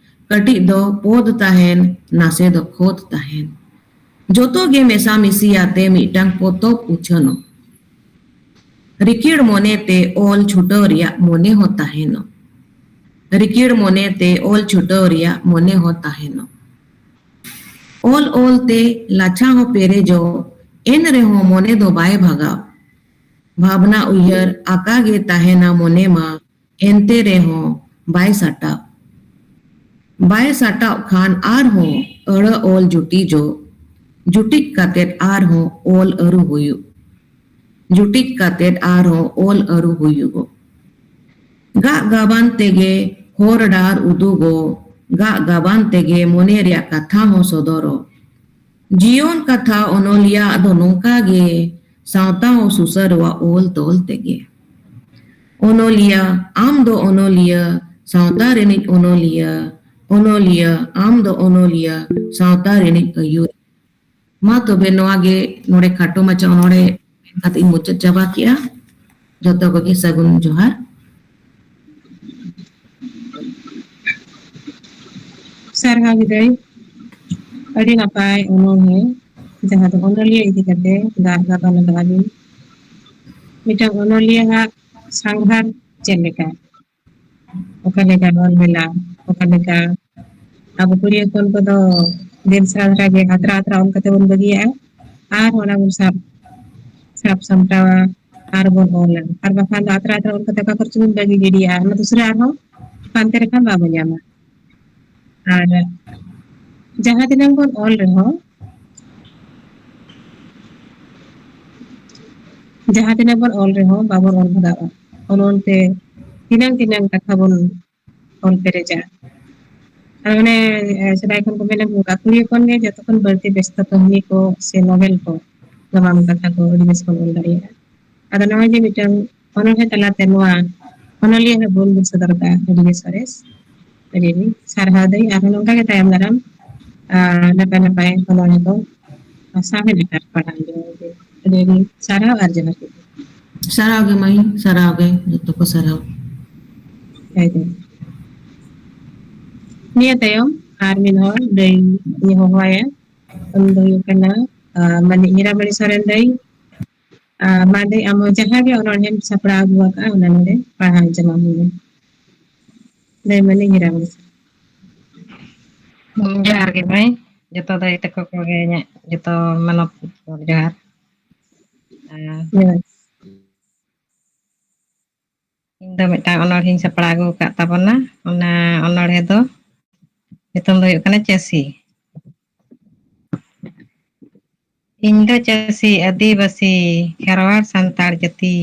ᱠᱟᱹᱴᱤᱡ ᱫᱚ ᱯᱚᱫ ᱛᱟᱦᱮᱱ, ᱱᱟᱥᱮ ᱫᱚ ᱠᱷᱚᱛ ᱛᱟᱦᱮᱱ᱾ ᱡᱚᱛᱚ ᱜᱮ ᱢᱮᱥᱟ ᱢᱤᱥᱤ ᱟᱛᱮ ᱢᱤᱫᱴᱟᱝ ᱯᱚᱛᱚᱵ ᱩᱪᱷᱟᱹᱱᱚᱜ᱾ ᱨᱤᱠᱤᱲ ᱢᱚᱱᱮ ᱛᱮ ᱚᱞ ᱪᱷᱩᱴᱟᱹᱣ ᱨᱮᱭᱟᱜ ᱢᱚᱱᱮ ᱦᱚᱸ ᱛᱟᱦᱮᱱᱚᱜ᱾ ᱨᱤᱠᱤᱲ ᱢᱚᱱᱮ ᱛᱮ ᱚᱞ ᱪᱷᱩᱴᱟᱹᱣ ᱨᱮᱭᱟᱜ ᱢᱚᱱᱮ ᱦᱚᱸ ᱛᱟᱦᱮᱱᱚᱜ᱾ ᱚᱞ ᱚᱞ ᱛᱮ ᱞᱟᱪᱷᱟ ᱦᱚᱸ ᱯᱮᱨᱮᱡᱚᱜ, ᱮᱱ ᱨᱮᱦᱚᱸ ᱢᱚᱱᱮ ᱫᱚ ᱵᱟᱭ ᱵᱷᱟᱜᱟᱣ᱾ ᱵᱷᱟᱵᱽᱱᱟ ᱩᱭᱦᱟᱹᱨ ᱟᱠᱟ ᱜᱮ ᱛᱟᱦᱮᱱᱟ ᱢᱚᱱᱮ ᱢᱟ, ᱮᱱᱛᱮ ᱨᱮᱦᱚᱸ ᱵᱟᱭ ᱥᱟᱴᱟᱵ᱾ ᱵᱟᱭ ᱥᱟᱴᱟᱵ ᱠᱷᱟᱱ ᱟᱨᱦᱚᱸ ᱟᱹᱲᱟᱹ ᱚᱞ ᱡᱩᱴᱤᱡᱚᱜ, ᱡᱩᱴᱤᱡ ᱠᱟᱛᱮᱫ ᱟᱨᱦᱚᱸ ᱚᱞ ᱟᱹᱨᱩ ᱦᱩᱭᱩᱜ, ᱡᱩᱴᱤᱡ ᱠᱟᱛᱮᱫ ᱟᱨᱦᱚᱸ ᱚᱞ ᱟᱹᱨᱩ ᱦᱩᱭᱩᱜᱚᱜ᱾ ᱜᱟᱜ ᱜᱟᱵᱟᱱ ᱛᱮᱜᱮ ᱦᱚᱨ ᱰᱟᱦᱟᱨ ᱩᱫᱩᱜᱚᱜ, ᱜᱟᱜ ᱜᱟᱵᱟᱱ ᱛᱮᱜᱮ ᱢᱚᱱᱮ ᱨᱮᱭᱟᱜ ᱠᱟᱛᱷᱟ ᱦᱚᱸ ᱥᱚᱫᱚᱨᱚᱜ᱾ ᱡᱤᱭᱚᱱ ᱠᱟᱛᱷᱟ ᱚᱱᱚᱞᱤᱭᱟᱹ ᱟᱜ ᱫᱚ ᱱᱚᱝᱠᱟ ᱜᱮ, ᱥᱟᱶᱛᱟ ᱦᱚᱸ ᱥᱩᱥᱟᱹᱨᱚᱜᱼᱟ ᱚᱞ ᱛᱚᱞ ᱛᱮᱜᱮ᱾ ᱚᱱᱚᱞᱤᱭᱟᱹ, ᱟᱢ ᱫᱚ ᱚᱱᱚᱞᱤᱭᱟᱹ, ᱥᱟᱶᱛᱟ ᱨᱤᱱᱤᱡ ᱚᱱᱚᱞᱤᱭᱟᱹ, ᱚᱱᱚᱞᱤᱭᱟᱹ, ᱟᱢ ᱫᱚ ᱚᱱᱚᱞᱤᱭᱟᱹ, ᱥᱟᱶᱛᱟ ᱨᱤᱱᱤᱡ ᱟᱹᱭᱩᱨ᱾ ᱢᱟ ᱛᱚᱵᱮ ᱱᱚᱣᱟ ᱜᱮ ᱱᱚᱰᱮ ᱠᱷᱟᱴᱚ ᱢᱟᱪᱷᱟ ᱚᱱᱚᱲᱦᱮ ᱠᱟᱛᱮ ᱤᱧ ᱢᱩᱪᱟᱹᱫ ᱪᱟᱵᱟ ᱠᱮᱜᱼᱟ᱾ ᱡᱚᱛᱚ ᱠᱚᱜᱮ ᱥᱟᱹᱜᱩᱱ ᱡᱚᱦᱟᱨ᱾ ᱥᱟᱨᱦᱟᱣ ᱜᱮ ᱫᱟᱹᱭ, ᱟᱹᱰᱤ ᱱᱟᱯᱟᱭ ᱚᱱᱚᱬᱦᱮ, ᱡᱟᱦᱟᱸ ᱫᱚ ᱚᱱᱚᱞᱤᱭᱟᱹ ᱤᱫᱤ ᱠᱟᱛᱮ ᱜᱟᱜ ᱜᱟᱵᱟᱱ ᱟᱠᱟᱫᱟ ᱵᱤᱱ᱾ ᱢᱤᱫᱴᱟᱝ ᱚᱱᱚᱞᱤᱭᱟᱹ ᱟᱜ ᱥᱟᱸᱜᱷᱟᱨ ᱪᱮᱫ ᱞᱮᱠᱟ, ᱚᱠᱟ ᱞᱮᱠᱟ ᱚᱞ ᱵᱮᱞᱟ, ᱚᱠᱟ ᱞᱮᱠᱟ ᱟᱵᱚ ᱠᱩᱲᱤ ᱦᱚᱯᱚᱱ ᱠᱚᱫᱚ ᱫᱤᱱ ᱥᱟᱨᱟ ᱫᱷᱟᱨᱟ ᱜᱮ ᱟᱛᱨᱟ ᱟᱛᱨᱟ ᱚᱞ ᱠᱟᱛᱮ ᱵᱚᱱ ᱵᱟᱹᱜᱤᱭᱟᱜᱼᱟ, ᱟᱨ ᱚᱱᱟ ᱵᱚᱱ ᱥᱟᱵ ᱥᱟᱵ ᱥᱟᱢᱴᱟᱣᱟ ᱟᱨ ᱵᱚᱱ ᱚᱞᱟ, ᱟᱨ ᱵᱟᱠᱷᱟᱱ ᱫᱚ ᱟᱛᱨᱟ ᱟᱛᱨᱟ ᱚᱞ ᱠᱟᱛᱮ ᱚᱠᱟ ᱠᱚᱨᱮ ᱪᱚᱵᱚᱱ ᱵᱟᱹᱜᱤ ᱜᱤᱰᱤᱭᱟᱜᱼᱟ, ᱚᱱᱟ ᱫᱚᱥᱨᱟ ᱟᱨᱦᱚᱸ ᱯᱟᱱᱛᱮ ᱞᱮᱠᱷᱟᱱ ᱵᱟᱵᱚ ᱧᱟᱢᱟ᱾ ᱟᱨ ᱡᱟᱦᱟᱸ ᱛᱤᱱᱟᱹᱜ ᱵᱚᱱ ᱚᱞ ᱨᱮᱦᱚᱸ, ᱡᱟᱦᱟᱸ ᱛᱤᱱᱟᱹᱜ ᱵᱚᱱ ᱚᱞ ᱨᱮᱦᱚᱸ ᱵᱟᱵᱚᱱ ᱚᱞ ᱵᱷᱟᱜᱟᱜᱼᱟ᱾ ᱚᱱ ᱚᱱᱛᱮ ᱛᱤᱱᱟᱹᱝ ᱛᱤᱱᱟᱹᱝ ᱠᱟᱛᱷᱟ ᱵᱚᱱ ᱚᱞ ᱯᱮᱨᱮᱡᱟ᱾ ᱟᱨ ᱚᱱᱮ, ᱮ, ᱥᱮᱫᱟᱭ ᱠᱷᱚᱱ ᱠᱚ ᱢᱮᱱ ᱟᱹᱜᱩ ᱟᱠᱟᱫ, ᱠᱩᱲᱤ ᱦᱚᱯᱚᱱ ᱜᱮ ᱡᱚᱛᱚ ᱠᱷᱚᱱ ᱵᱟᱹᱲᱛᱤ ᱵᱮᱥᱛᱚ ᱠᱟᱹᱦᱱᱤ ᱠᱚ ᱥᱮ ᱱᱚᱵᱮᱞ ᱠᱚ, ᱜᱟᱢᱟᱢ ᱠᱟᱛᱷᱟ ᱠᱚ ᱟᱹᱰᱤ ᱵᱮᱥ ᱵᱚᱱ ᱚᱞ ᱫᱟᱲᱮᱭᱟᱜᱼᱟ᱾ ᱟᱫᱚ ᱱᱚᱜᱼᱚᱭ ᱡᱮ ᱢᱤᱫᱴᱟᱝ ᱚᱱᱚᱬᱦᱮ ᱛᱟᱞᱟᱛᱮ ᱱᱚᱣᱟ ᱚᱱᱚᱞᱤᱭᱟᱹ ᱦᱚᱸ ᱵᱚᱱ ᱵᱩᱡᱷᱟᱹᱣ ᱫᱚᱨᱠᱟᱨ, ᱟᱹᱰᱤ ᱜᱮ ᱥᱚᱨᱮᱥ, ᱟᱹᱰᱤ ᱟᱹᱰᱤ ᱥᱟᱨᱦᱟᱣ ᱫᱟᱹᱧ᱾ ᱟᱨᱦᱚᱸ ᱱᱚᱝᱠᱟ ᱜᱮ ᱛᱟᱭᱚᱢ ᱫᱟᱨᱟᱢ, ᱟᱨ, ᱱᱟᱯᱟᱭ ᱱᱟᱯᱟᱭ ᱚᱱᱚᱬᱦᱮ ᱠᱚ ᱥᱟᱶᱦᱮᱫ ᱟᱠᱟᱫ ᱯᱟᱲᱦᱟᱣ ᱞᱟᱹᱜᱤᱫ ᱟᱹᱰᱤ ᱟᱹᱰᱤ ᱥᱟᱨᱦᱟᱣ ᱟᱨ ᱡᱚᱦᱟᱨ ᱜᱮ᱾ ᱥᱟᱨᱦᱟᱣ ᱜᱮ ᱢᱟᱹᱭ, ᱥᱟᱨᱦᱟᱣ ᱜᱮ, ᱡᱚᱛᱚ ᱠᱚ ᱥᱟᱨᱦᱟᱣ᱾ ᱮᱠᱫᱚᱢ᱾ ᱱᱤᱭᱟᱹ ᱛᱟᱭᱚᱢ ᱟᱨ ᱢᱤᱫ ᱦᱚᱲ ᱫᱟᱹᱭ ᱤᱧ ᱦᱚᱦᱚᱣᱟᱭᱟ, ᱩᱱᱤ ᱫᱚ ᱦᱩᱭᱩᱜ ᱠᱟᱱᱟ, ᱟᱸ, ᱢᱟᱹᱱᱤᱡ ᱦᱤᱨᱟᱢᱚᱬᱤ ᱥᱚᱨᱮᱱ ᱫᱟᱹᱭ᱾ ᱟᱸ, ᱢᱟ ᱫᱟᱹᱭ, ᱟᱢ ᱦᱚᱸ ᱡᱟᱦᱟᱸ ᱜᱮ ᱚᱱᱚᱬᱦᱮᱢ ᱥᱟᱯᱲᱟᱣ ᱟᱹᱜᱩ ᱟᱠᱟᱫᱼᱟ, ᱚᱱᱟ ᱱᱚᱰᱮ ᱯᱟᱲᱦᱟᱣ ᱟᱸᱡᱚᱢ ᱟᱵᱚᱱ ᱢᱮ᱾ ᱫᱟᱹᱭ ᱢᱟᱹᱱᱤᱡ ᱦᱤᱨᱟᱢᱚᱬᱤ ᱥᱚᱨᱮᱱ᱾ ᱡᱚᱦᱟᱨ ᱜᱮ ᱢᱟᱹᱭ, ᱡᱚᱛᱚ ᱫᱟᱹᱭ ᱛᱟᱠᱚ ᱠᱚᱜᱮ ᱤᱧᱟᱹᱜ ᱡᱚᱛᱚ ᱢᱟᱱᱚᱛ ᱡᱚᱦᱟᱨ᱾ ᱟᱨ ᱡᱚᱦᱟᱨ᱾ ᱤᱧ ᱫᱚ ᱢᱤᱫᱴᱟᱝ ᱚᱱᱚᱬᱦᱮᱧ ᱥᱟᱯᱲᱟᱣ ᱟᱹᱜᱩ ᱟᱠᱟᱫ ᱛᱟᱵᱚᱱᱟ᱾ ᱚᱱᱟ ᱚᱱᱚᱬᱦᱮ ᱫᱚ ᱧᱩᱛᱩᱢ ᱫᱚ ᱦᱩᱭᱩᱜ ᱠᱟᱱᱟ ᱪᱟᱹᱥᱤ᱾ ᱤᱧ ᱫᱚ ᱪᱟᱹᱥᱤ ᱟᱹᱫᱤᱵᱟᱹᱥᱤ, ᱠᱷᱮᱨᱣᱟᱲ ᱥᱟᱱᱛᱟᱲ ᱡᱟᱹᱛᱤ,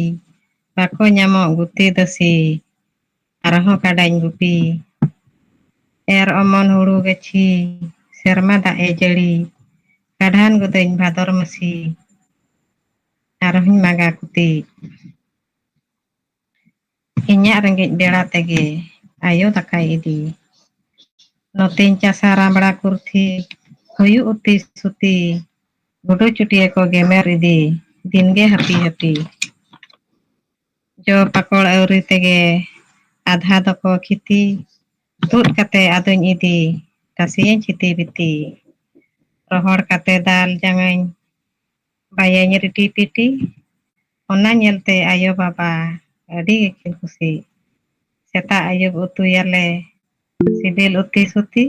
ᱵᱟᱠᱚ ᱧᱟᱢᱚᱜ ᱜᱩᱛᱤ ᱫᱟᱹᱥᱤ, ᱟᱨᱦᱚᱸ ᱠᱟᱰᱟᱧ ᱜᱩᱯᱤ᱾ ᱮᱨ ᱚᱢᱚᱱ ᱦᱩᱲᱩ ᱜᱟᱹᱪᱷᱤ, ᱥᱮᱨᱢᱟ ᱫᱟᱜ ᱮ ᱡᱟᱹᱲᱤ, ᱠᱟᱰᱷᱟᱱ ᱜᱚᱫᱟᱹᱧ ᱵᱷᱟᱫᱚᱨ ᱢᱟᱹᱥᱤ, ᱟᱨᱦᱚᱸᱧ ᱢᱟᱜᱟ ᱠᱩᱛᱤ᱾ ᱤᱧᱟᱜ ᱨᱮᱸᱜᱮᱡ ᱵᱮᱲᱟ ᱛᱮᱜᱮ ᱟᱭᱳ ᱫᱟᱠᱟᱭ ᱤᱫᱤ᱾ ᱱᱚᱛᱮᱧ ᱪᱟᱥᱟ ᱨᱟᱢᱲᱟ ᱠᱩᱨᱛᱷᱤ, ᱦᱩᱭᱩᱜ ᱩᱛᱤ ᱥᱩᱛᱤ, ᱜᱩᱰᱩ ᱪᱩᱴᱤᱭᱟᱹ ᱠᱚ ᱜᱮᱢᱮᱨ ᱤᱫᱤ, ᱫᱤᱱᱜᱮ ᱦᱟᱹᱯᱤ ᱦᱟᱹᱯᱤ᱾ ᱡᱚ ᱯᱟᱠᱚᱲ ᱟᱹᱣᱨᱤ ᱛᱮᱜᱮ ᱟᱫᱷᱟ ᱫᱚᱠᱚ ᱠᱷᱤᱛᱤ, ᱛᱩᱫ ᱠᱟᱛᱮ ᱟᱫᱚᱧ ᱤᱫᱤ, ᱛᱟᱥᱮᱭᱟᱹᱧ ᱪᱷᱤᱛᱤ ᱵᱤᱛᱤ᱾ ᱨᱚᱦᱚᱲ ᱠᱟᱛᱮ ᱫᱟᱞ ᱡᱟᱝᱟᱹᱧ, ᱵᱟᱭᱟᱹᱧ ᱨᱤᱴᱤ ᱯᱤᱴᱤ᱾ ᱚᱱᱟ ᱧᱮᱞᱛᱮ ᱟᱭᱳ ᱵᱟᱵᱟ ᱟᱹᱰᱤ ᱜᱮᱠᱤᱱ ᱠᱩᱥᱤ᱾ ᱥᱮᱛᱟᱜ ᱟᱹᱭᱩᱵ ᱩᱛᱩᱭᱟᱞᱮ, ᱥᱤᱵᱤᱞ ᱩᱛᱤ ᱥᱩᱛᱤ᱾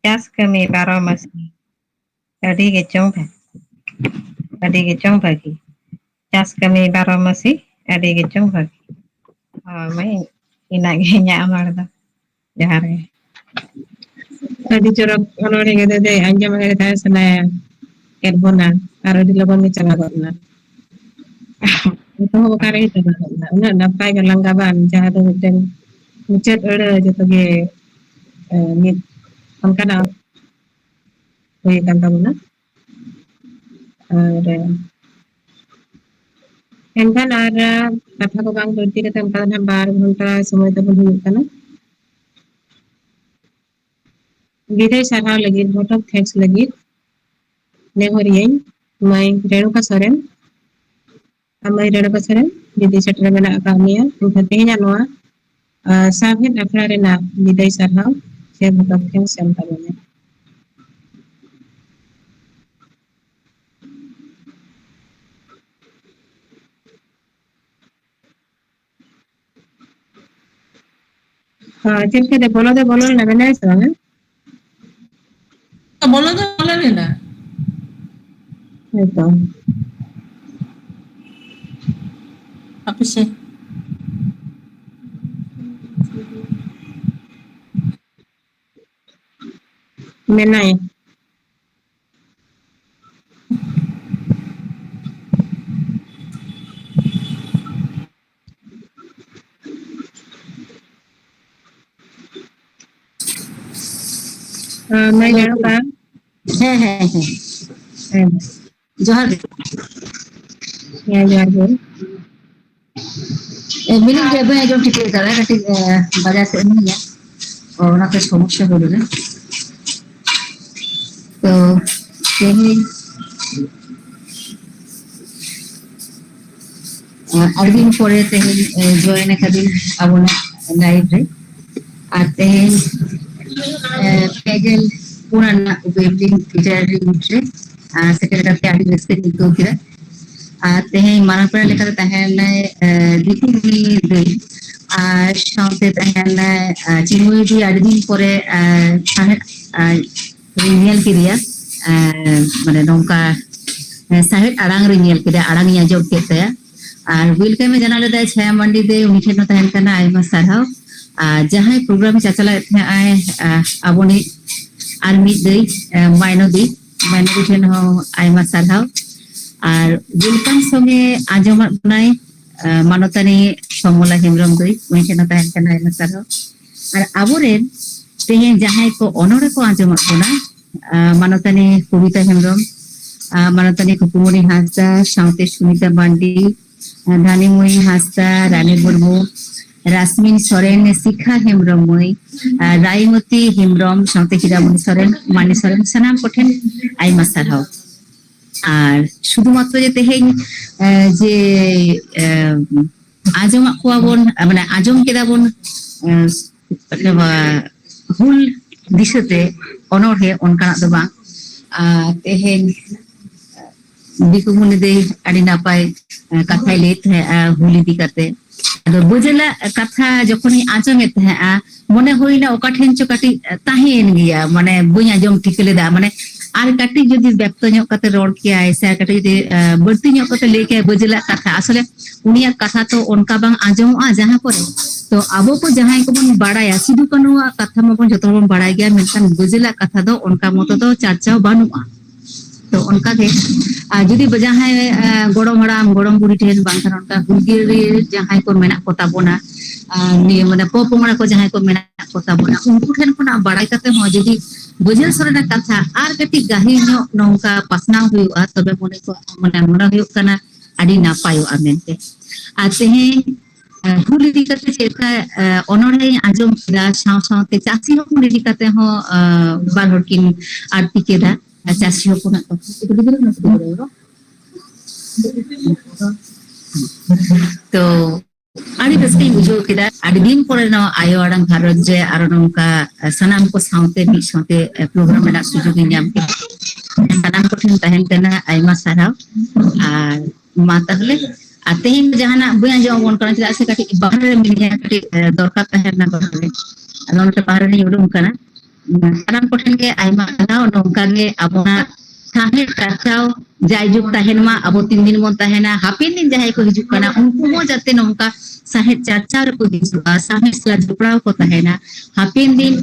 ᱪᱟᱥ ᱠᱟᱹᱢᱤ ᱵᱟᱨᱚ ᱢᱟᱹᱥᱤ, ᱟᱹᱰᱤ ᱜᱮᱪᱚᱝ ᱵᱷᱟᱹᱜᱤ, ᱟᱹᱰᱤ ᱜᱮᱪᱚᱝ ᱵᱷᱟᱹᱜᱤ᱾ ᱪᱟᱥ ᱠᱟᱹᱢᱤ ᱵᱟᱨᱚ ᱢᱟᱹᱥᱤ, ᱟᱹᱰᱤ ᱜᱮᱪᱚᱝ ᱵᱷᱟᱹᱜᱤ᱾ ᱦᱳᱭ ᱢᱟᱹᱭ, ᱤᱱᱟᱹᱜᱮ ᱤᱧᱟᱹᱜ ᱚᱱᱚᱬᱦᱮ ᱫᱚ᱾ ᱡᱚᱦᱟᱨ ᱜᱮ᱾ ᱟᱹᱰᱤ ᱪᱚᱨᱚᱠ ᱚᱱᱚᱬᱦᱮ ᱜᱮ ᱫᱟᱫᱟ, ᱟᱸᱡᱚᱢ ᱟᱸᱡᱚᱢ ᱛᱟᱦᱮᱸ ᱥᱟᱱᱟᱭᱟ ᱠᱮᱫ ᱵᱚᱱᱟ, ᱟᱨ ᱟᱹᱰᱤ ᱞᱚᱜᱚᱱ ᱜᱮ ᱪᱟᱵᱟ ᱜᱚᱫ ᱮᱱᱟ᱾ ᱮᱛᱚᱦᱚᱵ ᱚᱠᱟ ᱨᱮᱜᱮ ᱪᱟᱵᱟ ᱜᱚᱫ ᱮᱱᱟ, ᱩᱱᱟᱹᱜ ᱱᱟᱯᱟᱭ ᱜᱟᱞᱟᱝ ᱜᱟᱵᱟᱱ, ᱡᱟᱦᱟᱸ ᱫᱚ ᱢᱤᱫᱴᱮᱱ ᱢᱩᱪᱟᱹᱫ ᱟᱹᱲᱟᱹ ᱡᱚᱛᱚ ᱜᱮ, ᱮ, ᱢᱤᱫ ᱚᱱᱠᱟᱱᱟᱜ ᱦᱩᱭ ᱟᱠᱟᱱ ᱛᱟᱵᱚᱱᱟ᱾ ᱟᱨ ᱮᱱᱠᱷᱟᱱ ᱟᱨ ᱠᱟᱛᱷᱟ ᱠᱚ ᱵᱟᱝ ᱵᱟᱹᱲᱛᱤ ᱠᱟᱛᱮ, ᱚᱱᱠᱟ ᱫᱚ ᱱᱟᱦᱟᱜ ᱵᱟᱨ ᱜᱷᱚᱱᱴᱟ ᱥᱚᱢᱚᱭ ᱛᱟᱵᱚᱱ ᱦᱩᱭᱩᱜ ᱠᱟᱱᱟ᱾ ᱵᱤᱫᱟᱹᱭ ᱥᱟᱨᱦᱟᱣ ᱞᱟᱹᱜᱤᱫ, vote of thanks ᱞᱟᱹᱜᱤᱫ ᱱᱮᱦᱚᱨᱤᱭᱟᱹᱧ ᱢᱟᱹᱭ ᱨᱮᱬᱩᱠᱟ ᱥᱚᱨᱮᱱ᱾ ᱟᱨ ᱢᱟᱹᱭ ᱨᱮᱬᱩᱠᱟ ᱥᱚᱨᱮᱱ ᱡᱩᱫᱤ ᱥᱮᱴᱮᱨ ᱢᱮᱱᱟᱜ ᱟᱠᱟᱫ ᱢᱮᱭᱟ, ᱮᱱᱠᱷᱟᱱ ᱛᱮᱦᱮᱧᱟᱜ ᱱᱚᱣᱟ, ᱟᱨ ᱥᱟᱶᱦᱮᱫ ᱟᱠᱷᱲᱟ ᱨᱮᱱᱟᱜ ᱵᱤᱫᱟᱹᱭ ᱥᱟᱨᱦᱟᱣ ᱥᱮ vote of thanks ᱮᱢ ᱛᱟᱵᱚᱱᱟ᱾ ᱦᱮᱸ, ᱪᱮᱫ ᱞᱮᱠᱟ ᱫᱚ ᱵᱚᱞᱚ ᱫᱚ ᱵᱚᱞᱚ ᱞᱮᱱᱟ, ᱢᱮᱱᱟᱭᱟ ᱥᱮ ᱵᱟᱝᱟ? ᱵᱚᱞᱚ ᱫᱚ ᱵᱚᱞᱚ ᱞᱮᱱᱟ᱾ ᱦᱮᱸᱛᱚ᱾ ᱦᱟᱯᱮ ᱥᱮ᱾ ᱢᱮᱱᱟᱭᱟ᱾ ᱦᱮᱸ, ᱢᱟᱹᱭ ᱦᱮᱞᱳ᱾ ᱡᱟᱱᱚ ᱠᱟᱱ? ᱦᱮᱸ, ᱦᱮᱸ, ᱦᱮᱸ᱾ ᱦᱮᱸ᱾ ᱡᱚᱦᱟᱨ ᱜᱮ᱾ ᱦᱮᱸ, ᱡᱚᱦᱟᱨ ᱜᱮ᱾ ᱮ, ᱢᱤᱱᱟᱹᱧ ᱜᱮᱭᱟ, ᱵᱟᱹᱧ ᱟᱸᱡᱚᱢ ᱴᱷᱤᱠᱟᱹᱭᱮᱫᱟ, ᱠᱟᱹᱴᱤᱡ, ᱮ, ᱵᱟᱡᱟᱨ ᱥᱮᱫ ᱢᱤᱱᱟᱹᱧᱟ᱾ ᱚ, ᱚᱱᱟᱛᱮ ᱥᱚᱢᱚᱥᱥᱟ ᱦᱩᱭ ᱞᱮᱱᱟ᱾ ᱛᱚ, ᱛᱮᱦᱮᱧ ᱟᱹᱰᱤ ᱫᱤᱱ ᱯᱚᱨᱮ ᱛᱮᱦᱮᱧ, ᱮ, join ᱟᱠᱟᱫᱤᱧ ᱟᱵᱚᱱᱟᱜ live ᱨᱮ᱾ ᱟᱨ ᱛᱮᱦᱮᱧ, ᱮ, ᱯᱮ ᱜᱮᱞ ᱯᱩᱱ ᱟᱱᱟᱜ ᱣᱮᱵᱽ ᱞᱤᱝᱠ ᱯᱷᱤᱪᱟᱨ ᱨᱮ ᱢᱩᱫᱽᱨᱮ, ᱟᱨ ᱥᱮᱴᱮᱨ ᱠᱟᱛᱮ ᱟᱹᱰᱤ ᱨᱟᱹᱥᱠᱟᱹᱧ ᱟᱹᱭᱠᱟᱹᱣ ᱠᱮᱫᱟ᱾ ᱟᱨ ᱛᱮᱦᱮᱧ ᱢᱟᱨᱟᱝ ᱯᱮᱲᱟ ᱞᱮᱠᱟᱛᱮ ᱛᱟᱦᱮᱸ ᱞᱮᱱᱟᱭ, ᱮ, ᱫᱤᱠᱩᱢᱩᱱᱤ ᱫᱟᱹᱭ, ᱟᱨ ᱥᱟᱶᱛᱮ ᱛᱟᱦᱮᱸ ᱞᱮᱱᱟᱭ, ᱮ, ᱪᱤᱱᱢᱚᱭ ᱫᱤ ᱟᱹᱰᱤ ᱫᱤᱱ ᱯᱚᱨᱮ, ᱮ, ᱥᱟᱦᱮᱫ, ᱮ, ᱨᱤᱧ ᱧᱮᱞ ᱠᱮᱫᱮᱭᱟ, ᱮ, ᱢᱟᱱᱮ ᱱᱚᱝᱠᱟ, ᱮ, ᱥᱟᱦᱮᱫ ᱟᱲᱟᱝ ᱨᱤᱧ ᱧᱮᱞ ᱠᱮᱫᱮᱭᱟ, ᱟᱲᱟᱝ ᱤᱧ ᱟᱸᱡᱚᱢ ᱠᱮᱫ ᱛᱟᱭᱟ᱾ ᱟᱨ welcome ᱮ ᱡᱟᱱᱟᱣ ᱞᱮᱫᱟᱭ ᱪᱷᱟᱭᱟ ᱢᱟᱱᱰᱤ ᱫᱟᱹᱭ, ᱩᱱᱤ ᱴᱷᱮᱱ ᱦᱚᱸ ᱛᱟᱦᱮᱱ ᱠᱟᱱᱟ ᱟᱭᱢᱟ ᱥᱟᱨᱦᱟᱣ᱾ ᱟᱨ ᱡᱟᱦᱟᱸᱭ program ᱮ ᱪᱟᱪᱟᱞᱟᱣᱮᱫ ᱛᱟᱦᱮᱸᱫ ᱟᱭ, ᱟ, ᱟᱵᱚᱱᱤᱡ ᱟᱨ ᱢᱤᱫ ᱫᱟᱹᱭ, ᱟ, ᱢᱟᱭᱱᱚᱫᱤ, ᱢᱟᱭᱱᱚᱫᱤ ᱴᱷᱮᱱ ᱦᱚᱸ ᱟᱭᱢᱟ ᱥᱟᱨᱦᱟᱣ᱾ ᱟᱨ welcome song ᱮ ᱟᱸᱡᱚᱢᱟᱫ ᱵᱚᱱᱟᱭ, ᱟ, ᱢᱟᱱᱚᱛᱟᱱᱤ ᱥᱚᱢᱚᱞᱟ ᱦᱮᱢᱵᱨᱚᱢ ᱫᱟᱹᱭ, ᱩᱱᱤ ᱴᱷᱮᱱ ᱦᱚᱸ ᱛᱟᱦᱮᱱ ᱠᱟᱱᱟ ᱟᱭᱢᱟ ᱥᱟᱨᱦᱟᱣ᱾ ᱟᱨ ᱟᱵᱚᱨᱮᱱ ᱛᱮᱦᱮᱧ ᱡᱟᱦᱟᱸᱭ ᱠᱚ ᱚᱱᱚᱬᱦᱮ ᱠᱚ ᱟᱸᱡᱚᱢᱟᱫ ᱵᱚᱱᱟ, ᱟ, ᱢᱟᱱᱚᱛᱟᱱᱤ ᱠᱚᱵᱤᱛᱟ ᱦᱮᱢᱵᱨᱚᱢ, ᱟ, ᱢᱟᱱᱚᱛᱟᱱᱤ ᱠᱩᱠᱩᱢᱩᱱᱤ ᱦᱟᱸᱥᱫᱟ, ᱥᱟᱶᱛᱮ ᱥᱩᱱᱤᱛᱟ ᱢᱟᱱᱰᱤ, ᱟ, ᱫᱷᱟᱱᱤᱢᱚᱭᱤ ᱦᱟᱸᱥᱫᱟ, ᱨᱟᱱᱤ ᱢᱩᱨᱢᱩ, ᱨᱟᱥᱢᱤᱱ ᱥᱚᱨᱮᱱ, ᱥᱤᱠᱷᱟ ᱦᱮᱢᱵᱨᱚᱢ ᱢᱟᱹᱭ, ᱟ, ᱨᱟᱭᱢᱚᱛᱤ ᱦᱮᱢᱵᱨᱚᱢ, ᱥᱟᱶᱛᱮ ᱦᱤᱨᱟᱢᱚᱱᱤ ᱥᱚᱨᱮᱱ, ᱢᱟᱱᱤ ᱥᱚᱨᱮᱱ, ᱥᱟᱱᱟᱢ ᱠᱚᱴᱷᱮᱱ ᱟᱭᱢᱟ ᱥᱟᱨᱦᱟᱣ᱾ ᱟᱨ ᱥᱩᱫᱷᱩ ᱢᱟᱛᱨᱚ ᱡᱮ ᱛᱮᱦᱮᱧ, ᱮ, ᱡᱮ, ᱮ, ᱟᱸᱡᱚᱢᱟᱜ ᱠᱚᱣᱟ ᱵᱚᱱ, ᱢᱟᱱᱮ ᱟᱸᱡᱚᱢ ᱠᱮᱫᱟ ᱵᱚᱱ, ᱮ, ᱱᱚᱣᱟ ᱦᱩᱞ ᱫᱤᱥᱟᱹᱛᱮ ᱚᱱᱚᱬᱦᱮ, ᱚᱱᱠᱟᱱᱟᱜ ᱫᱚ ᱵᱟᱝ᱾ ᱟᱨ ᱛᱮᱦᱮᱧ ᱫᱤᱠᱩᱢᱩᱱᱤ ᱫᱟᱹᱭ ᱟᱹᱰᱤ ᱱᱟᱯᱟᱭ, ᱮ, ᱠᱟᱛᱷᱟᱭ ᱞᱟᱹᱭᱮᱫ ᱛᱟᱦᱮᱸᱜᱼᱟ ᱦᱩᱞ ᱤᱫᱤ ᱠᱟᱛᱮ᱾ ᱟᱫᱚ ᱵᱟᱹᱡᱟᱹᱞᱟᱜ ᱠᱟᱛᱷᱟ ᱡᱚᱠᱷᱚᱱᱤᱧ ᱟᱸᱡᱚᱢᱮᱫ ᱛᱟᱦᱮᱸᱜᱼᱟ, ᱢᱚᱱᱮ ᱦᱩᱭᱱᱟ ᱚᱠᱟ ᱴᱷᱮᱱ ᱪᱚ ᱠᱟᱹᱴᱤᱡ ᱛᱟᱦᱮᱸᱭᱮᱱ ᱜᱮᱭᱟ, ᱢᱟᱱᱮ ᱵᱟᱹᱧ ᱟᱸᱡᱚᱢ ᱴᱷᱤᱠᱟᱹ ᱞᱮᱫᱟ, ᱢᱟᱱᱮ ᱟᱨ ᱠᱟᱹᱴᱤᱡ ᱡᱩᱫᱤ ᱵᱮᱠᱛᱚ ᱧᱚᱜ ᱠᱟᱛᱮ ᱨᱚᱲ ᱠᱮᱭᱟᱭ, ᱥᱮ ᱟᱨ ᱠᱟᱹᱴᱤᱡ ᱡᱩᱫᱤ ᱵᱟᱹᱲᱛᱤ ᱧᱚᱜ ᱠᱟᱛᱮ ᱞᱟᱹᱭ ᱠᱮᱭᱟᱭ ᱵᱟᱹᱡᱟᱹᱞᱟᱜ ᱠᱟᱛᱷᱟ, ᱟᱥᱚᱞᱮ ᱩᱱᱤᱭᱟᱜ ᱠᱟᱛᱷᱟ ᱛᱚ ᱚᱱᱠᱟ ᱵᱟᱝ ᱟᱸᱡᱚᱢᱚᱜᱼᱟ ᱡᱟᱦᱟᱸ ᱠᱚᱨᱮ᱾ ᱛᱚ ᱟᱵᱚ ᱠᱚ ᱡᱟᱦᱟᱸᱭ ᱠᱚᱵᱚᱱ ᱵᱟᱲᱟᱭᱟ, ᱥᱤᱫᱩ ᱠᱟᱹᱱᱩᱣᱟᱜ ᱠᱟᱛᱷᱟ ᱢᱟᱵᱚᱱ ᱡᱚᱛᱚ ᱦᱚᱲ ᱵᱚᱱ ᱵᱟᱲᱟᱭ ᱜᱮᱭᱟ, ᱢᱮᱱᱠᱷᱟᱱ ᱵᱟᱹᱡᱟᱹᱞᱟᱜ ᱠᱟᱛᱷᱟ ᱫᱚ ᱚᱱᱠᱟ ᱢᱚᱛᱚ ᱫᱚ ᱪᱟᱨᱪᱟᱣ ᱵᱟᱹᱱᱩᱜᱼᱟ᱾ ᱛᱚ ᱚᱱᱠᱟᱜᱮ ᱟᱨ ᱡᱩᱫᱤ ᱡᱟᱦᱟᱸᱭ ᱜᱚᱲᱚᱢ ᱦᱟᱲᱟᱢ ᱜᱚᱲᱚᱢ ᱵᱩᱲᱦᱤ ᱴᱷᱮᱱ, ᱵᱟᱝᱠᱷᱟᱱ ᱚᱱᱠᱟ ᱦᱩᱞᱜᱟᱹᱨᱤᱭᱟᱹ ᱡᱟᱦᱟᱸᱭ ᱠᱚ ᱢᱮᱱᱟᱜ ᱠᱚ ᱛᱟᱵᱚᱱᱟ, ᱟᱨ ᱱᱤᱭᱟᱹ ᱢᱟᱱᱮ ᱯᱚᱯᱚᱝᱲᱟ ᱠᱚ ᱡᱟᱦᱟᱸᱭ ᱠᱚ ᱢᱮᱱᱟᱜ ᱠᱚ ᱛᱟᱵᱚᱱᱟ, ᱩᱱᱠᱩ ᱴᱷᱮᱱ ᱠᱷᱚᱱᱟᱜ ᱵᱟᱲᱟᱭ ᱠᱟᱛᱮ ᱦᱚᱸ ᱡᱩᱫᱤ ᱵᱟᱹᱡᱟᱹᱞ ᱥᱚᱨᱮᱱᱟᱜ ᱠᱟᱛᱷᱟ ᱟᱨ ᱠᱟᱹᱴᱤᱡ ᱜᱟᱹᱦᱤᱨ ᱧᱚᱜ ᱱᱚᱝᱠᱟ ᱯᱟᱥᱱᱟᱣ ᱦᱩᱭᱩᱜᱼᱟ, ᱛᱚᱵᱮ ᱢᱚᱱᱮ ᱠᱚ ᱢᱟᱱᱮ ᱢᱚᱱᱮ ᱦᱩᱭᱩᱜ ᱠᱟᱱᱟ ᱟᱹᱰᱤ ᱱᱟᱯᱟᱭᱚᱜᱼᱟ ᱢᱮᱱᱛᱮ᱾ ᱟᱨ ᱛᱮᱦᱮᱧ ᱦᱩᱞ ᱤᱫᱤ ᱠᱟᱛᱮ ᱪᱮᱫ ᱞᱮᱠᱟ ᱚᱱᱚᱬᱦᱮᱧ ᱟᱸᱡᱚᱢ ᱠᱮᱫᱟ, ᱥᱟᱶ ᱥᱟᱶᱛᱮ ᱪᱟᱹᱥᱤ ᱦᱚᱯᱚᱱ ᱤᱫᱤ ᱠᱟᱛᱮ ᱦᱚᱸ ᱵᱟᱨ ᱦᱚᱲ ᱠᱤᱱ ᱟᱨᱛᱤ ᱠᱮᱫᱟ᱾ ᱪᱟᱹᱥᱤ ᱦᱚᱯᱚᱱᱟᱜ ᱠᱟᱛᱷᱟ ᱛᱚ ᱟᱹᱰᱤ ᱨᱟᱹᱥᱠᱟᱹᱧ ᱵᱩᱡᱷᱟᱹᱣ ᱠᱮᱫᱟ᱾ ᱟᱹᱰᱤ ᱫᱤᱱ ᱯᱚᱨᱮ ᱱᱚᱣᱟ ᱟᱭᱳ ᱟᱲᱟᱝ ᱜᱷᱟᱨᱚᱸᱡᱽ ᱨᱮ ᱟᱨᱚ ᱱᱚᱝᱠᱟ ᱥᱟᱱᱟᱢ ᱠᱚ ᱥᱟᱶᱛᱮ ᱢᱤᱫ ᱥᱟᱶᱛᱮ ᱯᱨᱳᱜᱨᱟᱢ ᱨᱮᱱᱟᱜ ᱥᱩᱡᱳᱜᱽ ᱤᱧ ᱧᱟᱢ ᱠᱮᱫᱟ᱾ ᱥᱟᱱᱟᱢ ᱠᱚᱴᱷᱮᱱ ᱛᱟᱦᱮᱱ ᱠᱟᱱᱟ ᱟᱭᱢᱟ ᱥᱟᱨᱦᱟᱣ᱾ ᱟᱨ ᱢᱟ ᱛᱟᱦᱚᱞᱮ, ᱟᱨ ᱛᱮᱦᱮᱧ ᱫᱚ ᱡᱟᱦᱟᱱᱟᱜ ᱵᱟᱹᱧ ᱟᱸᱡᱚᱢ ᱟᱵᱚᱱ ᱠᱟᱱᱟ, ᱪᱮᱫᱟᱜ ᱥᱮ ᱠᱟᱹᱴᱤᱡ ᱵᱟᱦᱨᱮ ᱨᱮ ᱢᱤᱱᱟᱹᱧᱟ, ᱠᱟᱹᱴᱤᱡ ᱫᱚᱨᱠᱟᱨ ᱛᱟᱦᱮᱸ ᱞᱮᱱᱟ ᱵᱟᱦᱨᱮ ᱨᱮ᱾ ᱟᱫᱚ ᱚᱱᱟᱛᱮ ᱵᱟᱦᱨᱮ ᱨᱤᱧ ᱩᱰᱩᱝ ᱠᱟᱱᱟ᱾ ᱥᱟᱱᱟᱢ ᱠᱚᱴᱷᱮᱱ ᱜᱮ ᱟᱭᱢᱟ ᱥᱟᱨᱦᱟᱣ᱾ ᱱᱚᱝᱠᱟ ᱜᱮ ᱟᱵᱚᱱᱟᱜ ᱥᱟᱶᱦᱮᱫ ᱪᱟᱨᱪᱟᱣ ᱡᱟᱭᱡᱩᱜᱽ ᱛᱟᱦᱮᱱ ᱢᱟ, ᱟᱵᱚ ᱛᱤᱱ ᱫᱤᱱ ᱵᱚᱱ ᱛᱟᱦᱮᱱᱟ, ᱦᱟᱯᱮᱱ ᱫᱤᱱ ᱡᱟᱦᱟᱸᱭ ᱠᱚ ᱦᱤᱡᱩᱜ ᱠᱟᱱᱟ, ᱩᱱᱠᱩ ᱦᱚᱸ ᱡᱟᱛᱮ ᱱᱚᱝᱠᱟ ᱥᱟᱶᱦᱮᱫ ᱪᱟᱨᱪᱟᱣ ᱨᱮᱠᱚ ᱦᱤᱡᱩᱜᱼᱟ, ᱥᱟᱶᱦᱮᱫ ᱥᱟᱞᱟᱜ ᱡᱚᱯᱲᱟᱣ ᱠᱚ ᱛᱟᱦᱮᱱᱟ᱾ ᱦᱟᱯᱮᱱ ᱫᱤᱱ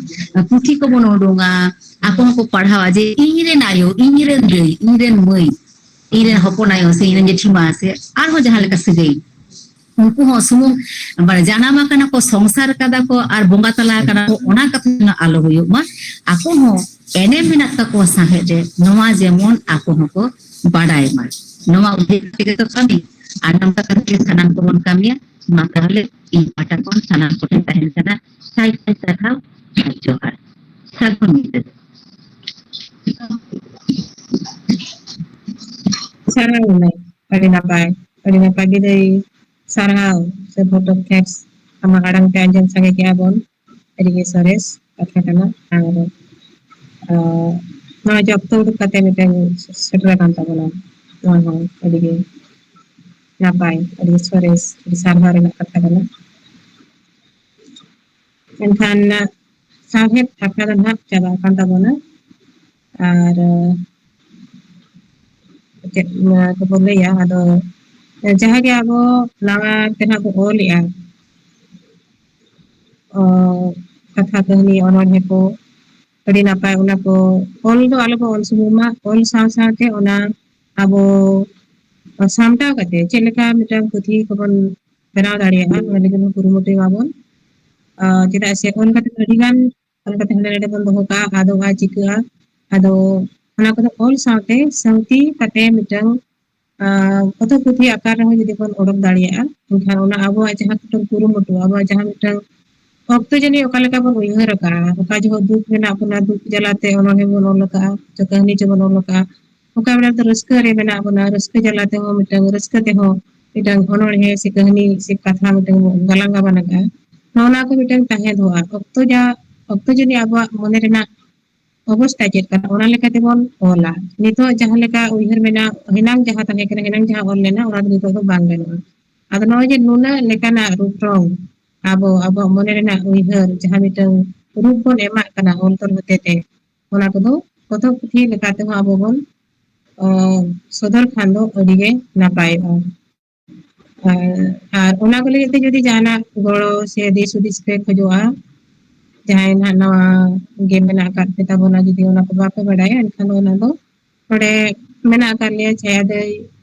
ᱯᱩᱛᱷᱤ ᱠᱚᱵᱚᱱ ᱩᱰᱩᱝᱟ, ᱟᱠᱚ ᱦᱚᱸᱠᱚ ᱯᱟᱲᱦᱟᱣᱟ ᱡᱮ ᱤᱧ ᱨᱮᱱ ᱟᱭᱳ, ᱤᱧ ᱨᱮᱱ ᱫᱟᱹᱭ, ᱤᱧ ᱨᱮᱱ ᱢᱟᱹᱭ, ᱤᱧ ᱨᱮᱱ ᱦᱚᱯᱚᱱ ᱟᱭᱳ ᱥᱮ ᱤᱧ ᱨᱮᱱ ᱡᱮᱴᱷᱤᱢᱟ ᱥᱮ ᱟᱨᱦᱚᱸ ᱡᱟᱦᱟᱸ ᱞᱮᱠᱟ ᱥᱟᱹᱜᱟᱹᱭ, ᱩᱱᱠᱩ ᱦᱚᱸ ᱥᱩᱢᱩᱝ ᱢᱟᱱᱮ ᱡᱟᱱᱟᱢ ᱟᱠᱟᱱᱟ ᱠᱚ, ᱥᱚᱝᱥᱟᱨ ᱠᱟᱫᱟ ᱠᱚ ᱟᱨ ᱵᱚᱸᱜᱟ ᱛᱟᱞᱟ ᱟᱠᱟᱱᱟ ᱠᱚ, ᱚᱱᱟ ᱠᱟᱛᱷᱟ ᱡᱮᱱᱚ ᱟᱞᱚ ᱦᱩᱭᱩᱜ ᱢᱟ᱾ ᱟᱠᱚ ᱦᱚᱸ ᱮᱱᱮᱢ ᱢᱮᱱᱟᱜ ᱛᱟᱠᱚᱣᱟ ᱥᱟᱶᱦᱮᱫ ᱨᱮ, ᱱᱚᱣᱟ ᱡᱮᱢᱚᱱ ᱟᱠᱚ ᱦᱚᱸᱠᱚ ᱵᱟᱰᱟᱭ ᱢᱟ᱾ ᱱᱚᱣᱟ ᱩᱭᱦᱟᱹᱨ ᱠᱟᱛᱮ ᱜᱮᱛᱚ ᱠᱟᱹᱢᱤ᱾ ᱟᱨ ᱱᱚᱝᱠᱟ ᱠᱟᱛᱮ ᱜᱮ ᱥᱟᱱᱟᱢ ᱠᱚᱵᱚᱱ ᱠᱟᱹᱢᱤᱭᱟ᱾ ᱢᱟ ᱛᱟᱦᱚᱞᱮ ᱤᱧ ᱯᱟᱦᱴᱟ ᱠᱷᱚᱱ ᱥᱟᱱᱟᱢ ᱠᱚᱴᱷᱮᱱ ᱛᱟᱦᱮᱱ ᱠᱟᱱᱟ ᱥᱟᱭ ᱥᱟᱭ ᱥᱟᱨᱦᱟᱣ ᱟᱨ ᱡᱚᱦᱟᱨ᱾ ᱥᱟᱹᱜᱩᱱ ᱧᱤᱫᱟᱹ᱾ ᱥᱟᱨᱦᱟᱣ ᱢᱮ᱾ ᱟᱹᱰᱤ ᱱᱟᱯᱟᱭ, ᱟᱹᱰᱤ ᱱᱟᱯᱟᱭ ᱵᱤᱫᱟᱹᱭ᱾ ᱥᱟᱨᱦᱟᱣ ᱥᱮ vote of thanks᱾ ᱟᱢᱟᱜ ᱟᱲᱟᱝ ᱛᱮ ᱟᱸᱡᱚᱢ ᱥᱟᱸᱜᱮ ᱠᱮᱜᱼᱟ ᱵᱚᱱ, ᱟᱹᱰᱤ ᱜᱮ ᱥᱚᱨᱮᱥ ᱠᱟᱛᱷᱟ ᱠᱟᱱᱟ᱾ ᱟᱨ ᱟᱨ ᱱᱚᱜᱼᱚᱭ ᱡᱮ ᱚᱠᱛᱚ ᱩᱰᱩᱠ ᱠᱟᱛᱮ ᱢᱤᱫᱴᱮᱱ ᱥᱮᱴᱮᱨ ᱟᱠᱟᱱ ᱛᱟᱵᱚᱱᱟ, ᱱᱚᱣᱟ ᱦᱚᱸ ᱟᱹᱰᱤ ᱜᱮ ᱱᱟᱯᱟᱭ, ᱟᱹᱰᱤ ᱥᱚᱨᱮᱥ, ᱟᱹᱰᱤ ᱥᱟᱨᱦᱟᱣ ᱨᱮᱱᱟᱜ ᱠᱟᱛᱷᱟ ᱠᱟᱱᱟ᱾ ᱢᱮᱱᱠᱷᱟᱱ ᱥᱟᱶᱦᱮᱫ ᱟᱠᱷᱲᱟ ᱫᱚ ᱱᱟᱦᱟᱜ ᱪᱟᱵᱟ ᱟᱠᱟᱱ ᱛᱟᱵᱚᱱᱟ᱾ ᱟᱨ ᱪᱮᱫ ᱠᱚᱵᱚ ᱞᱟᱹᱭᱟ, ᱟᱫᱚ ᱡᱟᱦᱟᱸ ᱜᱮ ᱟᱵᱚ ᱱᱟᱣᱟ ᱛᱮ ᱱᱟᱦᱟᱜ ᱵᱚ ᱚᱞᱮᱜᱼᱟ, ᱚ, ᱠᱟᱛᱷᱟ ᱠᱟᱹᱦᱱᱤ, ᱚᱱᱚᱬᱦᱮ ᱠᱚ, ᱟᱹᱰᱤ ᱱᱟᱯᱟᱭ᱾ ᱚᱱᱟ ᱠᱚ ᱚᱞ ᱫᱚ ᱟᱞᱚ ᱵᱚ ᱚᱞ ᱥᱩᱢᱩᱝ ᱢᱟ, ᱚᱞ ᱥᱟᱶ ᱥᱟᱶᱛᱮ ᱚᱱᱟ ᱟᱵᱚ ᱥᱟᱢᱴᱟᱣ ᱠᱟᱛᱮ ᱪᱮᱫ ᱞᱮᱠᱟ ᱢᱤᱫᱴᱟᱝ ᱯᱩᱛᱷᱤ ᱠᱚᱵᱚᱱ ᱵᱮᱱᱟᱣ ᱫᱟᱲᱮᱭᱟᱜᱼᱟ, ᱚᱱᱟ ᱞᱟᱹᱜᱤᱫ ᱦᱚᱸ ᱠᱩᱨᱩᱢᱩᱴᱩᱭ ᱢᱟᱵᱚᱱ᱾ ᱟᱨ ᱪᱮᱫᱟᱜ ᱥᱮ ᱚᱞ ᱠᱟᱛᱮ ᱟᱹᱰᱤ ᱜᱟᱱ ᱚᱞ ᱠᱟᱛᱮ ᱦᱟᱸᱰᱮ ᱱᱟᱰᱮ ᱵᱚᱱ ᱫᱚᱦᱚ ᱠᱟᱜᱼᱟ, ᱟᱫᱚᱜᱼᱟ, ᱪᱤᱠᱟᱹᱜᱼᱟ᱾ ᱟᱫᱚ ᱚᱱᱟ ᱠᱚᱫᱚ ᱚᱞ ᱥᱟᱶᱛᱮ ᱥᱟᱹᱣᱛᱤ ᱠᱟᱛᱮ ᱢᱤᱫᱴᱟᱝ, ᱟᱸ, ᱯᱚᱛᱚᱵ ᱯᱩᱛᱷᱤ ᱟᱠᱟᱨ ᱨᱮᱦᱚᱸ ᱡᱩᱫᱤ ᱵᱚᱱ ᱚᱰᱚᱠ ᱫᱟᱲᱮᱭᱟᱜᱼᱟ, ᱮᱱᱠᱷᱟᱱ ᱚᱱᱟ ᱟᱵᱚᱣᱟᱜ ᱡᱟᱦᱟᱸ ᱢᱤᱫᱴᱟᱝ ᱠᱩᱨᱩᱢᱩᱴᱩ, ᱟᱵᱚᱣᱟᱜ ᱡᱟᱦᱟᱸ ᱢᱤᱫᱴᱟᱝ ᱚᱠᱛᱚ ᱡᱟᱹᱱᱤᱡ ᱚᱠᱟ ᱞᱮᱠᱟ ᱵᱚᱱ ᱩᱭᱦᱟᱹᱨ ᱟᱠᱟᱜᱼᱟ, ᱚᱠᱟ ᱡᱚᱦᱚᱜ ᱫᱩᱠ ᱢᱮᱱᱟᱜ ᱵᱚᱱᱟ, ᱫᱩᱠ ᱡᱟᱞᱟᱛᱮ ᱚᱱᱚᱬᱦᱮ ᱵᱚᱱ ᱚᱞ ᱟᱠᱟᱜᱼᱟ, ᱪᱮ ᱠᱟᱹᱦᱱᱤ ᱪᱚ ᱵᱚᱱ ᱚᱞ ᱟᱠᱟᱜᱼᱟ, ᱚᱠᱟ ᱵᱮᱲᱟ ᱫᱚ ᱨᱟᱹᱥᱠᱟᱹ ᱨᱮ ᱢᱮᱱᱟᱜ ᱵᱚᱱᱟ, ᱨᱟᱹᱥᱠᱟᱹ ᱡᱟᱞᱟ ᱛᱮᱦᱚᱸ ᱢᱤᱫᱴᱟᱝ ᱨᱟᱹᱥᱠᱟᱹ ᱛᱮᱦᱚᱸ ᱢᱤᱫᱴᱟᱝ ᱚᱱᱚᱬᱦᱮ ᱥᱮ ᱠᱟᱹᱦᱱᱤ ᱥᱮ ᱠᱟᱛᱷᱟ ᱢᱤᱫᱴᱟᱝ ᱵᱚᱱ ᱜᱟᱞᱟᱝ ᱜᱟᱵᱟᱱ ᱟᱠᱟᱜᱼᱟ᱾ ᱱᱚᱜᱼᱚ ᱱᱚᱣᱟ ᱠᱚ ᱢᱤᱫᱴᱟᱝ ᱛᱟᱦᱮᱸ ᱫᱚᱦᱚᱜᱼᱟ᱾ ᱚᱠᱛᱚ ᱡᱟ, ᱚᱠᱛᱚ ᱡᱟᱹᱱᱤᱡ ᱟᱵᱚᱣᱟᱜ ᱢᱚᱱᱮ ᱨᱮᱱᱟᱜ ᱚᱵᱚᱥᱛᱟ ᱪᱮᱫ ᱠᱟᱱᱟ, ᱚᱱᱟ ᱞᱮᱠᱟ ᱛᱮᱵᱚᱱ ᱚᱞᱟ᱾ ᱱᱤᱛᱚᱜ ᱡᱟᱦᱟᱸ ᱞᱮᱠᱟ ᱩᱭᱦᱟᱹᱨ ᱢᱮᱱᱟᱜ, ᱦᱮᱱᱟᱝ ᱡᱟᱦᱟᱸ ᱛᱟᱦᱮᱸ ᱠᱟᱱᱟ, ᱦᱮᱱᱟᱝ ᱡᱟᱦᱟᱸ ᱚᱞ ᱞᱮᱱᱟ, ᱚᱱᱟ ᱫᱚ ᱱᱤᱛᱚᱜ ᱫᱚ ᱵᱟᱝ ᱜᱟᱱᱚᱜᱼᱟ᱾ ᱟᱫᱚ ᱱᱚᱜᱼᱚᱭ ᱡᱮ ᱱᱩᱱᱟᱹᱜ ᱞᱮᱠᱟᱱᱟᱜ ᱨᱩᱯ ᱨᱚᱝ ᱟᱵᱚ, ᱟᱵᱚᱣᱟᱜ ᱢᱚᱱᱮ ᱨᱮᱱᱟᱜ ᱩᱭᱦᱟᱹᱨ ᱡᱟᱦᱟᱸ ᱢᱤᱫᱴᱟᱝ ᱨᱩᱯ ᱵᱚᱱ ᱮᱢᱟᱜ ᱠᱟᱱᱟ ᱚᱞ ᱛᱚᱞ ᱦᱚᱛᱮ ᱛᱮ, ᱚᱱᱟ ᱠᱚᱫᱚ ᱯᱚᱛᱚᱵ ᱯᱩᱛᱷᱤ ᱞᱮᱠᱟ ᱛᱮᱦᱚᱸ ᱟᱵᱚ ᱵᱚᱱ, ᱚ, ᱥᱚᱫᱚᱨ ᱠᱷᱟᱱ ᱫᱚ ᱟᱹᱰᱤ ᱜᱮ ᱱᱟᱯᱟᱭᱚᱜᱼᱟ᱾ ᱟᱨ, ᱟᱨ ᱚᱱᱟ ᱠᱚ ᱞᱟᱹᱜᱤᱫ ᱛᱮ ᱡᱩᱫᱤ ᱡᱟᱦᱟᱱᱟᱜ ᱜᱚᱲᱚ ᱥᱮ ᱫᱤᱥ ᱦᱩᱫᱤᱥ ᱯᱮ ᱠᱷᱚᱡᱚᱜᱼᱟ, ᱡᱟᱦᱟᱸᱭ ᱱᱟᱦᱟᱜ ᱱᱟᱣᱟ ᱜᱮ ᱢᱮᱱᱟᱜ ᱟᱠᱟᱫ ᱯᱮ ᱛᱟᱵᱚᱱᱟ, ᱡᱩᱫᱤ ᱚᱱᱟ ᱠᱚ ᱵᱟᱯᱮ ᱵᱟᱲᱟᱭᱟ, ᱮᱱᱠᱷᱟᱱ ᱫᱚ ᱚᱱᱟ ᱫᱚ ᱱᱚᱰᱮ ᱢᱮᱱᱟᱜ ᱟᱠᱟᱫ ᱞᱮᱭᱟ, ᱪᱷᱟᱭᱟ ᱫᱟᱹᱭ,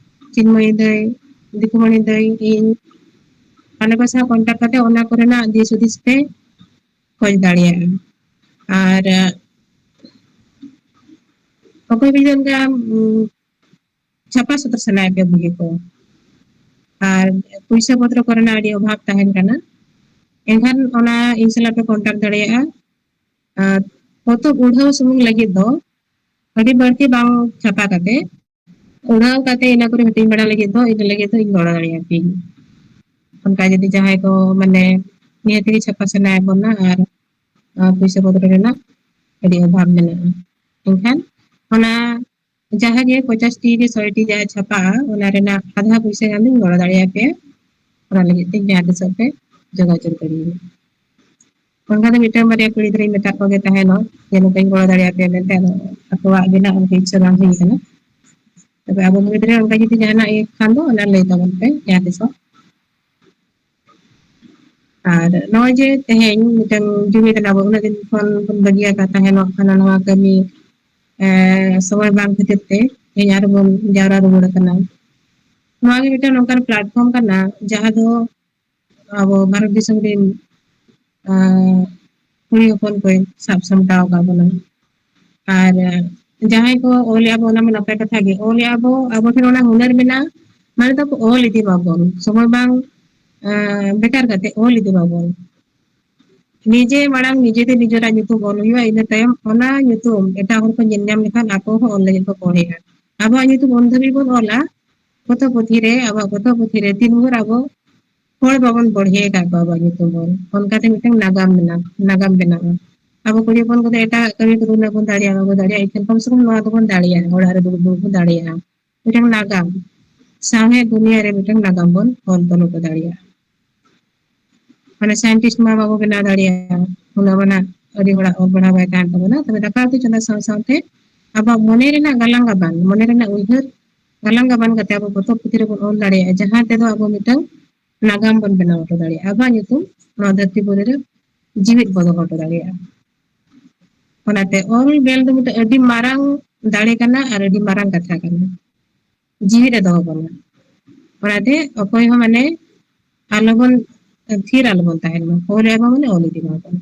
ᱪᱤᱱᱢᱚᱭᱤ ᱫᱟᱹᱭ, ᱫᱤᱠᱩᱢᱚᱬᱤ ᱫᱟᱹᱭ, ᱤᱧ, ᱟᱞᱮ ᱠᱚ ᱥᱟᱶ contact ᱠᱟᱛᱮ ᱚᱱᱟ ᱠᱚᱨᱮᱱᱟᱜ ᱫᱤᱥ ᱦᱩᱫᱤᱥ ᱯᱮ ᱠᱷᱚᱡᱽ ᱫᱟᱲᱮᱭᱟᱜᱼᱟ᱾ ᱟᱨ, ᱚᱠᱚᱭ ᱠᱚ ᱡᱩᱫᱤ ᱚᱱᱠᱟ, ᱩᱢ, ᱪᱷᱟᱯᱟ ᱥᱚᱫᱚᱨ ᱥᱟᱱᱟᱭᱮᱫ ᱯᱮᱭᱟ ᱵᱳᱭ ᱠᱚ, ᱟᱨ ᱯᱩᱭᱥᱟᱹ ᱯᱚᱛᱨᱚ ᱠᱚᱨᱮᱱᱟᱜ ᱟᱹᱰᱤ ᱚᱵᱷᱟᱵ ᱛᱟᱦᱮᱱ ᱠᱟᱱᱟ, ᱮᱱᱠᱷᱟᱱ ᱚᱱᱟ ᱤᱧ ᱥᱟᱞᱟᱜ ᱯᱮ contact ᱫᱟᱲᱮᱭᱟᱜᱼᱟ᱾ ᱟᱨ ᱯᱚᱛᱚᱵ ᱩᱰᱷᱟᱹᱣ ᱥᱩᱢᱩᱝ ᱞᱟᱹᱜᱤᱫ ᱫᱚ ᱟᱹᱰᱤ ᱵᱟᱹᱲᱛᱤ ᱵᱟᱝ ᱪᱷᱟᱯᱟ ᱠᱟᱛᱮ, ᱩᱰᱷᱟᱹᱣ ᱠᱟᱛᱮ ᱤᱱᱟᱹ ᱠᱚᱨᱮ ᱦᱟᱹᱴᱤᱧ ᱵᱟᱲᱟ ᱞᱟᱹᱜᱤᱫ ᱫᱚ, ᱤᱱᱟᱹ ᱞᱟᱹᱜᱤᱫ ᱫᱚ ᱤᱧ ᱜᱚᱲᱚ ᱫᱟᱲᱮᱭᱟᱯᱮᱭᱟᱹᱧ᱾ ᱚᱱᱠᱟ ᱡᱩᱫᱤ ᱡᱟᱦᱟᱸᱭ ᱠᱚ ᱢᱟᱱᱮ ᱱᱤᱦᱟᱹᱛ ᱜᱮ ᱪᱷᱟᱯᱟ ᱥᱟᱱᱟᱭᱮᱫ ᱵᱚᱱᱟ ᱟᱨ, ᱟᱨ ᱯᱩᱭᱥᱟᱹ ᱯᱚᱛᱨᱚ ᱨᱮᱱᱟᱜ ᱟᱹᱰᱤ ᱚᱵᱷᱟᱵ ᱢᱮᱱᱟᱜᱼᱟ, ᱮᱱᱠᱷᱟᱱ ᱚᱱᱟ ᱡᱟᱦᱟᱸ ᱜᱮ ᱯᱚᱧᱪᱟᱥ ᱴᱤ ᱜᱮ ᱥᱚᱭ ᱴᱤ ᱡᱟᱦᱟᱸ ᱪᱷᱟᱯᱟᱜᱼᱟ, ᱚᱱᱟ ᱨᱮᱱᱟᱜ ᱟᱫᱷᱟ ᱯᱩᱭᱥᱟᱹ ᱜᱟᱱ ᱫᱚᱧ ᱜᱚᱲᱚ ᱫᱟᱲᱮᱭᱟᱯᱮᱭᱟ᱾ ᱚᱱᱟ ᱞᱟᱹᱜᱤᱫ ᱛᱮ ᱡᱟᱦᱟᱸ ᱛᱤᱥᱚᱜ ᱯᱮ ᱡᱳᱜᱟᱡᱳᱜᱽ ᱫᱟᱲᱮᱭᱟᱹᱧᱟ᱾ ᱚᱱᱠᱟ ᱫᱚ ᱢᱤᱫᱴᱟᱝ ᱵᱟᱨᱭᱟ ᱠᱩᱲᱤ ᱜᱤᱫᱽᱨᱟᱹᱧ ᱢᱮᱛᱟᱫ ᱠᱚᱜᱮ ᱛᱟᱦᱮᱱᱚᱜ ᱡᱮ ᱱᱚᱝᱠᱟᱧ ᱜᱚᱲᱚ ᱫᱟᱲᱮᱭᱟᱯᱮᱭᱟ ᱢᱮᱱᱛᱮ, ᱟᱫᱚ ᱟᱠᱚᱣᱟᱜ ᱜᱮ ᱱᱟᱜ ᱚᱱᱠᱟ ᱤᱪᱪᱷᱟᱹ ᱵᱟᱝ ᱦᱩᱭ ᱠᱟᱱᱟ᱾ ᱛᱚᱵᱮ ᱟᱵᱚ ᱜᱤᱫᱽᱨᱟᱹ ᱚᱱᱠᱟ ᱡᱩᱫᱤ ᱡᱟᱦᱟᱱᱟᱜ ᱤᱭᱟᱹ ᱠᱷᱟᱱ ᱫᱚ ᱚᱱᱟ ᱞᱟᱹᱭ ᱛᱟᱵᱚᱱ ᱯᱮ ᱡᱟᱦᱟᱸ ᱛᱤᱥᱚᱜ᱾ ᱟᱨ ᱱᱚᱜᱼᱚᱭ ᱡᱮ ᱛᱮᱦᱮᱧ ᱢᱤᱫᱴᱟᱝ ᱡᱩᱢᱤᱫ ᱮᱱᱟ ᱵᱚᱱ, ᱩᱱᱟᱹᱜ ᱫᱤᱱ ᱠᱷᱚᱱ ᱵᱚᱱ ᱵᱟᱹᱜᱤᱭᱟ ᱟᱠᱟᱫ ᱛᱟᱦᱮᱱᱚᱜ ᱦᱟᱱᱟ ᱱᱚᱣᱟ ᱠᱟᱹᱢᱤ, ᱮᱸ, ᱥᱚᱢᱚᱭ ᱵᱟᱝ ᱠᱷᱟᱹᱛᱤᱨ ᱛᱮ ᱛᱮᱦᱮᱧ ᱟᱨᱵᱚᱱ ᱡᱟᱣᱨᱟ ᱨᱩᱣᱟᱹᱲ ᱟᱠᱟᱱᱟ᱾ ᱱᱚᱣᱟ ᱜᱮ ᱢᱤᱫᱴᱟᱝ ᱱᱚᱝᱠᱟᱱ platform ᱠᱟᱱᱟ ᱡᱟᱦᱟᱸ ᱫᱚ ᱟᱵᱚ ᱵᱷᱟᱨᱚᱛ ᱫᱤᱥᱚᱢ ᱨᱮᱱ, ᱟᱸ, ᱠᱩᱲᱤ ᱦᱚᱯᱚᱱ ᱠᱚᱭ ᱥᱟᱵ ᱥᱟᱢᱴᱟᱣ ᱟᱠᱟᱫ ᱵᱚᱱᱟ᱾ ᱟᱨ, ᱟᱸ, ᱡᱟᱦᱟᱸᱭ ᱠᱚ ᱚᱞᱮᱜᱼᱟ ᱵᱚ, ᱚᱱᱟ ᱢᱟ ᱱᱟᱯᱟᱭ ᱠᱟᱛᱷᱟ ᱜᱮ, ᱚᱞᱮᱜᱼᱟ ᱵᱚ, ᱟᱵᱚ ᱴᱷᱮᱱ ᱚᱱᱟ ᱦᱩᱱᱟᱹᱨ ᱢᱮᱱᱟᱜᱼᱟ, ᱢᱟᱱᱮ ᱫᱚ ᱚᱞ ᱤᱫᱤ ᱢᱟᱵᱚᱱ, ᱥᱚᱢᱚᱭ ᱵᱟᱝ, ᱟᱸ, ᱵᱮᱠᱟᱨ ᱠᱟᱛᱮ ᱚᱞ ᱤᱫᱤ ᱢᱟᱵᱚᱱ᱾ ᱱᱤᱡᱮ ᱢᱟᱲᱟᱝ ᱱᱤᱡᱮᱛᱮ ᱱᱤᱡᱮᱨᱟᱜ ᱧᱩᱛᱩᱢ ᱚᱞ ᱦᱩᱭᱩᱜᱼᱟ, ᱤᱱᱟᱹ ᱛᱟᱭᱚᱢ ᱚᱱᱟ ᱧᱩᱛᱩᱢ ᱮᱴᱟᱜ ᱦᱚᱲ ᱠᱚ ᱧᱮᱞ ᱧᱟᱢ ᱞᱮᱠᱷᱟᱱ ᱟᱠᱚ ᱦᱚᱸ ᱚᱞ ᱞᱟᱹᱜᱤᱫ ᱠᱚ ᱯᱚᱲᱦᱮᱜᱼᱟ᱾ ᱟᱵᱚᱣᱟᱜ ᱧᱩᱛᱩᱢ ᱩᱱ ᱫᱷᱟᱹᱵᱤᱡ ᱵᱚᱱ ᱚᱞᱟ, ᱯᱚᱛᱚᱵ ᱯᱩᱛᱷᱤ ᱨᱮ, ᱟᱵᱚᱣᱟᱜ ᱯᱚᱛᱚᱵ ᱯᱩᱛᱷᱤ ᱨᱮ ᱛᱤᱱ ᱵᱷᱳᱨ ᱟᱵᱚ ᱦᱚᱲ ᱵᱟᱵᱚᱱ ᱵᱚᱲᱦᱮ ᱟᱠᱟᱫ ᱠᱚᱣᱟ ᱟᱵᱚᱣᱟᱜ ᱧᱩᱛᱩᱢ ᱚᱞ, ᱚᱱᱠᱟᱛᱮ ᱢᱤᱫᱴᱟᱝ ᱱᱟᱜᱟᱢ ᱢᱮᱱᱟᱜᱼᱟ, ᱱᱟᱜᱟᱢ ᱵᱮᱱᱟᱜᱼᱟ᱾ ᱟᱵᱚ ᱠᱩᱲᱤ ᱦᱚᱯᱚᱱ ᱠᱚᱫᱚ ᱮᱴᱟᱜ ᱠᱟᱹᱢᱤ ᱠᱚᱫᱚ ᱩᱱᱟᱹᱜ ᱵᱚᱱ ᱫᱟᱲᱮᱭᱟᱜᱼᱟ, ᱵᱟᱵᱚ ᱫᱟᱲᱮᱭᱟᱜᱼᱟ, ᱮᱱᱠᱷᱟᱱ ᱠᱚᱢ ᱥᱮ ᱠᱚᱢ ᱱᱚᱣᱟ ᱫᱚᱵᱚᱱ ᱫᱟᱲᱮᱭᱟᱜᱼᱟ, ᱚᱲᱟᱜ ᱨᱮ ᱫᱩᱲᱩᱵ ᱫᱩᱲᱩᱵ ᱵᱚᱱ ᱫᱟᱲᱮᱭᱟᱜᱼᱟ᱾ ᱢᱤᱫᱴᱟᱝ ᱱᱟᱜᱟᱢ, ᱥᱟᱶᱦᱮᱫ ᱫᱩᱱᱤᱭᱟᱹ ᱨᱮ ᱢᱤᱫᱴᱟᱝ ᱱᱟᱜᱟᱢ ᱵᱚᱱ ᱚᱞ ᱛᱚᱞ ᱦᱚᱴᱚ ᱫᱟᱲᱮᱭᱟᱜᱼᱟ᱾ ᱢᱟᱱᱮ scientist ᱢᱟ ᱵᱟᱵᱚ ᱵᱮᱱᱟᱣ ᱫᱟᱲᱮᱭᱟᱜᱼᱟ, ᱩᱱᱟᱹᱜ ᱢᱟ ᱱᱟᱜ ᱟᱹᱰᱤ ᱦᱚᱲᱟᱜ ᱚᱞ ᱯᱟᱲᱦᱟᱣ ᱵᱟᱭ ᱛᱟᱦᱮᱱ ᱛᱟᱵᱚᱱᱟ᱾ ᱛᱚᱵᱮ ᱫᱟᱠᱟ ᱩᱛᱩ ᱪᱚᱸᱫᱟ ᱥᱟᱶ ᱥᱟᱶᱛᱮ ᱟᱵᱚᱣᱟᱜ ᱢᱚᱱᱮ ᱨᱮᱱᱟᱜ ᱜᱟᱞᱟᱝ ᱜᱟᱵᱟᱱ, ᱢᱚᱱᱮ ᱨᱮᱱᱟᱜ ᱩᱭᱦᱟᱹᱨ ᱜᱟᱞᱟᱝ ᱜᱟᱵᱟᱱ ᱠᱟᱛᱮ ᱟᱵᱚ ᱯᱚᱛᱚᱵ ᱯᱩᱛᱷᱤ ᱨᱮᱵᱚᱱ ᱚᱞ ᱫᱟᱲᱮᱭᱟᱜᱼᱟ, ᱡᱟᱦᱟᱸ ᱛᱮᱫᱚ ᱟᱵᱚ ᱢᱤᱫᱴᱟᱝ ᱱᱟᱜᱟᱢ ᱵᱚᱱ ᱵᱮᱱᱟᱣ ᱦᱚᱴᱚ ᱫᱟᱲᱮᱭᱟᱜᱼᱟ, ᱟᱵᱚᱣᱟᱜ ᱧᱩᱛᱩᱢ ᱱᱚᱣᱟ ᱫᱷᱟᱹᱨᱛᱤ ᱯᱩᱨᱤ ᱨᱮ ᱡᱤᱣᱤᱫ ᱵᱚ ᱫᱚᱦᱚ ᱦᱚᱴᱚ ᱫᱟᱲᱮᱭᱟᱜᱼᱟ᱾ ᱚᱱᱟᱛᱮ ᱚᱞ ᱵᱮᱞ ᱫᱚ ᱢᱤᱫᱴᱟᱝ ᱟᱹᱰᱤ ᱢᱟᱨᱟᱝ ᱫᱟᱲᱮ ᱠᱟᱱᱟ ᱟᱨ ᱟᱹᱰᱤ ᱢᱟᱨᱟᱝ ᱠᱟᱛᱷᱟ ᱠᱟᱱᱟ, ᱡᱤᱣᱤᱫ ᱮ ᱫᱚᱦᱚ ᱵᱚᱱᱟ᱾ ᱚᱱᱟᱛᱮ ᱚᱠᱚᱭ ᱦᱚᱸ ᱢᱟᱱᱮ ᱟᱞᱚᱵᱚᱱ, ᱛᱷᱤᱨ ᱟᱞᱚᱵᱚᱱ ᱛᱟᱦᱮᱱ ᱢᱟ, ᱚᱞ ᱮᱫ ᱵᱚᱱ ᱢᱟᱱᱮ ᱚᱞ ᱤᱫᱤ ᱢᱟ ᱵᱚᱱ᱾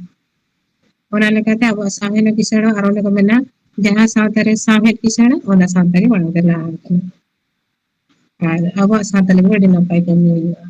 ᱚᱱᱟ ᱞᱮᱠᱟᱛᱮ ᱟᱵᱚᱣᱟᱜ ᱥᱟᱶᱦᱮᱫ ᱠᱤᱥᱟᱹᱬ ᱦᱚᱸ ᱟᱨ ᱚᱸᱰᱮ ᱠᱚ ᱢᱮᱱᱟ, ᱡᱟᱦᱟᱸ ᱥᱟᱶᱛᱟ ᱨᱮ ᱥᱟᱶᱦᱮᱫ ᱠᱤᱥᱟᱹᱬ, ᱚᱱᱟ ᱥᱟᱶᱛᱟ ᱜᱮ ᱢᱟᱲᱟᱝ ᱛᱮ ᱞᱟᱦᱟ ᱟᱠᱟᱱᱟ᱾ ᱟᱨ ᱟᱵᱚᱣᱟᱜ ᱥᱟᱶᱛᱟ ᱞᱟᱹᱜᱤᱫ ᱟᱹᱰᱤ ᱱᱟᱯᱟᱭ ᱠᱟᱹᱢᱤ ᱦᱩᱭᱩᱜᱼᱟ᱾